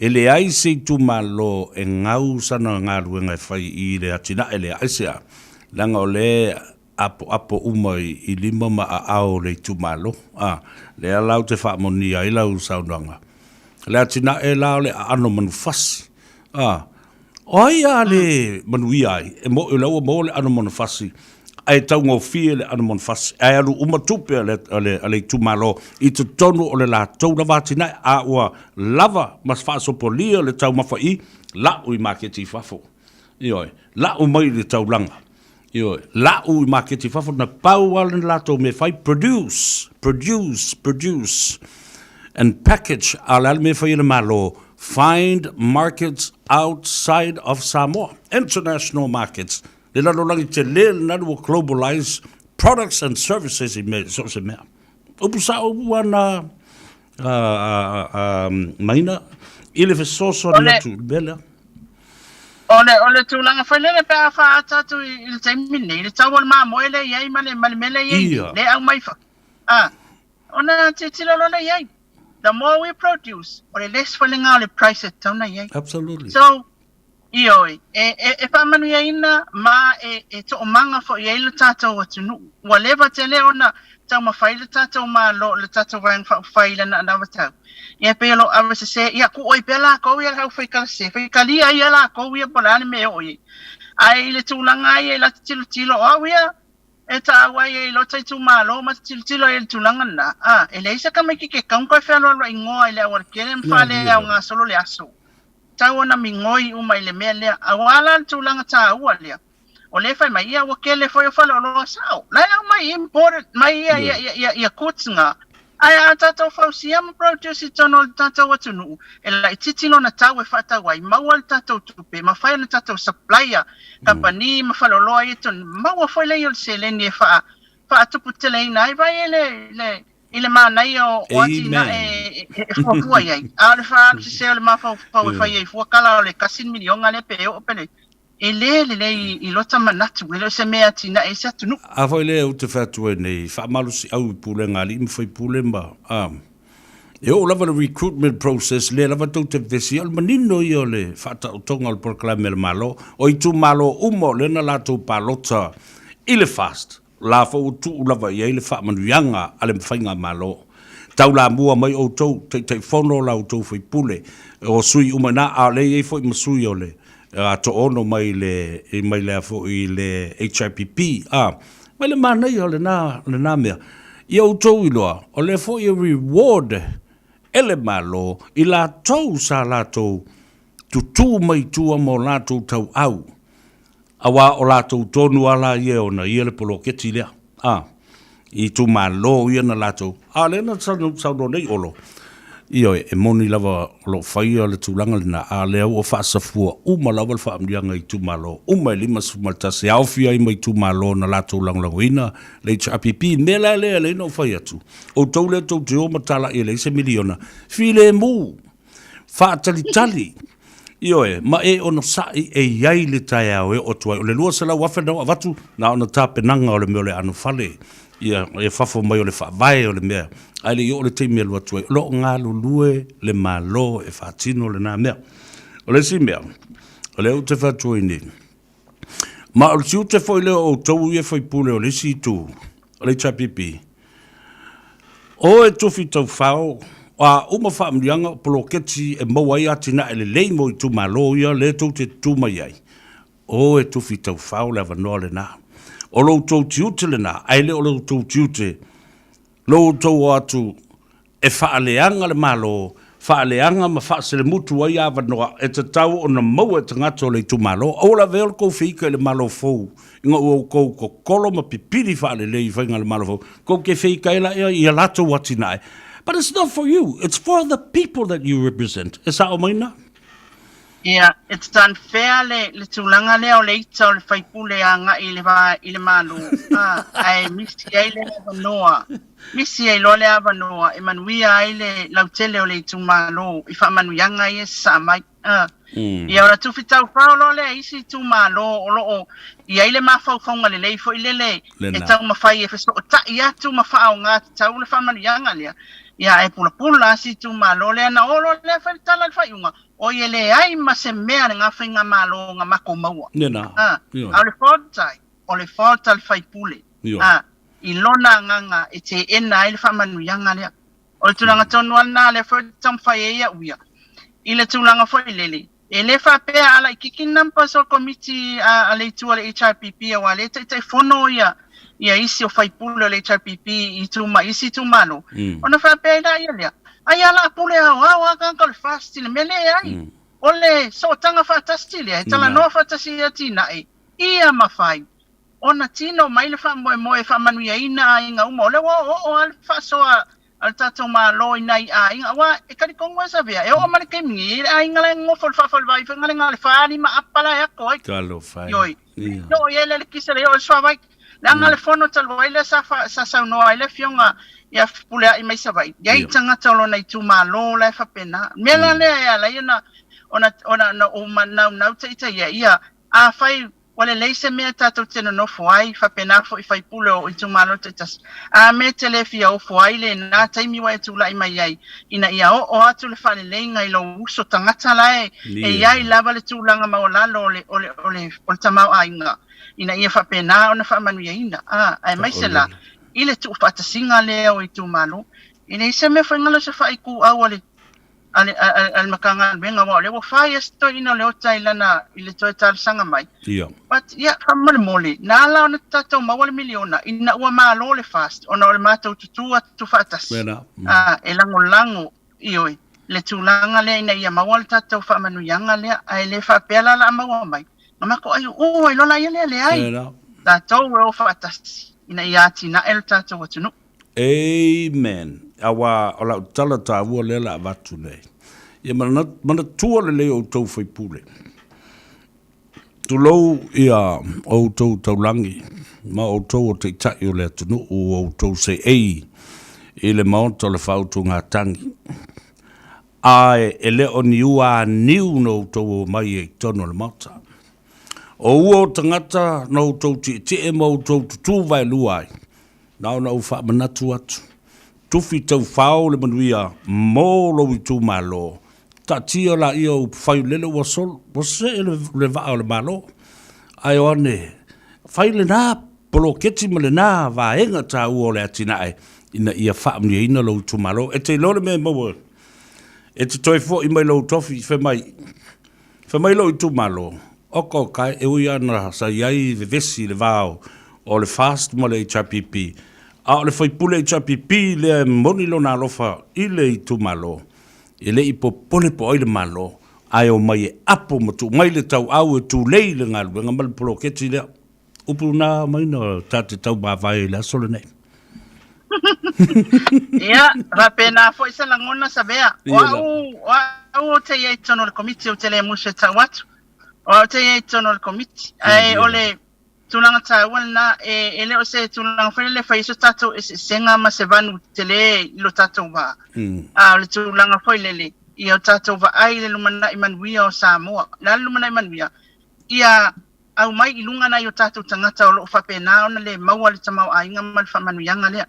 E leai se itumalo e gau sana galuega e fai i le atinae lea. Aisea? Leaga o lea e apoapo uma i lima ma aao o le itumalo. A, lea la ou te faamonia ai lau saunoaga. Le atinae la o le aano manufasi. A, o ai a le manuia ai? E moni o lea ua maua le aano manufasi, ae taugofie le aano manufasi, ae alu uma tupe a le, a le, a le itumalo i totonu o le latou lava atinae, a ua lava ma faasopolia le taumafa i lau i maketi i fafo. Ioe, lau mai i le taulaga. Ioe, lau i maketi i fafo, na pau lava le latou mea e fai, produce, produce, produce and package, a o le a le mea e fai e le Malo? Find markets outside of Samoa, international markets. Le lalolagi tele lena ua globalize products and services i mea, so o se mea. Upu sao upu ana a, a, Maina i le fesoasoani atu i le mea lea. O le, o le tulaga foi lele pe a faaata atu i, i le taimi lenei, le tau o le mamoe lea e i ai ma le, ma le mea lea e i ai nei, lea e aumai fafo. A, ona tilotilo loa lea i ai. The more we produce, o le less foi lena o le price e tatau ona i ai. Absolutely. So, Ioe, e, e, e faamanuiaina ma e, e toomaga foi i ai lo tatou atunuu. Ua leva tele ona taumafai lo tatou Malo, le tatou Vaega Faaupufai i lana anavatau. Ia e pei o lo o ave sese, ia tuu ai pea lakou ia le aufaikala sese, faikalia ia lakou ia po o le a le mea e oo i ai. Ae i le tulaga lava ia i lata tilotilo, o au ia e taua ai i lota itumalo ma te tilotilo ai i le tulaga lena, a, e leai se tamaititi e tatau ona toe fealoaloai igoa i le aualatele ma faaleaogasolo le aso. Tau ona migoi uma i le mea lea. Auā la le tulaga taua lea, o lea e fai mai, ia ua tele foi o faleoloa sao, la e aumai imported mai ia, ia, ia, ia, ia goods nga, ae a tatou fausia ma produce i totonu o le tatou atunuu, e laitiiti lona tau e faatau ai, maua le tatou tupe, mafai ona tatou supplier kamupani ma faleoloa ia i totonu, maua foi lea o le seleni e faa, faatuputeleina ai vai e le, le, i le manaia o atinae e fuafua i ai. A o le faaalu sese o le mafaufau e fai ai fua kala o le kasi miliona lea pe oo pe le, e le lelei i lota manatu, e le o se mea e atinae ai se atunuu. A foi lea ou te fai atu ai nei, faamalosiau i pulega a alii ma faipule ma, a, e oo lava le recruitment process, lea lava tou te vevesi ai, o le manino ia o le faataotoga o le polokalame a le Malo, o itumalo uma o lea na latou palota i le FAST, La foi ua tuu lava i ai le faamanuiaga a le Faigamalo. Taulamua mai outou, Taitaifono o la outou sui usufono, o sui uma i ina, a o lea e i ai foi ma sui o le toaono mai le, mai le a foi le HRPP, a, mai le manaia o lena, lena mea. Ia outou iloa, o lea foi e reward e le Malo i latou sa latou tutū mai i tua ma o latou tauau. Aua o latou tonu a la ia e ona ia le poloketi lea, a, i itumalo ia na latou, a o lea na saunoa nei Olo, Ioe, e moni lava o lo o faia le tulaga lena, a o lea ua faasafua uma lava le faamanuiaga i itumalo uma e 51 e aofia ai ma itumalo na latou lagolagoina le HRPP. I le mea la lea e ala ai ona ou fai atu, outou lea tou te o ma talai e leai se miliona, filemu, faatalitali, ioe, ma e onosai e i ai le taeao e oo atu ai. O le $200,000 lena ua avatu, na ona tapenaga o le mea o le anofale, ia, e fafo mai o le faavae o le mea, ae le i oo le taimi e alu atu ai, o lo o galulue le Malo e faatino lena mea. O le isi mea, o lea ou te fai atu ai nei, ma o le tiute foi lea o outou ia faipule o le isi itu, o le HRPP, o e tufi taufao, o a uma faamanuiaga o poloketi e maua ai atinae lelei mo itumalo ia lea tou te tutū mai ai, O e tufi taufao le avanoa lena. O lo outou tiute lena, ae le o lo outou tiute lo outou o atu e faaleaga le Malo, faaleaga ma faaselemutu ai avanoa e tatau ona maua e tagata o le itumalo. Aua le avea o le kou feika i le Malo fou ina ua outou kokolo ma pipili faalelei i faiga a le Malo fou, kou te feika ai laia i a latou atinae. But it's not for you, it's for the people that you represent. E sao mai na? Ia, it's unfair le, le tulaga lea o le ita o le faipule agai i le va i le Malo, a, ae misi ai le avanoa, misi ai loa le avanoa e manuia ai le lautele o le itumalo i faamanuiaga ia e sasaa mai. A, ia ona tufi taufao loa lea i isi itumalo o lo o i ai le mafaufauga lelei foi lele e taumafai e fesootai atu ma faaaoga tatau le faamanuiaga lea. Ia, ae pulapula lava si itumalo lea na o loa lea fai le tala i le faaiuga, Oi e leai ma se mea le nga faigamalo nga makou maua. A, a o le fault ai, o le fault a le faipule. A, i lona agaga e teena ai le faamanuiaga lea. O le tulaga tonu lava lena lea foi ou te taumafai ai au ia, i le tulaga foi lele, e le faapea a laitiiti numbers o le komiti a le itu a le HRPP aua o lea e taitaifono ia ia isi o faipule o le HRPP i ituma, isi itumalo, ona faapea ai laia lea, ai a la pule aoao a tagata o le FAST i le mea lea e ai. O le sootaga faatasi lea, e talanoa faatasi i atinae, ia mafai ona tino mai le faamoemoe e faamanuiaina aiga uma. O lea ua oooo lava le faasoa a le tatou Malo i nai aiga, aua e talitonu e Savea, e oo mai le taimi nei, e i ai le aiga la e nonofo i le faafalevai foi na le 4, 5 apa la e ato ai. Talofa e. Ioe. E oo i ai le elekisa le oo i le suavai. Leaga le fono talu ai lea sa, sa saunoa ai le afioga ia Fepuleai mai Savaii, i ai tagata o lona itumalo la e faapena. O le mea la lea e ala ai ona, ona, ona, ona ou manaunau ita ia, ia, afai Ua lelei se mea tatou te nonofo ai, faapena foi faipule o itumalo taitasi. A mea e te le fia ofo ai lena taimi ua e tulai mai ai, ina ia oo atu le faaleleiga i lou uso tagata la e i ai lava le tulaga maualalo o le, o le, o le, o le tamaoaiga, ina ia faapena ona faamanuiaina, a, aemaise la i le tuufaatasiga lea o itumalo. E leai se mea foi galo se faaituau a le a le, a le Matagaluega, aua o lea ua fai lava si toeaina o Leota i lana, i le toe talosaga mai. Ia. But, ia, faamolemole, na ala ona tatou maua le miliona, ina ua malo le FAST, ona o le matou tutū atu faatasi, Wena. A, e lagolago, ioe, le tulaga lea ina ia maua le tatou faamanuiaga lea, ae le faapea la la a maua mai, na matou aiuua ai loa laia lea, leai, Wena. tatou e o faatasi, ina ia atinae le tatou atunuu. Amen. Aua o lau tala taua lea la avatu nei. Ia manatua lelei outou faipule. Tulou ia outou taulagi ma outou o taitai o le atunuu o outou seei i le maota o le faautugatagi. Ae e le o ni ua aniu na outou omai ai i totonu o le maota. O ua o tagata na outou tietie ma outou tutū vaelua ai, Na ona ou faamanatu atu, tufi taufao le manuia mo lou itumalo, taatia laia o upufaiulele ua solo, ua see le vaa o le Malo. Ae o ane, fai lena poloketi ma lena vaega taua o le atinae ina ia faamanuiaina lou itumalo. E te iloa le mea e maua, e te toe foi mai lou tofi, fai mai, Fai mai lou itumalo, oka oka e, e ui ana sa i ai vevesi i le va o le FAST ma le HRPP, a o le faipule HRPP lea e moni lona alofa i le itumalo, e le i popole po o ai le Malo, ae omai e apo ma tuu mai le tauau e tulei i le galuega ma le poloketi lea. Upu na aumai na ta te taumavae i le aso lenei. Ia, faapena foi se lagona Savea. O au, o au ou te i ai i totonu o le Komiti, ou te le musu e tau atu. O au te i ai i totonu o le Komiti. Ae o le tulaga taua lena, e, e le o se tulaga foi lele e fai ai so tatou eseesega ma se vanu tele i lo tatou va. A o le tulaga foi lele, ia o tatou vaai i le lumanai manuia o Samoa. O le a le lumanai manuia? Ia aumai i luga nai o tatou tagata o lo o faapena ona le maua le tamaoaiga ma le faamanuiaga lea.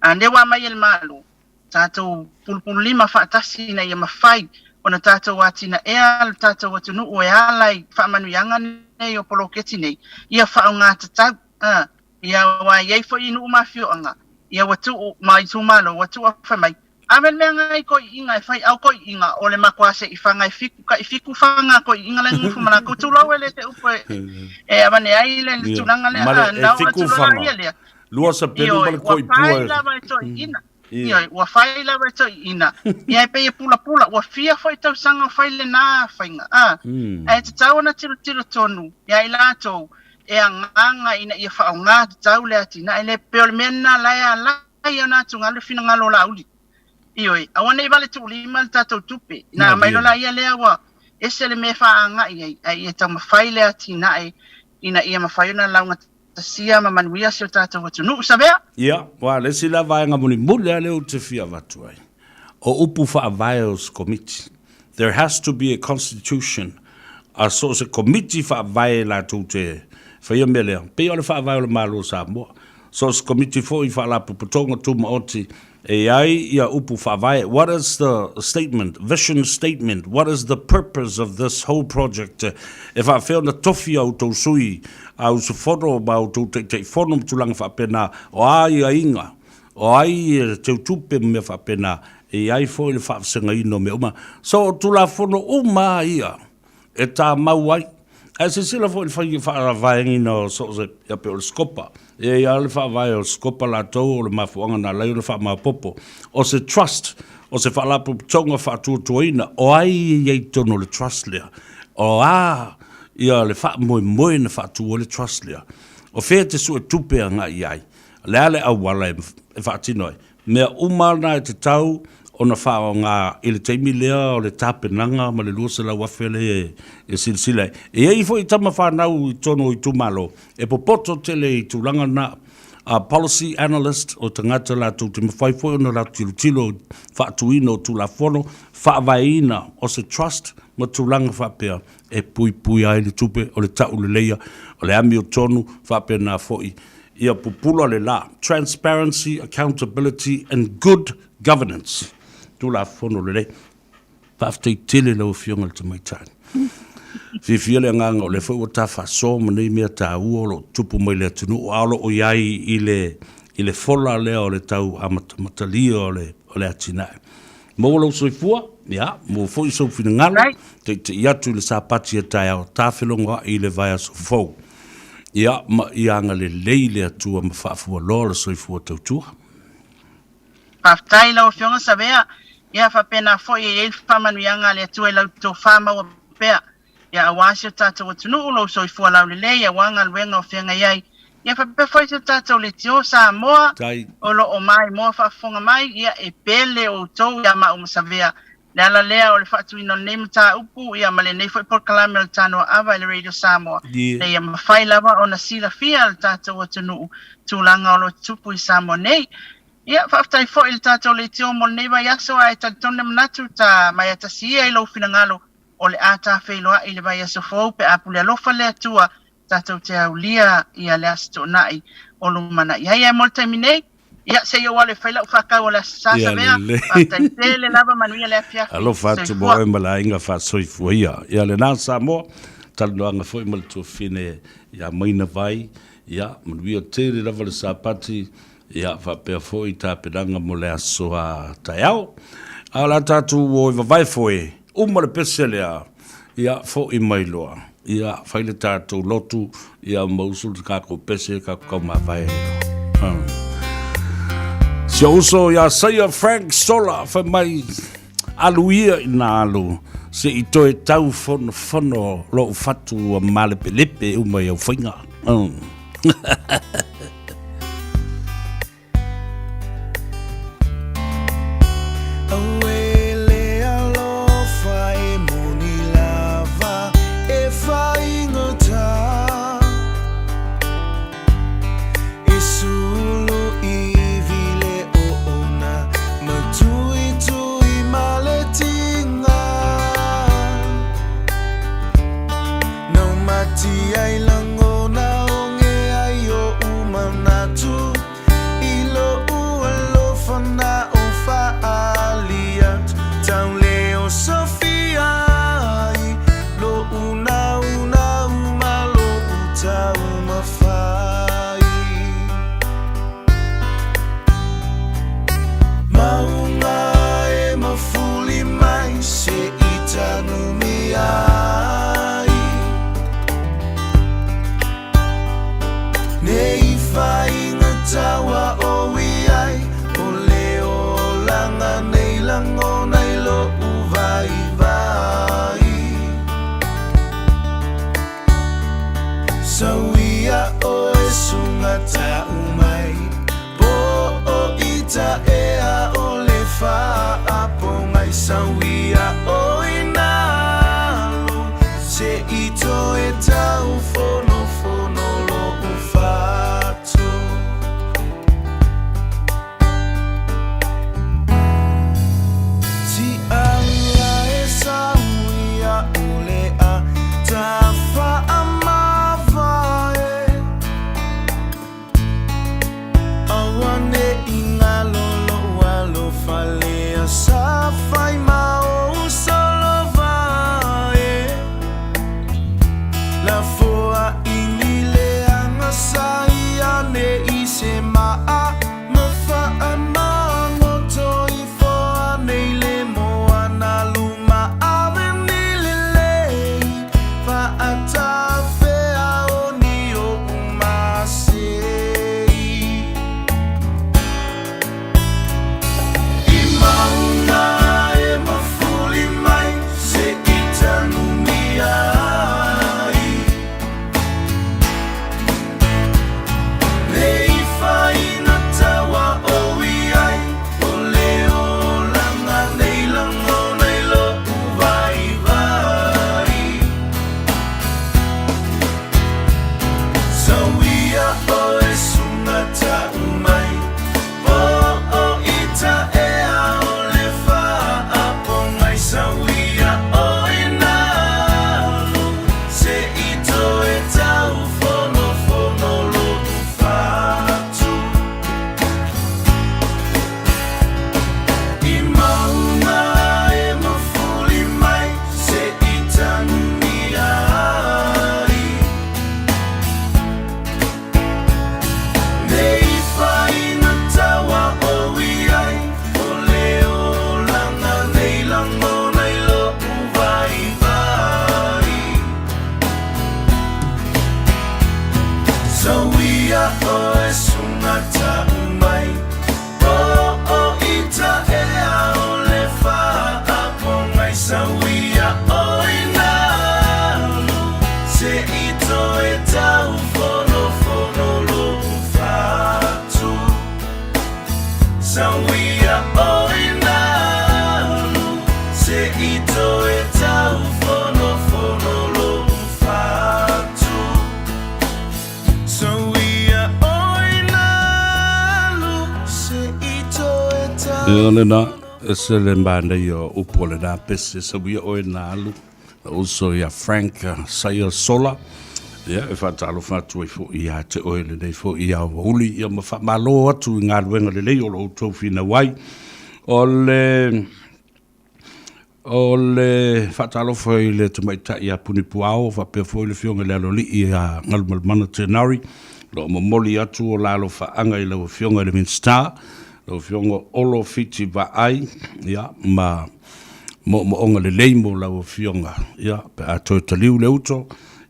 A lea ua aumai e le Malo, tatou pulupululima faatasi ina ia mafai ona tatou atinaea le tatou atunuu e ala i faamanuiaga nei o poloketi nei, ia faaaoga tatau. A, ia aua e i ai foi i nuu ma afioaga, ia ua tuu ma itumalo ua tuu fai mai, Ave le mea ngai koiiga e fai au koiiga o le makuaa se i faga e fiku ka i fiku faga koiiga la ngufo ma lakou tulou e le te upu e avane ai le tulaga lea Ma le e fiku faga lua sapelu ma le koipua ua fai lava e toeaiina ioe ua fai lava e toeaiina ia e pei e pulapula ua fia foi tausaga o fai lena faiga a ae tatau ona tilotilo tonu ia i latou e agaga ina ia faaaoga tatau le atinae lea pei o le mea lena la e ala ai ona atugalu le finagalo o Laauli. Ioe, aua ne i vale tuulima le tatou tupe, na aumai loa laia lea ua ese le mea e faaagai ai, ae ia taumafai le atinae ina ia mafai ona laugatasia ma manuia si o tatou atunuu. Savea! Ia, aua o le isi la vaega mulimuli lava lea ou te fia avatu ai, o upu faavae o se Komiti. There has to be a constitution a so o se Komiti faavae latou te faia mea lea, pei o le faavae o le Malo o Samoa. So o se Komiti foi Faalapotopotoga Tumaoti e i ai ia upu faavae, what is the statement, vision statement, what is the purpose of this whole project, e faafefea ona tofi a outou sui a usufono ma outou Taitaifono ma tulaga faapena, o a aiaiga, o ai e teutupe ma mea faapena, e i ai foi le faavasegaina o mea uma. So o Tulafono uma lava ia e tamau ai. Ae silasila foi i le faiga faavaeina o so o se, ia pei o le Scopa. E i ai lava le faavae o le Scopa latou o le mafuaaga na ala ai ona faamaopoopo. O se trust, o se faalapotopotoga faatuatuaina, o ai e i ai i totonu o le trust lea? O a ia le faamoemoe na faatu ai le trust lea? O fea e te suetupe agai i ai? O le a le auala e faatino ai? Mea uma na e tatau ona faaaoga i le taimi lea o le tapenaga ma le 200,000 lea e silasila ai. E i ai foi tama fanau i totonu o itumalo e popoto tele i tulaga na, a policy analyst o tagata latou te mafai foi ona latou tilotilo i faatuina o Tulafono, faavaeina o se trust ma tulaga faapea e puipuia ai le tupe, o le tauleleia, o le amiotonu faapena foi Ia pupula le la, Transparency, Accountability and Good Governance. Tulafono lelei. Faafetai tele lau Afioga i le Tamaitai. Fiafia le agaga o lea foi ua ta faasoa ma nei mea taua o lo o tutupu mai le atunuu, a o lo o i ai i le, i le fola lea o le tau amatamatalia o le, o le atinae. Maua lou soifua, ia, maua foi sou finagalo, teitei atu i le Sapati a taeao, ta felogoai i le vaiaso fou. Ia, ma ia agalelei le Atua ma faafualoa le soifua tautua. Faafetai i lau Afioga Savea, ia faapena foi e i ai le faamanuiaga a le Atua i lau tofa maua pea, ia aua si o tatou atunuu, lou soifua laulelei aua galuega o feagai ai, ia faapea foi si o tatou leitio Samoa o lo o maimoa faafofoga mai, ia e pele outou ia maau ma Savea. Le ala lea o le faatuina o lenei mataupu ia ma lenei foi polokalame o le Tanoa Ava i le Radio Samoa, ina ia mafai lava ona silafia e le tatou atunuu tulaga o lo o tutupu i Samoa nei. Ia, faafetai foi i le tatou leitio mo lenei vaiaso ae talitonu le manatu ta maea tasi ia i lou finagalo o le a ta feiloai i le vaiaso fou pe a pule alofa le Atua tatou te aulia ia le Aso Toonai o lumanai ai. Ae mo le taimi nei, ia, se i ou alu e fai lau faakau o le Aso Sa, Ia Savea. lelei. Faafetai tele lava, manuia le afiafi. Alofa atu mo Soifua. oe ma le aiga faasoifua ia. Ia lena Samoa, talanoaga foi ma le tuafafine ia Maina Vai, ia manuia tele lava le Sapati, ia faapea foi tapenaga mo le aso a taeao. A o le a tatou o e vavae foe, uma le pese lea, ia foi mai loa, ia fai le tatou lotu, ia ma usu le tatou pese, tatou taumavae ai loa. Si ou uso ia Saia Frank Sola, fai mai, alu ia ina alu, se i toe tau fonofono lou fatu ua malepelepe uma i au faiga. Nei faiga taua o iai O le olaga nei lagona i lo'u vaivai Sauia oe suga ta'u mai Po o ita ea o le faapogai Sauia oe nalo Se i toe taufonofono lo'u fatu. Ti'ala e sauia o le a tafaamavae Aua ne'i galo lo'u alofa lea sa fai ma ou solovae Lafoa'i ni leaga sa ia ne'i se ma'a Ma faamagoto ifo anei le moana luma ave ni lelei Faatafea o ni o'u masei I maunga e mafuli mai se i tanumia ai Nei faiga taua o iai O le olaga nei lagona i lo'u vaivai Sauia oe suga ta'u mai Po o ita ea o le faapogai Sauia oe nalo Se i toe taufonofono lo'u fatu I maunga e mafuli mai Se i tanumia ai Nei faiga taua o iai O le olaga nei lagona i lo'u vaivai Sauia oe suga ta'u mai Po o ita ea o le faapogai Sauia oe nalo Se i toe taufonofono lo'u fatu Sauia oe nalo Se i toe taufonofono lo'u fatu Sauia oe nalo Se i toe Ia lena, ese le manaia o upu o lena pese, sauia oe na alu. Lou uso ia Frank Saia Sola, ia e faatalofa atu ai foi ia te oe lenei foi ia aoauli, ia ma faamalo atu i galuega lelei o lo outou finau ai. O le O le faatalofa i le tamaitai ia Punipuao faapea foi le afioga i le Aloalii ia Galumalemana Tenari, o lo o momoli atu o la alofaaga i lau afioga i le Minisita, lau afioga Olo Fiti Vaai, ia ma moomooga lelei mo lau afioga, ia pe a toe taliu le uto,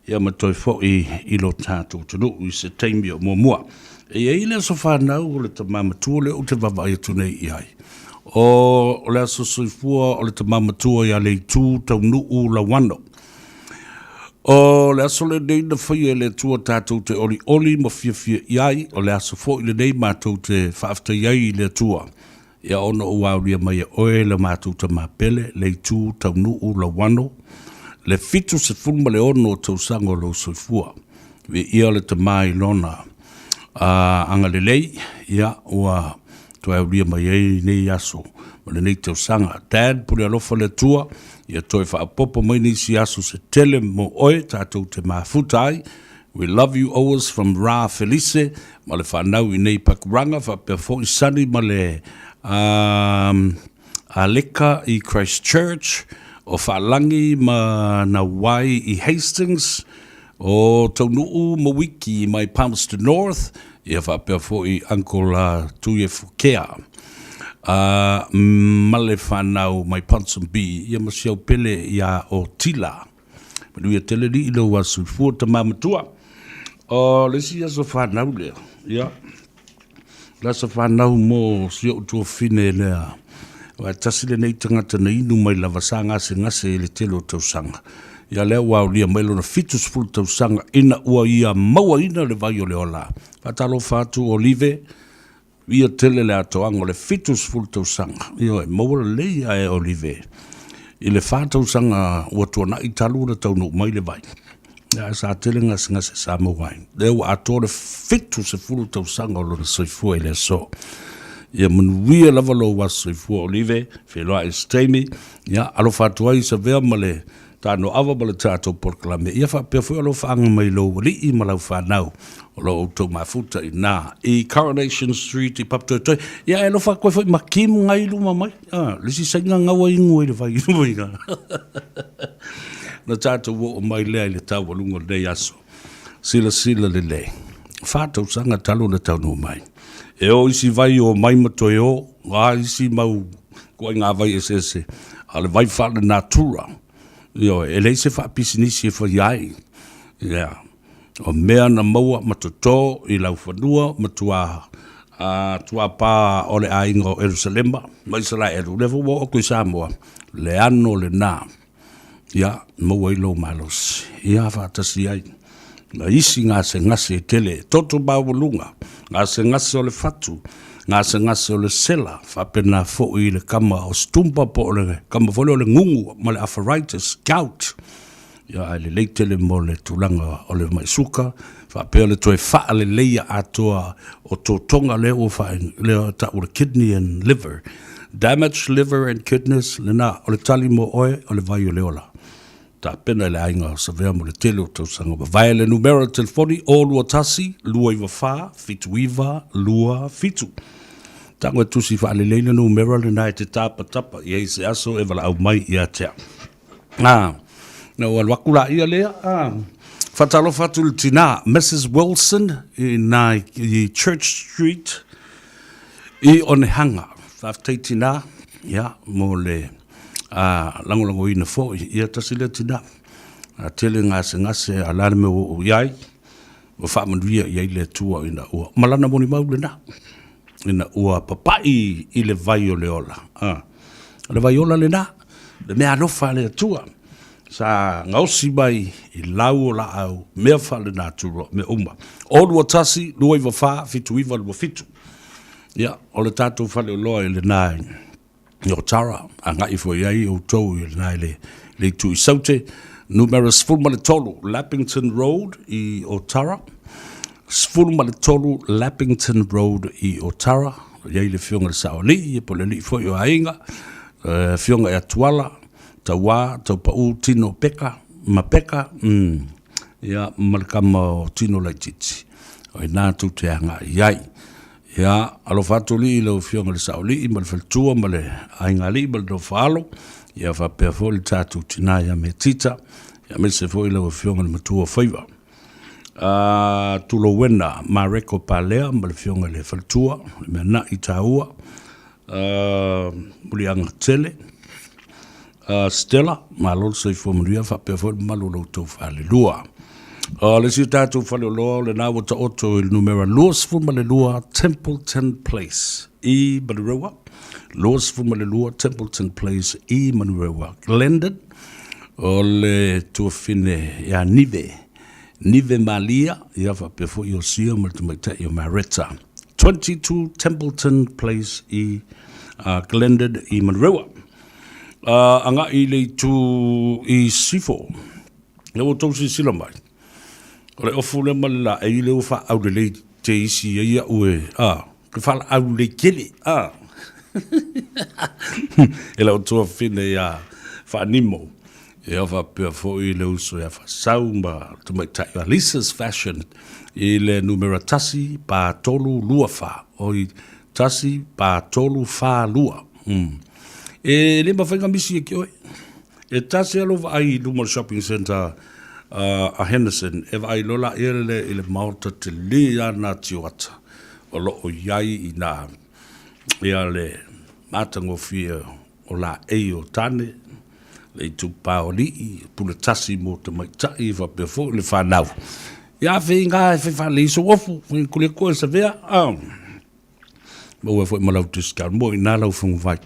ia ma toe foi i lo tatou atunuu i se taimi o muamua. E i ai le aso fanau o le tama matua lea ou te vaavaai atu nei i ai. O le aso soifua o le tama matua ia Leitu Taunuu Lauano. O le aso lenei na faia e le Atua tatou te olioli ma fiafia i ai, o le aso foi lenei matou te faafetai ai i le Atua, ia ona ua aulia mai e oe le matou tama pele, Leitu Taunuu Lauano, le 76 tausaga o lou soifua. Viia le Tama i Lona agalelei, ia, ua toe aulia mai ai lenei aso ma lenei tausaga. Dad, pule alofa le Atua, ia toe faaopoopo mai nisi aso se tele mo oe tatou te mafuta ai. We love you always from Ra Felice ma le fanau i nei Pakuranga, faapea foi Sonny ma le um, Aleka i Christchurch, o Faalagi ma Nawai i Hastings, O Taunuu ma Wiki mai Palmerston North, ia faapea foi Uncle Tuiefukea ma le fanau mai Ponsonby, ia ma si au pele ia Otila. Manuia tele lii lou aso soifua tama matua. O le isi aso fanau lea, ia, le aso fanau mo si ou tuafafine lea, aua e tasi lenei tagata na inu mai lava sa gasegase i le tele o tausaga. Ia lea ua aulia mai lona 70 tausaga ina ua ia mauaina le vai o le ola. Faatalofa atu Olive, Ia tele le atoaga o le 70 tausaga, ioe, maua lelei a e Olive i le fa tausaga ua tuanai talu ona taunuu mai le vai. Ae sa tele gasegase sa maua ai. Lea ua atoa le 70 tausaga o lona soifua i le aso. Ia manuia lava lou aso soifua Olive, feiloai i se taimi, ia alofa atu ai i Savea ma le Tanoava ma le tatou polokalame, ia faapea foi alofaaga mai lou alii ma lau fanau o lo outou mafuta i na i Coronation Street i Papatoetoe. Ia e alofa atu ai foi ma Kim ngai luma mai. Ah, le isi saina gaua ingu ai le vai i luma i na. Na tatou oo mai lea i le taualuga o lenei aso. Silasila lelei. Fa tausaga talu ona taunuu mai. E o isi vai o mai ma toe o, a isi mau ituaiga vai eseese, a o le vai faale-natura, ioe, e leai se faapisinisi e faia ai. Ia, o mea na maua ma toto i laufanua ma tua, a, tuapā o le aiga o Erusalema ma Isaraelu, lea foi ua oo atu i Samoa, le ano lena. Ia, maua ai lou malosi. Ia faatasi ai ma isi gasegase e tele, toto maualuga, gasegase o le fatu, gasegase o le sela, faapena foi i le kama o Stumpa po o le kama foi lea o le gugu ma le arthritis, gout. Ia, ae lelei tele mo le tulaga o le mai suka, faapea le toe faaleleia atoa o totoga lea ua faa, lea tau o le kidney and liver. Damaged liver and kidneys, lena, o le tali mo oe, o le vai o le ola. Tapena i le aiga o Savea mo le tele o tausaga mavae le numera telefoni 021 294 7927. Tago e tusi faalelei le numera lena e te tapatapa i ai se aso e valaau mai ia te au. Ah, na ou alu atu laia lea, ah, faatalofa atu i le tinā, Mrs Wilson i nā i Church Street i Onehanga. Faafetai tinā, ia, mo le ah, lagolagoina foi. Ia, tasi lea tinā. A tele gasegase a la le mea ua oo i ai, ua faamanuia i ai le Atua ina ua, ma lana molimau lena, ina ua papai i le vai o le ola. A, o le vai ola lena, le mea alofa a le Atua, sa gaosi mai i lau o laau, mea faalenatura, mea uma. 0 2 1 2 9 4 7 9 2 7. Ia, o le tatou faleoloa i lena i Otara, agai foi i ai outou i lena i le, le itu i Saute, numera 13 Lappington Road i Otara, 13 Lappington Road i Otara, i ai le afioga i le Saoalii, po o le alii foi o aiga, afioga ia Tuala, Tauā, Taupaū, Tino Peka, ma Peka, mm, ia, ma le kama o Tino Laititi. O i nā tou te agai i ai. Ia, alofa atu alii i lau Afioga i le Saoalii ma le faletua ma le aiga-alii ma le nofo-alo, ia faapea foi le tatou tina ia Metita, ia aemaise foi lau Afioga i le matua o faiva. Uh, Tulouena Mareko Palea ma le Afioga i le faletua, le mea na'i taua, uh, Muliaga Tele, uh, Stella, malo le soifua manuia faapea foi le mamalu o lo outou falelua. O le isi o tatou faleoloa o lena ua taoto i le numera 22 Templeton Place i Manurewa, 22 Templeton Place i Manurewa. Glendon, o le tuafine ia Nive, Nive Malia, ia faapea foi Iosia ma le tamaitai o Maretta. 22 Templeton Place i uh, Glendon i Manurewa. Uh, agai i le itu i Sifo. Lea ua outou silasila mai, o le ofu lea ma le laei lea ua faaaulelei te isi ai au e, a, ke faalaulelei tele, a. E lau tuafafine ia Faanimo, ia faapea foi le uso ia Faasau ma le tamaitai o Lisa's Fashion i le numera 1 pa 3 2 fa, oi 1 pa 3 fa 2. Mm. E le mafai ona misi e ke oe. E tasi lava lou vaai i luma o le shopping centre a Henderson, e vaai loa laia le i le maota tele lava na tioata o lo o i ai i na ia le matagofie o laei o tane, le itupa o alii, pule tasi mo tamaitai faapea foi le fanau. Ia fe inga e fai faalelei sou ofu, fai kuli atu e Savea, a. Maua ai foi ma lau discount mo i ina lau faguvai,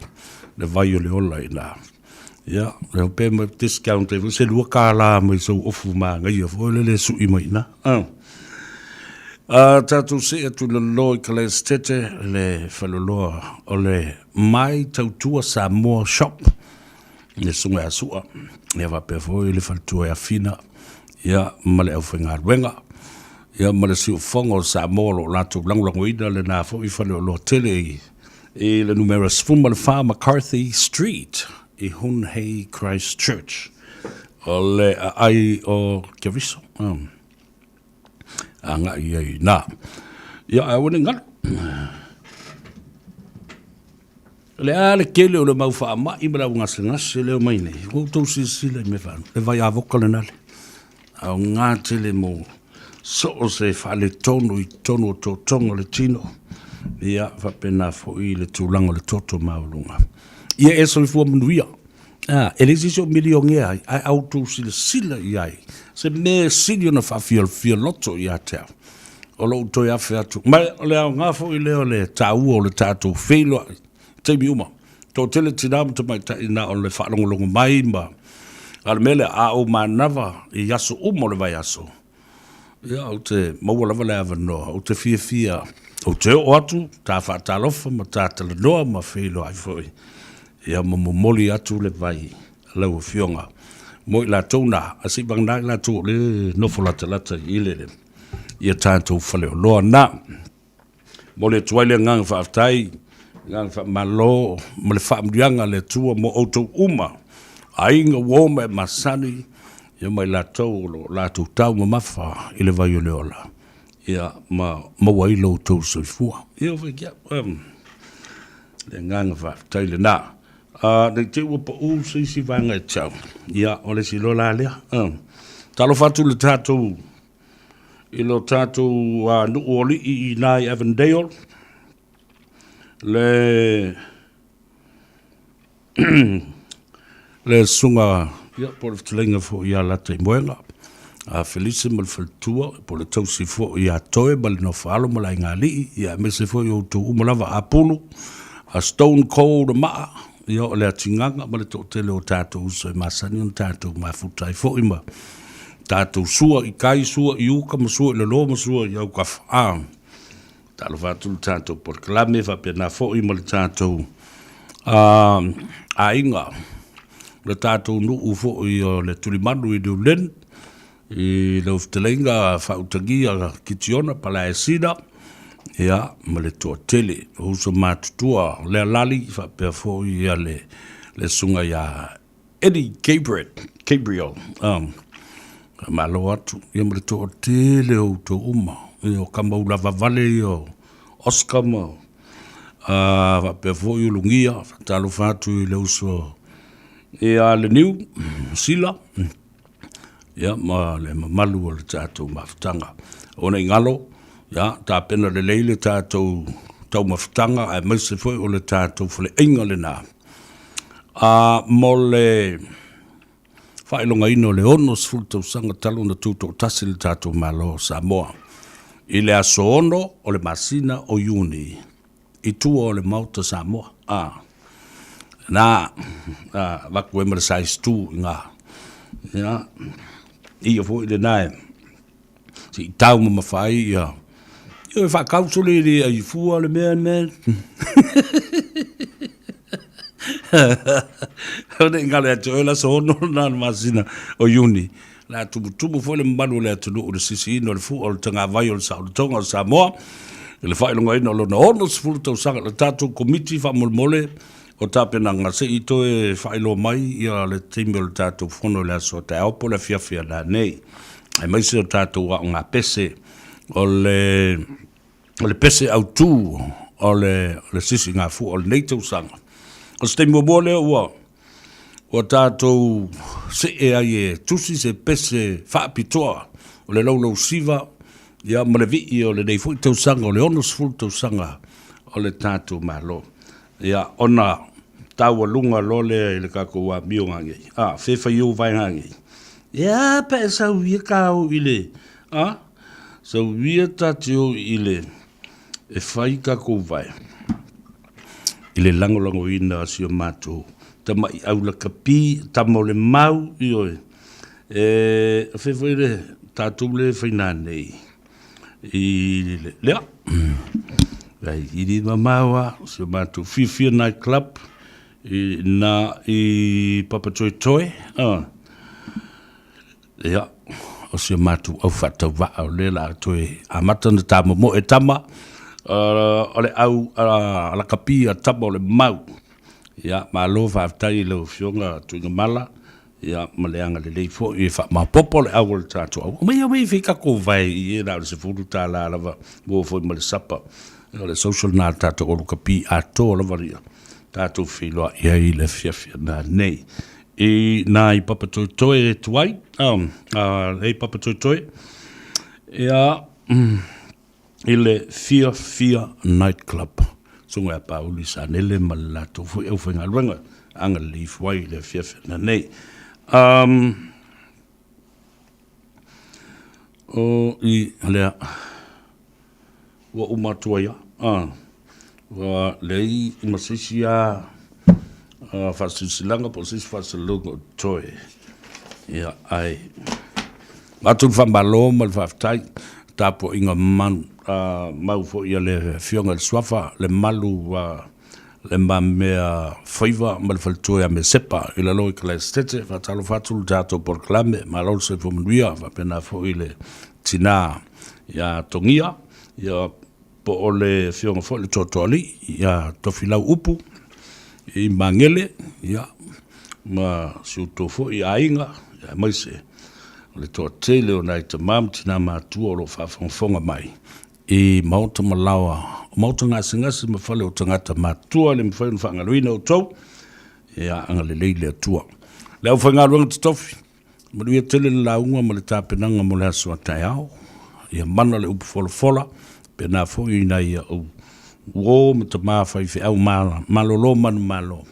le vai o le ola i ina. Ia, le hope ma discount ai foi se $2 mai sou ofu manaia foi lele e sui mai i ina. A. A tatou see atu i lalo i Kalaesetete, le faleoloa o le My Tautua Samoa Shop, le susuga ia Sua, ia faapea foi le faletua ia Fina, ia ma le aufaigaluega, ia ma le siufofoga o Samoa o lo o latou lagolagoina lena foi faleoloa tele i, i le numera 14 McCarthy Street i Hunhei Christchurch. O le aai o Keriso. Agai ai i ina. Ia, ae aua ne i galo. O le a le tele o le mau faamai ma le au gasegase lea e omai nei, ua outou silasila i mea faanoa, le vai avoka lena le aoga tele mo so o se faaletonu i totonu o totoga o le tino, ia faapena foi le tulaga o le toto maualuga. Ia e soifua manuia. A, e leai se isi o milionea ai, ae a outou silasila i ai, se mea e sili ona faafialofia loto ia te au, o lou toe afe atu. Ma o le aoga foi lea o le taua o le tatou feiloai i taimi uma. Toatele tina ma tamaitai na o le faalogologo mai ma, a o le mea lea, a ou manava i aso uma o le vaiaso, Ia, ou te maua lava le avanoa, ou te fiafia, ou te oo atu, ta faatalofa ma ta talanoa ma feiloai foi, ia ma momoli atu le vai a lau Afioga mo i latou na, a se i vagana i latou o lea e nofo latalata i le ia tatou faleoloa na. Momoli atu ai le agaga faafetai, agaga faamalo ma le faamanuiaga a le Atua mo outou uma, aiga, uo ma e masani, ia ma i latou o lo o latou taumamafa i le vai o le ola, ia ma maua ai lo outou soifua. Ia fai ki au, le agaga faafetai lena. Ne i te i ua pau se isi vaega e te au, ia o le isi loa la lea. Talofa atu i le tatou i lo tatou nuu o alii i ina i Avondale, le le susuga ia, po o le fetalaiga foi ia Lataimoega, a Felise ma le faletua, po o le tausi foi ia Toe ma le Nofoalo ma le Aigalii, ia aemaise foi o outou uma lava, Apulu, a Stone Cold Maa, ia o le atigaga ma le toatele o tatou uso e masani ona tatou mafuta ai foi ma tatou sua i tai, sua i uka ma sua i lalo ma sua i autafa. A, talofa atu le tatou polokalame faapena foi ma le tatou aiga, le tatou nuu foi o le Tulimanu i New Lynn, i lau fetalaiga Faautagia Kitiona Palaesina, ia, ma le toatele o uso matutua o Lealali faapea foi ia le, le susuga ia Eddie Gabriel, Gabriel, malo atu, ia ma le toatele o outou uma, ia o Kamaulava vale ia o Oscar ma faapea foi Ulugia, faatalofa atu i le uso ia Leniu Sila, ia ma le mamalu o le tatou mafutaga. Ona i galo, ia, tapena lelei le tatou taumafataga aemaise foi o le tatou faleaiga lena. A mo le faailogaina o le 60 tausaga talu ona tutoatasi le tatou Malo o Samoa i le aso 6 o le masina o Iuni i tua o le Maota Samoa. A, na, a, avatu ai ma le size 2 i ngā. Ia, ia foi lena e se i tau mamafa ai ia, ia e faakauso le le ai fua le mea ne. O ne i galo ia te oe le aso 6 lena o le masina o Iuni, o le a tumutumu foi le mamalu o le atunuu i le sisiina o le fua o le tagavai o le saolotoga o Samoa i le faailogaina o lona 60 tausaga. Le tatou Komiti faamolemole o tapenaga se i toe faailoa mai ia le taimi o le tatou fono i le aso taeao po o le afiafi a nanei, aemaise o tatou aoga pese o le o le pese autu o le o le sisigafua o lenei tausaga. O se taimi muamua lea ua ua tatou see ai e tusi se pese faapitoa o le laulausiva ia ma le vii o lenei foi tausaga o le 60 tausaga o le tatou Malo. Ia, ona taualuga loa lea i le tatou amio nanei, a, fe fai ou vaega nei. Ia, pe e sau ia ka o i le, a, Sauia ta te o i le e fai tatou vae i le lagolagoina o si o matou tama'i aulakapi, tama o le mau, ioe. E fai foi le tatou le fai nanei i le lea. Ai, i le mamao a si o matou Fiafia Night Club i na i Papatoetoe. Ia, o si o matou au faatauvaa o lea la toe amata ona tamomoe tama, o le au lakapi a tama o le mau. Ia, malo faafetai i lau Afioga Tuigamala, ia, ma le agalelei foi e faamaopoopo le au o le tatou au. Omai, omai e fai tatou vae i e na o le $10 lava, maua foi ma le sapa. O le social na a le tatou au lakapi atoa lava ia tatou feiloai ai i le afiafi nanei. I nā i Papatoetoe e tuai, e Papatoetoe, ia, i le Fia Fia Night Club. Susuga ia Pauli Sanele ma le latou foi aufaigaluega, agalelei ifo ai i le afiafi ananei. Um, o i lea, Ua uma atu ai a, ua leai ma se isi a faasilasilaga po o se isi faasalalauga o totoe. Ia, ae avatu le faamalo ma le faafetai i le tapuaiga mau foi a le Afioga i le Suafa, le Malu le Mamea Faiva ma le faletua ia Mesepa i lalo i Kalaesetete. Faatalofa atu le tatou polokalame, malo le soifua manuia, faapena foi le tina ia Togia, ia po o le afioga foi le Toatoalii ia Tofilau Upu i Magele, ia ma si outou foi aiga, aemaise o le toatele o nai tama ma tina matua o lo o faafogafoga mai i maota ma laoa, o maota gasegase ma fale o tagata matua, le mafai ona faagaloina outou, ia agalelei le Atua. Le aufaigaluega totofi, Manuia tele le lauga ma le tapenaga mo le aso a taeao. Ia mana le upu folafola, pena foi i nai au uo ma tama faifeau malolo manumalo.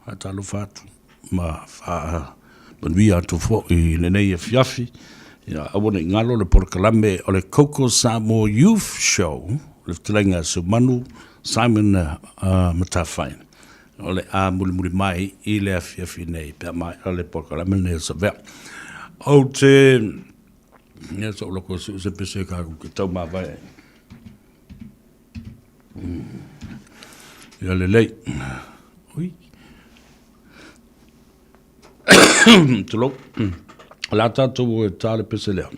Faatalofa atu ma faamanuia atu foi i lenei afiafi. Ia aua ne i galo le polokalame o le Koko Samoa Youth Show, le fetalaiga a Seumanu Simon Matafai. O le a mulimuli mai i le afiafi nei pe a maea le polokalame lenei o Savea. Ou te... Ia sa ou loko se pese ka ke tau mavae ai. Ia lelei. Ui. Tulou. O le a tatou e tā le pese lea.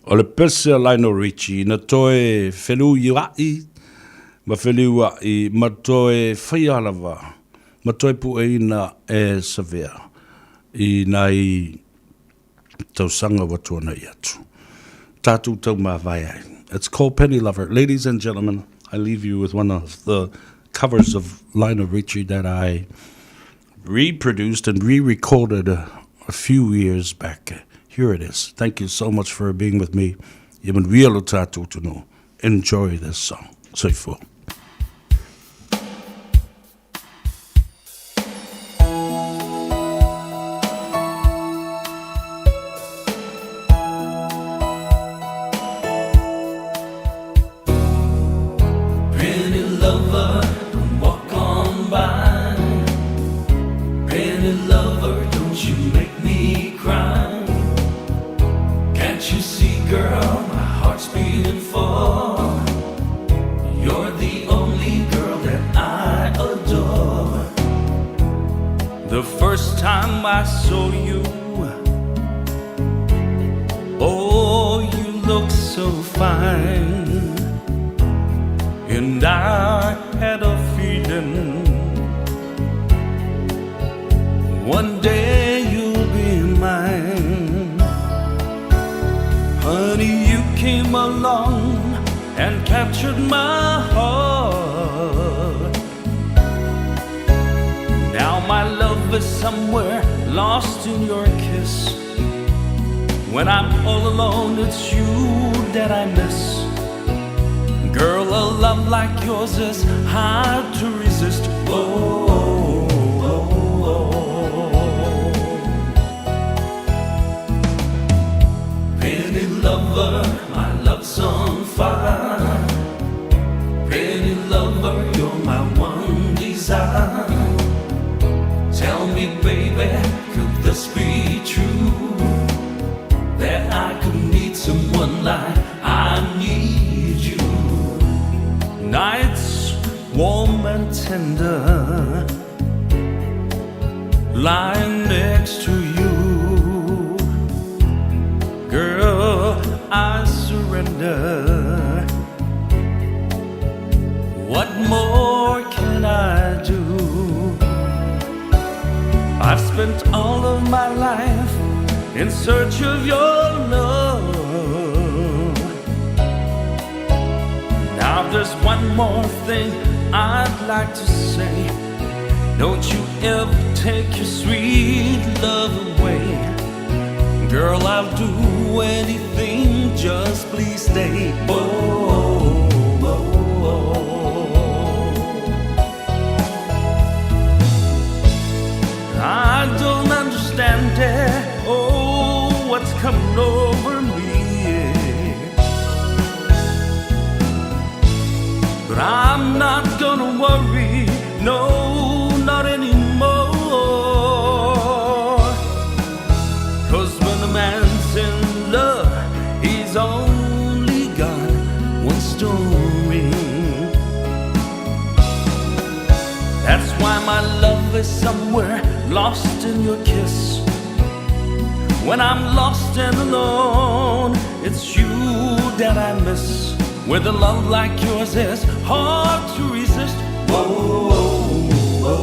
O le pese a Lionel Richie na toe feluia'i ma feliua'i ma toe faia lava ma toe pueina e Savea i nai tausaga ua tuanai atu. Tatou taumavae ai. It's called Penny Lover. Ladies and gentlemen, I leave you with one of the covers of Lionel Richie that I reproduced and re-recorded a few years back. Here it is. Thank you so much for being with me. Ia manuia lo tatou atunuu. Enjoy this song. Soifua. Pretty lover, don't walk on by. Pretty lover, don't you make me cry. Can't you see, girl, my heart's beating for. You're the only girl that I adore. The first time I saw you, oh, you look so fine. And I had a feeling one day you'll be mine. Honey, you came along and captured my heart. Now my love is somewhere lost in your kiss. When I'm all alone, it's you that I miss. Girl, a love like yours is hard to resist. Oh, oh, oh. I need you. Nights warm and tender, lying next to you. Girl, I surrender. What more can I do? I've spent all of my life in search of your love. Now there's one more thing I'd like to say. Don't you ever take your sweet love away. Girl, I'll do anything, just please stay. Oh, oh, oh. I don't understand it. Oh, what's coming over me? But I'm not gonna worry, no, not anymore. Cause when a man's in love, he's only got one story. That's why my love is somewhere lost in your kiss. When I'm lost and alone, it's you that I miss. With a love like yours is hard to resist. Whoa, whoa, whoa.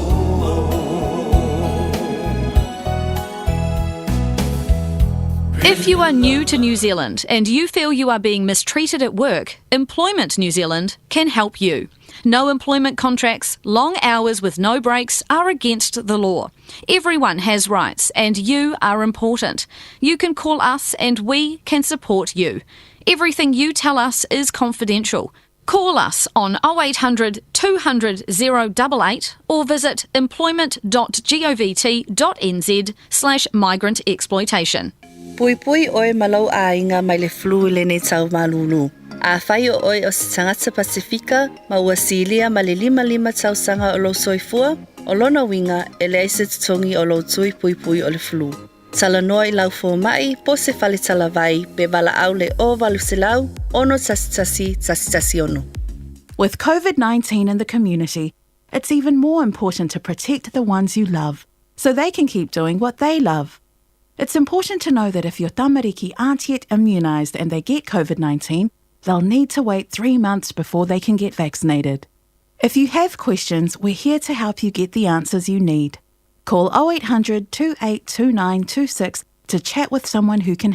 If you are new to New Zealand and you feel you are being mistreated at work, Employment New Zealand can help you. No employment contracts, long hours with no breaks are against the law. Everyone has rights and you are important. You can call us and we can support you. Everything you tell us is confidential. Call us on 0800 200 088 or visit employment.govt.nz slash migrant exploitation. Puipui oe ma lou aiga mai le flu i lenei tau malūlū. Afai o oe o se tagata Pasefika ma ua silia ma le 55 tausaga o lou soifua, o lona uiga e leai se totogi o lou tui puipui o le flu. Talanoa i lau fomai po o se fale talavai pe valaau le 0800 611 116. With COVID 19 in the community, it's even more important to protect the ones you love so they can keep doing what they love. It's important to know that if your tamariki aren't yet immunised and they get COVID 19, they'll need to wait three months before they can get vaccinated. If you have questions, we're here to help you get the answers you need. Call 0800 282926 to chat with someone who can